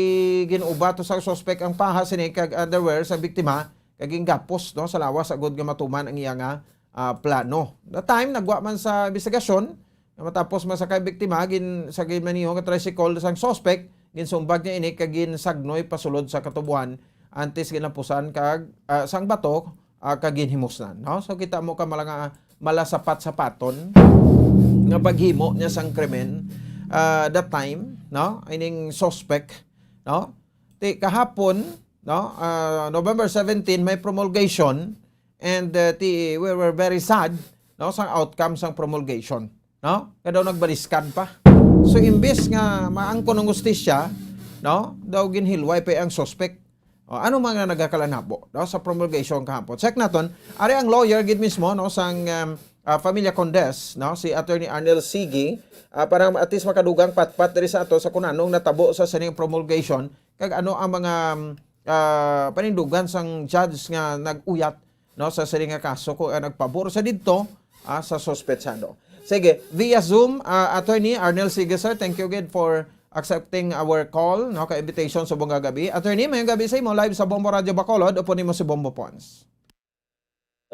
gin-uba to sa suspect ang paha sini kag underwear sa biktima, kag gingapos, no, sa lawas agud nga matuman ang iya nga, ah, plano. The time, nagwa man sa investigasyon, nga matapos masakay biktima, gin-, sa ginmaneho nga tricycle sang suspect, ginsumbag niya ini kag ginsagnoy pasulod sa katubuhan, antes ginlapusan kag, ah, sang bato, ah, kag ginhimuslan, no? So, kita mo ka mala nga malasapat-sapaton nga paghimo niya sang krimen, ah, that time, no? Ining suspect, no? Ti kahapon, no? Ah, November seventeen, may promulgation and, uh, ti, we were very sad, no, sa outcome sang promulgation, no? Kaya daw nagbaliskad pa. So, imbes nga maangkon ang hustisya, no, daw ginhilway pa ang suspect. O, ano mga nagakalanabo, no, sa promulgation kahapon? Check naton. Ari ang lawyer gid mismo, no, sang, um, ah, Familia Condes, no, si Attorney Arnel Sige, ah, para at least makadugang patpat diri sa ato sa kung anong natabo sa sining promulgation, kag ano ang mga, um, ah, panindugan sang judge nga nag-uyat, no, sa sini nga kaso kung, ah, nagpabor sa didto, ah, sa suspetsado. Sige, via Zoom, ah, Attorney Arnel Sige, sir, thank you again for accepting our call, no, ka invitation sa buong gabi. Attorney, mayong gabi sa imo, live sa Bombo Radio Bacolod, upod nimo si Bombo Pons.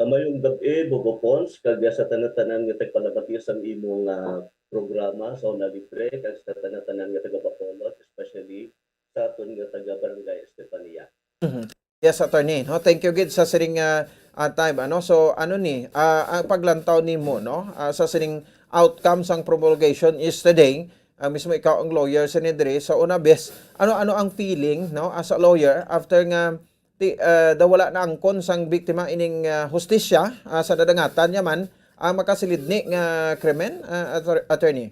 Ah, mayong gabi, Bombo Pons, kag sa tanan-tanan nga tagpalabati sa imong, ah, programa sa Una Libre, kag sa tanan-tanan nga taga Bacolod, especially sa aton nga taga Barangay Estefania. Mhm. Yes, attorney. No, thank you gid sa siring, ah, ah, time, ano. So, ano ni, ah, ang paglantaw nimo, no, ah, sa siring outcome sang promulgation yesterday, ah, mismo ikaw ang lawyer sa diri. So, una, bes, ano, ano ang feeling, no, as a lawyer after nga ti, ah, daw wala na angkon sang biktima ining, ah, hustisya, ah, sa nadangatan niya man ang makasilidni nga krimen, ah, attor-, attorney?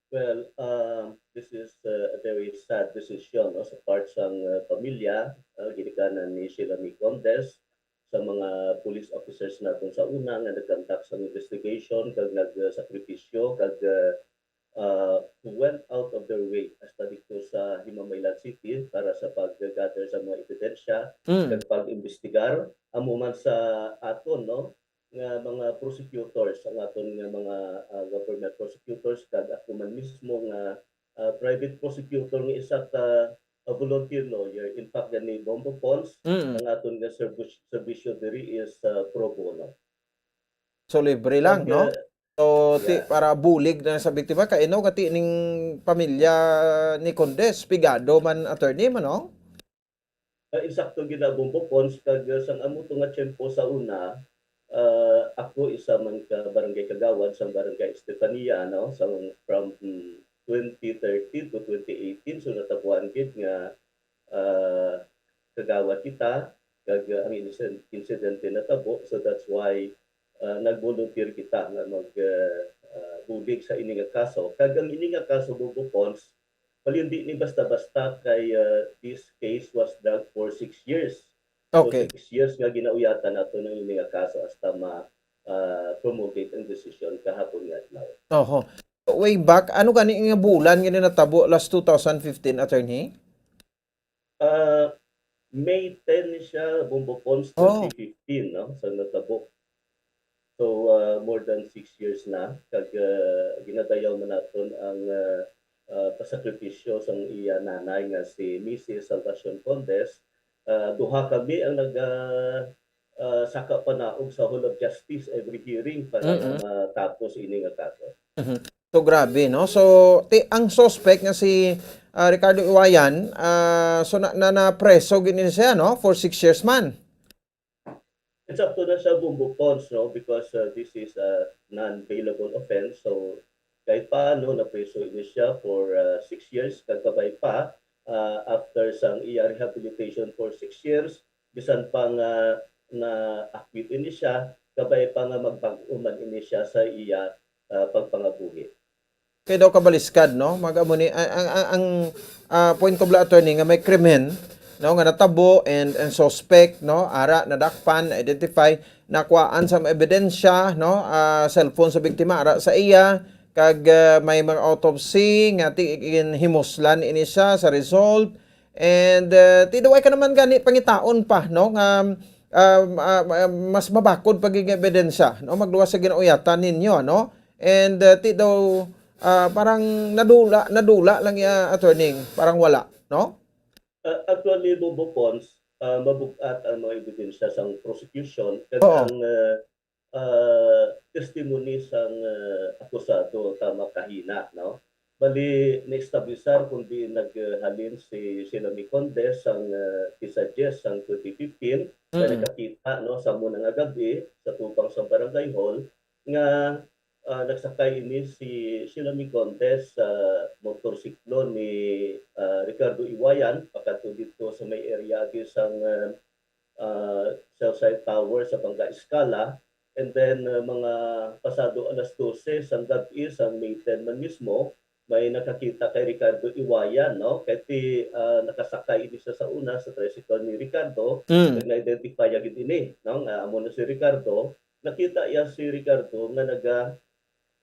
Well, um, this is, uh, a very sad decision, no, sa part sang, uh, pamilya, uh, ginikanan ni Sheila May Condes, sa mga police officers naton sa una nga nag-conduct sang investigation kag nag, uh, sakripisyo kag, uh, uh, went out of their way hasta dito sa Himamaylan City para sa pag-gather sa mga ebidensya Mm. kag pag-imbestigar. Amo man sa aton, no, nga mga prosecutors, ang aton nga mga, ah, government prosecutors, kag ako man mismo nga, ah, private prosecutor nga isa ka, ah, volunteer lawyer. In fact, gani, Bombo Pons, Mm. ang aton nga servis-, serbisyo diri is, ah, pro bono. So, libre lang, Kag, no? ah, So, ti, yeah. para bulig na sa biktima, kay no, kati ning pamilya ni Condes, pigado man, attorney, man, no? Ah, insakto gid na, Bombo Pons, kag, ah, sang amo to nga tiyempo sa una, ah, ako isa man ka barangay kagawad sang Barangay Estefania, no? Sang, from, mm, twenty thirteen to twenty eighteen, so natapuan gid nga, ah, kagawad kita, kag, ah, ang insen-, insidente natabo, so that's why, ah, nag-volunteer kita nga mag, ah, ah, bulig sa ini nga kaso. Kag ang ini nga kaso, Bombo Pons, bali, hindi ni basta-basta kay, ah, this case was dragged for six years. So, Okay. six years nga ginauyatan nato ng ini nga kaso hasta ma, ah, promulgate ang desisyon kahapon nga adlaw. Oho. Way back, ano gani nga bulan nga natabo last two thousand fifteen, attorney? Ah, May ten ni siya, Bombo Pons, Oh. twenty fifteen, no? Sa natabo. So, ah, more than six years na, kag, ah, ginadayaw man naton ang, ah, ah, pasakripisyo sang iya nanay nga si Missus Salvacion Condes. Ah, duha kami ang nag, ah, ah, saka panaog sa Hall of Justice every hearing para Mm-mm. matapos ini nga kaso. Mhm. So, grabe, no? So, ti-, ang suspect nga si, ah, Ricardo Iwayan, ah, so na, na, napreso gid ni siya, no? For six years man. It's up to na siya, Bombo Pons, no? Because, uh, this is a non-bailable offense. So, kahit paano, napriso ini siya for, uh, six years, kag kabay pa, uh, after sang iya rehabilitation for six years, bisan pa nga na-acquit ini siya, kabay pa nga magbag-o man ini siya sa iya, uh, pagpangabuhi. Kay daw kabaliskad, no? Mag-amo ni, ang, ang, ang, ang, ah, point ko bala, attorney, nga may krimen, no, nga natabo and, and suspect, no, ara, nadakpan, identify, nakuhaan sa mga ebidensya, no, ah, cellphone sa biktima, ara sa iya, kag, ah, may mga autopsy nga ti-, ginhimuslan ini siya sa result, and, ah, ti daw ay ka naman gani pangitaon pa, no, nga, ah, ah, ah, mas mabakod pa gid nga ebidensya, no, magluwas sa ginauyatan ninyo, no? And, uh, ti daw, uh, parang nadula, nadula lang ya, attorney, parang wala, no? Uh, actually, Bombo Pons, uh, mabug-at ang mga ebidensya sang prosecution kag Oo. ang, uh, uh, testimony sang, uh, akusado tama kahina, no? Bali, naestablisar kung diin naghalin si Sheila May Condes sang, uh, Quezon Diez sang twenty fifteen, nga Mm. nakakita, no, sa muna nga gabi sa tubang sang barangay hall nga ah, nagsakay ini si Sheila May Condes sa motorsiklo ni, ah, Ricardo Iwayan, pakadto dito sa may area di sang, ah, ah, cell site tower sa Bangga Escala. And then, ah, mga pasado alas dose sang gab-i, sang May ten man mismo, may nakakita kay Ricardo Iwayan, no? Kay ti, ah, nakasakay ini siya sa una sa tricycle ni Ricardo, Mm. nag-identify ya gid ini, no? Nga amo na si Ricardo. Nakita ya si Ricardo nga naga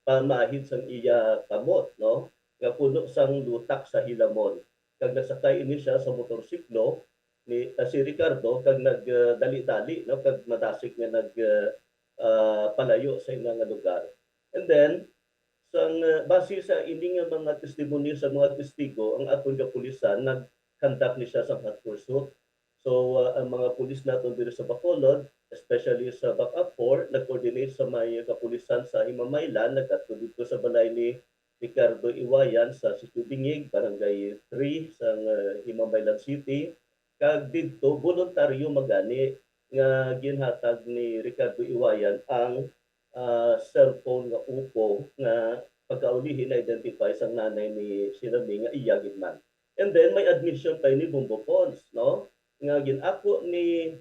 pamahid sang iya kamot, no? Nga puno sang lutak sa hilamon. Kag nagsakay ini siya sa motorsiklo ni, ah, si Ricardo, kag nag, ah, dali-dali, no? Kag madasig nga nag, ah, ah, palayo sa ila nga lugar. And then, sang, ah, base sa ini nga mga testimonya sa mga testigo, ang aton kapulisan nag-conduct ni siya sa hot pursuit. So, ah, ang mga pulis naton diri sa Bacolod, especially sa Backup four, nag-coordinate sa may kapulisan sa Himamaylan, nagkadto didto sa balay ni Ricardo Iwayan sa Sitio Bingig, Barangay three, sa, ah, Himamaylan City. Kag didto, voluntaryo man gani nga ginhatag ni Ricardo Iwayan ang, ah, cellphone nga Oppo nga pagkaulihi na-identify sang nanay ni Sheila Mae nga iya gid man. And then may admission pa ini, Bombo Pons, no? Nga gin-ako ni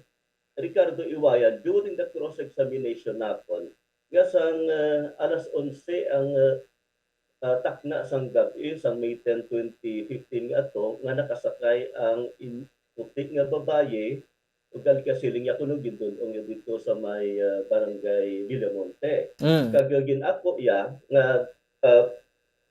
Ricardo Iwayan during the cross-examination naton nga sang, ah, alas onse ang, ah, ah, takna sang gab-i sang May ten, twenty fifteen nga ato nga nakasakay ang in-, puti nga babayi ug gali ka siling ya kuno gindul-ong ya didto sa may, ah, barangay Villamonte. Mm. Kag gin-ako ya nga, ah,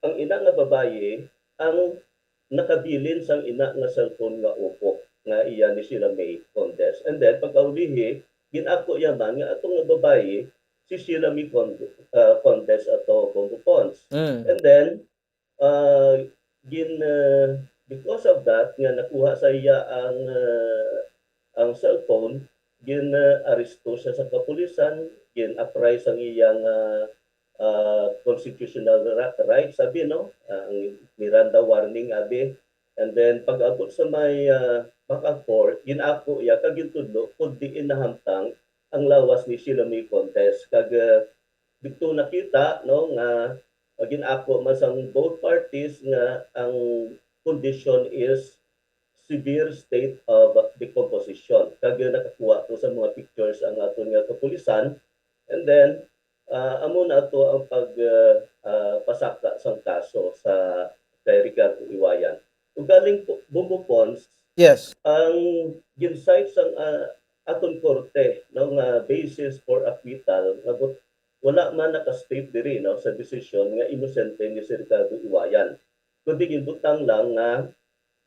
ang ina nga babayi ang nakabilin sang ina nga cellphone nga Oppo nga iya ni Sheila Mae Condes. And then, pagkaulihi, gin-ako ya man nga ato nga babayi, si Sheila Mae Conde-, ah, Condes ato, Bombo Pons. Mm. And then, ah, gin-, ah, because of that, nga nakuha sa iya ang, ah, ang cellphone, gin-, ah, aresto siya sa kapulisan, gin-apprise ang iyang, ah, ah, constitutional ra-, rights, sabi, no? Ah, ang Miranda warning, abi. And then, pag-abot sa may, ah, Backup four, gin-ako ya kag gintudlo kung diin nahamtang ang lawas ni Sheila Mae Condes. Kag, ah, dito nakita, no, nga, ah, gin-ako man sang both parties nga ang condition is severe state of decomposition. Kag nakakuha to sa mga pictures ang aton nga kapulisan. And then, ah, amo na ato ang pag, ah, ah, pasaka sang kaso sa kay Ricardo Iwayan. Ugaling po, Bombo Pons, Yes. ang gin-cite sang, ah, aton korte, no, nga basis for acquittal, nga but-, wala man naka-state diri, no, sa desisyon nga inosente ni si Ricardo Iwayan. Kundi ginbutang lang nga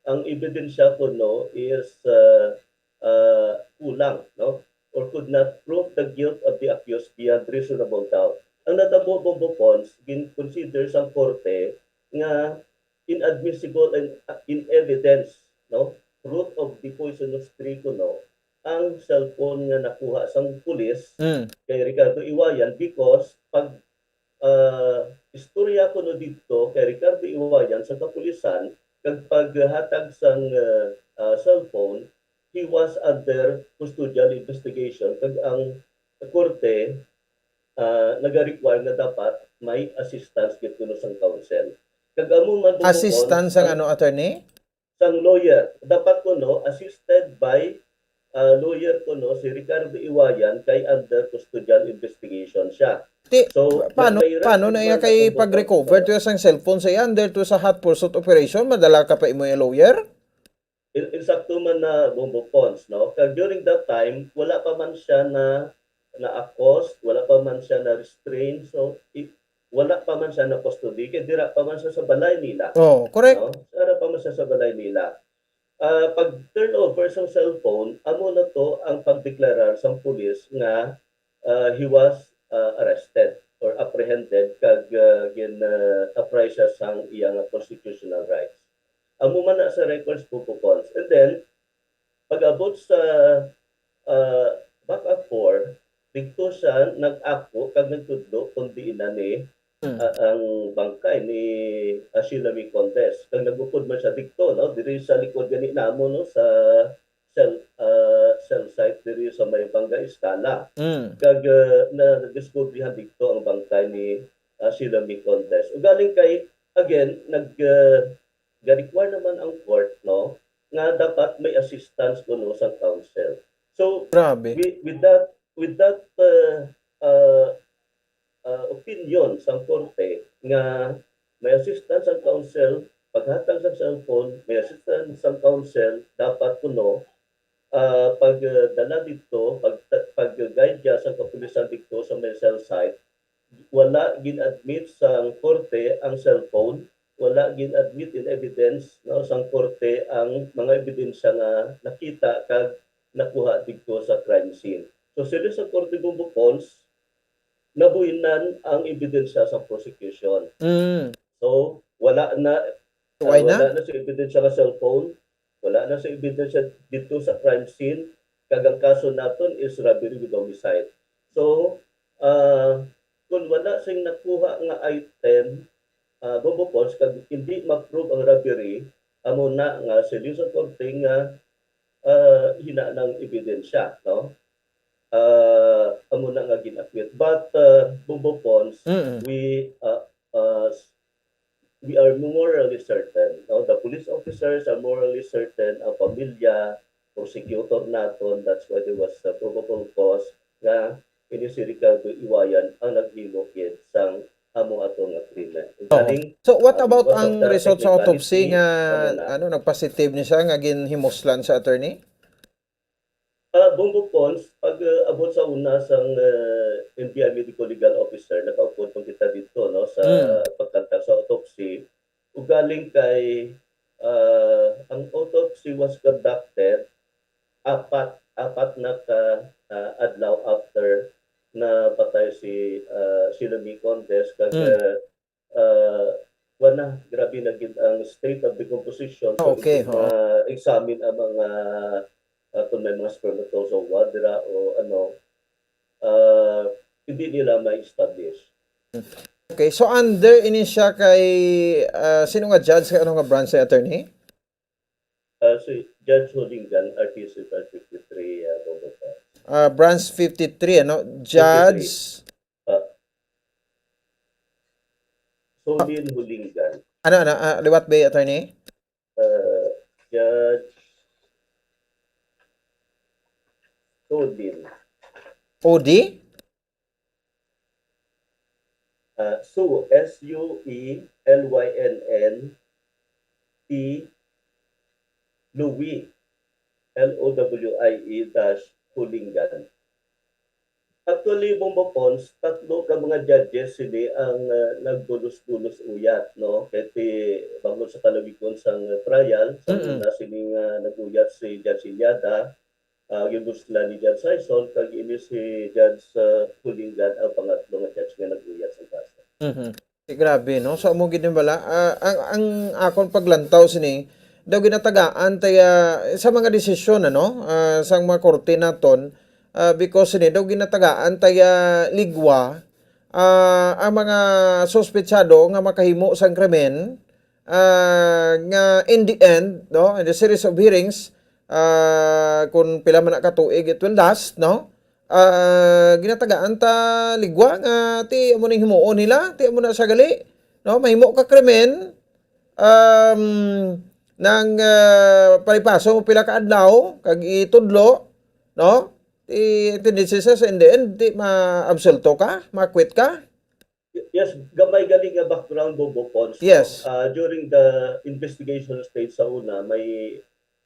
ang ebidensya kuno is, ah, ah, kulang, no? Or could not prove the guilt of the accused beyond reasonable doubt. Ang natabo, Bombo Pons, gin-consider sang korte nga inadmissible in, in evidence, no? Fruit of the poisonous tree kuno ang cellphone nga nakuha sang pulis Mm. kay Ricardo Iwayan because pag, ah, istorya kuno didto kay Ricardo Iwayan sa kapulisan kag paghatag sang, ah, ah, cellphone, he was under custodial investigation kag ang korte, ah, nagarequire nga dapat may assistance gid kuno sang counsel. Kag amo man, Bombo Pons, Assistance ang ang ano, attorney? sang lawyer. Dapat kuno assisted by, ah, lawyer kuno si Ricardo Iwayan kay under custodial investigation siya. Ti-, So, paano, may record paano na man iya na kay pag-recover to sang cellphone sa iya under to sa hot pursuit operation? Madala ka pa imo yung lawyer? In-, insakto man na, Bombo Pons, no? Kag during that time, wala pa man siya na, na-accost, wala pa man siya na-restrain. So, i-, wala pa man siya na-custody, kay dira pa man siya sa balay nila. Oh, correct. No? Dira pa man siya sa balay nila. Ah, pag turnover sang cellphone, amo na to ang pagdeklarar sang pulis nga, ah, he was, ah, arrested or apprehended kag, ah, gin, ah, apprise siya sang iyang constitutional rights. Amo man na sa records, Bombo Pons. And then, pag-abot sa, ah, Backup four, didto siya nag-ako kag nagtudlo kung diin na ni, Mm. ah, ang bangkay ni, ah, Sheila Mae Condes. Kag nag-upod man siya didto, no? Diri sa likod gani namo, no? Sa cell, ah, cell site diri sa may Bangga Escala. Mm. Kag, ah, nadiskubrihan didto ang bangkay ni, ah, Sheila Mae Condes. Ugaling kay, again, nag, ah, ga-require naman ang court, no, nga dapat may assistance kuno sang counsel. So, Grabe. with, with that, with that uh, uh, uh, opinion sang korte nga may assistance ang counsel, paghatag sa cellphone, may assistance ang counsel, dapat kuno uh, pagdala dito, pag pag-guide niya sa kapulisan dito sa may cell site, wala gin-admit sang korte ang cellphone, wala gin-admit in evidence, no, sang korte ang mga ebidensya nga nakita kag nakuha didto sa crime scene. So, siling sa korte, Bombo Pons, nabuhinan ang ebidensya sa prosecution. Mm. So, wala na So, why uh, wala na? na sa ebidensya nga cellphone, wala na sa ebidensya dito sa crime scene, kag ang kaso naton is robbery with homicide. So, uh, kung wala sing nakuha nga item, uh, Bombo Pons, kag hindi ma-prove ang robbery, amo na nga siling sa korte nga uh, hinanang ebidensya, no? Uh, amo na nga gin-acquit. But uh, Bombo Pons, Mm. we uh, uh, we are morally certain, no? The police officers are morally certain, ang pamilya, prosecutor naton, that's why there was a probable cause nga ini si Ricardo Iwayan ang naghimo gid sang amo ato nga krimen. Oo. Galing, So, what uh, about because of ang the result sa technicality, autopsy nga ano na. Ano, nagpositive ni siya nga ginhimuslan sa attorney? Ah, Bombo Pons, pag uh, abot sa una sang uh, N B I Medical Legal Officer, nakaupod man kita dito, no, sa Mm. pagkanta sa autopsy. Ugaling kay uh, ang autopsy was conducted apat apat na ka uh, adlaw after na patay si uh, Sheila May Condes, kag Mm. uh, uh, wala, grabe na gid ang state of decomposition. So, Okay, ito oo. Na-examine ang mga uh, kung may mga spermatozoa dira o ano, uh, hindi nila ma-establish. Okay, so under ini siya kay ah, sino nga judge kay ano nga branch sa attorney? Uh, si Judge Holingan, R T C branch fifty-three, uh, Bogota. Ah, branch fifty-three, ano? Judge Uh, Solin Holingan. Ano, ano, ah, liwat ba, attorney? Uh, Judge Solin. O D? Uh, Su, S U E L Y N N T Louis, L O W I E dash Holingan. Actually, Bombo Pons, tatlo ka mga judges sini ang uh, nagbulos-bulos uyat, no? Kay ti bangod sa kalawigon sang trial, sa Mm-mm. Una sini nga naguyat si Judge Ilyada, uh, ginbuslan ni Judge Sison, kag ini si Judge uh, Hulingan ang pangatlo nga judge nga naguyat sa kaso. Mhm. Di, grabe, no? So, amo gid ni bala. Ah, ang, ang akon paglantaw sini, daw ginatagaan taya sa mga desisyon, ano, ah, sang mga korte naton, ah, because sini daw ginatagaan taya ligwa, ah, ang mga suspetsado nga makahimo sang krimen, ah, nga in the end, no, in the series of hearings, ah, kung pila man na ka tuig it will last, no, ah, ginatagaan ta ligwa nga ti amo ning himuon nila, ti amo na sa gali, no, mahimo ka krimen, um, nang ah, palipaso mo pila ka adlaw kag itudlo, no, ti tendency sa, sa in the end ti maabsulto ka, ma-acquit ka. Yes, gamay gali nga background, Bombo Pons, no? Yes. Uh, during the investigation stage sa una, may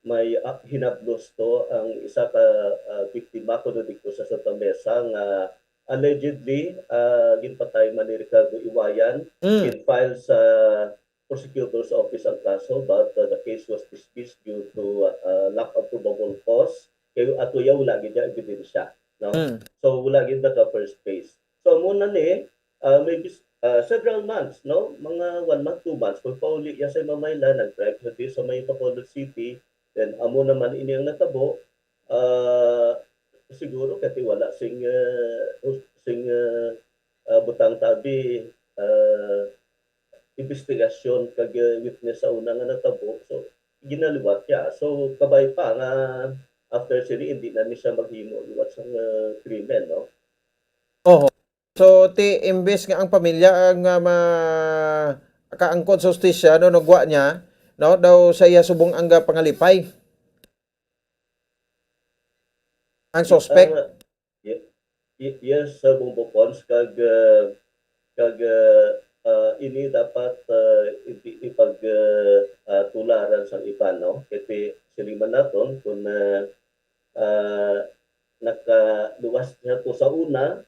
may uh, hinablos to ang isa ka uh, biktima kuno dito sa Santa Mesa nga allegedly uh, ginpatay man ni Ricardo Iwayan, Mm. Gin-file sa prosecutor's office ang kaso, but uh, the case was dismissed due to uh, lack of probable cause. Kay ato ya wala gid ya ebidensya, no? Mm. So wala gid naka first phase. So amo na ni uh, maybe uh, several months, no? Mga one month, two months, pagpauli ya sa Mamayla, nag-drive sa sa may Bacolod City, then amo naman ini ang natabo. Uh, siguro kasi wala sing uh, sing uh, uh, butang tabi uh, investigasyon kag uh, witness sa una nga natabo. So ginaliwat ya. So kabay pa nga after sini hindi na ni siya maghimo liwat sa uh, krimen, no? Oho. So, ti imbes nga ang pamilya ang ah, ma kaangkon sa hustisya, no, nagwa niya, no, daw sa iya subong ang ah, pangalipay. ang suspect? Ah, ye-, ye-, yes, sa Bongbong Pons, kag, ah, kag, ah, ah, ini dapat, ah, hindi ipag, ah, ah, tularan sang iban, no? Kay ti-, siling man naton, kung, ah, ah, nakaluwas siya to sa una,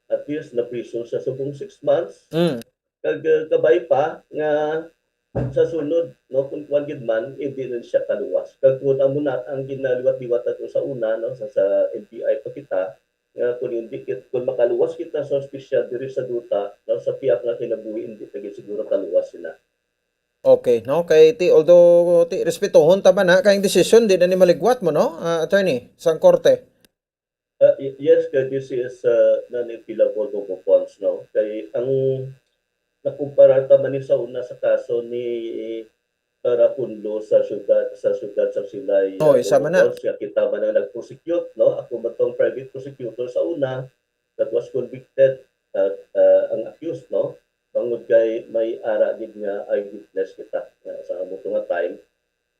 at least na-prison siya subong six months. Mm. Kag, ah, kabay pa nga sa sunod, no, kung kuwan gid man, hindi na siya kaluwas. Kag kung amo na ang ginaliwat-liwat nato sa una, no, sa, sa N B I pa kita, nga kung hindi kit-, kung makaluwas kita sa ospisyal diri sa duta, no, sa pihak nga kinabuhi, hindi ta gid siguro kaluwas sila. Okay, no? Kay ti, although ti, respetuhon ta man, ha, kay ang desisyon di na ni maligwat mo, no, ah, attorney, sang korte. Uh, y-, yes, kay this is, uh, non-appealable Bongbong Pons, no? Kay ang nakumparar ta man ni sa una sa kaso ni Tara Punlo sa syudad, sa syudad sa Silay, Oh, uh, isa man na. Bongbong Pons, nga kita man ang nag-prosecute, no? Ako man tong private prosecutor sa una that was convicted, uh, uh, ang accused, no? Bangod kay may ara gid nga eyewitness kita, uh, sa amo to nga time.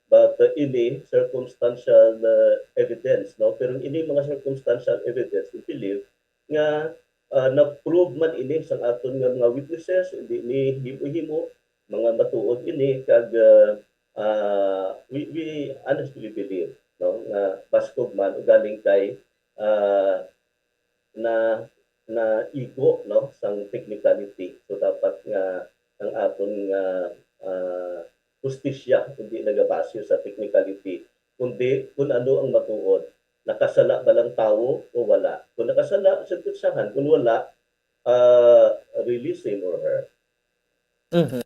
But, uh, ini circumstantial, uh, evidence, no? Pero ini mga circumstantial evidence, we believe nga, uh, na-prove man ini sang aton nga mga witnesses, hindi ni himo-himo, mga matuod ini, kag, uh, uh, we, we honestly believe, no, nga baskog man, ugaling kay, uh, na, na igo, no, sang technicality. So, dapat nga ang aton nga, ah, hustisya hindi nagabase sa technicality, kundi kung ano ang matuod. Nakasala ba lang tawo o wala? Kung nakasala, sentensahan. Kung wala, ah, release him or her. Mhm.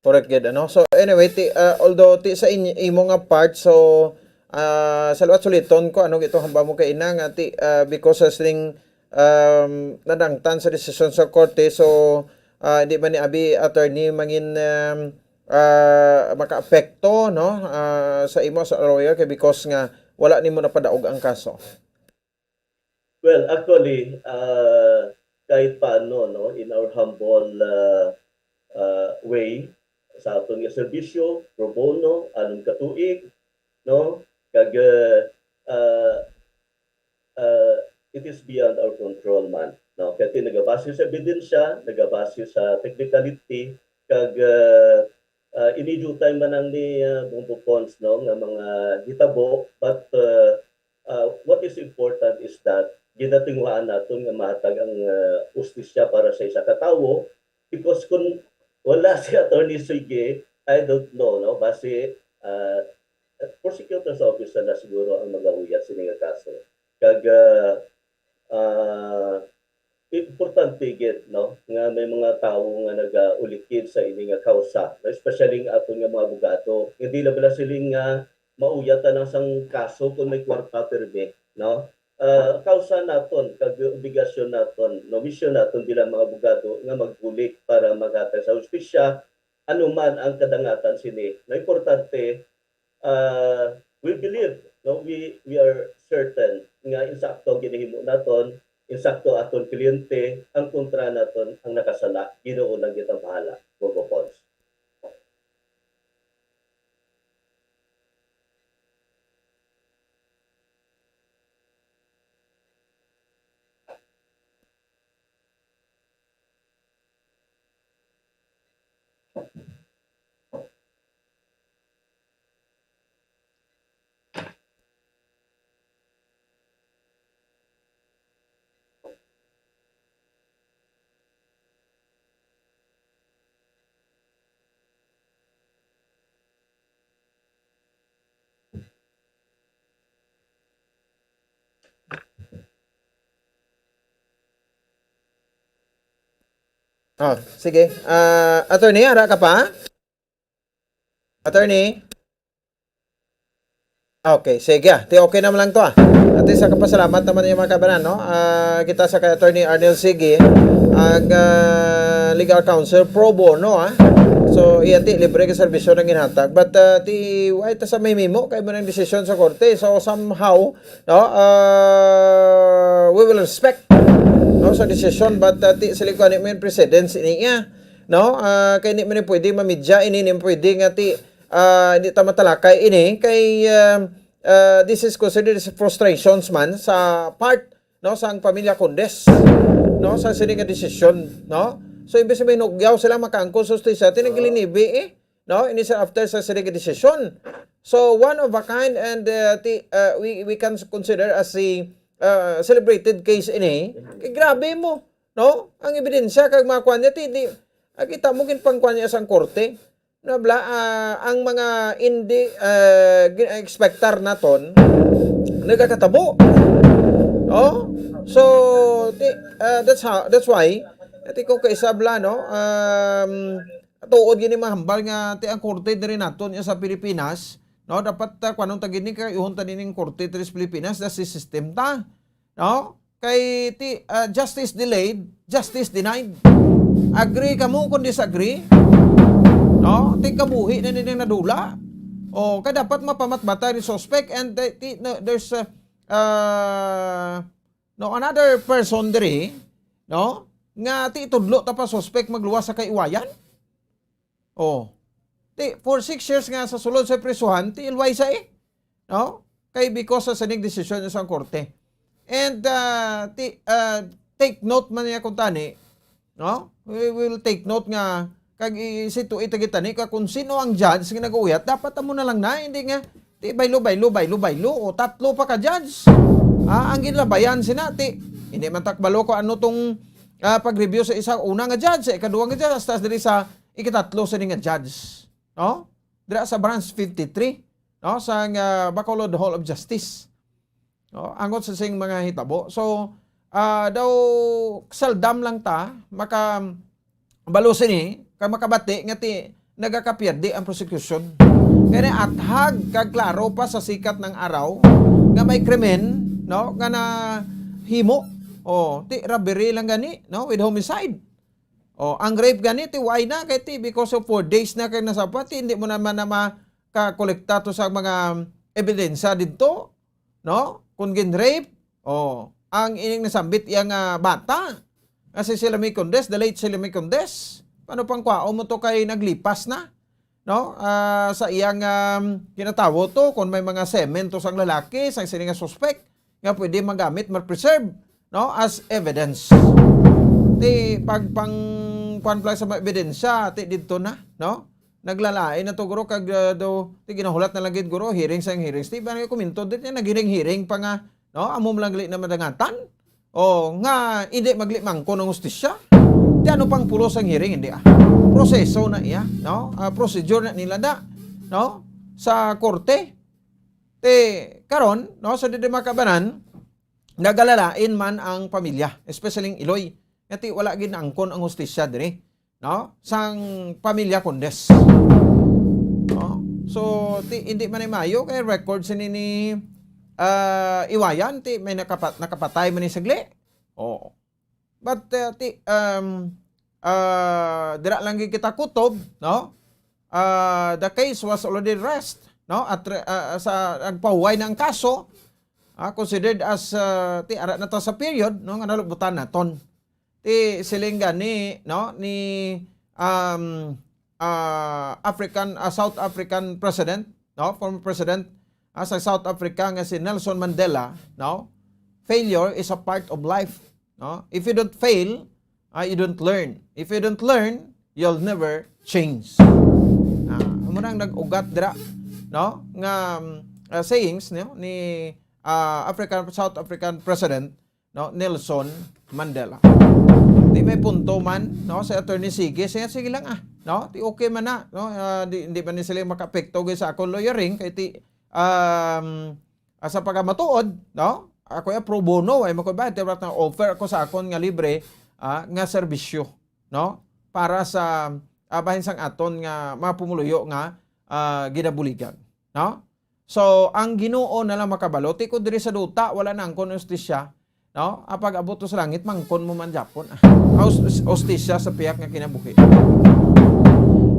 Correct gid, ano? So, anyway, ti, ah, although ti sa in-, imo nga part, so, ah, sa liwat suliton ko, ano, ito hamba mo kay ina nga ti, ah, because sa sining, um, nadangtan sa desisyon sa korte, so, ah, hindi man ni abi attorney mangin, um, ah, makaapekto, no? Ah, sa imo sa lawyer kay because nga wala nimo napadaog ang kaso. Well, actually, ah, kahit paano, no, in our humble, ah, ah, way, sa aton nga serbisyo, pro bono, anom ka tuig, no, kag, ah, ah, ah, it is beyond our control man, no, kay ti nagabase sa ebidensya, nagabase sa technicality, kag, ah, ah, ini due time man ang ni, ah, Bongbong Pons, no, nga mga hitabo, but, ah, ah, what is important is that ginatinguhaan naton nga mahatag ang, ah, hustisya para sa isa ka tawo, because kung wala si Attorney Sige, I don't know, no? Basi, ah, prosecutor's office na siguro ang magauyat sini nga kaso. Kag, ah, ah, importante gid, no, nga may mga tawo nga nagaulikid sa ini nga kausa, especially ang aton nga mga abogado. Hindi na bala siling nga mauyat ta lang sang kaso kung may kwarta pirmi, no? Ah, kausa naton, kag obligasyon naton, no, misyon naton bilang mga abogado nga magbulig para maghatag sa hustisya, ano man ang kadangatan sini. No, importante, ah, we believe, no, we, we are certain nga insakto ang ginahimo naton, insakto aton kliyente, ang kontra naton ang nakasala, Ginoo lang gid ang bahala. Bongbong Pons. Ah, sige. Ah, attorney, ara ka pa? Attorney? Okay, sige, ah. Ti okay naman lang to, ah. At least, nakapasalamat naman yung mga kabanan, no? Ah, kita sa kay Attorney Arnel Sige, ang, ah, legal counsel pro bono, ah. So, iya ti, libre ka serbisyo ng ginhatag. But, ah, ti, why ta sa may mimo, kay mo ng desisyon sa korte. So, somehow, no, ah, we will respect, no, sa desisyon. But, ah, ti, sa lingkod, ano mo yung precedence ini, ah. No? Ah, kay hindi man pwede mamidya ini, hindi man pwede nga ti, ah, hindi ta matalakay ini kay, ah, uh, this is considered as frustrations man sa part, no, sang pamilya Condes, no, sa sini nga desisyon, no? So, imbes na mahinugyaw sila, makaangkon sa hustisya, tinagilinibi, eh, no? Ini sa after sa sini nga desisyon. So, one of a kind, and, uh, ti, uh, we, we can consider as a, uh, celebrated case ini. Kay grabe mo, no? Ang ebidensya kag mga kuan niya, ti, di, ah, kita mo, ginpangkuan niya sang korte. Na bla, ah, ang mga hindi, ah, gin-, expectar naton, nagakatabo. No? So, ti, ah, that's how, that's why, ati ko kay sabla, no? Um, tuod gini mahambal nga ti ang korte diri naton ya sa Pilipinas, no? Dapat, ah, kuanon ta gini kay uhon ta nining korte diri sa Pilipinas, da si system ta. No? Kay ti, ah, justice delayed, justice denied. Agree kamo kung disagree, no? Ti kabuhi na nining nadula. O, kay dapat mapamatbata ni suspect and, eh, ti, no, there's, uh, uh, no, another person diri, no? Nga ti tudlo ta pa suspect magluwas sa kaiwayan. Oh. Ti, for six years nga sa sulod sa prisuhan, ti ilway sa, eh. No? Kay because sa sining desisyon sa korte. And, ah, ti, ah, take note man niya kung tani, no? We will take note nga kag i-, isituit ta gid tani ka kung sino ang judge nga nag-uuyat, dapat amo na lang na, hindi nga ti baylo, baylo, baylo, baylo, o tatlo pa ka judge. Ah, ang ginlabayan sina, ti, hindi man ta kabalo ko ano tong, ah, pag-review sa isa, una nga judge, sa ikaduha nga judge, hasta diri sa ikatatlo sini nga judge, no? Dira sa branch fifty-three, no, sang, ah, Bacolod Hall of Justice. No, angot sa sing mga hitabo. So, ah, daw saldam lang ta makabalo sini kag makabati nga ti nagakapierde ang prosecution. Kaya athag kag klaro pa sa sikat ng araw nga may krimen, no, nga nahimo. Oh, ti robbery lang gani, no, with homicide. Oh, ang rape gani ti why na kay ti because of four days na kay nasapa ti hindi mo naman na makakolekta to sa mga ebidensya didto, no? Kung gin-rape, oh, ang ining nasambit iya nga bata nga si Silami Condes, the late Silami Condes. Paano pang kwaon mo to kay naglipas na? No? Ah, sa iyang, um, kinatawo to, kung may mga semen to sang lalaki, sang sini nga suspect, nga pwede magamit, ma-preserve, no, as evidence. Ti pag pang kuan pa lang sa mga ebidensya, ti didto na, no? Naglalain na to, guro, kag, uh, do, ti ginahulat na lang gid, guro, hearing sang hearing. Ti ba nga kuminto, di niya naghiring-hiring pa nga, no? Amo man lang gali na madangatan. O, nga hindi maglimangkon ang hustisya. Ti ano pang pulos ang hearing, hindi, ah. Proseso na iya, no? Ah, procedure na nila da, no? Sa korte. Ti, karon, no, sa didi makabanan, nagalalain man ang pamilya, especially ang Iloy. Nga ti wala gid naangkon ang hustisya diri, no? Sang pamilya Condes. No? So, ti, hindi man ni maayo kay record sini ni, ah, Iwayan, ti may nakapat-, nakapatay man ni sagli. Oo. But, uh, ti, um, uh, dira lang gid kita kutob, no? Uh, the case was already rest, no? At re-, uh, sa nagpahuway na ang kaso, ah, considered as, uh, ti ara na ta sa period, no, nga nalubutan naton. Ti siling gani, no, ni, um, ah, African, ah, South African president, no? Former president, ah, sa South Africa nga si Nelson Mandela, no? Failure is a part of life, no? If you don't fail, ah, you don't learn. If you don't learn, you'll never change. Ah, amo nang nag-ugat dira, no? Nga, um, ah, sayings, no, ni, ah, African, South African president, no, Nelson Mandela. Di may punto man, no, si Attorney Sige, sige, sige lang, ah, no, ti okay man na, no, ah, di, di man ni sila makaapekto gid sa akon lawyering kay ti, um, ah, sa pagkamatuod, no, ako ya pro bono, ay mo ko ba, ti wala na offer ako sa akon nga libre, ah, nga serbisyo, no, para sa, ah, bahin sang aton nga mga pumuluyo nga, ah, ginabuligan, no. So, ang Ginoo na lang makabalo. Ti kon diri sa duta, wala na angkon hustisya, no? Ang pag-abot to sa langit, mangkon mo man gyapon. Ah, hus-, hustisya sa pihak nga kinabuhi.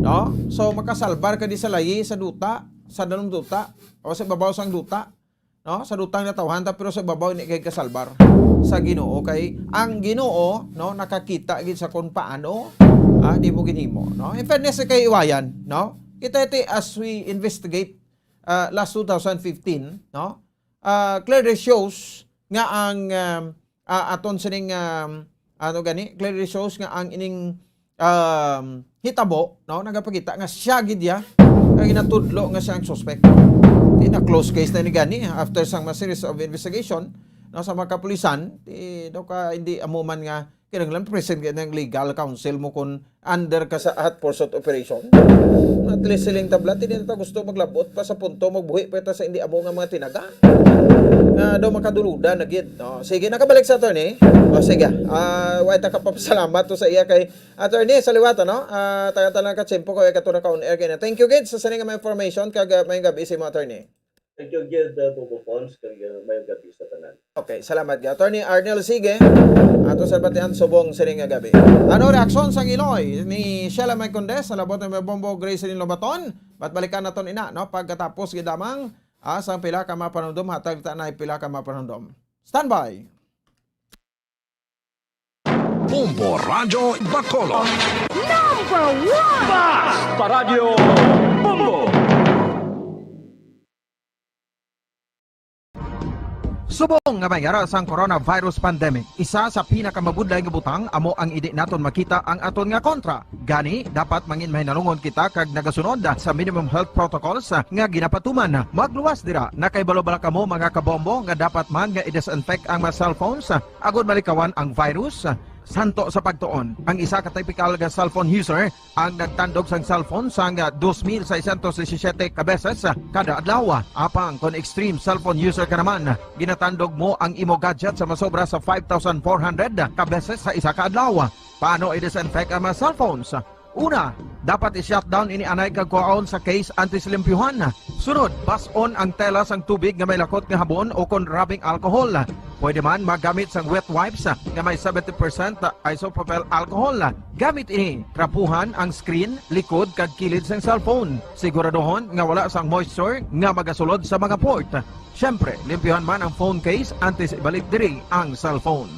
No? So, makasalbar ka di sa layi, sa duta, sa dalom duta, o sa babaw sang duta, no? Sa duta ang natawhan ta, pero sa babaw hindi kay kasalbar sa Ginoo. Kay ang Ginoo, no, nakakita gid sa kung paano, ah, di mo ginhimo, no? In fairness kay Iwayan, no? Kita iti as we investigate ah, last two thousand fifteen, no? Ah, clearly shows nga ang, um, ah, aton sining, um, ano gani, clearly shows nga ang ining, um, hitabo, no, nagapakita nga siya gid ya ang ginatudlo nga siya ang suspect. Di na close case na ni gani after sang ma series of investigation, no, sa mga kapulisan, di daw ka hindi amo man nga kinahanglan present ka ng legal counsel mo kung under ka sa hot pursuit operation. At least siling tabla, hindi na ta gusto maglabot pa sa punto, magbuhi pa ta sa hindi amo nga mga tinaga. Nga daw makaduludan na gid. No? Sige, nakabalik sa attorney. O sige, ah, wa ta kapapasalamat to sa iya kay attorney sa liwat, ano? Ah, taga tanan ka tiyempo ko, ikatura ka on air kay na. Thank you gid sa sining nga mga information kag, ah, mayong gabi sa imo, attorney. Thank you gid, uh, Bobo Pons, kag, uh, mayong gabi sa tanan. Okay, salamat gid. Attorney Arnel, sige. Ato sa batian subong sining nga gabi. Ano reaksyon sang iloy ni Sheila May Conde sa labot ni Bombo Gracelyn Lobaton? Bat balikan naton ina, no? Pagkatapos gid lamang, ah, sang pila ka mapanumdom, hatag ta na pila ka mapanumdom. Standby. Bombo Radyo Bacolod. Number one! Basta Radyo Bombo! Subong nga may ara sang coronavirus pandemic, isa sa pinakamabudlay nga butang amo ang hindi naton makita ang aton nga kontra. Gani, dapat mangin mahinalungon kita kag nagasunod sa minimum health protocols nga ginapatuman. Magluwas dira, nakahibalo bala kamo, mga kabombo, nga dapat man nga i-disinfect ang mga cellphones agud malikawan ang virus? Santo sa pagtuon, ang isa ka typical nga cellphone user ang nagtandog sang cellphone sang dos mil seiscientos disisiete ka beses kada adlaw. Apang kon extreme cellphone user ka naman, ginatandog mo ang imo gadget sa masobra sa five thousand four hundred ka beses sa isa ka adlaw. Paano i-disinfect ang mga cellphones? Una, dapat i-shutdown ini anay kag kuhaon sa case antes limpyuhan. Sunod, bas-on ang tela sang tubig nga may lakot nga habon o kon rubbing alcohol. Pwede man magamit sang wet wipes nga may seventy percent isopropyl alcohol. Gamit ini, trapuhan ang screen, likod kag kilid sang cellphone. Siguraduhon nga wala sang moisture nga magasulod sa mga port. Siyempre, limpyuhan man ang phone case antes ibalik diri ang cellphone.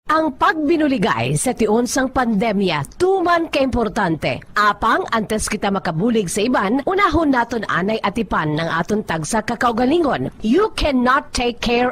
Ang pagbinuligay sa tion sang pandemya tuman ka importante. Apang antes kita makabulig sa iban, unahon naton anay atipan ang aton tagsa ka kaugalingon. You cannot take care